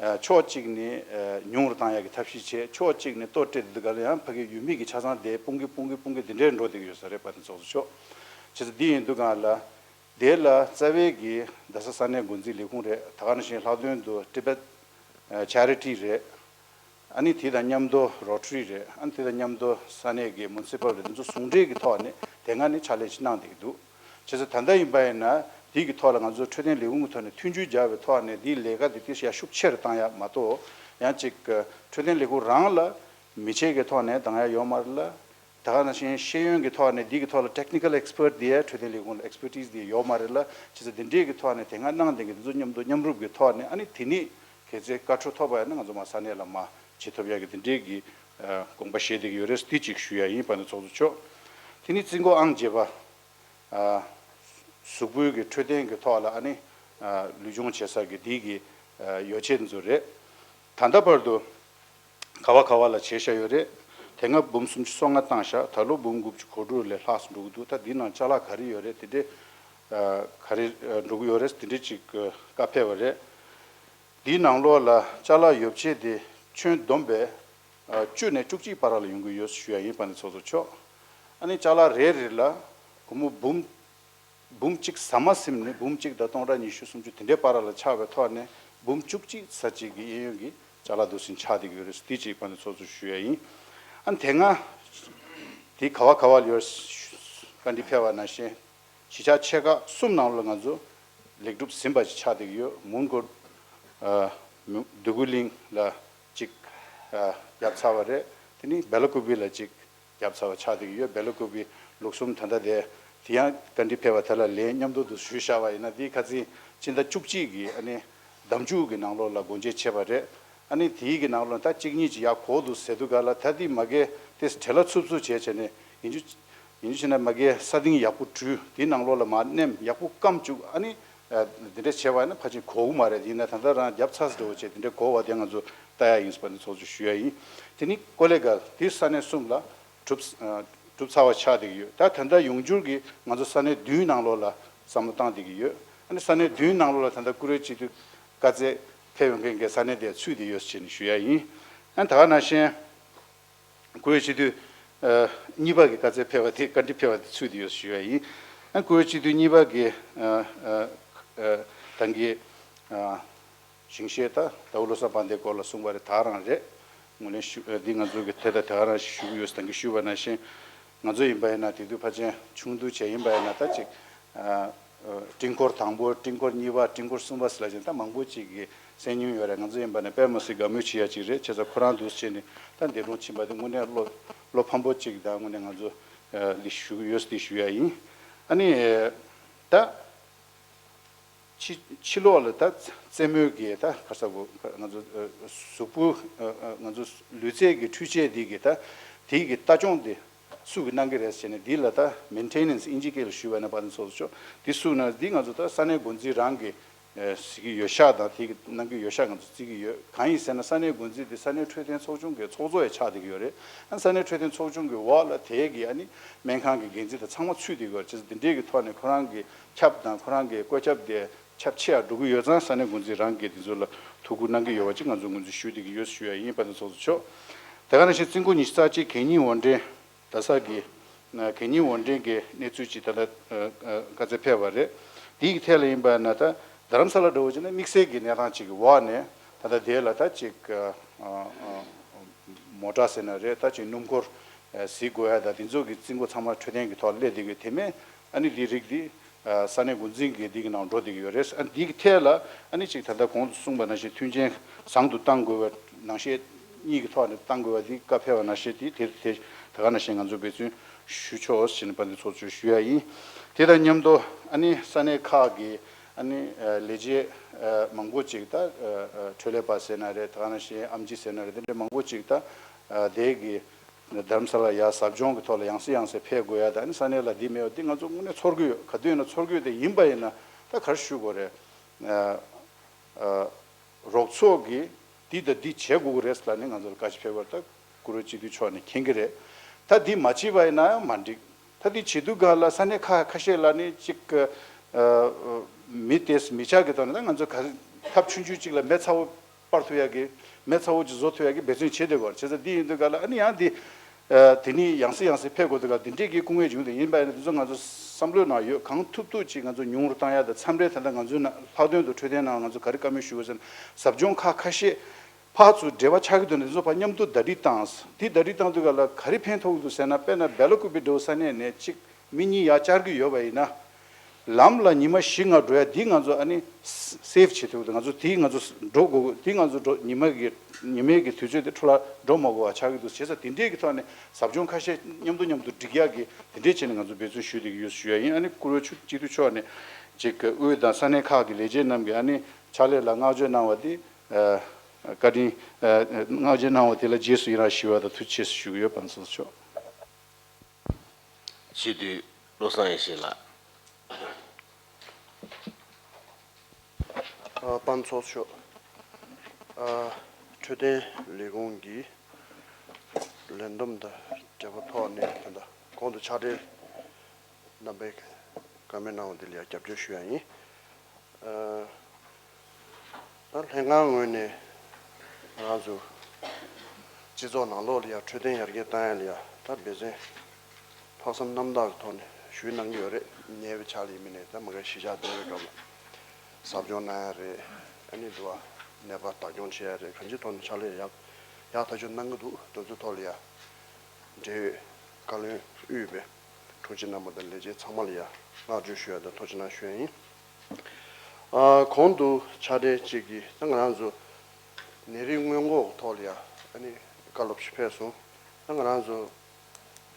ཨ་ཕྱོགས་གཅིག་ནས་ཨ་ཉུང་རུ་བཏང་ཡག་གི་ཐབས་ཤེས་བྱས། ཕྱོགས་གཅིག་ནས་ལྟོ་སྤྲད་དུས་ག་ལ་ཡང་ཕ་གི་ཡུལ་མི་གི་ཆ་ཚང་དེ་སྤུངས་ཀི་སྤུངས་ཀི་སྤུངས་ཀི་དེ་འདྲའི་འགྲོ་བསྡད་ཀྱི་ཡོད་ས་རེད། དཔལ་ལྡན་ཚོགས་གཙོ་མཆོག་བྱས་ཙང་འདི་ཡིན་དུས་ག་ལ། དེ་ལ་རྩ་བའི་གི་རྡ་ས་ས་གནས་འགོ་འཛིན་ལས་ཁུངས་རེད། ད་ག་ནང་བཞིན་ལྷག་དོན་དུ་Tibet Charity རེད། ཨ་ནི་དེ་དང་མཉམ་དུ་Rotary རེད། ཨ་ནི་དེ་དང་མཉམ་དུ་ས་གནས་ཀྱི་Municipal རེད། དེ་ཚོ་ཟུང་འབྲེལ་གྱི་ཐོག་ནས་དེ་སྔ་ནས་ཕྱག་ལས་ཅིག་གནང་བསྡད་ཀྱི་འདུག་བྱས་ཙང་ད་ལྟ་ཡིན་པ་ཡིན་ན་དེ་གི་ཐོག་ལ་ང་ཚོ་འཕྲོད་བསྟེན་ལས་ཁུངས་ཀྱི་ཐོག་ནས་མཐུན་འགྱུར་སྦྱར་བའི་ཐོག་ནས་དེའི་ལས་ཀ་དེ་དེ་ཡར་ཤུགས་ཆེ་རུ་བཏང་ཡག་མ་གཏོགས། ཡང་ཅིག་འཕྲོད་བསྟེན་ལས་ཁུངས་རང་ལ་མི་ཆེད་ཀྱི་ཐོག་ནས་འདང་ཡག་ཡོད་མ་རེད་ལ། ད་ག་ནང་བཞིན་ཤེས་ཡོན་གྱི་ཐོག་ནས་འདི་གི་ཐོག་ལ་technical expert དེ་འཕྲོད་བསྟེན་ལས་ཁུངས་ལ་expertise དེ་ཡོད་མ་རེད་ལ། བྱས་ཙང་དེ་འདྲའི་གི་ཐོག་ནས་དེ་སྔ་གནང་བསྡད་མཁན་དེ་ཚོ་མཉམ་དུ་མཉམ་རུབ་ཀྱི་ཐོག་ནས་ཨ་ནི་དེ་ནས་གལ་སྲིད་བཀའ་འཁྲོལ་ཐོབ་པ་ཡིན་ན་ང་ཚོ་མར་ས་གནས་ལ་མར་བྱེད་ཐུབ་ཡག་གི་དེ་འདྲའི་གི་ཨ་དགོངས་པ་བཞེས་བསྡད་ཀྱི་ཡོད་རེད། དེ་གཅིག་ཞུ་ཡག་ཡིན། དཔལ་ལྡན་ཚོགས་གཙོ་མཆོག་དེ་ནས་རྩིས་འགོ་ཨང་བརྒྱད་པ། ཨ་གཟུགས་པོའི་གི་འཕྲོད་བསྟེན་གྱི་ཐོག་ལ་ཨ་ནི་ཨ་ལུས་སྦྱོང་བྱེད་ས་གི་དེའི་གི་ཨ་ཡོ་བྱད་འདི་ཚོ་རེད། ད་ལྟ་བར་དུ་ག་བ་ག་བ་ལ་བྱས་བཞག་ཡོད་རེད། དེ་སྔ་འབུམ་སུམ་ཅུ་སོ་ལྔ་བཏང་བཞག་ད་ལོ་འབུམ་དགུ་བཅུ་གོ་དྲུག་ལས་ལྷག་ཙམ་འགྲོ་གི་འདུག་ད་འདི་ནང་ཅ་ལག་ག་རེ་ཡོད་རེད། དེ་འདྲའི་ཨ་ག་རེ་ཨ་འགྲོ་གི་ཡོད་རེད། དེ་འདྲའི་ཅིག་ཨ་བཀའ་ཕེབས་པ་རེད། འདིའི་ནང་ལོགས་ལ་ཅ་ལག་ཡོ་བྱད་དེ་ཁྱོན་བསྡོམས་པས་ཨ་བཅུ་ནས་བཅུ་གཅིག་བར་ལ་ཡོང་གི་ཡོད་ཞུ་ཡག་ཡིན། དཔལ་ལྡན་ཚོགས་གཙོ་མཆོག་ཨ་ནི་ཅ་ལག་རེ་རེ་ལ་སྒོར་མོ་འབུམ་འབུམ་གཅིག་ཟ་མ་ཟིན་ནས་འབུམ་གཅིག་དང་སྟོང་ཕྲག་ཉི་ཤུ་སུམ་ཅུ་དེ་འདྲའི་བར་ལ་ཆགས་པའི་ཐོག་ནས་འབུམ་བཅུ་གཅིག་ཙམ་ཅིག་གི་གཡས་གཡོན་གྱི་ཅ་ལག་འདུག་སེ་ཆགས་བསྡད་ཀྱི་ཡོད་རེད། དེ་གཅིག་དཔལ་ལྡན་ཚོགས་གཙོར་ཞུ་ཡག་ཡིན། ཨ་ནི་དེ་སྔ་དེ་ག་བ་ག་བ་ལ་ཡོད་བཀའ་འདྲི་ཕེབས་པ་ནང་བཞིན་གཞིས་ཆགས་ཆེ་ཁག་གསུམ་ནང་ལ་ང་ཚོ་ལེགས་གྲུབ་ཟིན་པ་ཞིག་ཆགས་བསྡད་ཀྱི་ཡོད། མོན་གྷོ། ཨ་འདོད་རྒུ་གླིང་ལ་གཅིག་བརྒྱབ་ཚར་བ་རེད། དེ་ནི་སྦེ་ལ་ཀུ་པི་ལ་གཅིག་བརྒྱབ་ཚར་བ་ཆགས་བསྡད་ཀྱི་ཡོད། སྦེ་ལ་ཀུ་པི་ལུགས་གསུམ་ད་ལྟ་དེ་དེ་ཡང་བཀའ་འདྲི་ཕེབས་པ་དེ་ལ་ལན་མཉམ་དུ་དུ་ཞུས་བཞག་པ་ཡིན་ན། དེའི་ཁ་ཚིག་སྤྱི་ཟླ་བཅུ་གཅིག་གི་ཨ་ནི་ཟླ་མཇུག་གི་ནང་ལོགས་ལ་སྒོ་འབྱེད་བྱས་པ་རེད། ཨ་ནི་དེའི་གི་ནང་ལོགས་ད་གཅིག་གཉིས་ཀྱི་ཡག་གོ་འདུག་ཟེར་དུས་ག་ལ་ད་དེ་མ་གི་དེ་བྲེལ་བ་འཚུབ་འཚུབ་བྱས་བྱས་ནས་ཡིན་རྒྱུ་ཡིན་རྒྱུ་བྱས་ན་མ་གི་ས་སྟེང་ཡག་པོ་བྲུས། དེའི་ནང་ལོགས་ལ་མར་མནན། ཡག་པོ་སྐམ་བཅུག་ཨ་ནི་དེ་འདྲ་བྱས་པ་ཡིན་ན་ཕལ་ཆེར་གོ་གི་མ་རེད། ཡིན་ན་ད་ལྟ་རང་བརྒྱབ་ཚར་ཟེར་བ་བྱས་དེ་འདྲ་གོ་བ་དེ་ང་ཚོ་ལྟ་ཡ་ཡིན་པ་ནི་ཚོགས་ཆུང་ཞུ་ཡ་ཡིན། དེ་ནི་ཀོ་ལེ་གལ་དེ་ས་གནས་གསུམ་ལ་གྲུབ་གྲུབ་ཚར་བ་ཆགས་བསྡད་ཀྱི་ཡོད། ད་ད་ལྟ་ཡོང་འགྱུར་གྱི་ང་ཚོ་ས་གནས་བདུན་ནང་ལོགས་ལ་བསམ་བློ་བཏང་བསྡད་ཀྱི་ཡོད། ཨ་ནི་ས་གནས་བདུན་ནང་ལོགས་ལ་ད་ལྟ་བཀུར་འོས་སྤྱི་འཐུས་བཀའ་སྩལ་ཕེབས་ཡོང་མཁན་གྱི་ས་གནས་དེ་ཚུད་བསྡད་ཡོད་ཅེས་ནས་ཞུ་ཡ་ཡིན། ཨ་ནི་ད་ག་ནང་བཞིན་བཀུར་འོས་སྤྱི་འཐུས་ཨ་གཉིས་པ་གི་བཀའ་སྩལ་ཕེབས་པ་དེ་བཀའ་འདྲི་ཕེབས་པ་དེ་ཚུད་བསྡད་ཡོད་ཞུ་ཡ་ཡིན། ཨ་ནི་བཀུར་འོས་སྤྱི་འཐུས་གཉིས་པ་གི་ཨ་ཨ་ཨ་ད་གིན་ཨ་ཞིང་གཤེགས་ད་ཟླ་བོ་བློ་བཟང་དཔལ་ལྡན་སྐོར་ལ་གསུངས་པ་རེད། ད་རང་རེད། ངོས་ལེན་ཞུ་ཨ་འདི་ང་ཚོ་གི་དེ་ད་དེ་ག་རང་ཞིག་ཞུ་གི་ཡོད། ད་གིན་ཞུས་པ་ནང་བཞིན་ང་ཚོ་ཡིན་པ་ཡིན་ན་དེ་དུས་ཕལ་ཆེར་ཆུང་དུས་བྱས་ཡིན་པ་ཡིན་ན་ད་ཅིག་ཨ་ཨ་སྤྲིན་འཁོར་དང་པོ། སྤྲིན་འཁོར་གཉིས་པ། སྤྲིན་འཁོར་གསུམ་པ་ཟེར་ལབ་བཞིན་ད་མང་པོ་ཅིག་གིས་གསན་མྱོང་ཡོད་རེད། ང་ཚོ་ཡིན་པ་ན་དཔེ་མི་སྲིད་དགའ་མོས་བྱེད་ཡ་ཅིག་རེད། བྱས་ཙང་ཁོ་རང་འདུག་བྱས་ནས་ད་འདས་གྲོངས་ཕྱིན་པ་དེ་དངོས་གནས་བློ་བློ་ཕམ་པོ་ཅིག་དང་དངོས་གནས་ང་ཚོ་ཨ་འདི་ཞུ་གི་ཡོད་ཟེར་ཞུ་ཡ་ཡིན། ཨ་ནི་ད། ཕྱི་ཕྱི་ལོགས་ལ་ད་རྩེད་མོའི་གི་ད་ག་རེ་ཟེར་དགོས། ང་ཚོ་ཨ་གཟུགས་པོ་ཨ་ཨ་ང་ཚོ་ལུས་རྩལ་གྱི་འཕྲུལ་ཆས་འདི་གི་ད་དེའི་གི་ལྟ་སྐྱོང་དེ་སུ་གིས་གནང་གི་རེད་ཟེར་ནས། འདི་ལ་ད་མེན་ཊེ་ནན་སི་ཨིན་ཇི་སྐད་ལ་ཞུས་པ་ན་པ་དེ་ཚོ་ཆོག་འདི་སུ་ན་འདི་ང་ཚོ་ད་ས་གནས་འགོ་འཛིན་རང་གིས་ཨ་གཟིགས་ཀྱི་ཡོད་ཤག་དང་དེ་གི་གནང་གི་ཡོད་ཤག་ང་ཚོ་བརྩི་གི་ཡོད། གང་ཡིན་ཟེར་ན་ས་གནས་འགོ་འཛིན་དེ་ས་གནས་འཕྲོད་བསྟེན་ཚོགས་ཆུང་གི་ཚོགས་གཙོ་ཡང་ཆགས་བསྡད་ཀྱི་ཡོད་རེད། ཨ་ས་གནས་འཕྲོད་བསྟེན་ཚོགས་ཆུང་གི་འོག་ལ་དེ་གི་ཨ་ནི་སྨན་ཁང་གི་འགན་འཛིན་དང་ཚང་མ་ཚུད་བསྡད་ཀྱི་ཡོད་རེད། བྱས་ཙང་དེ་འདྲའི་གི་ཐོག་ནས་ཁོ་རང་གི་ཁྱབ་དང་ཁོ་རང་གི་བཀོད་ཁྱབ་དེ་ཁྱབ་ཆེ་ཡར་འགྲོ་གི་ཡོད་ཙང་ས་གནས་འགོ་འཛིན་རང་གིས་དེ་ཚོ་ལ་ཐུགས་ཁུར་གནང་གི་ཡོད་པ་ཅིག་ང་ཚོ་ངོས་འཛིན་ཞུ་བསྡད་ཀྱི་ཡོད་ཞུ་ཡ་ཡིན་པ་དེ་ཚོ་ཆོག་དེ་ག་ནང་བཞིན་རྩིས་འགོ་ཉི་ཤུ་རྩ་གཅིག་གད་སྙིགས་དབོར་འདྲེན་ད་ས་གི་གད་སྙིགས་དབོར་འདྲེན་གྱི་གནས་ཚུལ་ཅིག་ད་ལྟ་བཀའ་སྩལ་ཕེབས་པ་རེད། དེའི་ཐད་ལ་ཡིན་པ་ན་ད་རྡ་རམ་ས་ལ་འགྲོ་བ་ཅིག་ན་དམིགས་བསལ་གྱི་གནས་སྟངས་ཅིག་གི་འོག་ནས་ད་ལྟ་དེ་ལ་ད་ཅིག་མོ་ཊ་ཟེར་ན་རེད། ད་ཅིག་སྣུམ་འཁོར་གཟིགས་དགོས་ཡ་ད་དེ་ཚོ་གི་རྩིས་འགོ་ཚང་མ་འཕྲོད་བསྟེན་གྱི་ཐོག་སླེབས་བསྡད་ཀྱི་ཡོད། དེ་མིན་ཨ་ནི་དེའི་རིགས་དེ་ས་གནས་འགོ་འཛིན་གྱི་འདི་གི་ནང་འགྲོ་བསྡད་ཀྱི་ཡོད་རེད། ཨ་འདི་གི་ཐད་ལ་ཨ་ནི་ཅིག་ད་ལྟ་གོང་དུ་གསུངས་པ་ནང་བཞིན་མཐུན་རྐྱེན་བཟང་དུ་གཏང་དགོས་པའི་ནང་བཤད་གཉིས་ཀྱི་ཐོག་ནས་གཏང་དགོས་པ་འདི་བཀའ་ཕེབས་པ་ནང་བཞིན་དེ་དེ་དེ་ད་ག་ནང་བཞིན་ང་ཚོ་འབད་བརྩོན་ཞུ་ཆོག་ཟེར་ནས་པ་འདི་ཚོགས་གཙོས་ཞུ་ཡ་ཡིན། དེ་དང་མཉམ་དུ་ཨ་ནི་ས་གནས་ཁག་གི་ཨ་ནི་ལས་བྱེད་མང་པོ་ཅིག་ད་འཕྲོད་ལས་པ་ཟེར་ན་རེད། ད་ག་ནང་བཞིན་ཨེམ་ཆི་ཟེར་ན་རེད། དེ་འདྲའི་མང་པོ་ཅིག་ད་དེ་གི་རྡ་རམ་ས་ལ་ཡ་ཟབ་སྦྱོང་གི་ཐོག་ལ་ཡང་སེ་ཡང་སེ་ཕེབས་དགོས་ཡ་ད་ཨ་ནི་ས་གནས་ལ་འདི་མེད་པ་འདི་ང་ཚོ་དངོས་གནས་ཚོར་གི་ཡོད། ག་དུས་ཡིན་ན་ཚོར་གི་ཡོད། དེ་ཡིན་པ་ཡིན་ན་ད་ག་རེ་ཞུ་དགོས་རེད། རོགས་ཚོགས་ཀྱིས་འདི་དང་འདི་བྱེད་དགོས་ཀྱི་རེད་ལབ་ནས་ང་ཚོ་ལ་བཀའ་ཞིག་ཕེབས་པར་ད་བཀུར་འོས་སྤྱི་འཐུས་མཆོག་ནས་མཁྱེན་གྱི་རེད། ད་འདི་མ་བྱས་པ་ཡིན་ན་ཡང་མ་འགྲིག་ད་འདི་བྱེད་དུས་སྒང་ལ་ས་གནས་ཁག་ཁ་ཤས་ལ་ནི་གཅིག་མི་དེས་མི་ཆགས་ཀྱི་ཐོག་ནས་ད་ང་ཚོ་ག་ཐབས་ཆུང་ཆུང་གཅིག་ལ་མེ་ཚ་བོ་སྤར་ཐུབ་ཡག་གི་མེ་ཚ་བོ་གཅིག་བཟོ་ཐུབ་ཡག་གི་འབད་བརྩོན་བྱེད་བསྡད་ཀྱི་ཡོད་རེད། བྱས་ཙང་འདི་ཡིན་དུས་སྒང་ལ་ཨ་ནི་ཡང་འདི། དེ་ནི་ཡང་སེ་ཡང་སེ་ཕེབས་དགོས་འདུག་ག་འདི་འདྲས་ཀྱི་སྐུ་ངལ་བྱུང་དེ་ཡིན་པ་ཡིན་ན་དེ་ཚོ་ང་ཚོ་བསམ་བློའི་ནང་ཡོད། གང་ཐུབ་ཐུབ་ཅིག་ང་ཚོ་ཉུང་རུ་བཏང་ཡ་དང་། མཚམས་རེ་ད་ལྟ་ང་ཚོའི་ནང་ལྷག་དོན་དུ་འཕྲོད་བསྟེན་ནང་ང་ཚོ་ག་རེ་བཀའ་མོལ་ཞུ་དགོས་ཟེར་ན་ཟབ་སྦྱོང་ཁག་ཁ་ཤས་ཕར་ཚུར་འབྲེལ་བ་ཆགས་ཀྱི་འདུག་ན་དེ་ཚོ་ཕར་མཉམ་དུ་ཟླ་སྒྲིལ་བཏང་། དེ་ཟླ་སྒྲིལ་བཏང་དུས་ག་ལ་ག་རེ་ཕན་ཐོགས་ཀྱི་འདུག་ཟེར་ན། དཔེར་ན་སྦེ་ལ་ཀུ་པི་འདྲ་བོ་ས་གནས་ནས་གཅིག་མི་གཉིས་ཡར་བཅར་གྱི་ཡོད་པ་ཡིན་ན། ལམ་ལ་ཉི་མ་བཞི་ལྔ་འགྲོ་ཡ་འདི་ང་ཚོ་ཨ་ནི་སེབ་བྱེད་ཐུབ་འདུག་ང་ཚོ་དེ་ང་ཚོ་འགྲོ་དགོས། དེ་ང་ཚོ་འགྲོ་ཉི་མ་གི་ཉི་མའི་གི་དུས་ཚོད་དེ་འཕྲོ་བརླག་འགྲོ་མ་དགོས་པ་ཆགས་ཀྱི་འདུག་བྱས་ཙང་དེ་འདྲའི་གི་ཐོག་ནས་ཟབ་སྦྱོང་ཁ་ཤས་མཉམ་དུ་མཉམ་དུ་སྒྲིག་ཡག་གི་དེ་འདྲའི་བྱས་ནས་ང་ཚོ་འབད་བརྩོན་ཞུས་བསྡད་ཀྱི་ཡོད་ཞུ་ཡ་ཡིན། ཨ་ནི་བཀུར་འོས་ཆུ་སྤྱི་འཐུས་མཆོག་ནས་ཅིག་དབུས་དང་ས་གནས་ཁག་གི་ལས་བྱེད་རྣམས་ཀྱིས་ཨ་ནི་ཕྱག་ལས་ལ་བསྔགས་བརྗོད་གནང་བ་དེ་བཀའ་དྲིན་བསྔགས་བརྗོད་གནང་བ་དེ་ལ་རྗེས་སུ་ཡི་རང་ཞུ་བ་དང་ཐུགས་རྗེ་ཆེ་ཞུ་གི་ཡོད། པ་ཚོ་ཆོག་སྤྱི་འཐུས་བློ་བཟང་ཡེ་ཤེས་ལགས། ཨ་པ་ཚོགས་གཙོ་མཆོག་ཨ་འཕྲོད་བསྟེན་ལས་ཁུངས་ཀྱི་ལས་བསྡོམས་དང་འབྲེལ་བ་ཐོག་ནས་ད་ལྟ་གོང་དུ་ཕྱག་སྦྲེལ་རྣམ་པས་བཀའ་མོལ་གནང་བ་འདི་ལ་ཡང་རྒྱབ་སྐྱོར་ཞུ་ཡ་ཡིན། ཨ་ད་ལྷན་ཁང་ངོས་ནས་ང་རང་ཚོ་སྤྱི་ཚོགས་ནང་ལོགས་ལ་ཡང་འཕྲོད་བསྟེན་ཡར་རྒྱས་བཏང་ཡ་ལ་ཡང་ད་འབད་བརྩོན་ལྷག་བསམ་རྣམ་དག་གི་ཐོག་ནས་ཞུས་གནང་གི་ཡོད་རེད། ཉེ་བའི་ཆར་ལ་ཡིན་མིན་ནས་ད་མ་གི་གཞིས་ཆགས་བསྡད་པའི་སྐབས་ལ་ཟབ་སྦྱོང་གནང་ཡ་རེད། ཨ་ནི་འདུག་བ་ནད་པ་བདག་སྐྱོང་བྱེད་ཡ་རེད། གང་ཅིའི་ཐོག་ནས་ཕྱག་ལས་ཡག་ཡག་ཐག་ཆོད་གནང་གི་འདུག་དེ་ཚོའི་ཐོག་ལ་ཡང་འབྲེལ་ཡོད་བཀའ་བློན་དབུས་པའི་དྲུང་ཆེ་རྣམ་པ་དང་ལས་བྱེད་ཚང་མ་ལ་ཡང་བསྔགས་བརྗོད་ཞུ་ཡ་དང་ཐུགས་རྗེ་གནང་ཞུ་ཡ་ཡིན། ཨ་གོང་དུ་ཕྱག་སྦྲེལ་གཅིག་གིས་ད་ང་རང་ཚོ་ནད་རིགས་སྔོན་འགོག་གི་ཐོག་ལ་ཡང་ ཨ་ནི་བཀའ་སློབ་ཞིག་ཕེབས་སོང་། ད་ང་རང་ཚོ་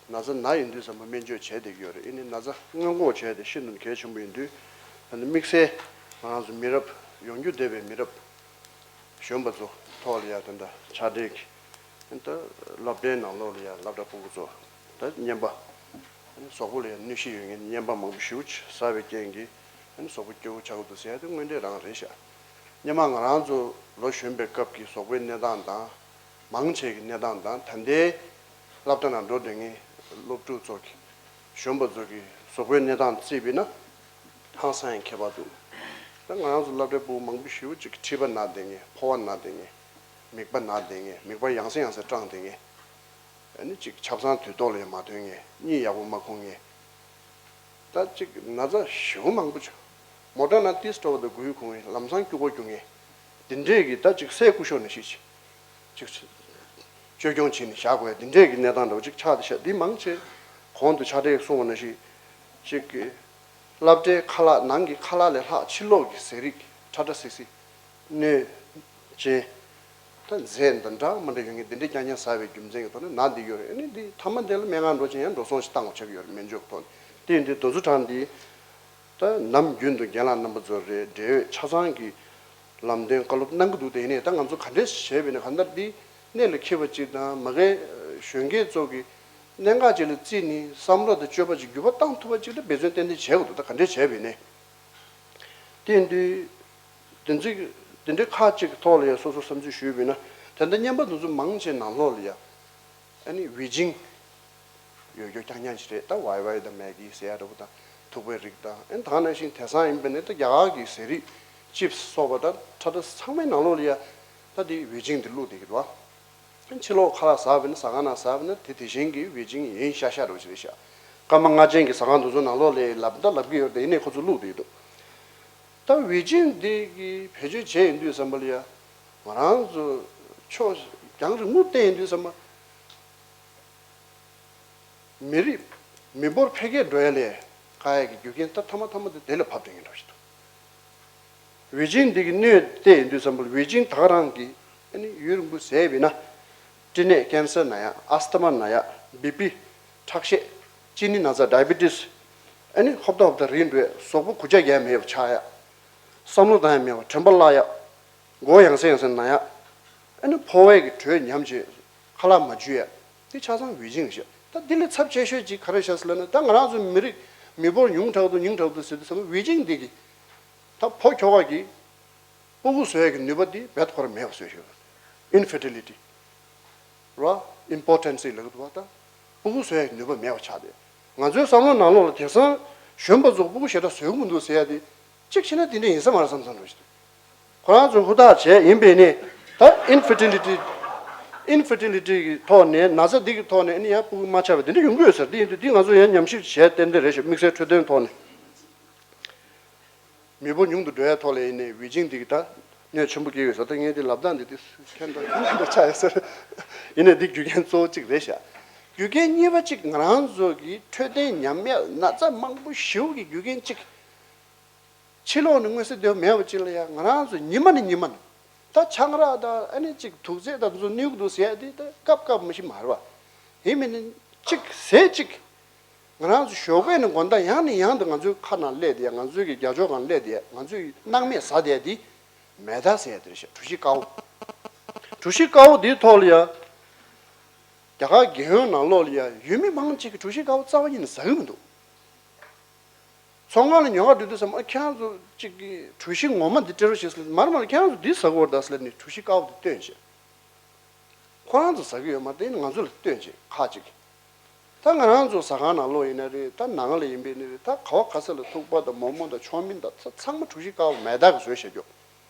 ན་ཚ་ན་ཡིན་དུས་ཙམ་པ་སྨན་བཅོས་བྱས་བསྡད་ཀྱི་ཡོད་རེད། ཨ་ནི་ན་ཚ་སྔོན་འགོག་བྱས་ཏེ་ཤིན་ཏུ་གལ་ཆེན་པོ་ཡིན་དུས། ཨ་ནི་དམིགས་བསལ་ང་རང་ཚོ་མི་རབས་ཡོང་རྒྱུ་བསྡད་པའི་མི་རབས་གཞོན་པ་ཚོ་ཐོག་ལ་ཡ་ད་ལྟ་ཕྱག་སྦྲེལ་གྱི་ད་སློབ་གྲྭའི་ནང་ལོགས་ལ་ཡ་སློབ་གྲྭ་ཕྲུ་གུ་ཚོ་ད་རྔན་པ་གཟུགས་པོ་ལ་ཡ་གནོད་གཞི་ཡོད་མཁན་རྔན་པ་མང་པོ་ཞེ་པོ་ཅིག་ཟ་བའི་རྐྱེན་གྱིས་གཟུགས་པོ་སྐྱོ་བོ་ཆགས་ཀྱི་འདུག་ཟེར་ཡ་དེ་དངོས་འབྲེལ་རང་རེད་ཤག་སྔོན་མ་ང་རང་ཚོ་ལོ་གཞོན་པའི་སྐབས་ཀྱི་གཟུགས་པོའི་གནས་སྟངས་དང་། མང་ཆེ་གི་གནས་སྟངས་དང་ད་ལྟའི་སློབ་གྲྭ་ནང་འགྲོ་སྡོད་མཁན་སློབ་ཕྲུག་ཚོ་གི་གཞོན་པ་ཚོ་གི་གཟུགས་པོའི་གནས་སྟངས་བརྩིས་པ་ཡིན་ན་ཧང་སང་ཡང་ཁྱད་པར་འདུག་ད་ང་རང་ཚོ་སློབ་གྲྭའི་ཕྲུ་གུ་མང་པོ་ཞེ་པོ་ཅིག་མཁྲིས་པ་ན་བསྡད་མཁན། ཕོ་བ་ན་བསྡད་མཁན། མིད་པ་ན་བསྡད་མཁན། མིད་པ་ཡང་སེ་ཡང་སེ་སྐྲངས་བསྡད་མཁན། ཨ་ནི་ཅིག་ཆབ་གསང་དུས་ཐོག་ལ་ཡང་མ་ཐོན་མཁན། གཉིད་ཡག་པོ་མ་ཁུག་མཁན། ད་ཅིག་ན་ཚ་ཞེ་པོ་མང་པོ་བྱུང་། མོ་ཊ་ནང་ཏིས་འགྲོ་བ་དང་མགོ་ཡུ་གུང་བའི་ལམ་སང་སྐྱུག་པ་རྒྱུག་མཁན། འདི་འདྲས་ཀྱི་ད་ཅིག་སའི་སྐུ་ཞབས་ནང་བཞིན་ཅིག་ཅིག་བཅོས་སྐྱོང་བྱས་ནས་བཞག་དགོས་ཡ་འདི་འདྲས་ཀྱི་གནས་སྟངས་འདྲ་བོ་ཅིག་ཆགས་བསྡད་ཤག་འདི་མང་ཆེ་གོང་དུ་ཕྱག་སྦྲེལ་གསུངས་པ་ནང་བཞིན་ཅིག་གི་སློབ་གྲྭའི་ཁ་ལག་ནང་གི་ཁ་ལག་ལས་ལྷག་ཕྱི་ལོགས་ཀྱི་ཟས་རིགས་ཁྲ་ཁྲ་སིལ་སིལ། སྣོད་ཅན། ད་རྫས་འདི་འདྲ་མི་འདྲ་ཡོད་མཁན་འདི་འདྲའི་རྐྱང་རྐྱང་ཟ་བའི་རྒྱུ་མཚན་གྱི་ཐོག་ནས་ན་འདི་ཡོད་རེད། ཨ་ནི་འདི་མཐའ་མ་འདི་ལ་སྨན་ཁང་འགྲོ་ཕྱིན་ཡང་འགྲོ་སོང་ཞིག་བཏང་དགོས་ཆགས་ཀྱི་ཡོད་རེད། སྨན་བཅོས་ཐོག་ནས་དེ་ཡིན་དུས་རྡོ་རྫི་ཁྲང་འདི་ད་ནམ་རྒྱུན་དུ་རྒན་ལགས་རྣམ་པ་ཚོ་རེད། འབྲེལ་ཡོད་ཆ་ཚང་གི་ལམ་སྟོན་བཀའ་སློབ་གནང་གི་འདུག་དེ་ཡིན་ནའི་ད་ང་ཚོ་ག་འདྲས་བྱས་པ་ཡིན་ན། གང་ལྟར་འདི་གནད་ལ་འཁེལ་བ་ཅིག་དང་། མ་གི་གཞོན་སྐྱེས་ཚོ་གི་གནད་འགག་ཅིག་ལ་བརྩིས་ནས་བསམ་བློ་དང་སྤྱོད་པ་ཅིག་འགྱུར་བ་བཏང་ཐུབ་པ་ཅིག་ལ་འབད་བརྩོན་ཏན་ཏན་བྱེད་དགོས་འདུག་ད་ག་འདྲས་བྱས་པ་ཡིན་ནའི། དེ་ཡིན་དུས་དེ་ཚིག་དེ་འདྲའི་ཁག་ཅིག་གི་ཐོག་ལ་ཡང་སོ་སོ་བསམ་ཚུལ་ཞུས་པ་ཡིན་ན། ད་ལྟ་རྔན་པ་འདི་ཚོ་མང་ཆེ་ནང་ལོགས་ལ་ཡ་ཨ་ནི་ཝེ་ཇིང་ཡོད་རྒྱུ་རྐྱང་རྐྱང་ཅིག་རེད། ད་ཝའི་ཝའི་དང་མེ་གི་ཟེར་ཡ་འདྲ་པོ་དང་ཐུག་པའི་རིགས་དང་། ཨ་ནི་ད་ག་ནང་བཞིན་དེང་སང་ཡིན་པ་ནི་ད་རྒྱ་གར་གྱི་ཟས་རིགས་ཅིབ་སི་སོགས་པ་ད་ཁྲ་ཁྲ་ཚང་མའི་ནང་ལོགས་ལ་ཡ་ད་དེ་ཝེ་ཇིང་དེ་བླུགས་བསྡད་ཀྱི་འདུག་ཨ། ཕྱི་ལོགས་ཁ་ལག་ཟ་བ་ཡིན་ན། ཟ་ཁང་ནང་ཟ་བ་ཡིན་ན་དེ་དེ་བཞིན་གྱི་ཝེ་ཇིང་ཡིན་ཤག་ཤག་འདྲ་པོ་ཅིག་རེད་ཤག་སྐར་མ་ལྔ་ཅན་གྱི་ཟ་ཁང་དེ་ཚོ་ནང་ལོགས་ལ་ལབ་ད་ལབ་ཀྱི་ཡོད་རེད། ད་ཡིན་ནའི་ཁོ་ཚོ་བླུགས་བསྡད་ཀྱི་འདུག་ད་ཝེ་ཇིང་འདི་གི་བེད་སྤྱོད་བྱས་ཡིན་དུས་ཙམ་པ་ལ་ཡ་ང་རང་ཚོ་ཕྱོགས་རྒྱང་རིང་མོ་བལྟས་ཡིན་དུས་ཙམ་པ། མི་རིགས་མི་འབོར་འཕེལ་རྒྱས་འགྲོ་ཡ་ལས་དཀའ་ཡ་གི་རྒྱུ་རྐྱེན་ད་མཐའ་མ་མཐའ་མ་དེ་དེ་ལ་བབས་བསྡད་མཁན་འདྲ་པོ་ཞིག་འདུག་ཝེ་ཇིང་འདི་གི་སྣོད་བལྟས་ཡིན་དུས་ཙམ་པ་ལ་ཝེ་ཇིང་ད་ག་རང་གི་ཨ་ནི་ཡུན་རིང་པོ་ཟས་པ་ཡིན་ན། མཁྲིས་ནད་ཀན་སར་ན་ཡ། ཨས་ཐ་མ་ན་ཡ། བི་པི། ཁྲག་ཤེད། གཅིན་སྙི་ན་ཚ། ཌའི་བི་ཊིས། ཨ་ནི་ཧོབ་ཏ་ཧོབ་ཏ་རིལ་འགྲོ་ཡ། གཟུགས་པོ་གུ་ཅག་རྒྱག་མེད་པ་ཆགས་ཡ། བསམ་བློ་བཏང་ཡ་མེད་པ། དྲན་པ་བརླག་ཡ། མགོ་ཡང་སེ་ཡང་སེ་ན་ཡ། ཨ་ནི་ཕོ་བའི་གི་དྲོད་ཉམས་བྱས་ཁ་ལག་མ་འཇུ་ཡ། དེ་ཆ་ཚང་ཝེ་ཇིང་ཞིག་ད་འདི་ལས་ཚབས་ཆེ་ཤོས་ཅིག་ག་རེ་ཤག་ཟེར་ལབ་ན། ད་ང་རང་ཚོ་མི་རིགས་མི་འབོར་ཉུང་དྲགས་འདུག་ཉུང་དྲགས་འདུག་ཟེར་དུས་ཙམ་པ་ཝེ་ཇིང་འདི་གི་ད་ཕོ་ཁྱོ་ག་གི་སྤུ་གུ་བཟོ་ཡ་གི་ནུས་པ་འདི་རྦད་ཁོ་རང་མེད་པ་བཟོས་ཤག་ཨིན་ཕར་ཊི་ལི་ཊི། ར། ཨིམ་པོ་ཊེན་སི་ལབ་ཀྱི་འདུག་པ། ད་སྤུ་གུ་བཟོ་ཡ་གི་ནུས་པ་མེད་པ་ཆགས་ཏེ། ང་ཚོའི་བསམ་བློ་ནང་ལོགས་ལ་དེང་སང་གཞོན་པ་ཚོ་སྤུ་གུ་ཞེ་དྲག་བཟོ་གི་མི་འདུག་ཟེར་ཡ་དེ། གཅིག་བྱས་ན་དེ་འདྲ་ཡིན་ས་མ་རེད་བསམ་བསམ་འདྲ་ཞིག་འདུག་ཁོ་རང་ཚོ་ཧུར་ཐག་བྱས་ཡིན་པས་ནི། ད་ཨིན་ཕར་ཊི་ལི་ཊི། ཨིན་ཕར་ཊི་ལི་ཊི་གི་ཐོག་ནས། ན་ཚ་འདི་གི་ཐོག་ནས་ཨ་ནི་ཡང་སྤུ་གུ་མ་ཆགས་པ་དེ་འདྲ་ཡོང་གི་ཡོད་ཟེར། དེ་ཡིན་དུས་འདི་ང་ཚོ་ཡང་ཉམས་ཞིབ་བྱས་ཏན་ཏན་རེད་ཤག་དམིགས་བསལ་འཕྲོད་བསྟེན་ཐོག་ནས། མི་འབོར་ཉུང་དུ་འགྲོ་ཡ་ཐོག་ལ་ཡིན་ནའི་ཝེ་ཇིང་འདི་གི་ད་གནོད་ཆེན་པོ་སྐྱེལ་གི་ཡོད་ཟེར། ད་ངས་འདི་ལབ་སྟངས་འདི་དེ་ཁྱད་མཚར་ཁྱད་མཚར་ཆགས་ཡོད་ཟེར། ཡིན་ནའི་འདི་རྒྱུ་རྐྱེན་གཙོ་བོ་གཅིག་རེད་ཤག་རྒྱུ་རྐྱེན་གཉིས་པ་གཅིག་ང་རང་ཚོ་གི་འཕྲོད་བསྟེན་ཉམས་ཡ། ན་ཚ་མང་པོ་ཞེ་པོ་གི་རྒྱུ་རྐྱེན་གཅིག་ཕྱི་ལོགས་ནས་མངོན་གསལ་དོད་མེད་པ་ཅིག་ལ་ཡ། ང་རང་ཚོ་ཉི་མ་ནས་ཉི་མ་ནས་ད་ཆང་རག་དང་ཨ་ནི་ཅིག་དུག་རྫས་དང་དེ་ཚོ་གནོད་ཀྱི་འདུག་ཟེར་ཡ་དེ་ད་སྐབས་སྐབས་མ་ཞིག་མ་རེད་པ། ཡིན་མིན་ནི་གཅིག་ཟས་གཅིག་ང་རང་ཚོ་ཞོགས་པ་ནས་དགོང་དག་ཡང་ནས་ཡང་དུ་ང་ཚོའི་ཁ་ནང་སླེབས་བསྡད་ཡ། ང་ཚོའི་གི་རྒྱབ་ལྗོངས་སྒང་སླེབས་བསྡད་ཡ། ང་ཚོའི་སྣང་མེད་ཟ་བསྡད་ཡ་དེ་མེ་སྟག་ཟེར་ཡ་དེ་རེད་ཤག་གྲོ་ཞིབ་དཀར་པོ། གྲོ་ཞིབ་དཀར་པོ་དེའི་ཐོག་ལ་ཡ། རྒྱ་གར་རྒྱལ་ཡོངས་ནང་ལོགས་ལ་ཡ་ཡུལ་མི་མང་ཆེ་གིས་གྲོ་ཞིབ་དཀར་པོ་རྩ་བ་ཉིད་ནས་ཟ་གི་མི་འདུག་ཚོང་ཁང་ལ་ཉོ་ག་འགྲོ་དུས་ཙམ་པ། ཨ། ཁྱེད་རང་ཚོ་གཅིག་གིས་གྲོ་ཞིབ་ངོ་མ་འདི་སྤྲད་རོགས་བྱེད་ཟེར་ལབ། མ་རེད་མ་རེད། ཁྱེད་རང་ཚོ་འདི་ཟ་གི་ཡོད་རེད་ད་ཟེར་ལབ་ནས་གྲོ་ཞིབ་དཀར་པོ་འདི་སྟོན་བྱས། ཁོ་རང་ཚོ་ཟ་གི་ཡོད་མ་རེད། དེ་ནི་ང་ཚོ་ལ་སྟོན་བྱས་ཁག་ཅིག་ད་ང་རང་ཚོ་ཟ་ཁང་ནང་ལོགས་ཡིན་ན་རེད། ད་ནང་ལ་ཡིན་པ་ཡིན་ན་རེད། ད་ག་བ་ག་ས་ལ་ཐུག་པ་དང་མོག་མོག་དང་ཆོ་མིན་དང་ཚ་ཚང་མ་གྲོ་ཞིབ་དཀར་པོ་མེ་སྟག་གིས་བཟོས་བཞག་རྒྱུ།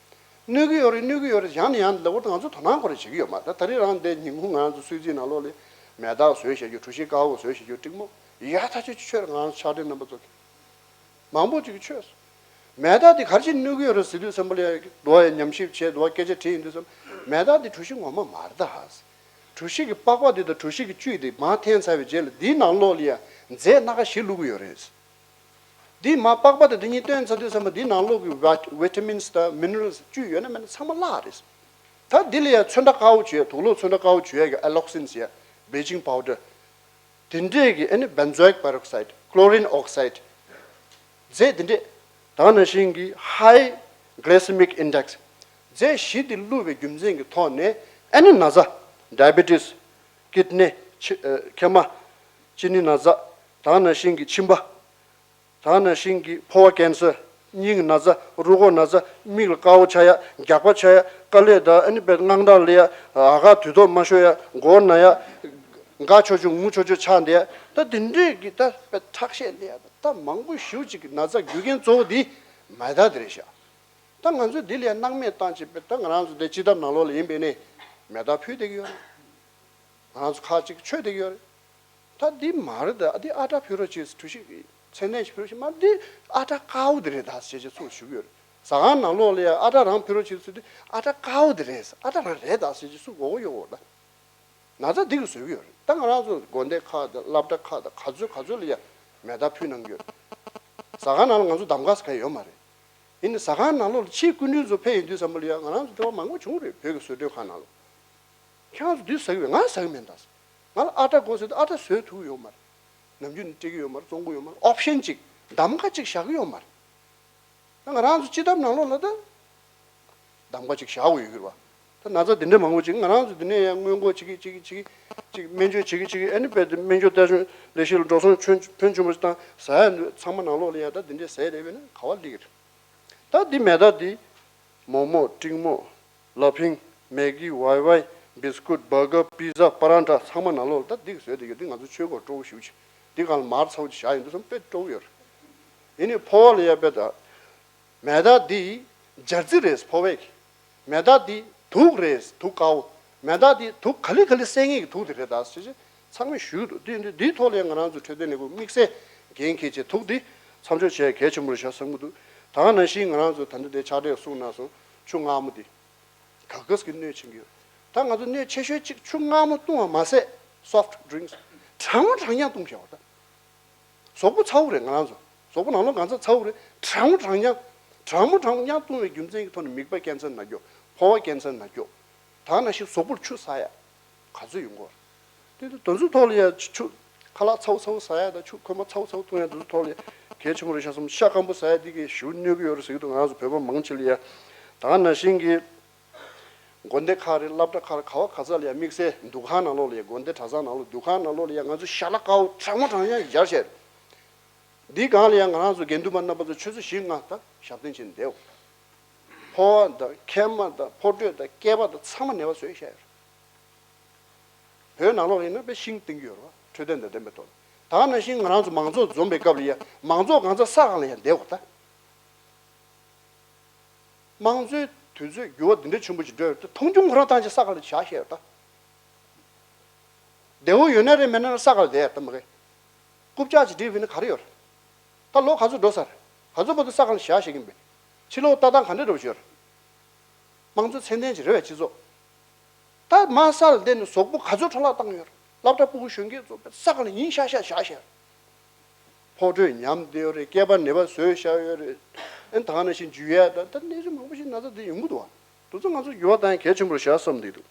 གནོད་ཀྱི་ཡོད་རེད། གནོད་ཀྱི་ཡོད་རེད། ཡང་ནས་ཡང་དུ་ལབ་པ་ད་ང་ཚོ་དོ་སྣང་ཁོ་རང་བྱེད་ཀྱི་ཡོད་མ་རེད། ད་ད་རེས་རང་འདི་ཉིན་གུང་ང་རང་ཚོ་གསོལ་ཚིགས་ནང་ལོགས་ལ་མེ་སྟག་བཟོས་བཞག་རྒྱུ། གྲོ་ཞིབ་དཀར་པོ་བཟོས་བཞག་རྒྱུ་འགྲིག་མོ་ཡག་ཐག་ཆོད་ཅིག་མཆོད། ང་རང་ཚོ་ཕྱག་སྦྲེལ་རྣམ་པ་ཚོ་གིས་མང་པོ་ཅིག་གིས་མཆོད་སོང་། མེ་སྟག་འདི་ག་རེ་བྱས་གནོད་ཀྱི་ཡོད་རེད་ཟེར་དུས་ཙམ་པ་ལ་ཡ། འདུག་བ་ཡ། ཉམས་ཞིབ་བྱས། འདུག་བ། སྐད་ཆ་དྲིས་ཡིན་དུས་ཙམ། མེ་སྟག་འདི་གྲོ་ཞིབ་ངོ་མ་མ་རེད་ད་ཧ། གྲོ་ཞིབ་ཀྱི་པགས་པ་འདི་དང་གྲོ་ཞིབ་ཀྱི་བཅུད་འདི་མར་འཐེན་ཚར་བའི་རྗེས་ལ་འདིའི་ནང་ལོགས་ལ་ཡ་རྫས་སྣ་ཁ་ཞིག་བླུགས་ཀྱི་ཡོད་རེད། འདི་མར་པགས་པ་དང་འདི་གཉིས་བཏོན་ཚར་དུས་ཙམ་པ་འདིའི་ནང་ལོགས་ཀྱི་ཝི་ཊ་མིན་སི་དང་མི་ནི་རལ་སི་བཅུད་ཡོད་ན་མེད་ན་ཚང་མ་བརླག་རེད། ད་ ད་འདི་ལ་ཡང་ཚོན་ཁྲ་དཀར་པོ་བྱུག་ཡ། དུག་ལོག་ཚོན་ཁྲ་དཀར་པོ་བྱུག་ཡ་གི་ཨེ་ལོག་སིན་ཟེར་ཡ། བྷི་ལི་ཅིང་པའུ་ཌར། དེ་འདྲས་ཀྱི་ཨ་ནི་benzoic peroxide, chlorine oxide རྫས་དེ་འདྲས། ད་ག་ནང་བཞིན་གྱི་high glycemic index རྫས་བཞི་དེ་བླུགས་པའི་རྒྱུ་མཚན་གྱི་ཐོག་ནས་ཨ་ནི་ན་ཚ། ཌའི་བི་ཊི་སི། ཀིཌ་ནི། ཕྱི་ཨ། མཁལ་མ། གཅིན་སྙི་ན་ཚ། ད་ག་ནང་བཞིན་གྱི་མཆིན་པ། ད་ག་ནང་བཞིན་གྱི་ཕོ་བ་ཀན་སར། སྙིང་ན་ཚ། རུས་ཁོག་ན་ཚ། མིག་ལ་དཀར་པོ་ཆགས་ཡ། རྒྱགས་པ་ཆགས་ཡ། དཀའ་ལས་དང་ཨ་ནི་དཔེ་དངངས་སྐྲག་སླེབས་ཡ། ཨ་ག་དུས་ཐོག་མ་ཤོར་ཡ། མགོ་ན་ཡ། འགག་ཆོག་ཆོག་ངུ་ཆོག་ཆོག་ཆགས་བསྡད་ཡ། ད་དེ་འདྲས་ཀྱི་ད་དཔེ་ཁྲག་ཤེད་སླེབས་ཡ། ད་མང་པོ་ཞེ་པོ་ཅིག་གི་ན་ཚ་རྒྱུ་རྐྱེན་གཙོ་བོ་འདི་མེ་ཏོག་དེ་རེད་ཤག་ད་ང་ཚོས་འདི་ལ་ཡ་སྣང་མེད་བཏང་བྱས་པས། ད་ང་རང་ཚོ་འདི་སྤྱི་ཐབ་ནང་ལོགས་ལ་ཡིན་པས་ནས་མེ་ཏོག་ཕུལ་བསྡད་ཀྱི་ཡོད་རེད། ང་རང་ཚོ་ཁ་ཅིག་མཆོད་བསྡད་ཀྱི་ཡོད་རེད། ད་འདི་མ་རེད། ད་འདི་ཨ་གྲ་ཕུལ་རོགས་བྱེད། གྲོ་ཞིབ་ཚད་ལྡན་ཞིག་ཕུལ་རོགས་བྱེད། མ་འདི་ཨ་གྲ་དཀར་པོ་དེ་རེད་ད་ཟེར་བྱས་ཚུར་ཞུ་གི་ཡོད་རེད། ཟ་ཁང་ནང་ལོགས་ལ་ཡ་ཨ་གྲ་རང་ཕུལ་རོགས་བྱེད་ཟེར་དུས་ཨ་གྲ་དཀར་པོ་དེ་རེད། ཨ་གྲ་རང་རེད་ད་ཟེར་བྱས་ཚུར་མགོ་སྐོར་གཡོག་གི་ཡོད་རེད་ད། ན་ཚ་འདི་གིས་བཟོས་ཀྱི་ཡོད་རེད། ད་ང་རང་ཚོ་དགོན་སྡེ་ཁག་དང་སློབ་གྲྭ་ཁག་དང་ག་ཚོད་ག་ཚོད་ལ་ཡ་མེ་ཏོག་ཕུལ་གནང་གི་ཡོད་རེད། ཟ་ཁང་ནང་ལ་ང་ཚོ་གདམ་ག་ཟེར་མཁན་ཡོད་མ་རེད། ཡིན་ནའི་ཟ་ཁང་ནང་ལོགས་ལ་ཕྱིའི་སྐུ་མགྲོན་ཚོ་ཕེབས་ཡོང་དུས་ཙམ་པ་ལ་ཡ་ང་རང་ཚོ་འབྲེལ་བ་མང་པོ་བྱུང་རེད། བོད་ཀྱི་བཟོ་སྐྲུན་ཁང་ནང་ལ། ཁྱེད་རང་ཚོ་འདི་ཟ་གི་ཡོད། ང་ཟ་གི་མིན་ད། ང་ལ་ཨ་གྲ་དགོས་ཟེར་དུས་ཨ་གྲ་བཟོས་ཐུབ་ཀྱི་ཡོད་མ་རེད། ནམ་རྒྱུན་ནས་སྤྲད་ཀྱི་ཡོད་མ་རེད། བཙོང་གི་ཡོད་མ་རེད། ཨོབ་ཤན་ཅིག་གདམ་ག་ཅིག་བཞག་གི་ཡོད་མ་རེད། ད་ང་རང་ཚོ་སྤྱི་ཐབ་ནང་ལོགས་ལ་ད་གདམ་ག་ཅིག་བཞག་དགོས་ཡོད་ཀྱི་རེད་བ། ད་ན་ཚ་འདི་འདྲ་མང་པོ་ཅིག་ང་རང་ཚོ་འདི་ནས་ཡང་སྔོན་འགོག་བྱེད་ཀྱི་བྱེད་ཀྱི་བྱེད་ཀྱི་ཅིག་སྨན་བཅོས་བྱེད་ཀྱི་བྱེད་ཀྱི། ཨ་ནི་དཔེ་དེ་སྨན་བཅོས་ལྟ་ཞིབ་ལས་གཞི་ལ་འགྲོ་སོང་ཕོན་ཕོན་ཆུང་བ་ཞིག་བཏང་ཟ་ཡ་འདི་ཚང་མ་ནང་ལོགས་ལ་ཡ་ད་འདི་འདྲས་ཟས་རེད་བས་ན་ག་བ་སླེབས་ཀྱི་རེད། ད་འདི་མེ་ཏོག་འདི་མོག་མོག་ཀྲིག་མོག་ལ་ཕིང་། མེ་གི། ཝའི་ཝའི། བིས་ཀུད། བར་གར། པི་ཛ། པ་རན་ཊ་ཚང་མ་ནང་ལོགས་ལ་ད་འདི་གི་བཟོས་བསྡད་ཡོད། འདི་ང་ཚོ་ཆོས་སྐོར་སྤྲོ་བོ་ཞེ་པོ་ཅིག་འདི་སྒང་ལ་མར་ཚ་བོ་ཅིག་བཞག་ཡོང་དུས་ཙམ་དཔེ་སྤྲོ་བོ་ཡོད་རེད། ཡིན་ནའི་ཕོ་བ་ལ་ཡ་དཔེ་ད། མེ་ཏོག་འདི་སྦྱར་རྩི་རེད་ཕོ་བའི་གི། མེ་ཏོག་འདི་དུག་རེད། དུག་དཀར་པོ། མེ་ཏོག་འདི་དུག་ག་ལེ་ག་ལེ་སེལ་མཁན་གྱི་དུག་དེ་རེད་ད་ཟེར་བྱས་ཚང་མས་ཞུས་འདུག་འདི་འདི་འདིའི་ཐོག་ལ་ཡང་ང་རང་ཚོ་འཕྲོད་བསྟེན་ལས་ཁུངས་དམིགས་བསལ་འགན་འཁྱེར་བྱས་དུག་འདི་མཚམས་འཇོག་བྱས་གལ་ཆེན་པོ་རེད་ཤག་བསམ་གྱི་འདུག་ད་ག་ནང་བཞིན་ང་རང་ཚོ་ད་ལྟ་དེ་ཕྱག་སྦྲེལ་གསུངས་གནང་སོང་། ཆུ་མངར་མོ་འདི་ག་གས་ཀྱི་སྣོད་ཆེན་གྱི་ཡོད། ད་ང་ཚོ་སྣོད་ཆེ་ཤོས་གཅིག་ཆུ་མངར་མོ་བཏུང་བ་མ་ཟད་སོཕ་ཊི་ཌི་རིང་སི་གྲང་མོ་གྲང་རྐྱང་བཏུང་བཞག་པ་ད། གཟུགས་པོ་ཚ་བོ་རེད། ང་རང་ཚོ་གཟུགས་པོ་ནང་ལོགས་གང་ཚ་ཚ་བོ་རེད། གྲང་མོ་གྲང་རྐྱང་། གྲང་མོ་གྲང་རྐྱང་བཏུང་བའི་རྒྱུ་མཚན་གྱི་ཐོག་ནས་མིད་པ་ཀན་སར་ན་རྒྱུ། ཕོ་བ་ཀན་སར་ན་རྒྱུ། ད་ནང་བཞིན་གཟུགས་པོར་ཆུ་ཟ་ཡ་ག་ཚོད་ཡོང་གི་རེད། དེ་དུས་དེ་ཚོའི་ཐོག་ལ་ཡ་ཆུ་ཁ་ལག་ཚ་བོ་ཚ་བོ་ཟ་ཡ་དང་ཆུ་ཁོལ་མ་ཚ་བོ་ཚ་བོ་བཏུང་ཡ་དེ་ཚོའི་ཐོག་ལ་ཡ་གལ་ཆེན་པོ་རེད་ཤག་བསམ། ཤ་སྐམ་པོ་ཟ་ཡ་འདི་གིས་ཞེ་པོ་གནོད་ཀྱི་ཡོད་རེད་ཟེར་གྱི་འདུག་ང་རང་ཚོ་བོད་པ་མང་ཆེ་ལ་ཡ། ད་ནང་བཞིན་གྱི། དགོན་སྡེ་ཁག་རེད། སློབ་གྲྭ་ཁག་རེད། ག་བ་ག་ས་ལ་ཡ་དམིགས་བསལ་འདུ་ཁང་ནང་ལོགས་ལ་ཡ། དགོན་སྡེ་གྲྭ་ཚང་ནང་ལོགས་འདུ་ཁང་ནང་ལོགས་ལ་ཡ་ང་ཚོ་ཞལ་ལག་དཀར་པོ་གྲང་མོ་གྲང་རྐྱང་སྦྱར་བྱས། འདིའི་སྒང་ལ་ཡ་ང་རང་ཚོ་དགེ་འདུན་པ་རྣམ་པ་ཚོ་ཆུ་ཚོད་བཞི་ལྔ་ད་ཞབས་བརྟན་བྱས་ནས་བསྡད་འོ། ཕོ་བ་དང་མཁལ་མ་དང་ཕོ་དྲོད་དང་སྐེད་པ་དང་ཚང་མ་ནད་པ་བཟོས་བཞག་ཡོད་རེད། བོད་ནང་ལོགས་ཡིན་ན་དཔེ་ཤིང་བཏིང་གི་ཡོད་རེད་བ། འཕྲོད་བསྟེན་དང་ལྡན་པའི་ཐོག་ནས། ད་ག་ནང་བཞིན་ང་རང་ཚོ་མང་ཚོགས་འཛོམས་པའི་སྐབས་ལ་ཡ་མང་ཚོགས་གང་ཚ་ས་སྒང་ལ་ཡ་བསྡད་འོ་ད། དམངས་གཙོའི་དུས་ཚོད་འགྱུར་བ་འདི་འདྲ་ཆེན་པོ་ཞིག་འགྲོ་ཡོད་དུས་མཐོང་ཆུང་ཁོ་རང་བཏང་བྱས་ས་སྒང་ལ་བཞག་བཞག་ཡོད་ད། བདེ་པོ་ཡོད་ན་རེད། མེད་ན་རེད། ས་སྒང་ལ་བསྡད་ཡ་ད་མ་རེད། རྐུབ་བཀྱག་ཅིག་སྒྲིལ་བས་ན་ག་རེ་ཡོད་རེད། ད་ལོ་ག་ཚོད་འགྲོ་ས་རེད། ག་ཚོད་བར་དུ་ས་སྒང་ལ་བཞག་བཞག་གིན་པས། ཕྱི་ལོགས་ལྟ་སྟངས་ག་འདྲ་འགྲོ་བཞིན་ཡོད་རེད། དམངས་གཙོ་ཚད་ལྡན་ཅིག་རེད་པས་སྤྱི་ཚོགས། ད་མར་ས་ལ་བསྡད་ནས་གཟུགས་པོ་ག་ཚོད་འཕྲོ་བརླག་བཏང་ཡོད་རེད། སློབ་གྲྭ་ཕྲུ་གུ་གཞོན་སྐྱེས་ཚོ་ས་སྒང་ལ་ཡིན་ཤག་ཤག་བཞག་བཞག་རེད། ཕོ་དྲོད་ཉམས་བསྡད་ཡོད་རེད། སྐེད་པ་ནད་པ་བཟོས་བཞག་ཡོད་རེད། ཨ་ནི་ད་ག་ནང་བཞིན་འཇུ་ཡས་དང་ད་གནས་ཚུལ་མང་པོ་ཞིག་ན་ཚ་འདི་ཡོང་གི་འདུག་བ། དེ་ཚོ་ང་ཚོ་འགྱུར་བ་གཏོང་ཡ་གལ་ཆེན་པོ་རེད་ཤག་བསམ་བསྡད་འདུག་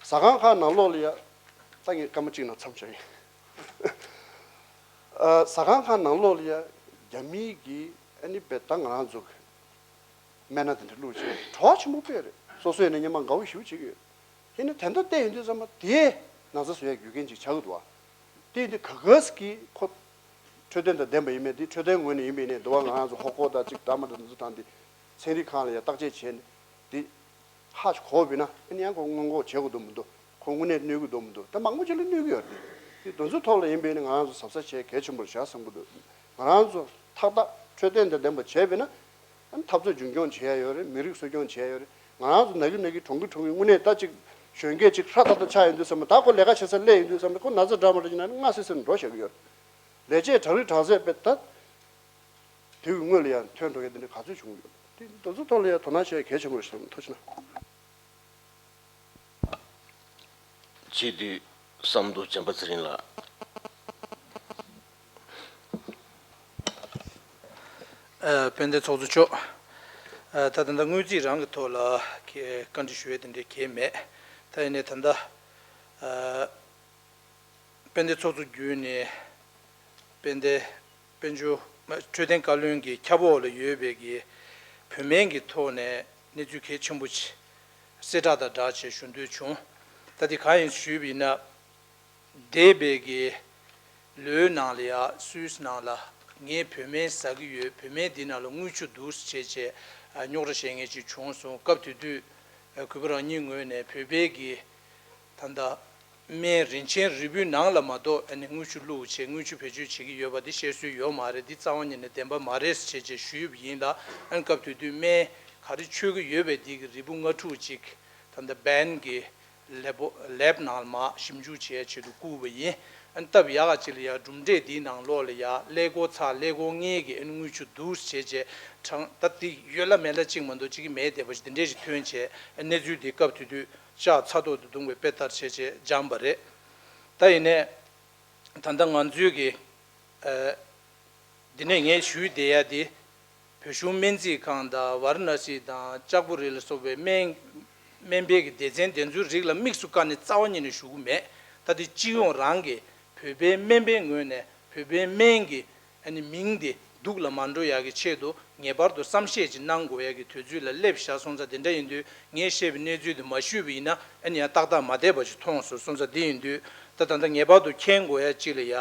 ཟ་ཁང་ཁག་ནང་ལོགས་ལ་ཡ། ད་ངས་སྐར་མ་གཅིག་ནང་མཚམས་བཞག་ཡིན། ཨ། ཟ་ཁང་ཁག་ནང་ལོགས་ལ་ཡ། རྒྱ་མིའི་གི་ཨ་ནི་དཔེ་ད་ང་རང་ཚོ་གི་སྨན་སྣ་དེ་འདྲ་བླུགས་བྱས་བྲོ་བ་ཆེན་པོ་དཔེ་རེད། སོ་སོ་ཡིན་ན་སྔོན་མ་དགའ་པོ་ཞེ་པོ་བྱེད་ཀྱི་ཡོད། ཡིན་ན་དེ་འདྲ་བལྟས་ཡོང་དུས་ཙམ་པ་དེས་ན་ཚ་བཟོ་ཡ་རྒྱུ་རྐྱེན་ཅིག་ཆགས་ཀྱི་འདུག་བ། དེ་ཡིན་དུས་ག་གས་ཀྱི་ཁོ་འཕྲོད་བསྟེན་དང་ལྡན་པ་ཡིན་མིན་དེ། འཕྲོད་བསྟེན་ངོས་ནས་ཡིན་པ་ཡིན་ནའི་འདུག་བ། ང་རང་ཚོ་ཧོ་ཀོ་དང་གཅིག་ཌ་མ་དང་དེ་ཚོ་དང་དེ་ཚན་རིག་ཁང་ལ་ཡ་བརྟག་དཔྱད་བྱས་ནས་དེ་ཧ་ཅིག་གོ་བ་ཡིན་ན། ཨ་ནི་ཡང་ཁོ་སྔོན་འགོག་བྱེད་དགོས་འདུག་མི་འདུག་ཁོ་དངོས་གནས་གནོད་ཀྱི་འདུག་མི་འདུག་ད་མང་པོ་ཅིག་ལ་གནོད་ཀྱི་ཡོད་རེད། དེ་དེ་ཚོའི་ཐོག་ལ་ཡིན་པ་ཡིན་ན་ང་རང་ཚོ་གཟབ་གཟབ་བྱེད་གལ་ཆེན་པོ་རེད་ཤག་བསམ་གྱི་འདུག་ང་རང་ཚོ་ཏག་ཏག་འཕྲོད་བསྟེན་དང་ལྡན་པ་བྱས་པ་ཡིན་ན། ཨ་ནི་འཐབ་རྩོད་རྒྱུན་འཁྱོངས་བྱེད་ཡ་ཡོད་རེད། མི་རིགས་གསོ་སྐྱོང་བྱེད་ཡ་ཡོད་རེད། ང་རང་ཚོ་ན་གི་ན་གི་གྲོངས་གི་གྲོངས་གི་དངོས་གནས་ད་ཅིག་གཞོན་སྐྱེས་ཅིག་ཧྲ་ཐག་ཐག་ཆགས་ཡོང་དུས་ཙམ་པ། ད་ཁོ་ལས་ཀ་བྱེད་ས་སླེབས་ཡོང་དུས་ཙམ་པ་ཁོ་ན་ཚ་འདྲ་མ་འདྲ་ཅིག་ན་སྔ་སེ་སེ་འགྲོ་བཞག་གི་ཡོད་རེད། ལས་བྱེད་དྲག་རིགས་དྲག་ཚད་དཔེ་ད་དུས་ཀྱི་སྔོན་ལ་ཡང་ཐོན་འགྲོ་མཁན་དེ་འདྲ་ག་ཚོད་བྱུང་ཡོད། དེ་དེ་ཚོ་ཐོག་ལ་ཡང་དོ་སྣང་བྱེད་ཡ་གལ་ཆེན་པོ་རེད་བསམ། ཐུགས་རྗེ་གནང་། སྤྱི་འཐུས་བསམ་མདོ་བྱམས་པ་ཚེ་རིང་ལགས། ཨ། དཔལ་ལྡན་ཚོགས་གཙོ་མཆོག་ཨ། ད་ད་ལྟ་དངུལ་རྩིས་རང་གི་ཐོག་ལ་གི་བཀའ་འདྲི་ཞུ་ཡས་དེ་འདྲ་གང་ཡང་མེད། ད་ཡིན་ནའི་ད་ལྟ་ཨ་དཔལ་ལྡན་ཚོགས་གཙོ་བརྒྱུད་ནས་དཔལ་ལྡན་དཔལ་འབྱོར་འཕྲོད་བསྟེན་བཀའ་བློན་གྱི་ཁྱབ་འོག་ལ་ཡོད་པའི་གི་བོད་སྨན་གྱི་ཐོག་ནས་གནས་ཚུལ་གལ་ཆེན་པོ་ཅིག་གསལ་བསྒྲགས་དང་སྦྲགས་བྱས་ཞུ་འདོད་བྱུང་། ད་དེ་གང་ཡིན་ཞུས་པ་ཡིན་ན། འདས་པའི་གི་ལོའི་ནང་ལ་ཡ་སུད་སི་ནང་ལ་ངས་བོད་སྨན་ཟ་གི་ཡོད། བོད་སྨན་འདི་ནང་ལ་དངུལ་ཆུ་འདུག་ཟེར་བྱས་རྙོག་དྲ་བཤད་མཁན་ཅིག་བྱུང་སོང་། སྐབས་དེ་དུས་གུས་པ་རང་ཉིད་ངོས་ནས་བོད་པའི་གི་ད་ལྟ་སྨན་རིན་ཆེན་རིལ་བུའི་ནང་ལ་མ་གཏོགས་ཨ་ནི་དངུལ་ཆུ་བླུགས་བྱས་དངུལ་ཆུ་བེད་སྤྱོད་བྱེད་ཀྱི་ཡོད་པ་འདི་བཤད་སྲོལ་ཡོད་མ་རེད། འདི་རྩ་བ་ཉིད་ནས་བདེན་པ་མ་རེད་ཟེར་བྱས་བྱས་ཞུས་པ་ཡིན་ལ། ཨ་ནི་སྐབས་དེ་དུས་སྨན་ག་རེ་མཆོད་ཀྱི་ཡོད་པའི་འདི་གི་རིལ་བུ་ལྔ་དྲུག་ཅིག་ད་ལྟ་བན་གི་ལེབ་ལེབ་ནང་ལ་མར་ཞིབ་འཇུག་བྱེད་ཡ་ཆེད་དུ་བསྐུར་བ་ཡིན། ཨ་ནི་སྟབས་ཡག་ག་ཅིག་ལ་ཡ་གྲུབ་འབྲས་འདིའི་ནང་ལོགས་ལ་ཡ་ཀླད་ཀོར་ཚར་ཀླད་ཀོར་ལྔའི་གི་ཨ་ནི་དངུལ་ཆུ་འདུག་ཟེར་བྱས་བྱས་གྲངས་ད་འདི་ཡོད་ལ་མེད་ལ་གཅིག་མ་གཏོགས་གཅིག་གི་མེད་བསྡད་པ་ཞིག་འདི་འདྲས་ཞིག་ཐོན་བྱས། ཨ་ནི་གནས་ཚུལ་འདི་སྐབས་དེ་དུས་ལྕགས་ཚ་ཏོག་ཏུ་བརྡུངས་པའི་དཔེ་ལྟར་བྱས་བྱས་འཇམ་པ་རེད། ད་ཡིན་ནའི་ད་ལྟ་ང་ཚོའི་གི་ཨ། འདི་ནས་ངས་ཞུས་བསྡད་ཡ་འདི། བོད་གཞུང་སྨན་རྩིས་ཁང་དང་ཝཱ་ར་ཎ་སི་དང་ལྕགས་པོ་རི་ལ་སོགས་པའི་སྨན་སྨན་པའི་གི་སྡེ་ཚན་དེ་ཚོའི་རིགས་ལ་དམིགས་སུ་བཀར་ནས་རྩ་བ་ཉིད་ནས་ཞུ་གི་མེད། ད་འདི་སྤྱི་ཡོངས་རང་གི་བོད་པའི་སྨན་པའི་ངོས་ནས་བོད་པའི་སྨན་གྱི་ཨ་ནི་མིང་འདི་སྡུག་ལ་མ་འགྲོ་ཡ་གི་ཆེད་དུ་ངེས་པར་དུ་བསམ་ཤེས་ཅིག་གནང་དགོས་ཡ་གི་དུས་ཚོད་ལ་སླེབས་བཞག་སོང་ཙང་། དེ་འདྲ་ཡིན་དུས་ངས་བཤད་པའི་གནས་ཚུལ་འདི་མ་ཞུས་པ་ཡིན་ན་ཨ་ནི་ཡང་ཏག་ཏག་མ་བསྡད་པ་ཞིག་མཐོང་སོང་། སོང་ཙང་འདི་ཡིན་དུས་ད་ད་ལྟ་ངེས་པར་དུ་མཁྱེན་དགོས་ཡ་གཅིག་ལ་ཡ།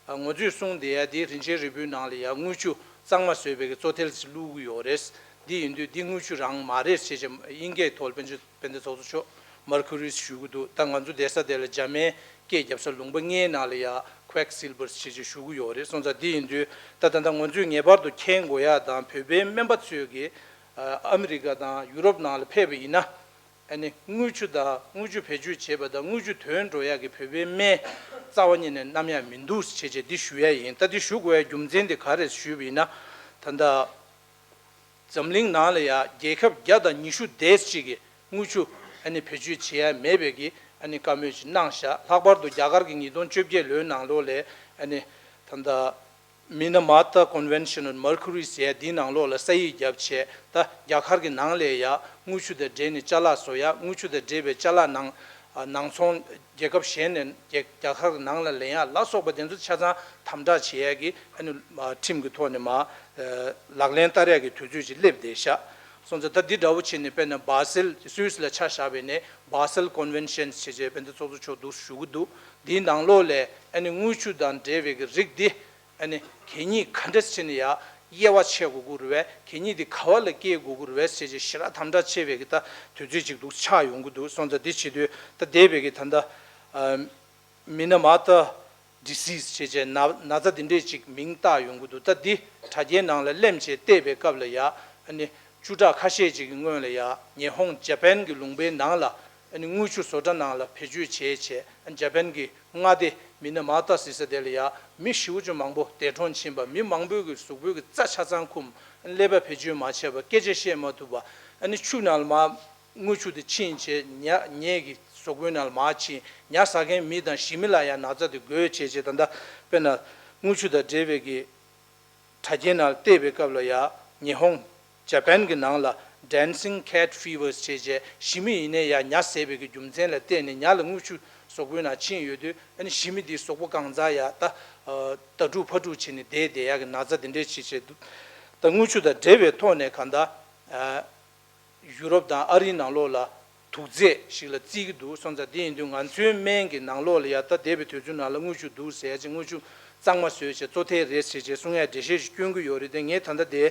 ཨ། ང་ཚོས་གསུངས་བསྡད་ཡ་འདི་རིན་ཆེན་རིལ་བུའི་ནང་ལ་ཡ་དངུལ་ཆུ་གཙང་མ་བཟོས་པའི་གི་བཙོ་ཐལ་ཅིག་བླུགས་ཀྱི་ཡོད་རེད། འདི་ཡིན་དུས་འདི་དངུལ་ཆུ་རང་མ་རེད་ཟེར་བྱས་དབྱིན་སྐད་ཐོག་ལ་དཔལ་འབྱོར་དཔལ་ལྡན་ཚོགས་གཙོ་མཆོག་མར་ཁུ་རི་ཞུ་གི་འདུག་ད་ང་ཚོ་བསྡད་ས་དེ་ལ་འཇར་མན་སྐད་རྒྱབ་ས་ལུང་པ་ལྔའི་ནང་ལ་ཡ་ཀུའེག་སིལ་ཝར་ཟེར་བྱས་ཞུ་གི་ཡོད་རེད། སོང་ཙང་འདི་ཡིན་དུས་ད་ད་ལྟ་ང་ཚོས་ངེས་པར་དུ་མཁྱེན་དགོས་ཡ་དང་། བོད་པའི་སྨན་པ་ཚོས་གི་ཨ་མི་རི་ཀ་དང་ཡུ་རོབ་ནང་ལ་ཕེབས་པ་ཡིན་ན། ཨ་ནི་དངུལ་ཆུ་དང་དངུལ་ཆུ་བེད་སྤྱོད་བྱེད་པ་དང་དངུལ་ཆུ་ཐོན་འགྲོ་ཡག་གི་བོད་པའི་སྨན་རྩ་བ་ཉིད་ནས་བསྣམས་ཡག་མི་འདུག་ཟེར་བྱས་བྱས་འདི་ཞུ་ཡ་ཡིན། ད་འདི་ཞུ་དགོས་ཡ་རྒྱུ་མཚན་དེ་ག་རེ་ཞུས་པ་ཡིན་ན། ད་ལྟ་འཛམ་གླིང་ནང་ལ་ཡ་རྒྱལ་ཁབ་བརྒྱ་དང་ཉི་ཤུ་དེ་ཅིག་གིས་དངུལ་ཆུ་ཨ་ནི་བེད་སྤྱོད་བྱེད་ཡ་མེད་པའི་གི་ཨ་ནི་བཀའ་མོལ་ཅིག་གནང་བཞག་ལྷག་པར་དུ་རྒྱ་གར་གྱི་ཉིས་སྟོང་བཅོ་བརྒྱད་ལོའི་ནང་ལོགས་ལ་ཨ་ནི་ད་ལྟ། Minamata Convention on Mercury ཟེར་ཡ་འདིའི་ནང་ལོགས་ལ་ས་ཡིག་བརྒྱབ་བྱས། ད་རྒྱ་གར་གྱི་ནང་ལ་ཡ་དངུལ་ཆུ་དང་འབྲེལ་ནས་ཅ་ལག་བཟོ་ཡ། དངུལ་ཆུ་དང་འབྲེལ་བའི་ཅ་ལག་ནང་ཨ་ནང་ཚོང་རྒྱལ་ཁབ་གཞན་ནས་རྒྱ་རྒྱ་གར་གྱི་ནང་ལ་ལེན་ཡ་ལ་སོགས་པ་དེ་ཚོ་ཆ་ཚང་དམ་དྲག་བྱེད་ཡ་གི་ཨ་ནི་ཨ་ཁྲིམས་ཀྱི་ཐོག་ནས་མར་ཨ་ལག་ལེན་བསྟར་ཡ་གི་དུས་ཚོད་ཅིག་སླེབས་བསྡད་ཤག་སོང་ཙང་ད་འདི་འདྲ་བོ་བྱས་ནས་དཔེར་ན་Basel སུད་སི་ལ་ཆ་བཞག་པ་ཡིན་ན་Basel Convention ཟེར་བྱས་དཔེར་ན་ཚོགས་གཙོ་མཆོག་འདུག་ཞུ་གི་འདུག་འདིའི་ནང་ལོགས་ལ་ཨ་ནི་དངུལ་ཆུ་དང་འབྲེལ་བའི་གི་རིགས་འདི། ཨ་ནི་གད་སྙིགས་ག་འདྲ་བྱས་ནས་ཡ་དབྱེ་བ་ཕྱེ་དགོས་ཀྱི་རེད་པས། གད་སྙིགས་འདི་ག་བ་ལ་སྐྱེལ་དགོས་ཀྱི་རེད་པས་ཟེར་བྱས་ཞེ་དྲག་དམ་དྲག་ཆེ་བའི་གི་ད་དུས་ཚོད་ཅིག་འདུག་ཆགས་ཡོང་གི་འདུག་སོང་ཙང་འདི་བྱེད་དུས་ད་འདས་པའི་གི་ད་ལྟ་ཨ་Minamata disease ཟེར་བྱས་ན་ན་ཚ་འདི་འདྲས་ཅིག་མིང་བཏགས་ཡོང་གི་འདུག་ད་འདི་དྲ་རྒྱའི་ནང་ལ་གླེམ་བྱས་བལྟས་པའི་སྐབས་ལ་ཡ་ཨ་ནི་བཅུ་ཕྲག་ཁ་ཤས་ཅིག་གི་སྔོན་ལ་ཡ་ཉི་ཧོང་ཇ་པན་གྱི་ལུང་པའི་ནང་ལ་ཨ་ནི་དངུལ་ཆུ་བཟོ་གྲྭ་ནང་ལ་བེད་སྤྱོད་བྱས་བྱས་ཨ་ཇ་པན་གྱི་མངའ་སྡེ་མི་ན་མ་ཏ་ཟེར་ས་དེ་ལ་ཡ་མི་ཞེ་པོ་ཅིག་མང་པོ་འདས་གྲོངས་ཕྱིན་པ། མི་མང་པོའི་གི་གཟུགས་པོའི་གི་རྩ་ཆ་ཚང་འཁུམས། ཀླད་པ་བེད་སྤྱོད་མ་བྱས་པ། སྐད་ཆ་བཤད་མ་ཐུབ་པ། ཨ་ནི་ཆུ་ནང་ལ་མར་དངུལ་ཆུ་དེ་ཕྱིན་བྱས་ཉ་ཉའི་གི་གཟུགས་པོའི་ནང་ལ་མར་ཕྱིན། ཉ་ཟ་མཁན་མི་དང་ཞི་མི་ལ་ཡང་ན་ཚ་དེ་འགོས་བྱས་བྱས། ད་ལྟ་དཔེར་ན་དངུལ་ཆུ་དང་འབྲེལ་བའི་གི་དྲ་རྒྱའི་ནང་བལྟས་པའི་སྐབས་ལ་ཡ་ཉི་ཧོང་ཇ་པན་གྱི་ནང་ལ་Dancing Cat Fevers ཟེར་བྱས་ཞི་མི་ཡིན་ནའི་ཡ་ཉ་ཟས་པའི་གི་རྒྱུ་མཚན་ལ་བརྟེན་ནས་ཉ་ལ་དངུལ་ཆུ་གཟུགས་པོའི་ནང་ཕྱིན་ཡོད་དུས་ཨ་ནི་ཞི་མི་འདིའི་གཟུགས་པོ་གང་ཚང་ཡ་ད་ཨ་ད་དཀྲུག་ཕ་དཀྲུག་བྱས་ནས་བསྡད་བསྡད་ཡ་གི་ན་ཚ་དེ་འདྲས་བྱས་བྱས་འདུག་ད་དངུལ་ཆུ་དང་འབྲེལ་བའི་ཐོག་ནས་གང་ལྟར་ཨ་ཡུ་རོབ་དང་ཨ་རིའི་ནང་ལོགས་ལ་དུག་རྫས་ཤིག་ལ་བརྩི་གི་འདུག་སོང་ཙང་དེ་ཡིན་དུས་ང་ཚོའི་སྨན་གྱི་ནང་ལོགས་ལ་ཡ་ད་འདས་པའི་དུས་ཚོད་ནང་ལ་དངུལ་ཆུ་འདུག་ཟེར་ཡ་ཅིག་དངུལ་ཆུ་གཙང་མ་བཟོས་བྱས་བཙོ་ཐལ་རེད་ཟེར་བྱས་གསུང་ཡ་འགྲེལ་བཤད་ཞིག་སྐྱོན་གྱི་ཡོད་རེད་དེ། ངས་ད་ལྟ་དེ་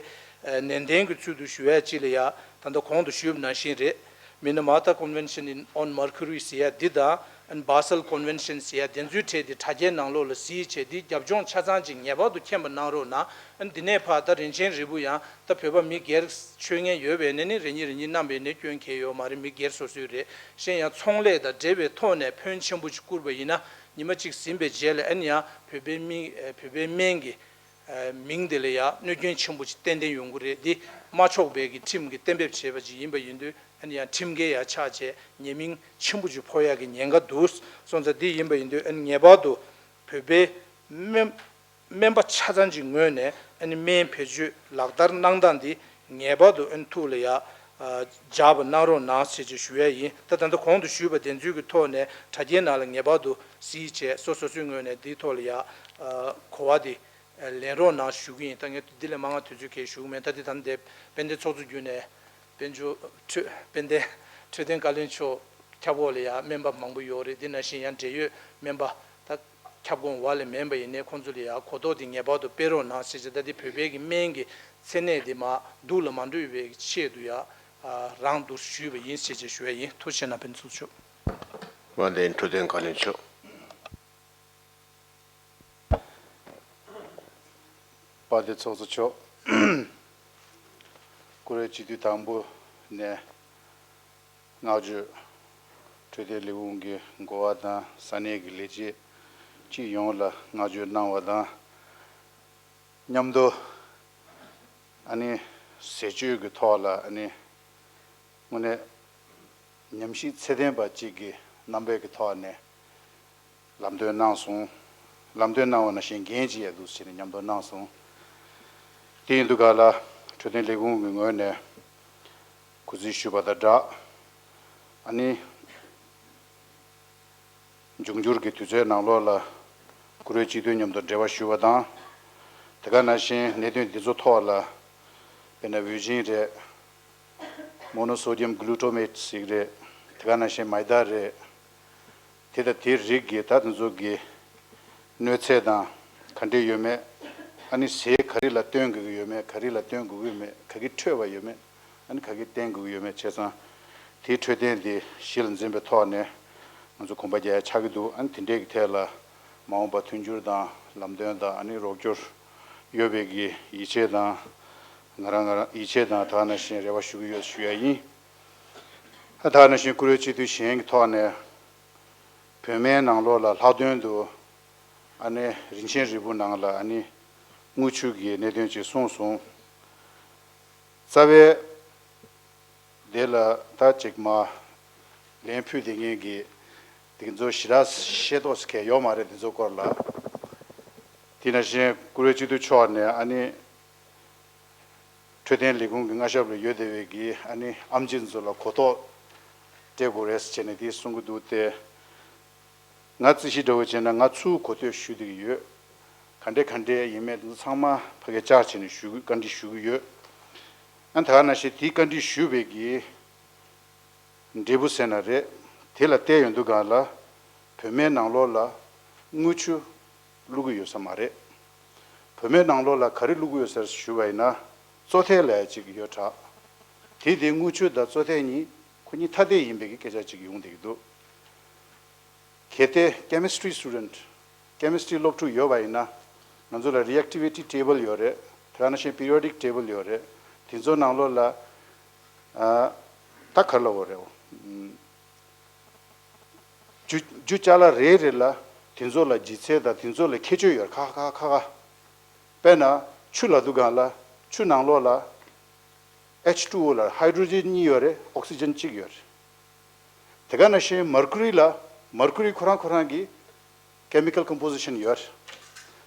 ནན་ཏན་གྱི་ཚུལ་དུ་ཞུ་ཡ་ཅིག་ལ་ཡ་ད་ལྟ་གོང་དུ་ཞུས་པ་ནང་བཞིན་རེད། Minamata Convention in on Mercury ཟེར་ཡ་འདི་དང་Basel Convention ཟེར་ཡ་དེ་ཚོའི་གྲས་དེ་དྲ་རྒྱའི་ནང་ལོགས་ལ་གཟིགས་བྱས་འདི་རྒྱབ་ལྗོངས་ཆ་ཚང་ཅིག་ངེས་པར་དུ་མཁྱེན་པ་གནང་རོགས་གནང་། འདི་ནས་ཕར་ད་རིན་ཆེན་རིལ་བུ་ཡང་ད་བོད་པ་མི་སྒེར་མཆོད་མཁན་ཡོད་པས་ནི་ནི་རེ་གཉིས་རེ་གཉིས་བསྣམས་པས་ནི་སྐྱོན་གང་ཡང་ཡོད་མ་རེད། མི་སྒེར་སོ་སོའི་རེད། གཞན་ཡང་ཚོང་ལས་དང་འབྲེལ་བའི་ཐོག་ནས་ཕོན་ཆེན་པོ་ཅིག་བསྐུར་བ་ཡིན་ན་ཉི་མ་གཅིག་ཟིན་པའི་རྗེས་ལ་ཨ་ནི་ཡང་བོད་པའི་མི་བོད་པའི་སྨན་གྱི་མིང་དེ་ལ་ཡང་གནོད་སྐྱོན་ཆེན་པོ་ཅིག་ཏན་ཏན་ཡོང་གི་རེད། འདི་མ་ཆོག་པའི་གི་ཁྲིམས་ཀྱི་གཏན་འབེབས་བྱས་པ་ཅིག་ཡིན་པ་ཡིན་དུས་ཨ་ནི་ཡང་ཁྲིམས་འགལ་ཡང་ཆགས་བྱས་ཉེས་མིང་ཆེན་པོ་ཅིག་ཕོག་ཡག་གི་ཉེན་ཁ་འདུག་སོང་ཙང་འདི་ཡིན་པ་ཡིན་དུས་ཨ་ནི་ངེས་པར་དུ་བོད་པའི་སྨན་སྨན་པ་ཆ་ཚང་གི་ངོས་ནས་ཨ་ནི་སྨན་བེད་སྤྱོད་ལག་བསྟར་གནང་སྟངས་འདི་ ངེས་པར་དུ་ཨ་ནི་ཐུགས་ལ་ཡ་ཨ་འཇགས་པ་གནང་རོགས་གནང་ཞེས་ཅིག་ཞུ་ཡ་ཡིན། ད་ད་ལྟ་གོང་དུ་ཞུས་པ་དེ་ཚོའི་གི་ཐོག་ནས་དྲ་རྒྱའི་ནང་ལ་ངེས་པར་དུ་གཟིགས་བྱས་སོ་སོ་སོའི་ངོས་ནས་འདིའི་ཐོག་ལ་ཡ་ཨ་གོ་བ་དེ་ལེན་རོགས་གནང་ཞུ་གི་ཡིན། ད་ངས་འདི་ལས་མང་བ་དུས་ཚོད་ཁྱེར་ཞུ་གི་མེད། ད་འདི་ད་ལྟ་དཔལ་ལྡན་ཚོགས་གཙོ་བརྒྱུད་ནས་དཔལ་འབྱོར་འཕྲོད་དཔལ་ལྡན་འཕྲོད་བསྟེན་བཀའ་བློན་མཆོག་ཁྱབ་འོག་ལ་ཡ་སྨན་པ་མང་པོ་ཡོད་རེད། འདི་ནང་བཞིན་ཡང་འབྲེལ་ཡོད་སྨན་པ་ད་ཁྱབ་ཁོངས་བར་ལ་མིན་པ་ཡིན་ནའི་ཁོང་ཚོ་ལ་ཡ་གོ་རྟོགས་དེ་ངེས་པར་དུ་སྤེལ་རོགས་གནང་ཞེས་བྱས། ད་འདི་བོད་པའི་གི་སྨན་གྱི་མཚན་གནས་དེ་མར་སྡུག་ལ་མ་འགྲོ་བའི་ཆེད་དུ་ཡ་རང་འདུག་ཞུས་པ་ཡིན་ཞེས་བྱས་ཞུ་ཡ་ཡིན། ཐུགས་རྗེ་གནང་དཔལ་ལྡན་ཚོགས་གཙོ་མཆོག་དཔལ་ལྡན་འཕྲོད་བསྟེན་བཀའ་བློན་མཆོག་དཔལ་ལྡན་ཚོགས་གཙོ་མཆོག་བཀུར་འོས་སྤྱི་འཐུས་དང་པོ་ནས་བསྔགས་བརྗོད། འཕྲོད་བསྟེན་ལས་ཁུངས་ཀྱི་འགོ་བ་དང་ས་གནས་ཀྱི་ལས་བྱེད་སྤྱི་ཡོངས་ལ་བསྔགས་བརྗོད་གནང་བ་དང་མཉམ་དུ། ཨ་ནི་ཟས་སྤྱོད་ཀྱི་ཐོག་ལ་ཨ་ནི་དངོས་གནས་ཉམས་ཞིབ་ཚད་ལྡན་པ་གཅིག་གི་རྣམ་པའི་གི་ཐོག་ནས་ལམ་སྟོན་གནང་སོང་། ལམ་སྟོན་གནང་བ་ནང་བཞིན་འགན་ཅིག་ཡ་འདུག་ཟེར་ནས་མཉམ་དུ་གནང་སོང་། དེ་ཡིན་དུས་ག་ལ་འཕྲོད་བསྟེན་ལས་ཁུངས་ཀྱི་ངོས་ནས་གུས་བརྩི་ཞུས་པ་དང་སྦྲགས། ཨ་ནི། འབྱུང་འགྱུར་གྱི་དུས་ཚོད་ནང་ལོགས་ལ་བཀུར་འོས་སྤྱི་འཐུས་མཉམ་དུ་འབྲེལ་བ་ཞུ་བ་དང་། དེ་ག་ནང་བཞིན་གནད་དོན་འདི་ཚོ་ཐོག་ལ་དཔེར་ན་འོས་ཆིང་རེད། མོ་ནོ་སོ་ཌི་ཡམ་གྷུ་ལུ་ཊོ་མེཊ་ཟེར་གྱི་རེད། དེ་ག་ནང་བཞིན་མའི་ད་རེད། དེ་དང་དེའི་རིགས་ཀྱི་ད་དེ་ཚོ་གི་གནོད་འཚེ་དང་ག་འདྲས་ཡོད་མེད། ཨ་ནི་ཟས་ག་རེ་ལ་བསྟེན་དགོས་ཀྱི་ཡོད་མེད། ག་རེ་ལ་བསྟེན་དགོས་ཀྱི་ཡོད་མེད། ག་གི་འཕྲོད་པ་ཡོད་མེད། ཨ་ནི་ག་གི་བསྟེན་དགོས་ཀྱི་ཡོད་མེད། བྱས་ཙང་དེའི་འཕྲོད་བསྟེན་དེ་གཞི་ལ་འཛིན་པའི་ཐོག་ནས་ང་ཚོ་གོམ་པ་རྒྱག་ཡ་ཆགས་ཀྱི་འདུག་ཨ་ནི་དེ་འདྲས་ཀྱི་ཐད་ལ་མ་འོངས་པ་མཐུན་འགྱུར་དང་ལམ་སྟོན་དང་ཨ་ནི་རོགས་སྐྱོར་ཡོད་པའི་གི་ཡིད་ཆེས་དང་། ང་རང་ང་རང་ཡིད་ཆེས་དང་དེ་ག་ནང་བཞིན་རེ་བ་ཞུ་གི་ཡོད་ཞུ་ཡ་ཡིན། ཨ་དེ་ག་ནང་བཞིན་བཀུར་འོས་སྤྱི་འཐུས་གཞན་གྱི་ཐོག་ནས་བོད་སྨན་ནང་ལོགས་ལ་ལྷག་དོན་དུ་ཨ་ནི་རིན་ཆེན་རིལ་བུ་ནང་ལ་ཨ་ནི་དངུལ་ཆུ་གི་གནད་དོན་ཅིག་གསུངས་སོང་། རྩ་བའི་དེ་ལ་ད་ཅིག་མ་ལན་ཕུལ་བསྡད་མཁན་གྱི་དེ་ཚོ་ཞེ་དྲག་ཤེས་རྟོགས་ཟེར་མཁན་ཡོད་མ་རེད། དེ་ཚོ་སྐོར་ལ། དེ་ནང་བཞིན་བཀུར་འོས་སྤྱི་འཐུས་མཆོག་ནས་ཨ་ནི་འཕྲོད་བསྟེན་ལས་ཁུངས་ཀྱི་མངའ་ཞབས་ལ་ཡོད་བསྡད་པའི་གི་ཨ་ནི་ཨེམ་ཆི་ཚོ་ལ་གོ་རྟོགས་སྤྲད་དགོས་རེད་ཟེར་བྱས་ནས་དེ་གསུང་གི་འདུག་སྟེ། ང་རྩིས་གཞི་འདྲ་བོ་བྱས་ན་ང་ཚུར་གོ་ཐོས་ཞུ་བསྡད་ཀྱི་ཡོད། ག་འདྲས་ག་འདྲས་ཡིན་མིན་དེ་ཚོ་ཚང་མ་ཕ་གིར་བཅར་བྱས་ནས་ཞུ་གི་བཀའ་འདྲི་ཞུ་གི་ཡོད། ཨ་ད་ག་ནང་བཞིན་དེའི་བཀའ་འདྲི་ཞུས་པའི་གི་འབྲས་བུ་ཟེར་ན་རེད། དེ་ལ་བལྟས་ཡོང་དུས་སྒང་ལ་བོད་སྨན་ནང་ལོགས་ལ་དངུལ་ཆུ་བླུག་གི་ཡོད་ས་མ་རེད། བོད་སྨན་ནང་ལོགས་ལ་ག་རེ་བླུག་གི་ཡོད་ས་ཞུ་བ་ཡིན་ན་བཙོ་ཐལ་ལབ་ཡ་ཅིག་ཡོད་དྲགས། དེ་དེ་དངུལ་ཆུ་དང་བཙོ་ཐལ་གཉིས་ཁོ་གཉིས་ཐ་དད་ཡིན་པའི་གི་སྐད་ཆ་ཅིག་ཡོང་བསྡད་ཀྱི་འདུག་གལ་ཏེ་chemistry student chemistry སློབ་ཕྲུག་ཡོད་པ་ཡིན་ན་ང་ཚོ་ལ་reactivity table ཡོད་རེད། དེ་ག་ནང་བཞིན་periodic table ཡོད་རེད། དེ་ཚོ་ནང་ལོགས་ལ་ཨ་ད་ག་རེ་ལབ་དགོས་རེད། རྒྱུ་རྒྱུ་ཅ་ལག་རེ་རེ་ལ་དེ་ཚོ་ལ་ལྗིད་ཚད་དང་དེ་ཚོ་ལ་ཁྱད་ཆོས་ཡོད་ཁ་ཁ་ཁ་ཁ། དཔེར་ན་ཆུ་ལབ་དུས་སྒང་ལ་ཆུ་ནང་ལོགས་ལ་ཨེཆ་ཊུ་ཨོ་ལ་hydrogen གཉིས་ཡོད་རེད། ཨོག་སི་ཇན་གཅིག་ཡོད་རེད། དེ་ག་ནང་བཞིན་mercury ལ་mercury ཁོ་རང་ཁོ་རང་གི་chemical composition ཡོད་རེད།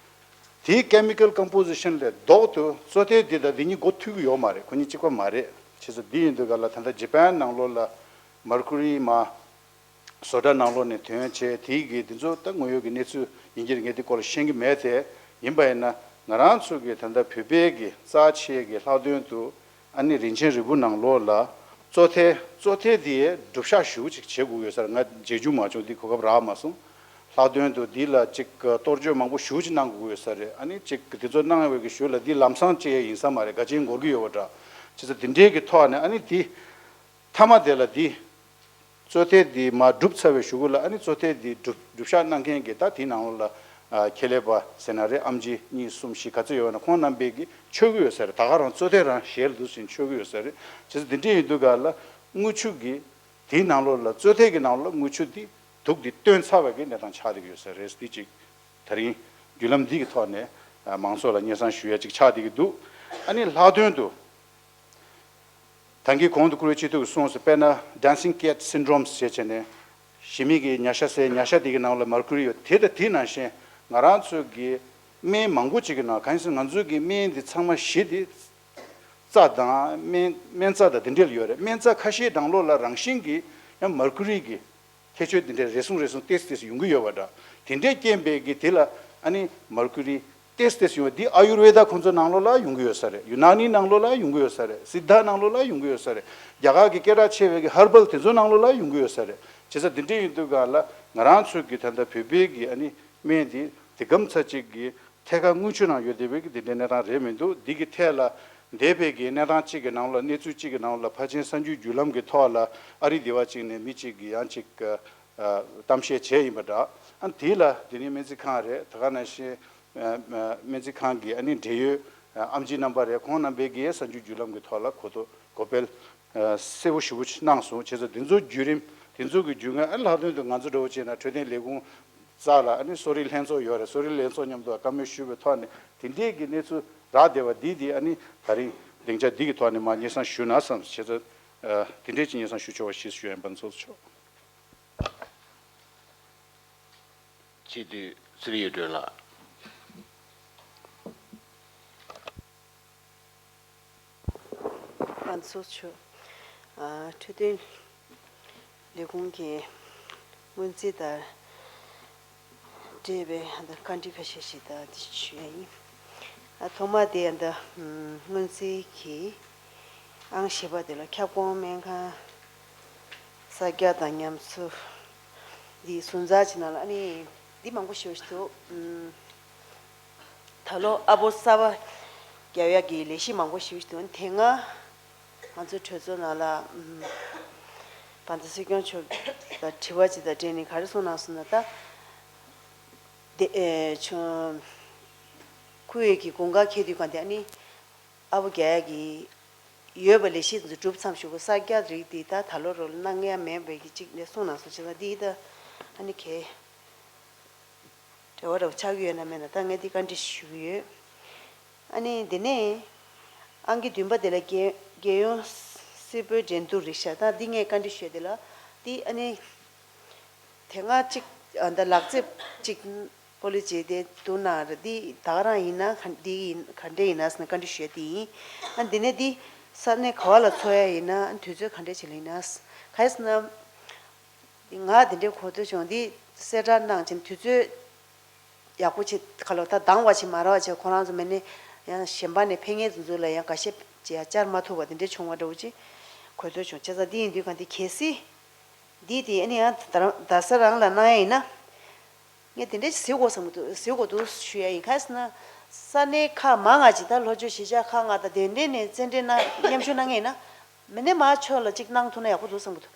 དེའི་chemical composition ལས་ལྡོག་ཏུ་བཙོ་ཐལ་འདི་དང་འདི་གཉིས་སྒོ་མཐུད་ཀྱི་ཡོད་མ་རེད། ཁོ་གཉིས་གཅིག་པ་མ་རེད། བྱས་ཙང་འདི་ཡིན་དུས་སྒང་ལ་ད་ལྟ་ཇི་པན་ནང་ལོགས་ལ་mercury མ་བཟོ་གྲྭ་ནང་ལོགས་ནས་ཐོན་བྱས་དེའི་གི་འདི་ཚོ་ད་དངོས་ཡོད་ཀྱི་གནས་ཚུལ་ཡིན་གྱི་རེད། ངས་འདི་སྐོར་ལ་ཤེས་ཀྱི་མེད་དེ། ཡིན་པ་ཡིན་ན་ང་རང་ཚོ་གི་ད་ལྟ་བོད་པའི་གི་རྩ་ཆེ་གི་ལྷག་དོན་དུ་ཨ་ནི་རིན་ཆེན་རིལ་བུ་ནང་ལོགས་ལ་བཙོ་ཐལ་བཙོ་ཐལ་དེའི་སྒྲུབ་ཤག་ཞུ་ཅིག་བྱེད་དགོས་ཡོད་ས་རེད། ང་མཇལ་རྒྱུ་མ་བྱུང་། འདི་གོ་སྐབས་རག་མ་སོང་། ལྷག་དོན་དུ་འདི་ལ་ཅིག་གཏོར་བཅོས་མང་པོ་ཞུ་ཅིག་གནང་དགོས་ཡོད་ས་རེད། ཨ་ནི་ཅིག་དེ་ཚོ་གནང་བའི་གི་ཞུ་ལ་འདི་ལམ་སང་བྱེད་ཡ་ཡིན་ས་མ་རེད། དགའ་ཆེན་འགོར་གི་ཡོད་པ་འདྲ། བྱས་ཙང་འདི་འདྲའི་གི་ཐོག་ནས་ཨ་ནི་འདི་མཐའ་མ་དེ་ལ་འདི་བཙོ་ཐལ་འདི་མར་གྲུབ་ཚར་བའི་གཞུག་གུ་ལ་ཨ་ནི་བཙོ་ཐལ་འདི་སྒྲུབ་སྒྲུབ་ཤག་གནང་མཁན་གྱི་ད་དེའི་ནང་ལོགས་ལ་ཨ་ཁེ་ལས་པ་ཟེར་ན་རེད། ཨེམ་ཆི་གཉིས་གསུམ་བཞི་ག་ཚོད་ཡོད་ན་ཁོང་རྣམ་པས་ཀྱིས་མཆོད་ཀྱི་ཡོད་ས་རེད། ད་ག་རང་བཙོ་ཐལ་རང་ཞལ་ལ་འདུག་ཟིན་མཆོད་ཀྱི་ཡོད་ས་རེད། བྱས་ཙང་འདི་འདྲ་ཡིན་དུས་ག་ལ་དངུལ་ཆུ་གི་དེའི་ནང་ལོགས་ལ་བཙོ་ཐལ་གྱི་ནང་ལོགས་ལ་དངུལ་ཆུ་འདི་དུག་འདི་བཏོན་ཚར་བ་གི་གནས་སྟངས་ཆགས་བསྡད་ཀྱི་ཡོད་ས་རེད། འདི་གཅིག་ད་རིང་བརྒྱུད་ལམ་འདི་གི་ཐོག་ནས་ཨ་མང་ཚོགས་ལ་སྙན་སེང་ཞུ་ཡ་གཅིག་ཆགས་བསྡད་ཀྱི་འདུག་ཨ་ནི་ལྷག་དོན་དུ། ད་གིན་གོང་དུ་བཀུར་འོས་སྤྱི་འཐུས་ཀྱིས་གསུངས་སོང་། དཔེར་ན་dancing cat syndrome ཞེས་བྱས་ནས་ཞི་མི་གི་ཉ་ཤ་ཟས་ཉ་ཤ་དེ་གི་ནང་ལ་mercury ཡོད། དེ་དང་དེ་ནང་བཞིན་ང་རང་ཚོ་གི་སྨན་མང་པོ་ཅིག་གི་ནང་གང་ཡིན་ཟེར་ན་ང་ཚོ་གི་སྨན་འདི་ཚང་མ་གཞི་དེ་ རྩ་དང་སྨན་སྨན་རྩ་དང་དེ་འདྲ་ཡོད་རེད། སྨན་རྩ་ཁ་ཤས་ནང་ལོགས་ལ་རང་བཞིན་གྱིས་ཡང་མར་ཁུ་རི་གི་ཁྱད་ཆོས་དེ་འདྲ་རེ་ཟུང་རེ་ཟུང་ཏོག་ཙམ་ཏོག་ཙམ་ཡོང་གི་ཡོད་པ་འདྲ། དེ་འདྲའི་རྐྱེན་པས་ཀྱི་དེ་ལ་ཨ་ནི་མར་ཁུ་རི་ཏོག་ཙམ་ཏོག་ཙམ་ཡོང་བ་འདི་ཨ་ཡུར་ཝེ་ད་ཁོང་ཚོའི་ནང་ལོགས་ལ་ཡོང་གི་ཡོད་ས་རེད། ཡུ་ན་ནི་ནང་ལོགས་ལ་ཡོང་གི་ཡོད་ས་རེད། སིད་དྷ་ནང་ལོགས་ལ་ཡོང་གི་ཡོད་ས་རེད། རྒྱ་གར་གྱི་སྐད་གྲགས་ཆེ་བའི་གི་ཧར་བལ་དེ་ཚོའི་ནང་ལོགས་ལ་ཡོང་གི་ཡོད་ས་རེད། བྱས་ཙང་དེ་འདྲ་ཡིན་དུས་ག་ལ་ང་རང་ཚོའི་གི་ད་ལྟ་བོད་པའི་གི་ཨ་ནི་སྨན་འདི་དེ་གམ་ཚ་གཅིག་གི་ཐད་ཀར་སྔོན་ཆད་ནང་ཡོད་བསྡད་པའི་གི་དེ་འདྲའི་གནས་སྟངས་རེད་མི་འདུག་འདི་གི་ཐད་ལ་འདས་པའི་གི་གནས་སྟངས་གཅིག་གི་ནང་ལ་གནས་ཚུལ་གཅིག་གི་ནང་ལ་ཕལ་ཆེར་གསར་འགྱུར་བརྒྱུད་ལམ་གི་ཐོག་ལ་ཨ་རི་སྡེ་བ་གཅིག་ནས་མི་གཅིག་གིས་ཡང་གཅིག་གཏམ་བཤད་བྱས་ཡིན་པ་འདྲ། ཨ་དེ་ལ་དེ་ནས་སྨན་རྩིས་ཁང་རེད། ད་ག་ནང་བཞིན་སྨན་རྩིས་ཁང་གི་ཨ་ནི་འབྲེལ་ཡོད་ཨམ་ཆི་རྣམ་པ་རེད། ཁོང་རྣམ་པས་གི་གསར་འགྱུར་བརྒྱུད་ལམ་གི་ཐོག་ལ་གོ་ཐོས་གོ་སྤེལ་གསལ་པོ་ཞེ་པོ་གནང་སོང་། བྱས་ཙང་དེ་ཚོ་བརྒྱུད་རིམ་དེ་ཚོ་གི་བརྒྱུད་ངས་ཨ་ལྷག་དོན་དུ་ང་ཚོ་འདྲ་བོ་བྱས་ན་འཕྲོད་བསྟེན་ལས་ཁུངས་རྩ་ལ་ཨ་ནི་གསོ་རིག་ལྷན་ཚོགས་ཡོད་རེད། གསོ་རིག་ལྷན་ཚོགས་མཉམ་དུ་བཀའ་མོལ་ཞུས་པའི་ཐོག་ནས་དེ་འདྲས་ཀྱི་གནས་ཚུལ་རག་བསྡད་པ་འདི་དེ་ཨ་ནི་ད་རིང་སྡིངས་ཆ་འདི་གི་ཐོག་ནས་མར་སྙན་སེང་ཞུ་ན་བསམ། བྱས་ཙང་དེ་འདྲས་ཀྱི་སྙན་སེང་ཞུ་ཆོག་པ་ཞིག་ཞུ་ཡིན་པ་ཚོགས་ཆོག་སྤྱི་འཐུས་ཚེ་རིང་གཡུ་སྒྲོན་ལགས། ང་ཚོ་ཆུ་ཨ་འཕྲོད་བསྟེན་ལས་ཁུངས་ཀྱི་སྔོན་རྩིས་དང་འབྲེལ་བའི་ཨ་ད་བཀའ་འདྲི་ཁ་ཤས་ཤིག་ད་འདི་ཞུ་ཡ་ཡིན། ཨ་ཐོག་མ་དེ་ཨ་ད་སྔོན་རྩིས་ཀྱི་ཨང་བཞི་པ་དེ་ལ་ཁྱབ་ཁོངས་སྨན་ཁང་གསར་རྒྱག་དང་ཉམས་གསོ་འདི་ཟུར་འཛར་བྱེད་ན་ལ་ཨ་ནི་འདི་མང་པོ་ཞེ་པོ་ཞིག་འདུག་ད་ལོ་ཨ་བོ་གསར་པ་རྒྱག་ཡག་གི་ལས་གཞི་མང་པོ་ཞིག་འདུག་དེ་སྔ་ང་ཚོའི་གྲོས་ཚོགས་ནང་ལ་ཨམ་བན་དེ་སྲིད་སྐྱོང་མཆོག་ལ་དྲི་བ་ཅིག་དང་འབྲེལ་ནས་ག་རེ་གསུངས་གནང་སོང་ན། ད་དེ་ཨེ་ཆུ་ཁུ་ཡོད་ཀྱི་དགུན་ཁ་འཁེལ་དུས་གང་དེ་ཨ་ནི་ཨ་བོ་རྒྱག་ཡག་གི་ཡོད་པ་ལས་གཞི་འཛུགས་གྲུབ་མཚམས་ཞུ་དགོས། གསར་རྒྱག་རིགས་དེ་ད་ད་ལོ་རོལ་གནང་ཡ་མེད་པའི་གི་ཅིག་ནས་གསུངས་གནང་སོང་། བྱས་ཙང་འདི་ད་ཨ་ནི་གས་འབྲེལ་བ་རོགས་ཆགས་ཀྱི་ཡོད་ན་མེད་ན་ད་ངས་འདི་བཀའ་འདྲི་ཞུ་གི་ཡོད། ཨ་ནི་དེ་ནས་ཨང་ཀི་བདུན་པ་དེ་ལ་རྒྱལ་རྒྱལ་ཡོངས་སིལ་བུའི་འགྲན་བསྡུར་རེད་ཤག་ད་འདི་ངས་བཀའ་འདྲི་ཞུས་དེ་ལ་འདི་ཨ་ནི་དེ་སྔ་གཅིག་ཨ་ད་ལག་རྩེད་གཅིག་པོ་ལི་ཅི་དེ་འདུག་ན་རེད། འདི་ད་ག་རང་ཡིན་ན་ག་འདི་ཡིན་ག་འདྲ་ཡིན་ན་ཟེར་ནས་བཀའ་འདྲི་ཞུས་དེ་ཡིན། ཨ་འདི་ནས་འདི་ས་གནས་ག་བ་ལ་འཚོགས་ཡ་ཡིན་ན་དུས་ཚོད་ག་འདྲ་ཅིག་ལ་ཡིན་ན་ག་ཡིན་ཟེར་ན། ང་དེ་འདྲའི་གོ་ཐོས་བྱུང་། འདི་གསལ་བསྒྲགས་གནང་བྱས་དུས་ཚོད་ཡག་པོ་བྱེད་ག་ལོ་ད་འདང་བ་བྱེད་མ་རག་བ་བྱེད་ཁོ་རང་ཚོ་མེད་ནས་ཡང་གཞན་པ་ནས་ཕེབས་མཁན་དེ་ཚོ་ལ་ཡང་འགའ་ཤས་ཅིག་ཡང་བཅར་མ་ཐུབ་པ་དེ་འདྲ་བྱུང་བ་འདྲ་བོ་ཅིག་གོ་ཐོས་བྱུང་། བྱས་ཙང་འདི་ཡིན་དུས་གང་དེ་གལ་སྲིད་འདི་དེ་ཨ་ནི་ཡང་ད་རང་རྡ་ས་རང་ལ་གནང་ཡ་ཡིན་ན་ངས་དེ་འདྲ་ཞིག་གཟིགས་དགོས་བསམ་གི་འདུག་གཟིགས་དགོས་འདུག་ཞུ་ཡ་ཡིན། གང་ཡིན་ཟེར་ན་ས་གནས་ཁག་མང་ང་ཅིག་ད་ལྷོ་ཕྱོགས་གཞིས་ཆགས་ཁག་ང་ད་གདན་འདྲེན་ནས་རྩེད་འགྲན་གནང་མཉམ་ཞུགས་གནང་མཁན་ཡིན་ན་མི་སྣ་མང་ཕྱོགས་ལ་ཅིག་གནང་ཐུབ་ན་ཡག་པོ་འདུག་བསམ་གི་འདུག་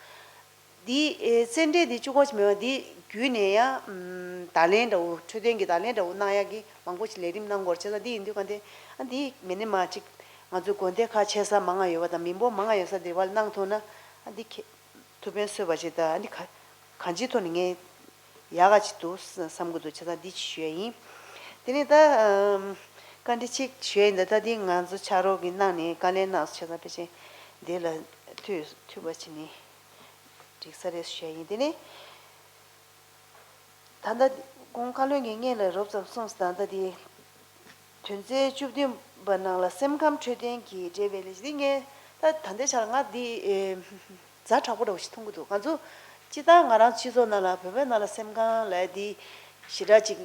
འདི་ཨེ་རྩེད་འགྲན་འདི་གཅིག་པོ་ཅིག་མེད་པ་འདི་བརྒྱུད་ནས་ཡང་ཨམ་བརྡ་ལན་འདྲ་བོ་འཕྲོད་བསྟེན་གྱི་བརྡ་ལན་འདྲ་བོ་གནང་ཡག་གི་མང་པོ་ཅིག་ལས་རིམ་གནང་དགོས་རེད། བྱས་ཙང་འདི་ཡིན་དུས་གང་དེ་ཨ་འདི་མི་སྣ་མང་ཅིག་ང་ཚོའི་དགོན་སྡེ་ཁག་ཆེ་ས་མང་ང་ཡོད་པ་དང་མི་འབོར་མང་ང་ཡོད་ས་འདི་བར་གནང་ཐུབ་ན་ཨ་འདི་ཁེ་ཐུགས་ཕན་གསོས་པ་ཅིག་དང་ཨ་འདི་ག་གང་ཅིའི་ཐོག་ནས་ངས་ཡག་ག་ཅིག་འདུག་བསམ་གི་འདུག་བྱས་ཙང་འདི་ཅིག་ཞུ་ཡ་ཡིན། དེ་ནས་ད་ཨམ་བཀའ་འདྲི་གཅིག་ཞུ་ཡ་ཡིན། ད་ད་འདི་ང་ཚོ་ཕྱག་རོགས་ཀྱི་གནང་ནས་བཀའ་ལན་གནང་སོང་། བྱས་ཙང་ཕལ་ཆེར་འདི་ལ་མཐུད་མཐུད་པ་བྱས་ནས་འགྲིག་ས་རེད་ཞུ་ཡ་ཡིན། དེ་ནས་ད་ལྟ་ཁོང་བཀའ་བློན་གྱིས་སྔོན་ལ་རོབ་ཙམ་གསུངས་སོང་། ད་ལྟ་འདི་དོན་ཚན་བཅུ་བདུན་པ་ནང་ལ་སེམས་ཁམས་འཕྲོད་བསྟེན་གྱི་འབྲེལ་བའི་ལས་གཞི་འདི་ངས་ད་ད་ལྟའི་ཆར་ང་འདི་ཨེ་ཛ་དྲག་པོ་འདྲ་བོ་ཞིག་མཐོང་གི་འདུག་ང་ཚོ་སྤྱིར་བཏང་ང་རང་སྤྱི་ཚོགས་ནང་ལ་བོད་པའི་ནང་ལ་སེམས་ཁམས་ལབ་ཡ་འདི་ཞེ་དྲག་ཅིག་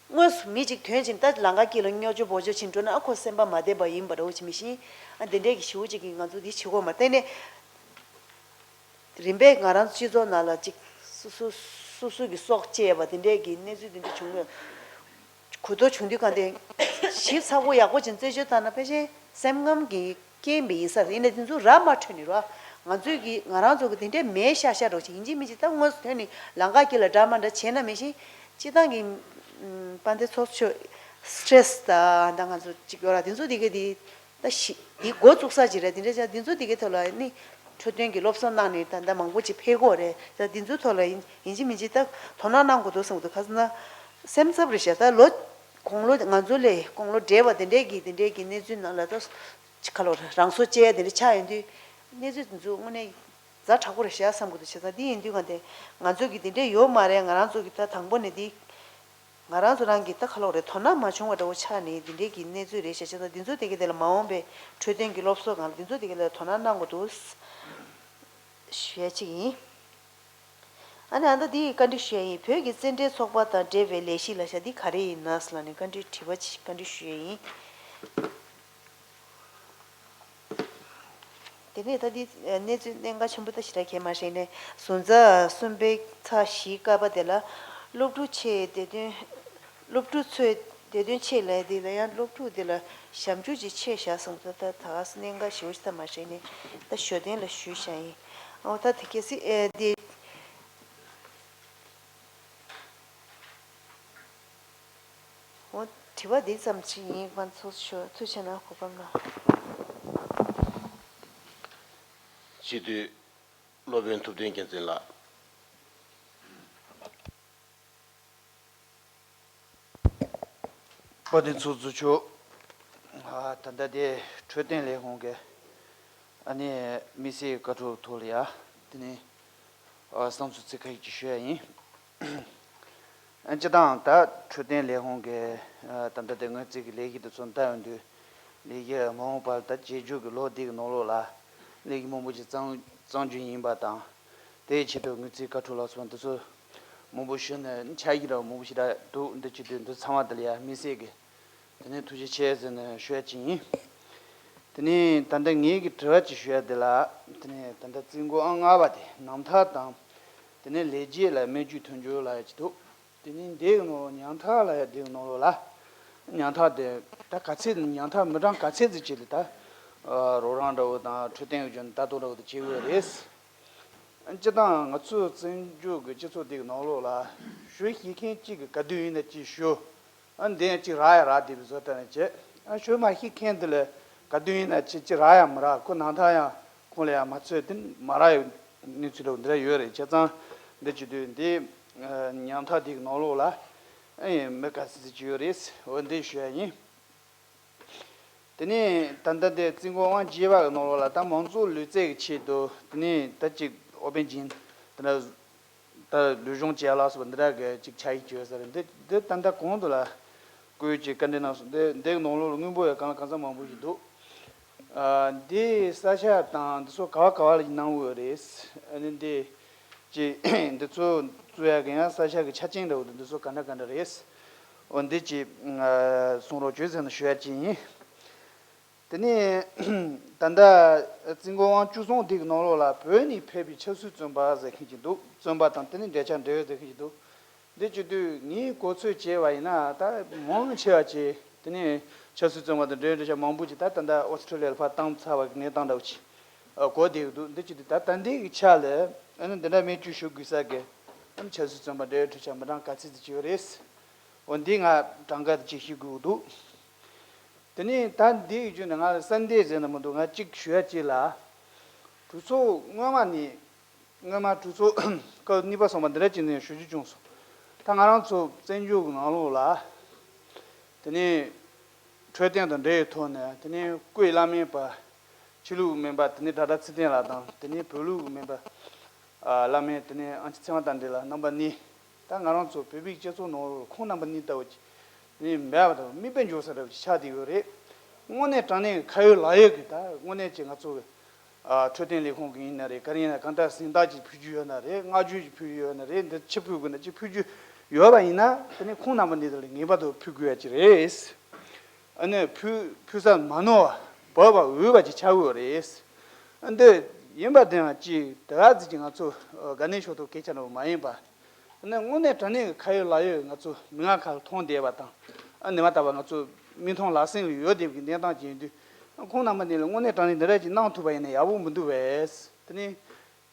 དངོས་སུ་མི་གཅིག་ཐོན་ཕྱིན་ད་ལམ་ཁ་དཀྱིལ་ལ་སྨྱོ་སྦྱོར་སྦོ་སྦྱོར་ཕྱིན་འགྲོ་ན་ཨ་ཁོ་སེམས་པ་མ་བདེ་བ་ཡིན་པ་འདྲ་བོ་ཅིག་མི་ཤེས། ཨ་དེ་འདྲས་ཀྱི་ཞེ་པོ་ཅིག་གིས་ང་ཚོ་འདི་བྱེད་དགོས་མ་གཏན་ནས། རིམ་པས་ང་རང་ཚོ་སྤྱི་ཚོགས་ནང་ལ་ཅིག་སོ་སོ་སོ་སོ་གི་སྲོག་བཅད་པ་དེ་འདྲས་ཀྱི་གནས་ཚུལ་དེ་འདྲ་བྱུང་ཡོད། གོ་ཐོས་བྱུང་དུས་གང་དེ་ཞིབ་ཚགས་པོ་ཡག་པོ་ཅིག་རྩད་གཅོད་བཏང་ན་ཕལ་ཆེར་སེམས་ཁམས་ཀྱི་རྐྱེན་པས་ཡིན་ས་རེད། ཡིན་ན་དེ་ཚོ་ར་མ་འཕྲོད་ནི་ར། ང་ཚོས་ཀྱི་ང་རང་ཚོ་གི་དེ་འདྲས་མེད་ཤག་ཤག་རོགས་ཅིག་ཡིན་གཅིག་མིན་གཅིག་ད་དངོས་སུ་ཐོན་ནས་ལམ་ཁ་དཀྱིལ་ལ་འདྲ་མ་འདྲ་བྱས་ན་མི་ཤེས། སྤྱི་བཏང་གི་ཨམ་དཔལ་ལྡན་ཚོགས་གཙོ་མཆོག་སི་ཊེ་རེ་སི་ད་ད་ང་ཚོ་ཅིག་ཡོད་ར་དེ་ཚོ་དེ་ག་དེ། ད་ཤི་འདི་འགོ་བཙུགས་ས་ཅིག་རེད། འདི་འདྲ་ཅག་འདི་ཚོ་འདི་གའི་ཐོག་ལ་ནི་འཕྲོད་བསྟེན་གྱི་སློབ་གསོ་གནང་ནས་ད་ལྟ་མང་པོ་ཅིག་ཕེབས་ཀྱི་ཡོད་རེད། ད་འདི་ཚོའི་ཐོག་ལ་ཡིན་ཡིན་གཅིག་མིན་གཅིག་ད་དོ་སྣང་གནང་དགོས་འདུག་བསམ་གྱི་འདུག་ག་ཟེར་ན་སེམས་འཚབ་རེད་ཤག་ད་ལོ་དགུང་ལོ་ང་ཚོ་ལས་དགུང་ལོ་བགྲེས་པ་དེ་འདྲས་ཀྱི་དེ་འདྲས་ཀྱི་གནས་ཚུལ་ནང་ལ་ད་ཅིག་ཁ་ལོ་རང་སྲོག་བཅད་ཡ་དེ་འདྲ་ཆགས་ཡོང་དུས་གནས་ཚུལ་འདི་ཚོ་དངོས་གནས་ཛ་དྲག་པོ་རེད་ཤག་བསམ་གྱི་འདུག་བྱས་ཙང་འདི་ཡིན་དུས་ག་དེ་ང་ཚོ་གི་དེ་འདྲས་ཡོད་མ་རེད། ང་རང་ཚོ་གི་ད་དང་པོ་ནས་འདི། ང་རང་ཚོ་རང་གི་ད་ཁ་ལོག་རེད། དོ་སྣང་མ་བྱུང་བ་འདྲ་བོ་ཆགས་ནས་འདི་འདྲའི་གི་གནས་ཚུལ་རེད་ཤག་བྱས་ཙང་འདི་ཚོ་དེ་གི་དེ་ལ་མ་འོངས་པའི་འཕྲོད་བསྟེན་གྱི་སློབ་གསོ་སྒང་ལ་འདི་ཚོ་དེ་གི་ལ་དོ་སྣང་གནང་དགོས་འདུག་ཞུ་ཡ་གཅིག་ཡིན། ཨ་ནི་ཨ་ད་འདི་བཀའ་འདྲི་ཞུ་ཡ་ཡིན། བོད་ཀྱི་བཙན་འབྲེལ་ཚོགས་པ་དང་འབྲེལ་བའི་ལས་གཞི་ལབ་ཤག་འདི་ག་རེ་ཡིན་ན་ཟེར་ལབ་ནས་བཀའ་འདྲི་དྲི་བ་ཅིག་བཀའ་འདྲི་ཞུ་ཡ་ཡིན། དེ་ནས་ད་འདི་གནས་ཚུལ་གནད་འགག་ཆེན་པོ་ད་ཞེ་དྲག་གས་མ་རེད་ནས། ཟུར་འཛར་གསུམ་པའི་ཚགས་བཞིའི་ཀ་པ་དེ་ལ། སློབ་ཕྲུག་ཆེད་བདེ་དོན། སློབ་ཕྲུག་ཚོའི་བདེ་དོན་ཆེད་ལས་དེ་ལ་ཡང་སློབ་ཕྲུག་དེ་ལ་ཞབས་འཇུག་ཅིག་ཆེད་བཞག་སོང་ཙང་ད་ད་ག་སེ་གནད་འགག་ཞེ་པོ་ཞིག་ད་མ་རེད་ནས། ད་ཞོ་སྟོན་ལ་ཞུས་བཞག་ཡིན། ཨོ་ད་དེ་གལ་སྲིད་ཨེ་དེ། འོ། དྲི་བ་འདི་ཙམ་ཅིག་ཡིན། ང་ཚོ་ཞུ་ཚུལ་བྱས་ན་གོ་སྐབས་གནང་། སྤྱི་འཐུས་སློབ་དཔོན་ཐུབ་བསྟན་རྒྱལ་མཚན་ལགས། དཔལ་ལྡན་ཚོགས་གཙོ་མཆོག་ཨ་ད་ལྟ་དེ་འཕྲོད་བསྟེན་ལས་ཁུངས་ཀྱི་ཨ་ནི་དམིགས་བསལ་བཀའ་འཁྲོལ་ཐོག་ལ་ཡ་དེ་ནས་ཨ་བསམ་ཚུལ་ཚིག་ཁ་ཤས་ཅིག་ཞུ་ཡ་ཡིན། ཨ་སྤྱིར་བཏང་ད་འཕྲོད་བསྟེན་ལས་ཁུངས་ཀྱི་ཨ་ད་ལྟ་དེ་སྔོན་རྩིས་ཀྱི་ལས་གཞི་དེ་ཚོ་ལྟ་ཡོང་དུས་ལས་གཞི་མ་འོངས་པར་ད་བྱེད་རྒྱུ་གི་ལོ་འདི་གི་ནང་ལོགས་ལ་ལས་གཞི་མང་པོ་ཞིག་བརྩམས་བརྩམ་རྒྱུ་ཡིན་པ་དང་། དེའི་ཆེད་དུ་དངུལ་རྩིས་བཀའ་འཁྲོལ་ལ་སོགས་པ་འདི་ཚོ་མང་པོ་ཞུས་ནས་འཆར་གཞི་འདྲ་བོ་མང་པོ་ཞིག་ར་འདུག་འདི་བྱེད་དུས་འདི་ཚང་མ་དེ་ལ་ཡ་དམིགས་བསལ་གྱི་དེ་ནས་ཐུགས་རྗེ་ཆེ་ཟེར་ནས་ཞུ་ཡ་ཅིག་ཡིན། དེ་ནས་ད་ལྟ་ངེད་ཀྱི་དྲི་བ་ཅིག་ཞུ་ཡ་དེ་ལ། དེ་ནས་ད་ལྟ་རྩིས་འགོ་ཨང་ལྔ་པ་དེ་ཉམ་ཐག་དང་། དེ་ནས་ལས་བྱེད་ལ་སྨན་བཅོས་མཐུན་སྦྱོར་ལབ་ཡ་ཅིག་འདུག་དེ་ནས་འདིའི་ནང་ཉམ་ཐག་ལབ་ཡ་འདིའི་ནང་ལོགས་ལ། ཉམ་ཐག་དེ་ད་ག་ཚད་ཉམ་ཐག་མི་གྲངས་ག་ཚད་ཅིག་ཅིག་ལ་ད་རོགས་རམ་འདྲ་བོ་དང་འཕྲོད་བསྟེན་ཡོད་ཀྱང་ལྟ་རྟོག་འདྲ་བོ་དེ་བྱེད་དགོས་རེད། སྤྱིར་བཏང་ང་ཚོའི་བཙན་བྱོལ་གྱི་སྤྱི་ཚོགས་འདིའི་ནང་ལོགས་ལ་ཞུ་ཤེས་མཁན་གཅིག་གིས་ག་དུས་ཡིན་ན་ཅིག་ཞུ། ཨ་འདི་ཡང་ཅིག་རག་ཡ་རག་བསྡད་པའི་བཟོ་ལྟ་ནས་བྱས། ཨ་ཞུ་མ་ཤེས་མཁན་འདི་ལ་ག་དུས་ཡིན་ན་ཅིག་ཅིག་རག་ཡ་མི་རག་ཁོ་ནང་ཐག་ཡང་ཁོང་ལ་ཡང་མ་ཚོད་དེ་མ་རག་ཡོད་གནས་ཚུལ་འདྲ་བོ་འདི་ར་ཡོད་རེད། བྱས་ཙང་འདི་བྱེད་དུས་འདི་ཉམ་ཐག་འདིའི་ནང་ལོགས་ལ་ཨ་ཡིན་མི་ག་ཚོད་ཅིག་ཡོད་རེད། འོ་འདི་ཞུ་ཡ་ཡིན། དེ་ནས་ད་ལྟ་དེ་རྩིས་འགོ་ཨང་བརྒྱད་པ་གི་ནང་ལོགས་ལ་ད་མང་ཚོགས་ལུས་རྩལ་གྱི་ཆེད་དུ་དེ་ནས་ད་ཅིག་ཨོ་པན་ཇིམ་དེ་འདྲ་ད་ལུས་སྦྱོང་བྱེད་ཡ་ལ་སོགས་པ་འདི་འདྲ་གི་ཅིག་ཆ་ཡིག་བྱོས་ཟེར། འདི་འདི་ད་ལྟ་གོང་དུ་ལ་བཀོད་ཀྱི་བཀའ་འདྲི་གནང་སོང་། འདི་འདིའི་ནང་ལོགས་ལ་དངོས་པོ་ཡང་གང་ལ་གང་འཚམ་མང་པོ་ཞིག་འདུག་ཨ་འདི་ས་ཆ་དང་འདི་ཚོ་ག་བ་ག་བ་ལ་གནང་འོས་རེད། ཨ་ནི་འདི་ཅིག་འདི་ཚོ་བཙུགས་ཡ་གི་ཡང་ས་ཆ་གི་ཆ་རྐྱེན་འདྲ་བོ་འདི་ཚོ་ག་འདྲ་ག་འདྲ་རེད། འོ་འདི་ཅིག་གསུང་རོགས་བྱོས་ཟེར་ནས་ཞུ་ཡ་ཅིག་ཡིན། དེ་ནས་ད་ལྟ་རྩིས་འགོ་ཨང་བཅུ་གསུམ་དེ་གི་ནང་ལོགས་ལ་བོད་ནས་ཕེབས་པའི་ཆབ་སྲིད་བཙོན་པ་ཟེར་མཁན་ཅིག་འདུག་བཙོན་པ་དང་དེ་ནས་འབྲེལ་ཆགས་འབྲེལ་ཡོད་ཟེར་མཁན་ཅིག་འདུག་འདི་བྱེད་དུས་ངས་གོ་ཚོད་བྱས་པ་ཡིན་ན་ད་མང་ཆེ་བ་ཅིག་དེ་ནས་ཆབ་སྲིད་བཙོན་པ་དང་འབྲེལ་ཡོད་འབྲེལ་ཆགས་མང་པོ་ཅིག་ད་ད་ལྟ་ཨོ་སི་ཁྲུ་ལི་ཡ་ལ་ཕར་བཏང་ཚར་བ་གི་གནས་སྟངས་འདྲ་བོ་ཅིག་གོ་བསྡད་ཀྱི་འདུག་འདི་བྱེད་དུས་ད་ད་ལྟའི་གི་ཆ་ལ་ཨ་ནི་འདི་འདྲ་སྨན་བཅོས་ཞུ་དགོས་ས་གི་ཨ་ནི་ཆབ་སྲིད་བཙོན་པ་འབྲེལ་ཡོད་འབྲེལ་ཆགས་མི་གྲངས་ག་ཚད་ཅིག་ཡོད་རེད། འོ་འདི་ང་གྲངས་ཀ་དེ་ཅིག་ཤེས་དགོས་ཀྱི་འདུག་དེ་ནས་ད་འདི་ཡི་རྒྱུད་ནས་ང་ལ་གསལ་འདེབས་ཟེར་ན་མི་འདུག་ང་གཅིག་ཞུ་ཡ་གཅིག་ལ། གྲོས་ཚོགས་སྔོན་མ་ནས་སྔོན་མ་གྲོས་ཚོགས་སྐབས་གཉིས་པ་གསུམ་པ་འདི་འདྲ་བྱས་ནས་ཞུ་རྒྱུ་བྱུང་སོང་། ད་ང་རང་ཚོ་བཙན་བྱོལ་གྱི་ནང་ལོགས་ལ་དེ་ནས་འཕྲོད་བསྟེན་དང་འབྲེལ་བའི་ཐོག་ནས་དེ་ནས་སྐུའི་བླ་སྨན་པ་ཕྱི་ལུགས་སྨན་པ་དེ་ནས་ཌོག་ཊར་ཚེ་བརྟན་ལགས་དང་དེ་ནས་བོད་ལུགས་སྨན་པ་བླ་སྨན་དེ་ནས་ཨང་ཅི་ཚེ་དབང་དར་འཕེལ་ལགས་རྣམ་པ་གཉིས། ད་ང་རང་ཚོ་བོད་པའི་སྤྱི་ཚོགས་ནང་ལོགས་ཁོང་རྣམ་པ་གཉིས་ལྟ་བུ་ཅིག་ནི་འབད་པ་དང་མིག་དཔེ་འཇོག་ས་འདྲ་བོ་ཅིག་ཆགས་བསྡད་ཡོད་རེད། དངོས་གནས་དྲང་གནས་ཁ་ཡོད་ལག་ཡོད་ཀྱི་ད་དངོས་གནས་ཀྱི་ང་ཚོ་གི་ཨ་འཕྲོད་བསྟེན་ལས་ཁུངས་ཀྱི་ཡིན་ན་རེད། ག་རེ་ཡིན་ན་གང་ལྟར་གཟེངས་རྟགས་ཅིག་ཕུལ་རྒྱུ་ཡོད་ན་རེད། བསྔགས་བརྗོད་ཅིག་ཕུལ་རྒྱུ་ཡོད་ན་རེད། འདི་ཕྱི་ཕུལ་དགོས་ན་ཅིག་ཕུལ་རྒྱུ་ཡོད་པ་ཡིན་ན་དེ་ནི་ཁོང་རྣམ་པ་གཉིས་དེ་ལ་ངེས་པར་དུ་ཕུལ་དགོས་ཡ་ཅིག་རེད། ཨ་ནི་ཕུལ་ཕུལ་ས་མ་ནོར་བ་འབབ་པ་འོས་པ་ཅིག་ཆགས་ཡོད་རེད། ཨ་འདི་ཡིན་པ་དེ་ཡང་ཅིག་དེ་ག་ཙམ་ཅིག་ང་ཚོ་དགའ་ནས་ཞོར་དུ་སྐད་ཆ་འདྲ་བོ་མ་ཡིན་པ། ཨ་ནི་དངོས་གནས་དྲང་གནས་ཀྱི་ཁ་ཡོད་ལག་ཡོད་ང་ཚོ་མིག་སྔ་ཁ་ལ་མཐོང་བསྡད་པ་དང་། ཨ་ནི་མ་ལྟ་བ་ང་ཚོ་མིག་མཐོང་ལག་ཟིན་ལ་ཡོད་བསྡད་པའི་གནས་སྟངས་ཅིག་ཡིན་དུས། ཁོང་རྣམ་པ་གཉིས་ལ་དངོས་གནས་དྲང་གནས་འདི་འདྲ་ཅིག་གནང་ཐུབ་པ་ཡིན་ན་ཡག་པོ་མི་འདུག་པས། དེ་ནི།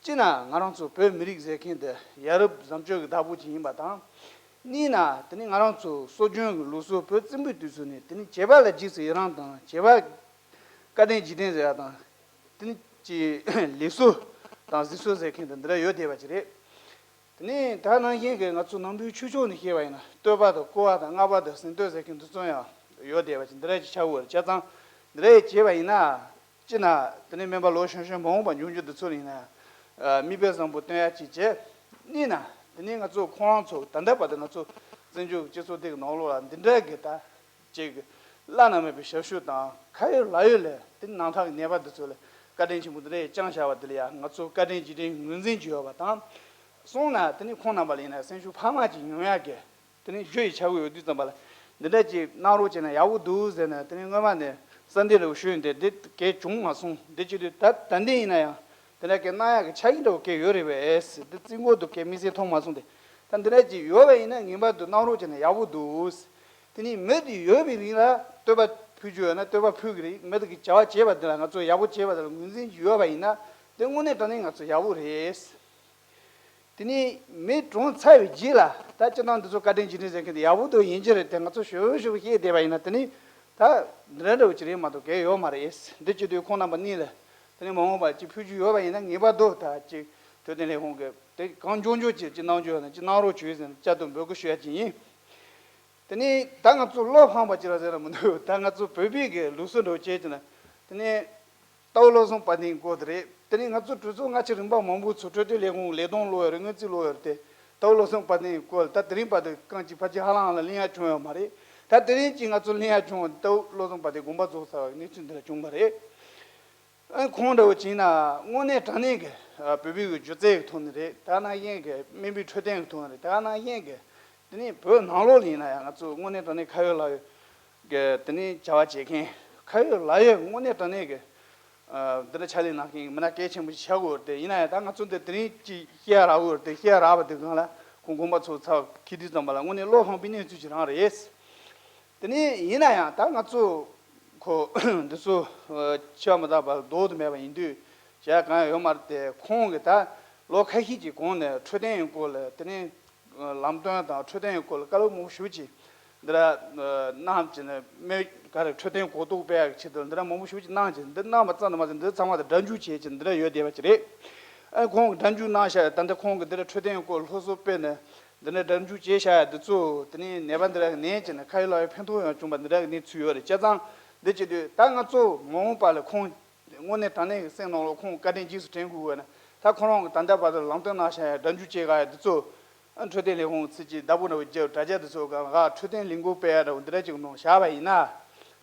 གཅིག་ན་ང་རང་ཚོ་བོད་མི་རིགས་ཟེར་མཁན་འདི་ཡ་རབས་བཟང་སྤྱོད་ཀྱི་བདག་པོ་ཅིག་ཡིན་པ་དང་། གཉིས་ན་དེ་ནི་ང་རང་ཚོ་སྲོལ་རྒྱུན་གྱི་ལུགས་སྲོལ་བོད་བཙན་པོའི་དུས་ཚོད་ནས་དེ་ནི་བྱེས་པ་ལ་རྗེས་སུ་ཡི་རང་དང་བྱེས་པ་བཀའ་དྲིན་རྗེས་དྲན་ཟེར་ཡ་དང་། དེ་ནི་ཅིག་ལེགས་སོ་དང་གཟིགས་སོ་ཟེར་མཁན་འདི་འདི་འདྲ་ཡོད་བསྡད་པ་ཅིག་རེད། དེ་ནས་ད་ནང་བཞིན་གྱི་ང་ཚོ་ནང་པའི་ཆོས་ཕྱོགས་ནས་བཤད་པ་ཡིན་ན་བསྟོད་པ་དང་བསྐོར་བ་དང་བསྔགས་པ་དང་གཟེངས་བསྟོད་ཟེར་མཁན་འདི་ཚོ་ཡང་ཡོད་བསྡད་པ་ཅིག་འདི་འདྲ་ཅིག་ཆགས་ཡོད་རེད། བྱས་ཙང་འདི་འདྲ་ཅིག་བྱས་པ་ཡིན་ན། སྤྱིར་ན་དེ་ནས་སྨན་པ་ལོ་གཞོན་གཞོན་མ་འོངས་པ་འབྱུང་འགྱུར་འདི་ཚོ་ཡིན་ན་ཡང་མིག་དཔེ་བཟང་པོ་སྟོན་ཡ་ཅིག་བྱས། གཉིས་ན་དེ་ནས་ང་ཚོ་ཁོང་རང་ཚོ་ད་ལྟ་བར་དུ་ང་ཚོ་ བཙན་བྱོལ་སྤྱི་ཚོགས་དེ་གི་ནང་ལོགས་ལ་འདི་འདྲ་གི་ད་ཅིག་བླ་ན་མེད་པའི་ཞབས་ཞུ་དང་ཁ་ཡོད་ལག་ཡོད་ལས་དེ་ནང་ཐག་གི་ནད་པ་འདི་ཚོ་ལ་བཀའ་དྲིན་ཆེན་པོ་འདི་འདྲ་བསྐྱངས་བཞག་པ་འདི་ལ་ཡ་ང་ཚོ་བཀའ་དྲིན་རྗེས་དྲན་ངོས་འཛིན་བྱེད་ཡོད་པ་དང་། གསུངས་ན་དེ་ནི་ཁོང་རྣམ་པ་ལ་ཡིན་ན་སེམས་ཤུགས་འཕར་མ་ཅིག་ཡོང་ཡག་གི་དེ་ནི་རྒྱུ་ཡི་ཆག་གི་ཡོད་དུས་ཙམ་པ་ལ་འདི་འདྲ་ཅིག་གནང་རོགས་བྱས་ན་ཡག་པོ་འདུག་ཟེར་ནས་དེ་ནི་སྔོན་མ་ནས་བསམ་འདུན་རེ་བ་ཞུས་ཡོད་དེ་འདི་གས་བྱུང་མ་སོང་། འདི་བྱེད་དུས་ད་ད་འདི་ཡིན་ན་ཡང་དེ་འདྲ་གས་གནང་ཡག་གི་ཆ་རྐྱེན་འདྲ་བོ་གས་ཡོད་རེད་པས། འདི་རྩིས་འགོ་འདུག་གས་དམིགས་བསལ་མཐོང་མ་སོང་སྟེ། ད་འདི་འདྲ་ཅིག་ཡོད་པ་ཡིན་ན་ངེས་པར་དུ་གནང་རོགས་བྱས་ན་ཡག་པོ་འདུག། དེ་ནི་མི་དེ་ཡོད་པའི་རིང་ལ་བསྟོད་པ་ཕུལ་རྒྱུ་ཡོད་ན་བསྟོད་པ་ཕུལ་གི་རེད། མི་དེ་གི་བྱ་བ་བྱས་པ་དེ་ལ་ང་ཚོ་ཡག་པོ་བྱས་པ་དེ་ལ་ངོས་འཛིན་གྱི་ཡོད་པ་ཡིན་ན་དེ་དངོས་གནས་དྲང་གནས་ང་ཚོ་ཡག་པོ་རེད། དེ་ནི་མི་གྲོངས་ཚར་བའི་རྗེས་ལ་ད་སྤྱིར་བཏང་འདི་ཚོ་བཀའ་དྲིན་རྗེས་དྲན་ཟེར་མཁན་དེ་ཡག་པོ་འདུག་ཡིན་གྱི་རེད་དེ་ང་ཚོ་ཞུ་ཞུ་བཤད་བསྡད་པ་ཡིན་ན་དེ་ནི་ད་འདི་འདྲ་འདྲ་བོ་ཅིག་རེད་མ་གཏོགས་གལ་ཡོད་མ་རེད། འདི་བྱེད་དུས་ཁོང་རྣམ་པ་གཉིས་ལ་དེ་ནི་མ་འོངས་པར་ཅིག་ཕུལ་རྒྱུ་ཡོད་པ་ཡིན་ན་ངེས་པར་དུ་ད་ཅིག་འཕྲོད་བསྟེན་ལས་ཁུངས་ཀྱི་དེ་གང་མགྱོགས་མགྱོགས་ཅིག་ཅིག་གནང་རྒྱུ་ཡོད་ན་ཅིག་གནང་རོགས་བྱོས་ཟེར་ནས་བཅའ་སྡོད་འབོད་སྐུལ་ཞུ་ཡ་ཅིག་ཡིན། དེ་ནི་ད་ང་ཚོ་བློ་ཕངས་པ་ཅིག་ལ་ཟེར་ན་མི་འདུག་ད་ང་ཚོ་བོད་པའི་གི་ལུགས་སྲོལ་འདྲ་བོ་བྱས་ཀྱི་ན་དེ་ནི་རྟའུ་བློ་བཟང་དཔལ་ལྡན་སྐོར་དེ་རེད། དེ་ནི་ང་ཚོ་གྲོས་ཚོགས་སྔ་ཕྱི་རིམ་པ་མང་པོ་ཚོ་འཕྲོད་བསྟེན་ལས་ཁུངས་ལས་དོན་ཀློག་ཡོད་རེད། སྔོན་རྩིས་ཀློག་ཡོད་རེད་དེ་རྟའུ་བློ་བཟང་དཔལ་ལྡན་སྐོར་ད་དེ་རིང་བར་དུ་རྐང་གཅིག་ཕར་གཅིག་ཧ་ལམ་ལ་གླེང་ཡ་བྱུང་ཡོད་མ་རེད། ད་དེ་རིང་གཅིག་ང་ཚོ་གླེང་ཡ་བྱུང་བ་རྟའུ་བློ་བཟང་དཔལ་ལྡན་དགོངས་པ་རྫོགས་ཚར་བའི་གནས་ཚུལ་འདི་ལ་བྱུང་བ་རེད། ཨ་ཁོང་འདྲ་བོ་བྱས་ན་དངོས་གནས་དྲང་གནས་ཀྱི་ཨ་བོད་པའི་གི་སྒྱུ་རྩལ་གྱི་ཐོག་ནས་རེད། ད་ནང་བཞིན་གྱི་སྨན་པའི་འཕྲོད་བསྟེན་གྱི་ཐོག་ནས་རེད། ད་ནང་བཞིན་གྱི་དེ་ནས་བོད་ནང་ལོགས་ལ་ཡིན་ན་ཡང་ང་ཚོ་དངོས་གནས་དྲང་གནས་ཁ་ཡོད་ལག་ཡོད་ཀྱི་དེ་ནས་བྱ་བ་བྱེད་མཁན་ཁ་ཡོད་ལག་ཡོད་དངོས་གནས་དྲང་གནས་ཀྱི་ཨ་འདི་འདྲ་ཕྱག་ལས་གནང་མཁན་མི་སྣ་གལ་ཆེན་པོ་ཞིག་ཆགས་དགོས་རེད་དེ། ཡིན་ན་ཡང་ད་ང་ཚོ་འདི་དེ་རིང་ཅིག་བཤད་ཡ་རག་གི་ཡོད་རེད་དེ། བཤད་ཡ་རག་པ་དེ་སྒང་ལ་ཁོང་དགོངས་པ་ཚོ་ཚར་ཁི་དུས་ཙམ་པ་ལ་དངོས་གནས་བློ་ཕངས་པའི་གནས་ཚུལ་ཞིག་རང་རེད། དེ་ནས་ཡིན་ན་ཡང་ད་ང་ཚོ་ཁོ་འདི་ཚོ་འཆི་བ་མི་རྟག་པ་ལ་ལྡོག་ཏུ་མེད་པ་ཡིན་དུས་བྱ་གང་ཡང་ཡོད་མ་རེད་དེ། ཁོང་གིས་ད་ལོ་ཁ་ཤས་ཀྱི་གོང་ནས་འཕྲོད་བསྟེན་ཡི་སྐོར་ལ་དེ་ནས་ལམ་སྟོན་དང་འཕྲོད་བསྟེན་ཡི་སྐོར་ལ་བཀའ་སློབ་མང་པོ་ཞེ་པོ་ཅིག་འདི་འདྲ་གནང་བྱས་ནས་མི་ག་རེ་འཕྲོད་བསྟེན་གོ་རྟོགས་སྤེལ་ཡག་གི་ཆེད་དུ་འདི་འདྲ་མང་པོ་ཞེ་པོ་ཅིག་གནང་བྱས། འདི་གནང་བ་ཙམ་དུ་མ་ཟད་འདི་ཚང་མ་དང་སྒྲ་འཇུག་བྱས་བྱས་འདི་འདྲ་ཡོད་བསྡད་པ་ཅིག་རེད། ཨ་ཁོང་གིས་སྒྲ་འཇུག་གནང་བཞག་ཡ་ད་འདི་ཁོང་གིས་འདི་འདྲ་འཕྲོད་བསྟེན་ཡི་སྐོར་སློབ་གསོ་སྤེལ་ནས། འདི་འདྲ་སྒྲ་འཇུག་བྱས་བཞག་ཡ་འདི་ཚོ་དེ་ནས་ནད་པ་འདི་འདྲ་གི་ནད་བྱས་ནས་ཁ་ཡོད་ལག་ཡོད་ཕན་ཐོགས་ཡང་བྱུང་བ་འདི་འདྲ་གི་གནས་ཚུལ་ཡོད་རེད། བྱས་ཙང་འདི་བྱེད་དུས་ད་ང་ཚོ་མ་འོངས་པ་ལ་ཁོང་དངོས་གནས་དྲང་གནས་ཀྱི་སེམས་ནང་ལ་ཁོང་བཀའ་དྲིན་རྗེས་སུ་དྲན་དགོས་པ་ན་ད་ཁོ་རང་གི་ད་ལྟ་བར་དུ་ལམ་སྟོན་གནང་བཞག་ཡ་སྒྲ་འཇུག་བྱེད་ག་ཡ་འདི་ཚོ་ཨ་འཕྲོད་བསྟེན་ལས་ཁུངས་ཚུལ་གྱིས་བདག་པོ་འདྲ་བོ་རྒྱབ་དྲ་རྒྱ་འདི་ཚོ་གང་ག་འཕྲོད་བསྟེན་ལས་འགུལ་སྤེལ་ཡ་འདྲ་བོ་འདི་འདྲ་ཅིག་གནང་བཞག་པ་ཡིན་ན།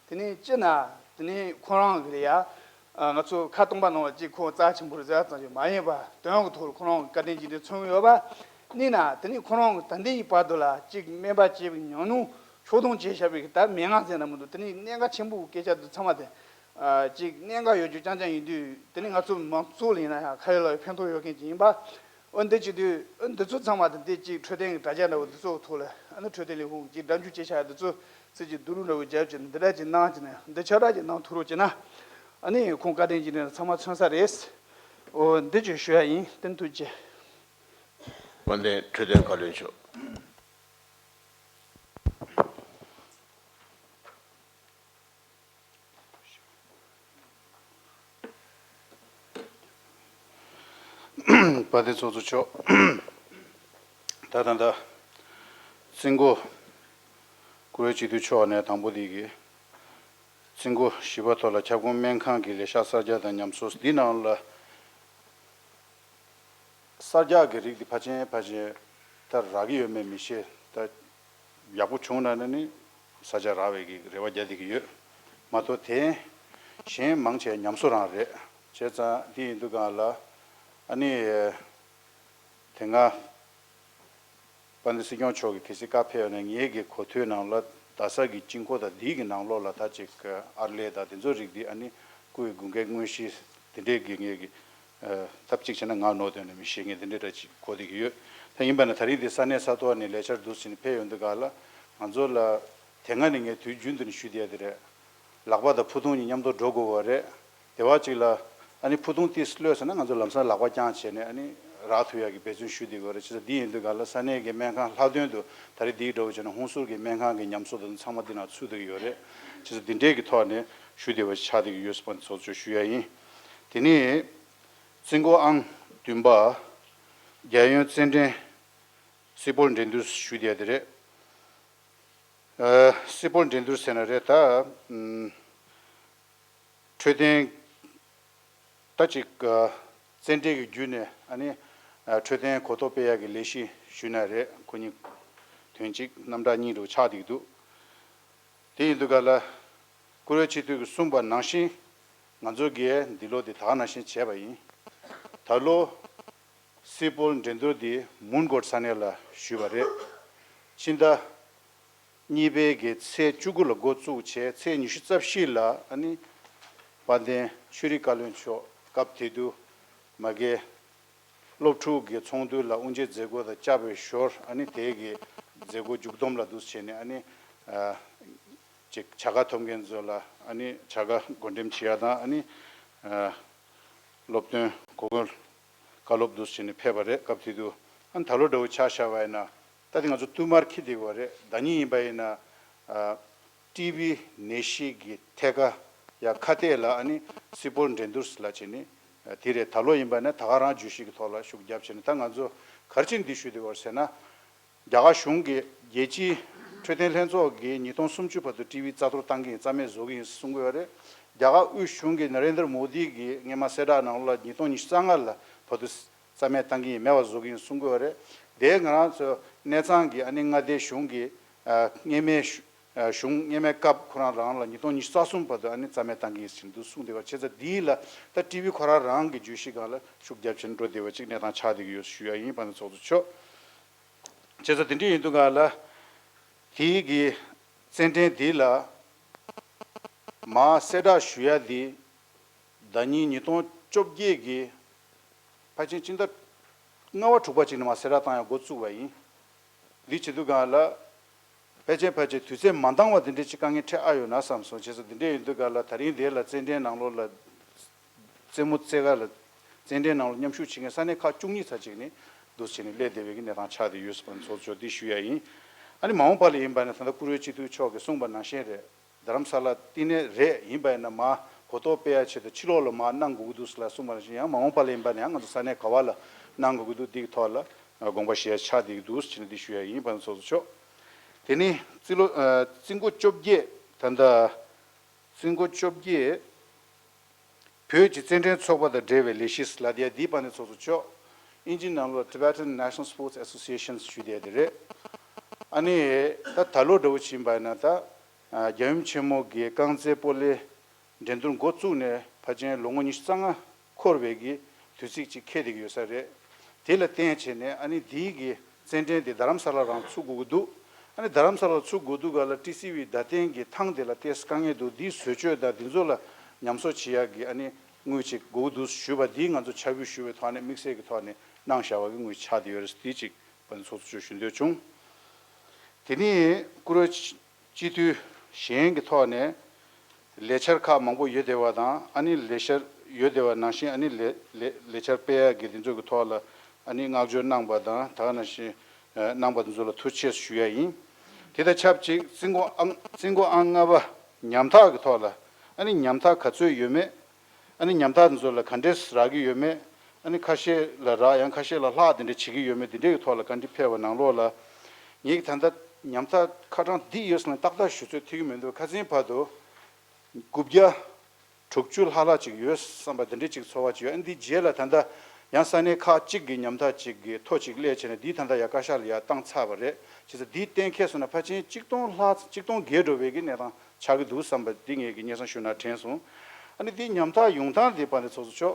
དེ་ནས་སྤྱིར་ན་དེ་ནས་ཁོ་རང་གི་ལ་ཡ། ང་ཚོ་ཁ་སྟོང་པ་ནང་ལ་གཅིག་ཁོང་རྩ་ཆེན་པོ་རེད་ཟེར་ཙམ་ཞིག་མ་ཡིན་པར་དོན་གྱི་ཐོག་ལ་ཁོ་རང་གི་བཀའ་དྲིན་རྗེས་དྲན་མཚོན་གྱི་ཡོད་པ། གཉིས་ན་དེ་ནས་ཁོ་རང་གི་ད་ལྟའི་བར་དུ་ལ་གཅིག་སྨན་པ་བྱས་པའི་ཉམས་མྱོང་ཕྱོགས་སྡོམ་བྱས་བཞག་པའི་ད་མན་ངག་ཟེར་ན་མི་འདུག་དེ་ནས་གནད་འགག་ཆེན་པོའི་སྐད་ཆ་འདི་ཚང་མ་དེ་གཅིག་གནད་འགག་ཡོད་རྒྱུ་རྐྱང་རྐྱང་ཡིན་དུས་དེ་ནས་ང་ཚོ་མང་ཚོགས་ལ་ཡིན་ན་ཡང་ཁ་ཡོད་ལག་ཡོད་ཕན་ཐོགས་ཡོད་མཁན་ཅིག་ཡིན་པ། འོ་འདི་བྱེད་དུས་འདི་ཚོ་ཚང་མ་དེ་འདི་གཅིག་འཕྲོད་བསྟེན་གྱི་དྲ་རྒྱ་འདྲ་བོ་འདི་ཚོའི་ཐོག་ལ་ཨ་ནི་འཕྲོད་བསྟེན་ལས་ཁུངས་ཀྱིས་སྒྲ་འཇུག་བྱེད་བྱ་ཡ་འདི་ཚོ་ཚིག་གི་བསྡུ་རུབ་འདྲ་བོ་བརྒྱབ་བྱས་ནས་འདི་འདྲ་ཅིག་གནང་བྱས་ནས་འདི་ཁྱབ་བསྒྲགས་ཅིག་གནང་ཐུབ་རོགས་བྱས་ན། ཨ་ནི་ཁོང་བཀའ་དྲིན་རྗེས་དྲན་ཚང་མ་མཚོན་ས་རེད། འོ་འདི་ཅིག་ཞུ་ཡ་ཡིན། བསྟན་ཐུགས་རྗེ་ཆེ། དཔལ་ལྡན་འཕྲོད་བསྟེན་བཀའ་བློན་མཆོག་དཔལ་ལྡན་ཚོགས་གཙོ་མཆོག་ད་ད་ད་རྩིས་འགོ་བཀུར་འོས་སྤྱི་འཐུས་མཆོག་ནས་དང་པོ་དེ་གི་རྩིས་འགོ་བཞི་པ་ཐོག་ལ་ཁྱབ་ཁོངས་སྨན་ཁང་གི་ལས་ཤག་གསར་རྒྱག་དང་ཉམས་གསོ་འདི་ནང་ལ། གསར་རྒྱག་གི་རིགས་འདི་ཕལ་ཆེར་ཕལ་ཆེར་ད་རག་གི་ཡོད་མེད་མི་ཤེས། ད་ཡག་པོ་བྱུང་ན་ནི་གསར་རྒྱག་རག་པའི་གི་རེ་བ་རྒྱག་བསྡད་ཀྱི་ཡོད་མ་གཏོགས་དེ་གཞན་མང་ཆེ་ཉམས་གསོ་རང་རེད། བྱས་ཙང་འདི་ཡིན་དུས་སྒང་ལ་ཨ་ནི་དེ་སྔ་དཔལ་ལྡན་སྲིད་སྐྱོང་མཆོག་གིས་གལ་སྲིད་བཀའ་ཕེབས་ན་ངེད་ཀྱི་གོ་ཐོས་ནང་ལ་རྡ་ས་གི་དཀྱིལ་འཁོར་དང་འདི་གི་ནང་ལོགས་ལ་ད་ཅིག་ཨར་ལས་དང་དེ་ཚོ་རིགས་འདི་ཨ་ནི་སྐུ་ཡི་དགུང་སྐལ་དངོས་གཞི་དེ་འདྲས་ཀྱི་ངེད་ཀྱི་ཐབས་གཅིག་བྱས་ན་ང་ནོར་དོན་ནས་མི་ཤེས། ངས་དེ་འདྲའི་འདྲ་ཅིག་གོ་བསྡད་ཀྱི་ཡོད། ད་ཡིན་པ་ན་ད་རེས་འདི་ས་གནས་ས་ཐོག་ནས་ལས་འཆར་འདུག་ཟིན་ཕེབས་ཡོང་དུས་ག་ལ་ང་ཚོ་ལ་དེ་སྔ་ནས་ངས་དུས་རྒྱུན་དུ་ནས་ཞུས་བསྡད་ཡ་དེ་རེད། ལག་པ་དང་ཕུ་ཐུང་གཉིས་མཉམ་དུ་འགྲོ་དགོས་པ་རེད། དེ་བ་གཅིག་ལ་ཨ་ནི་ཕུ་ཐུང་ཏིས་གློད་ཟེར་ན་ང་ཚོ་ལམ་སང་ལག་པ་བརྐྱངས་བྱས་ནས་ཨ་ནི་རག་ཐུབ་ཡ་གི་འབད་བརྩོན་ཞུས་བསྡད་ཀྱི་ཡོད་རེད། བྱས་ཙང་འདི་ཡིན་དུས་ག་ལ་ས་གནས་ཀྱི་སྨན་ཁང་ལྷག་དོན་དུ་ད་རེས་འདིའི་འགྲོ་བ་བྱས་ན་ཧུན་སུར་གྱི་སྨན་ཁང་གི་ཉམས་གསོ་དང་ཚང་མ་འདི་ནང་ཚུད་བསྡད་ཀྱི་ཡོད་རེད། བྱས་ཙང་འདི་འདྲའི་གི་ཐོག་ནས་ཞུ་བདེ་བ་ཆགས་བསྡད་ཀྱི་ཡོད་ཟེར་བ་ཚོ་ཚོ་ཞུ་ཡ་ཡིན། དེ་ནས། རྩིས་འགོ་ཨང་བདུན་པ། རྒྱལ་ཡོངས་རྩེད་འགྲན་སྲིད་སྤོལ་འགྲན་བསྡུར་ཞུ་བསྡད་དེ་རེད། ཨ་སྲིད་སྤོལ་འགྲན་བསྡུར་ཟེར་ན་རེད་ད། ཨམ། འཕྲོད་བསྟེན་ད་ཅིག་ཨ་རྩེད་འགྲན་གྱི་བརྒྱུད་ནས་ཨ་ནི་ཨ་འཕྲོད་བསྟེན་གོ་རྟོགས་སྤེལ་ཡག་གི་ལས་གཞི་ཞུས་ན་རེད། ཁོ་གཉིས་ དོན་གཅིག་རྣམ་གྲངས་གཉིས་འདྲ་བོ་ཆགས་བསྡད་ཀྱི་འདུག་དེ་ཡིན་དུས་ག་ལ་བཀུར་འོས་སྤྱི་འཐུས་ཀྱིས་གསུངས་པ་ནང་བཞིན་ང་ཚོ་གིས་འདི་ལོ་འདི་ད་ག་ནང་བཞིན་བྱས་པ་ཡིན། ད་ལོ་སྲིད་སྤོལ་འགྲན་བསྡུར་འདི་མོན་གྷོ་ས་གནས་ལ་ཞུས་པ་རེད། ཕྱི་ཟླ་གཉིས་པའི་གི་ཚེས་བཅུ་དགུ་ལ་འགོ་བཙུགས་བྱས་ཚེས་ཉི་ཤུ་རྩ་བཞི་ལ་ཨ་ནི་དཔལ་ལྡན་ཆོས་རིག་བཀའ་བློན་མཆོག་སྐབས་དེ་དུས་མ་གི་སློབ་ཕྲུག་གི་ཚོགས་འདུ་ལ་དབུ་འབྱེད་མཛད་སྒོ་དང་བཅར་བའི་ཞོར་ཨ་ནི་དེ་གི་མཛད་སྒོ་མཇུག་བསྡོམས་ལ་འདུག་བྱས་ནས་ཨ་ནི་ཨ་ཅིག་བྱ་དགའ་ཐོབ་མཁན་ཚོ་ལ་ཨ་ནི་བྱ་དགའ་བགོ་འགྲེམས་བྱེད་ཡ་དང་ཨ་ནི་ཨ་སློབ་སྟོན་གོ་སྐོན་བཀའ་སློབ་འདུག་བྱས་ནས་ཕེབས་པ་རེད། སྐབས་དེ་དུས་ཨ་ནི་ད་ལོ་འདྲ་བོ་ཆ་བཞག་པ་ཡིན་ན་ད་དེ་ང་ཚོ་བསྟུད་མར་འཁྱེར་བསྡད་ཡོད་རེད། ཟླ་ཉིན་ཡིན་པ་ཡིན་ན་ཨ་ཊི་བི་ནད་གཞི་གི་ཐད་ཀ་ཡ་ཁ་གཏད་ལ་ཨ་ནི་སྲིད་སྤོལ་འགྲན་བསྡུར་ལ་བྱས་ནས་ཨ་དེ་རེད། ད་ལོ་ཡིན་པ་ན་ད་ག་རང་བརྗོད་གཞི་གི་ཐོག་ལ་ཤུགས་བརྒྱབ་བྱས་ནས་ད་ང་ཚོ་ག་རེ་བྱས་ནས་འདི་ཞུ་བསྡད་ཡོད་ཟེར་ན། རྒྱ་གར་གཞུང་གིས་རྒྱལ་སྤྱིའི་འཕྲོད་བསྟེན་ལྷན་ཚོགས་ཀྱིས་ཉིས་སྟོང་སུམ་ཅུ་བར་དུ་ཊི་བི་རྩ་གཏོར་བཏང་གི་ཡིན། རྩ་མེད་བཟོ་གི་ཡིན་གསུང་གི་ཡོད་རེད། རྒྱ་གར་དབུས་གཞུང་གིས་ན་རེན་དར་མོ་དི་གིས་སྔས་མ་གསལ་བསྒྲགས་ནང་ལོགས་ལ་ཉིས་སྟོང་ཉི་ཤུ་རྩ་ལྔ་ལ་བར་དུ་རྩ་མེད་བཏང་གི་ཡིན། མེད་པ་བཟོ་གི་ཡིན་གསུང་གི་ཡོད་རེད། དེ་ང་རང་ཚོ་གནས་ཚང་གི་ཨ་ནི་མངའ་སྡེ་གཞུང་གིས་ཨ་སྔས་མའི་གཞུང་སྔས་མའི་སྐབས་ཁོ་རང་རང་ལ་ཉིས་སྟོང་ཉི་ཤུ་རྩ་གསུམ་བར་དུ་ཨ་ནི་རྩ་མེད་བཏང་གི་ཡིན་ཟེར་འདུག་གསུངས་བསྡད་པ་བྱས་ཙང་འདིའི་ལ་ད་ཊི་བི་ཁོ་རང་རང་གི་བརྗོད་གཞི་སྒང་ལ་ཤུགས་རྒྱབ་བྱས་ནས་འགྲོ་བསྡད་པ་ཅིག་གནས་སྟངས་ཆགས་བསྡད་ཀྱི་ཡོད་ཞུ་ཡ་ཡིན། དཔལ་ལྡན་ཚོགས་གཙོ་མཆོག་བྱས་ཙང་དེ་འདྲ་ཡིན་དུས་ག་ལ་དེའི་གི་རྩེད་འགྲན་འདི་ལ་མ་གསལ་བསྒྲགས་ཞུ་ཡ་འདི་ཟླ་ཉིན་ཉིས་སྟོང་བཅོ་བརྒྱད་ཀྱི་ཕལ་ཆེར་སྤྱི་ཟླ་ལྔ་པ་དྲུག་པ་ཅིག་ནས་མ་གསལ་བསྒྲགས་བཏང་ཡ་འགོ་བཙུགས་པ་ཡིན། འདི་བྱེད་དུས་ག་ལ་ཕལ་ཆེར་ཕལ་ཆེར་དུས་ཚོད་མ་འདང་བ་འདི་འདྲའི་ཅིག་དཀའ་ངལ་འཕྲད་ཨ་ཡོད་ན་བསམ་སོང་། བྱས་ཙང་འདི་འདྲ་ཡིན་དུས་ག་ལ་ད་རིང་འདིར་ལ་རྩེད་འགྲན་ནང་ལོགས་ལ་རྩེད་མོ་རྩེ་ག་ལ་རྩེད་འགྲན་ནང་ལ་མཉམ་ཞུགས་བྱེད་མཁན་ས་གནས་ཁག་བཅུ་གཉིས་ཙམ་ཅིག་ནས་འདུག་བྱས་ནས་སླེབས་བསྡད་པའི་གི་གནས་སྟངས་ཆགས་བསྡད་ཡོད་ཟེར་བ་ཚོ་ཚོ་འདི་ཞུ་ཡ་ཡིན། ཨ་ནི་མ་འོངས་པ་ལ་ཡིན་པ་ན་ད་ལྟ་བཀུར་འོས་སྤྱི་འཐུས་མཆོག་གིས་གསུངས་པ་ནང་བཞིན་རེད། རྡ་རམ་ས་ལ་བསྟི་གནས་རེད། ཡིན་པ་ཡིན་ན་མ་གོ་རྟོགས་སྤེལ་ཡ་ཆེད་དུ་ཕྱི་ལོགས་ལ་མ་གནང་དགོས་ཀྱི་འདུག་ཟེར་ལ་གསུངས་པ་ནང་བཞིན་ཡང་མ་འོངས་པ་ལ་ཡིན་པ་ན་ཡང་ང་ཚོ་ས་གནས་ག་བ་ལ་གནང་དགོས་ཀྱི་འདུག་འདི་གི་ཐོག་ལ་དགོངས་པ་བཞེས་ཡ་ཆགས་བསྡད་ཀྱི་འདུག་ཟེར་ནས་འདི་ཞུ་ཡ་ཡིན། དཔལ་ལྡན་ཚོགས་གཙོ་མཆོག་དེ་ནི་རྩིས་ལོ་ཨ་རྩིས་འགོ་བཅོ་བརྒྱད་ད་ལྟ་རྩིས་འགོ་བཅོ་བརྒྱད་བོད་ཀྱི་རྩེད་འགྲན་ཚོགས་པ་དང་འབྲེལ་བའི་ལས་གཞི་ལ་དེ་འདི་དཔལ་ལྡན་ཚོགས་གཙོ་མཆོག་དབྱིན་ཇིའི་ནང་ལོགས་Tibetan National Sports Association ཞུ་བསྡད་དེ་རེད། ཨ་ནི་ད་ད་ལོ་འདྲ་བོ་ཕྱིན་པ་ཡིན་ན་ད་ཨ་རྒྱལ་ཡུམ་ཆེན་མོ་གི་རྐང་རྩེད་སྤོ་ལོའི་འགྲན་བསྡུར་འགོ་བཙུགས་ནས་ཕལ་ཆེར་ལོ་ངོ་ཉི་ཤུ་རྩ་ལྔ་འཁོར་བའི་གི་དུས་ཚིགས་ཅིག་འཁེལ་བསྡད་ཀྱི་ཡོད་ས་རེད། དེ་ལ་བརྟེན་བྱས་ནས་ཨ་ནི་འདིའི་གི་རྩེད་འགྲན་དེ་རྡ་རམ་ས་ལ་རང་ཚུགས་དགོས་ཀྱི་འདུག་ཨ་ནི་རྡ་རམ་ས་ལ་ཚུགས་དགོས་འདུག་ག་ལ་ཊི་སི་ཝི་བརྡ་བསྟན་གྱི་ཐང་དེ་ལ་ཏོག་ཙམ་དཀའ་ངལ་འདུག་འདིའི་བཟོ་བཅོས་དང་འདི་ཚོ་ལ་ཉམས་གསོ་བྱེད་ཡག་གི་ཨ་ནི་དངུལ་ཅིག་དགོས་ཀྱི་འདུག་ཞུས་པ་འདིའི་ང་ཚོ་ཕྱག་ཕུལ་ཞུས་པའི་ཐོག་ནས་དམིགས་བསལ་གྱི་ཐོག་ནས་གནང་བཞག་པ་གི་དངུལ་ཆགས་བསྡད་ཡོད་རེད། འདི་ཅིག་དཔལ་ལྡན་ཚོགས་གཙོ་མཆོག་ཞུ་འདོད་བྱུང་། དེ་ནས་བཀུར་འོས་སྤྱི་འཐུས་གཞན་གྱི་ཐོག་ནས་ལས་འཆར་ཁག་མང་པོ་ཡོད་བསྡད་པ་དང་ཨ་ནི་ལས་འཆར་ཡོད་བསྡད་པ་ནང་བཞིན་ཨ་ནི་ལས་ལས་ལས་འཆར་སྤེལ་ཡག་གི་དེ་ཚོ་གི་ཐོག་ལ་ཨ་ནི་བསྔགས་བརྗོད་གནང་པ་དང་ད་ག་ནང་བཞིན་གནང་པ་དེ་ཚོ་ལ་ཐུགས་རྗེ་ཆེ་ཞུ་ཡ་ཡིན། དེ་དང་ཆབས་ཅིག་རྩིས་འགོ་ཨང་རྩིས་འགོ་ཨང་ལྔ་པ་ཉམ་ཐག་གི་ཐོག་ལ་ཨ་ནི་ཉམ་ཐག་ག་ཚོད་ཡོད་མེད། ཨ་ནི་ཉམ་ཐག་འདི་ཚོ་ལ་ག་འདྲས་རག་གི་ཡོད་མེད། ཨ་ནི་ཁ་ཤས་ལ་རག་ཡང་ཁ་ཤས་ལ་ལྷག་དེ་འདྲས་བྱེད་ཀྱི་ཡོད་མེད་དེ་འདྲས་ཀྱི་ཐོག་ལ་བཀའ་འདྲི་ཕེབས་པ་ནང་ལོགས་ལ། ངེད་ཀྱི་ད་ལྟ་ཉམ་ཐག་ཁ་གྲངས་འདི་ཡོད་ཟེར་ནས་ཏག་ཏག་ཞུ་ཚོད་ཐིག་གི་མི་འདུག་ཁ་སང་བར་དུ་དགུ་བརྒྱ་དྲུག་ཅུ་ལྷག་ལྷག་ཅིག་ཡོད་བསམ་པ་དེ་འདྲས་ཅིག་ཚོར་བ་ཅིག་ཡོད། ཨ་ནི་འདི་རྗེས་ལ་ད་ལྟ་ཡང་ས་གནས་ཁག་ཅིག་གི་ཉམ་ཐག་ཅིག་གི་ཐོ་ཅིག་སླེབས་བྱས་ནས་འདི་ད་ལྟ་ཡ་བཀའ་ཤག་ལ་ཡ་བཏང་ཚར་བ་རེད། བྱས་ཙང་འདི་གཏན་འཁེལ་སོང་ན་ཕལ་ཆེར་གཅིག་སྟོང་ལྷག་གཅིག་སྟོང་བརྒལ་འགྲོ་བའི་གི་གནས་སྟངས་ཆགས་ཀྱི་འདུག་བསམ་པ་འདི་ངས་ཀྱི་སྙན་སེང་ཞུ་ན་དྲན་སོང་། ཨ་ནི་འདི་ཉམ་ཐག་ཡོང་སྟངས་འདི་དཔལ་ལྡན་ཚོགས་གཙོ་མཆོག་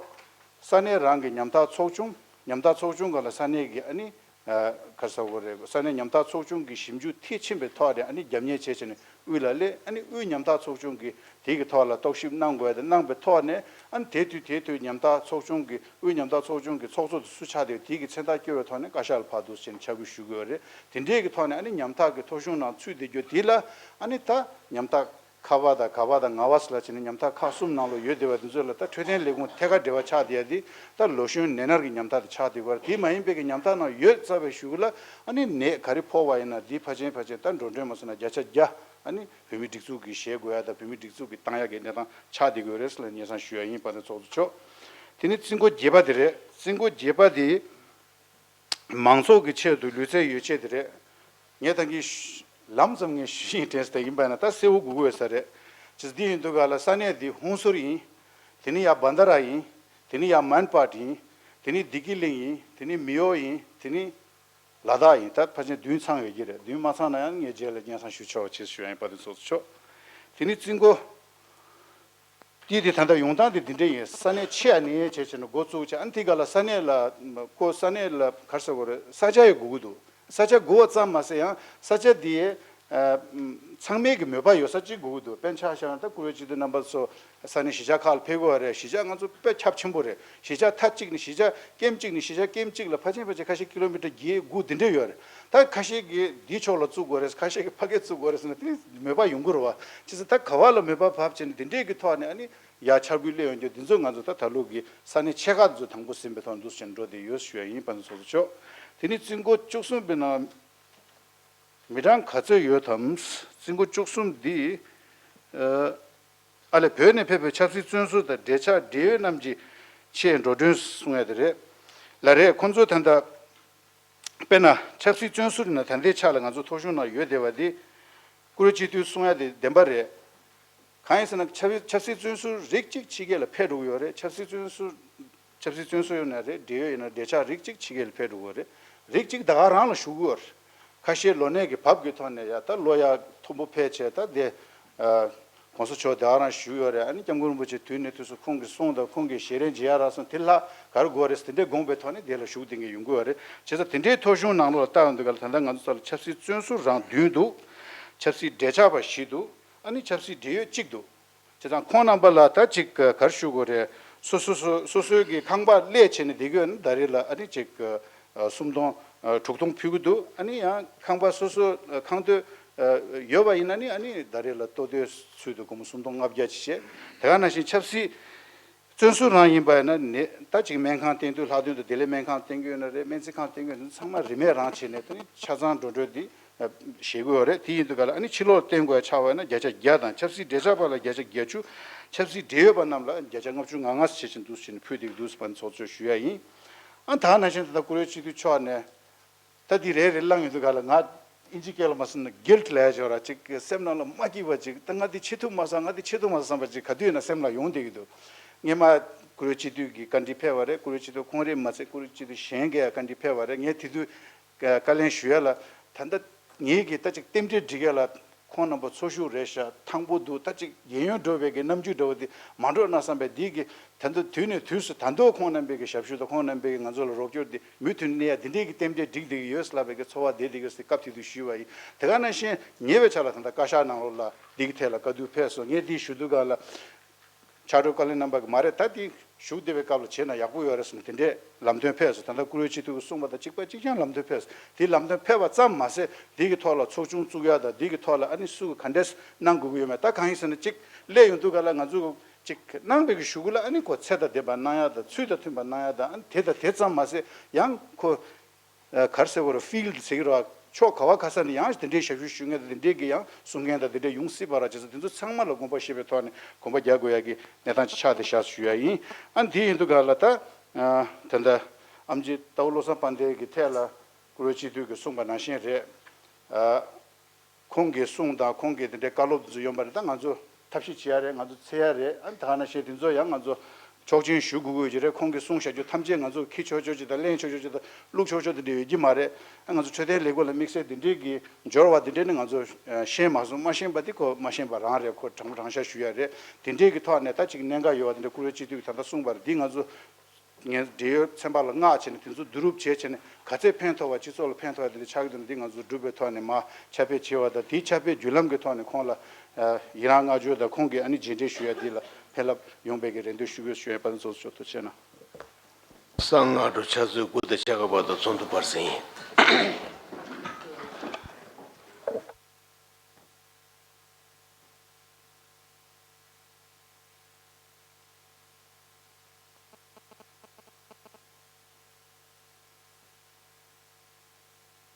ས་གནས་རང་གི་ཉམ་ཐག་ཚོགས་ཆུང་ཉམ་ཐག་ཚོགས་ཆུང་སྒང་ལ་ས་གནས་ཀྱི་ཨ་ནི་ག་རེ་ཟེར་དགོས་རེད། ས་གནས་ཉམ་ཐག་ཚོགས་ཆུང་གི་ཞིབ་འཇུག་མཐིལ་ཕྱིན་པའི་ཐོག་ནས་ཨ་ནི་རྒྱབ་གཉེར་བྱས་བྱས་ནས་དབུས་ལ་སླེབས། ཨ་ནི་དབུས་ཉམ་ཐག་ཚོགས་ཆུང་གིས་དེ་གི་ཐོག་ལ་རྟོག་ཞིབ་གནང་དགོས་དང་གནང་པའི་ཐོག་ནས་ཨ་ནི་དེ་དུས་དེ་དུས་ཉམ་ཐག་ཚོགས་ཆུང་གི་དབུས་ཉམ་ཐག་ཚོགས་ཆུང་གི་ཚོགས་གཙོ་དེ་སུ་ཆགས་བསྡད་དེ་གི་མཚན་རྟགས་བཀོད་པའི་ཐོག་ནས་བཀའ་ཤག་ལ་ཕར་འདུག་ཟེར་ནས་ཕྱག་ཕུལ་ཞུ་དགོས་རེད། དེ་འདྲས་ཀྱི་ཐོག་ནས་ཨ་ནི་ཉམ་ཐག་གི་ཐོ་གཞུང་ནང་ཚུད་བསྡད་རྒྱུ་དེ་ལ་ཨ་ནི་ད་ཉམ་ཐག་ཁ་པ་དང་ག་པ་དང་ང་པ་ཟེར་ལ་བྱས་ནས་ཉམ་ཐག་ཁག་གསུམ་ནང་ལོགས་ཡོད་བསྡད་པ་དེ་ཚོ་ལ་ད་འཕྲོད་བསྟེན་ལས་ཁུངས་ཐད་ཀར་འབྲེལ་བ་ཆགས་བསྡད་ཡ་དེ་ད་ལོ་གཞོན་ནད་མནར་གྱི་ཉམ་ཐག་དེ་ཆགས་བསྡད་ཡོད་རེད། དེ་མ་ཡིན་པའི་གི་ཉམ་ཐག་ནང་ཡོད་ཚར་བའི་གཞུག་ལ་ཨ་ནི་ནད་ག་རེ་ཕོག་པ་ཡིན་ན་དེ་ཕལ་ཆེར་ཕལ་ཆེར་ད་འགྲོ་གྲོན་མ་སོང་ན་བརྒྱ་ཆ་བརྒྱ་ཨ་ནི་བོད་མི་སྒྲིག་འཛུགས་ཀྱིས་བཞེས་དགོས་ཡ་དང་བོད་མི་སྒྲིག་འཛུགས་ཀྱིས་བཏང་ཡ་གི་གནས་སྟངས་ཆགས་བསྡད་ཡོད་རེད་ཟེར་ལ་སྙན་སེང་ཞུ་ཡ་ཡིན། དཔལ་ལྡན་ཚོགས་གཙོ་མཆོག་དེ་ནི་རྩིས་འགོ་བརྒྱད་པ་དེ་རེད། རྩིས་འགོ་བརྒྱད་པ་དེ། མང་ཚོགས་ཀྱི་ཆེད་དུ་ལུས་རྩལ་ཡོ་བྱད་དེ་རེད། ངས་ད་གིན་ལམ་ཙམ་ངས་ཞུ་ཡིན་དྲན་སོང་། ད་ཡིན་པ་ན་ད་གསལ་བོ་དགོས་ཀྱི་ཡོད་ས་རེད། ཅིས་འདི་ཡིན་དུས་ག་ལ་ས་གནས་འདི་ཧུན་སུར་ཡིན། དེ་ནི་ཡ་བན་དྷ་ར་ཡིན། དེ་ནི་ཡ་མན་པཱཊ་ཡིན། དེ་ནི་བདེ་སྐྱིད་གླིང་ཡིན། དེ་ནི་མེའོ་ཡིན། དེ་ནི་ ལ་དྭགས་ཡིན། ད་ཕལ་ཆེར་མདུན་ཚང་ཡོད་ཀྱི་རེད། མདུན་མ་ཚང་ན་ཡང་ངས་རྗེས་ལ་སྙན་སེང་ཞུ་ཆོག་ཅེས་ཞུ་ཡ་ཡིན། དཔལ་ལྡན་ཚོགས་གཙོ་མཆོག་དེ་ནི་རྩིས་འགོ། དེ་དེ་ད་ལྟ་ཡོང་སྟངས་དེ་འདི་འདྲ་ཡིན། ས་གནས་ཆེ་ཡ་ནས་བྱས་བྱས་ནས་འགོ་བཙུགས་བྱས། ཨ་ནི་དེ་ག་ལ་ས་གནས་ལ་ཁོ་ས་གནས་ལ་ག་རེ་ཟེར་དགོས་རེད། ས་ཆ་ཡི་དགོས་ཀྱི་འདུག་ས་ཆ་དགོས་པ་ཙམ་མ་ཟད་ཡང་ས་ཆ་དེའི་ཚང་མའི་གི་མོས་པ་ཡོད་ས་ཅིག་དགོས་ཀྱི་འདུག་དཔེར་ན་ཆ་བཞག་ན་ད་བཀུར་འོས་སྤྱི་འཐུས་རྣམ་པ་ཚོ་ས་གནས་གཞིས་ཆགས་ཁག་ལ་ཕེབས་དགོས་པ་རེད། གཞིས་ཆགས་ང་ཚོ་དཔེ་ཁྱབ་ཆེན་པོ་རེད། གཞིས་ཆགས་མཐའ་གཅིག་ནས་གཞིས་ཆགས་ཀེམ་གཅིག་ནས་གཞིས་ཆགས་ཀེམ་གཅིག་ལ་ཕལ་ཆེར་ཕལ་ཆེར་ཁ་ཤས་ཀི་ལོ་མི་ཊར་བརྒྱད་དགུ་འདི་འདྲ་ཡོད་རེད། ད་ཁ་ཤས་ཀྱིས་འདིའི་ཕྱོགས་ལ་བཙུགས་དགོས་རེད། ཁ་ཤས་ཀྱིས་ཕ་གིར་བཙུགས་དགོས་རེད་ཟེར་ན་དེ་མོས་པ་ཡོང་གི་རེད་བ། བྱས་ཙང་ད་ག་བ་ལ་མོས་པ་བབས་བྱས་ནས་འདི་འདྲས་ཀྱི་ཐོག་ནས་ཨ་ནི་ཡར་འཆར་འབུལ་སླེབས་ཡོང་རྒྱུ་འདི་ཚོ་ང་ཚོ་ད་ད་ལོ་གི་ས་གནས་ཆེ་ཁག་ཚོ་དང་པོ་ཟིན་པའི་ཐོག་འདུག་སེ་འགྲོ་བསྡད་ཡོད་ཞུ་ཡ་ཡིན། དཔལ་ལྡན་ཚོགས་གཙོ་མཆོག་དེ་ནི་རྩིས་འགོ་བཅུ་གསུམ་པའི་ནང་མི་གྲངས་ག་ཚོད་ཡོད་དམ། རྩིས་འགོ་བཅུ་གསུམ་འདི། ཨ་ལས་བོད་ནས་ཕེབས་པའི་ཆབ་སྲིད་བཙོན་ཟུར་དང་འབྲེལ་ཆགས་འབྲེལ་ཡོད་རྣམས་ཀྱི་ཆེད་འགྲོ་གྲོན་གསུང་ཡ་དེ་རེད། ལ་རེད། ཁོང་ཚོ་ད་ལྟ་དཔེར་ན་ཆབ་སྲིད་བཙོན་ཟུར་ཡིན་ན་ད་ལྟའི་ཆ་ལ་ང་ཚོ་ཐོ་གཞུང་ནང་ཡོད་བསྡད་པ་འདི་བཀུར་འོས་སྤྱི་འཐུས་གསུང་ཡ་དེ་བདེན་པ་རེད། གང་ཡིན་ཟེར་ན་ཆབ་ཆབ་སྲིད་བཙོན་ཟུར་རིགས་གཅིག་ཕྱི་རྒྱལ་ལ་ཕེབས་འགྲོ་གི་ཡོད་རེད། ཆབ་སྲིད་བཙོན་ཟུར་ཆབ་སྲིད་བཙོན་ཟུར་ཡིན་ན་རེད། འབྲེལ་ཡོད་ཡིན་ན་འབྲེལ་ཆགས་རིགས་གཅིག་ཕྱི་རྒྱལ་ལ་ཕེབས་འགྲོ་གི་ཡོད་རེད། རིགས་གཅིག་ད་ག་རང་ལ་ཞུགས་ཀྱི་ཡོད་རེད། ཁ་ཤས་ལོ་ནད་ཀྱི་བབ་ཀྱི་ཐོག་ནས་ཡ་ད་ལོ་ཡ་མཐོན་པོ་ཕེབས་བྱས་ད་དེ། གོང་ས་མཆོག་དེ་ག་རང་ཞུགས་ཡོད་རེད། ཨ་ནི་སྐྱབས་མགོན་རིན་པོ་ཆེ་དུས་ནས་དུས་སུ་ཁོང་གི་གསུང་དང་ཁོང་གི་ཞལ་རས་མཇལ་ཡ་རག་སོང་། དེ་ལ་ག་རེ་དགོས་རེད་དེ་འདྲའི་དགོངས་པའི་ཐོག་ནས་དེ་ལ་ཞུགས་བསྡད་མཁན་ཡོང་གི་ཡོད་རེད། བྱས་ཙང་དེ་འདྲའི་ཐོ་གཞུང་ནང་ལོགས་ལ་ལྟ་ཡོང་དུས་ག་ལ་ད་ལྟ་ང་ཚོ་ས་ལ་ཆབ་སྲིད་བཙོན་ཟུར་རང་བདུན་འདུག་ཆབ་སྲིད་འབྲེལ་ཆགས་པ་བཞི་འདུག་ཨ་ནི་ཆབ་སྲིད་འབྲེལ་ཡོད་གཅིག་འདུག་བྱས་ཙང་ཁོང་རྣམ་པ་ལ་ད་ཅིག་ག་རེ་ཞུ་དགོས་རེད། སོ་སོ་སོ་སོ་སོའི་གི་ཁང་པ་སླེབས་བྱས་ནས་བསྡད་ཀྱི་ཡོད་ན་ད་རེས་ལ་ཨ་ནི་ཅིག་སུམ་སྟོང་དྲུག་སྟོང་ཕུལ་གྱི་འདུག་ཨ་ནི་ཡང་ཁང་པ་སོ་སོ་ཁང་སྟོད་ཡོད་པ་ཡིན་ན་ནི་ཨ་ནི་ད་རེས་ལ་ལྟོ་ཐོག་ཚུལ་དུ་སྒོར་མོ་སུམ་སྟོང་ལྔ་བརྒྱ་ཅིག་བྱས། དེ་ག་ནང་བཞིན་ཆབ་སྲིད་བཙོན་ཟུར་རང་ཡིན་པ་ཡིན་ན་ནི་ད་ཅིག་སྨན་ཁང་བསྟེན་དུས་ལྷག་དོན་དུ་བདེ་ལེགས་སྨན་ཁང་བསྟེན་གྱི་ཡོད་ན་རེད། སྨན་རྩིས་ཁང་བསྟེན་གྱི་ཡོད་ན་ཚང་མ་རིན་མེད་རང་བྱས་ནས་དེ་ནི་ཆ་ཚང་འགྲོ་གྲོན་འདི་བཞེས་ཀྱི་ཡོད་རེད། དེ་ཡིན་དུས་ག་ལ་ཨ་ནི་ཕྱི་ལོགས་བསྟན་དགོས་ཆགས་པ་ཡིན་ན་བརྒྱ་ཆ་བརྒྱ་དང་ཆབ་སྲིད་འབྲེལ་ཆགས་པ་ལ་བརྒྱ་ཆ་བརྒྱད་ཅུ། ཆབ་སྲིད་འབྲེལ་ཡོད་པ་རྣམས་ལ་བརྒྱ་ཆ་ལྔ་བཅུ་ང་ལྔ་བྱས་ཅིག་འདུག་ཟེར་ནས་ཕུལ་བསྡད་ཀྱི་འདུག་ཟེར་བ་ཚོགས་གཙོས་ཞུ་ཡ་ཡིན། ཨ་ད་ནང་བཞིན་ད་ལྟ་བཀུར་འོས་སྤྱི་འཐུས་མཆོག་ནས་ད་འདི་རེ་རེ་བླངས་ཡོང་དུས་ག་ལ་ང་ཨིན་ཇི་སྐད་ལ་མ་སོང་ན་གིལ་ཊི་ལབ་ཡ་ཅིག་ཡོད་ར། ཅིག་སེམས་ནང་ལ་མ་སྐྱིད་པ་ཅིག་ད་ང་འདི་བྱེད་ཐུབ་མ་སོང་། ང་འདི་བྱེད་ཐུབ་མ་སོང་བསམ་པ་ཅིག་ག་དུས་ཡིན་ན་སེམས་ལ་ཡོང་བསྡད་ཀྱི་འདུག་ངས་མ་བཀུར་འོས་སྤྱི་འཐུས་ཀྱི་བཀའ་འདྲི་ཕེབས་པ་རེད། བཀུར་འོས་སྤྱི་འཐུས་ཁོང་རེད་མ་ཚད་བཀུར་འོས་སྤྱི་འཐུས་གཞན་གྱི་བཀའ་འདྲི་ཕེབས་པ་རེད། ངས་དེ་དུས་བཀའ་ལན་ཞུ་ཡ་ལ་ད་ལྟ་ངེད་ཀྱིས་ད་ཅིག་རྟེན་འབྲེལ་སྒྲིག་ཡ་ལ་ཁོང་རྣམ་པ་འཚོ་བཞུགས་རེད་ཤག་ཐང་པོ་འདུག་ད་ཅིག་རྒས་ཡོལ་འགྲོ་བའི་གི་རྣམ་འགྱུར་འདྲ་བོ་དེ་མ་འགྲོ་ན་བསམ་པའི་འདི་གི་ད་ལྟ་དུས་ནས་དུས་སུ་ད་དུང་ཁོང་རྣམ་པའི་གི་ཞབས་ཞུ་དང་ཁོང་རྣམ་པའི་གི་ང་ཚོ་ལ་རོགས་སྐྱོར་དེ་མུ་མཐུད་གནས་ཡ་དེ་འདྲའི་གི་རྟེན་འབྲེལ་སྒྲིག་བསྡད་ཀྱི་ཡོད་ལབ་པའི་གི་ཚོར་བ་དེ་དེ་གི་སྐབས་དེ་དུས་ཞུས་པ་ཡིན། དེ་ག་ནང་བཞིན་ཉེ་བའི་ཆར་ལ་ད་ལྟ་བཀའ་ཤག་ནང་ལོགས་ལ་འདི་གི་ཐད་ལ་བཀའ་བསྡུར་ཕེབས་སོང་། ངས་འདི་ཞུ་དུས་ག་ལ། ཕྱག་སྒྲུབ་བཀའ་བློན་རྣམ་པ་གིས་མ་རེད། ད་དེ་བཞུགས་བསྡད་པའི་སྐབས་ལ་བྱས་ན་ཡག་པོ་ཡོད་རེད་ཟེར་ནས་དེ་འདྲའི་ལམ་སྟོན་ཕེབས་སོང་། ད་ལྟ་བཀུར་འོས་སྤྱི་འཐུས་ཀྱིས་གསུངས་པ་དང་གཅིག་པ་གཅིག་རྐྱང་ལམ་སྟོན་ཕེབས་སོང་། དེ་ལམ་སྟོན་ཕེབས་པ་ཙམ་མ་ཟད་དེ་གི་ཐོག་ལ་ཚོགས་ཆུང་བཙུགས་ཡ་དང་དེ་གི་ཐོག་ལ་ཨ་ནི་སུ་གིས་ག་འདྲས་གནང་དགོས་ཀྱི་ཡོད་མེད། ད་གང་ཡིན་ཟེར་ན་གཅིག་སླེབས་ཡོང་དུས་ག་ལ་ང་ཚོ་གཅིག་གནང་བའི་གི་གཞུག་གུ་ལ་ཨ་ནི་ཁོ་ཚད་དང་ལྡན་པ་གནང་ཡ་དང་ཚུལ་དང་མཐུན་པ་གནང་ཡ་དང་ཨ་ནི་དེ་དང་དེ་ཙམ་མ་ཟད་ཡང་ཁོ། ཨ་ག་རེ་ཟེར་དགོས་རེད། ཕིལ་ཌི་ཟེར་གྱི་རེད་བ། ཕྱོགས་ག་བ་ག་ས་ནས་ཡང་དེ་འདྲའི་ཞབས་ཞུ་ཞུ་མཁན་དང་དེ་འདྲའི་གི་ཡང་གསུང་མཁན་དང་དེ་འདྲའི་ཡོང་སྲིད་པ་རེད། བྱས་ཙང་དེ་ཚོ་ཚང་མ་ལ་དགོངས་པ་བཞེས་པའི་ཐོག་ནས་དགོངས་པ་རྒྱག་དགོས་ཡ་གི་གནས་སྟངས་ཅིག་ཆགས་བསྡད་ཤག་ཞུ་ཡ་ཡིན། ཨ་འདི་ཡིན་དུས་ག་ལ་ད་ཨ་ད་ལྟ་ཨེམ་ཆི་རྟ་བོ་བློ་བཟང་དཔལ་ལྡན་གྱི་ཐད་ལ་བཀུར་འོས་སྤྱི་འཐུས་ཀྱིས་གསུངས་པ་ནང་བཞིན་རེད། ཨ། ཁོང་གི་གསུང་དང་ཁོང་གི་དེ་འདྲའི་བཀའ་སློབ་ཚོ་ཡོང་པ་རེད། ད་ང་ཚོ་ཐབས་ཤེས་བྱེད་ཡ་རེད། ང་ཚོ་འཚོལ་ཡ་རེད། ཨ་ནི་ད་ག་ནང་བཞིན་དེ་ཚོ་ཡང་ང་ཚོ་ཆོག་མཆན་ཞུ་དགོས་ཀྱི་ཡོད་ཀྱི་རེད། ཁོང་གིས་གསུངས་བཞག་རྒྱུ་ཐམས་ཅད་ང་ཚོ་འཁྱེར་ཆོག་ཆོག་ཅིག་དང་ལེན་ཆོག་ཆོག་ཅིག་དང་བླུགས་ཆོག་ཆོག་དེ་འདྲ་ཡོད་ཀྱི་མ་རེད། ཨ་ང་ཚོ་འཕྲོད་བསྟེན་ལས་ཁུངས་ལ་དམིགས་བསལ་དེ་འདྲའི་གི་འབྱོར་བ་དེ་འདྲ་ནི་ང་ཚོ་ཤེས་མ་སོང་། མ་ཤེས་པ་དེ་ཁོ་མ་ཤེས་པ་རང་རེད། ཁོ་དྲང་པོ་དྲང་བཞག་ཞུ་ཡ་རེད། དེ་འདྲའི་གི་ཐོག་ནས་ད་ཅིག་གནད་འགག་ཡོད་པ་དེ་འདྲ་བཀུར་འོས་སྤྱི་འཐུས་ཀྱིས་ད་ལྟ་གསུངས་པ་རེད། འདི་ང་ཚོ། ངས་འབྲེལ་ཡོད་ཚན་པ་ལ་མངགས་བྱས་ནས་དེ་ཚོ་བསྡུ་རུབ་བྱས་བྱས་ནས་ག་ཚད་ཕན་ཐོགས་པ་སྤྱི་ཚོགས་ལ་ཕན་ཐོགས་པ་དེ་འདྲ་ཆགས་ཀྱི་འདུག་ན་འདི་ང་ཚོ་སྒྲུབ་པའི་ཐོག་ནས་མར་ཕྱག་ཕེབས་བྱས་པ་དང་དེའི་ཕྱག་ཕེབས་བརྒྱུད་ལམ་གྱི་ཐོག་ནས་ཁོང་ལ་ཡི་རང་བསྔགས་བརྗོད་དང་ཁོང་གིས་ཨ་ནི་རྗེས་འབྲེལ་ཞུ་ཡ་འདི་ལ་ཕན་རླབས་ཡོང་བའི་གི་རེ་འདུན་ཞུ་དགོས་ཞུ་ཡ་ཡིན། དཔལ་ལྡན་ཚོགས་གཙོ་མཆོག་ཐུགས་རྗེ་གནང་། གསང་སྔགས་འགྲོ་ཕྱག་ཚོད་དགུ་དང་ཕྱེད་ཀ་བར་དུ་ཚོགས་འདུ་སྤར་ཟིན་ཡིན།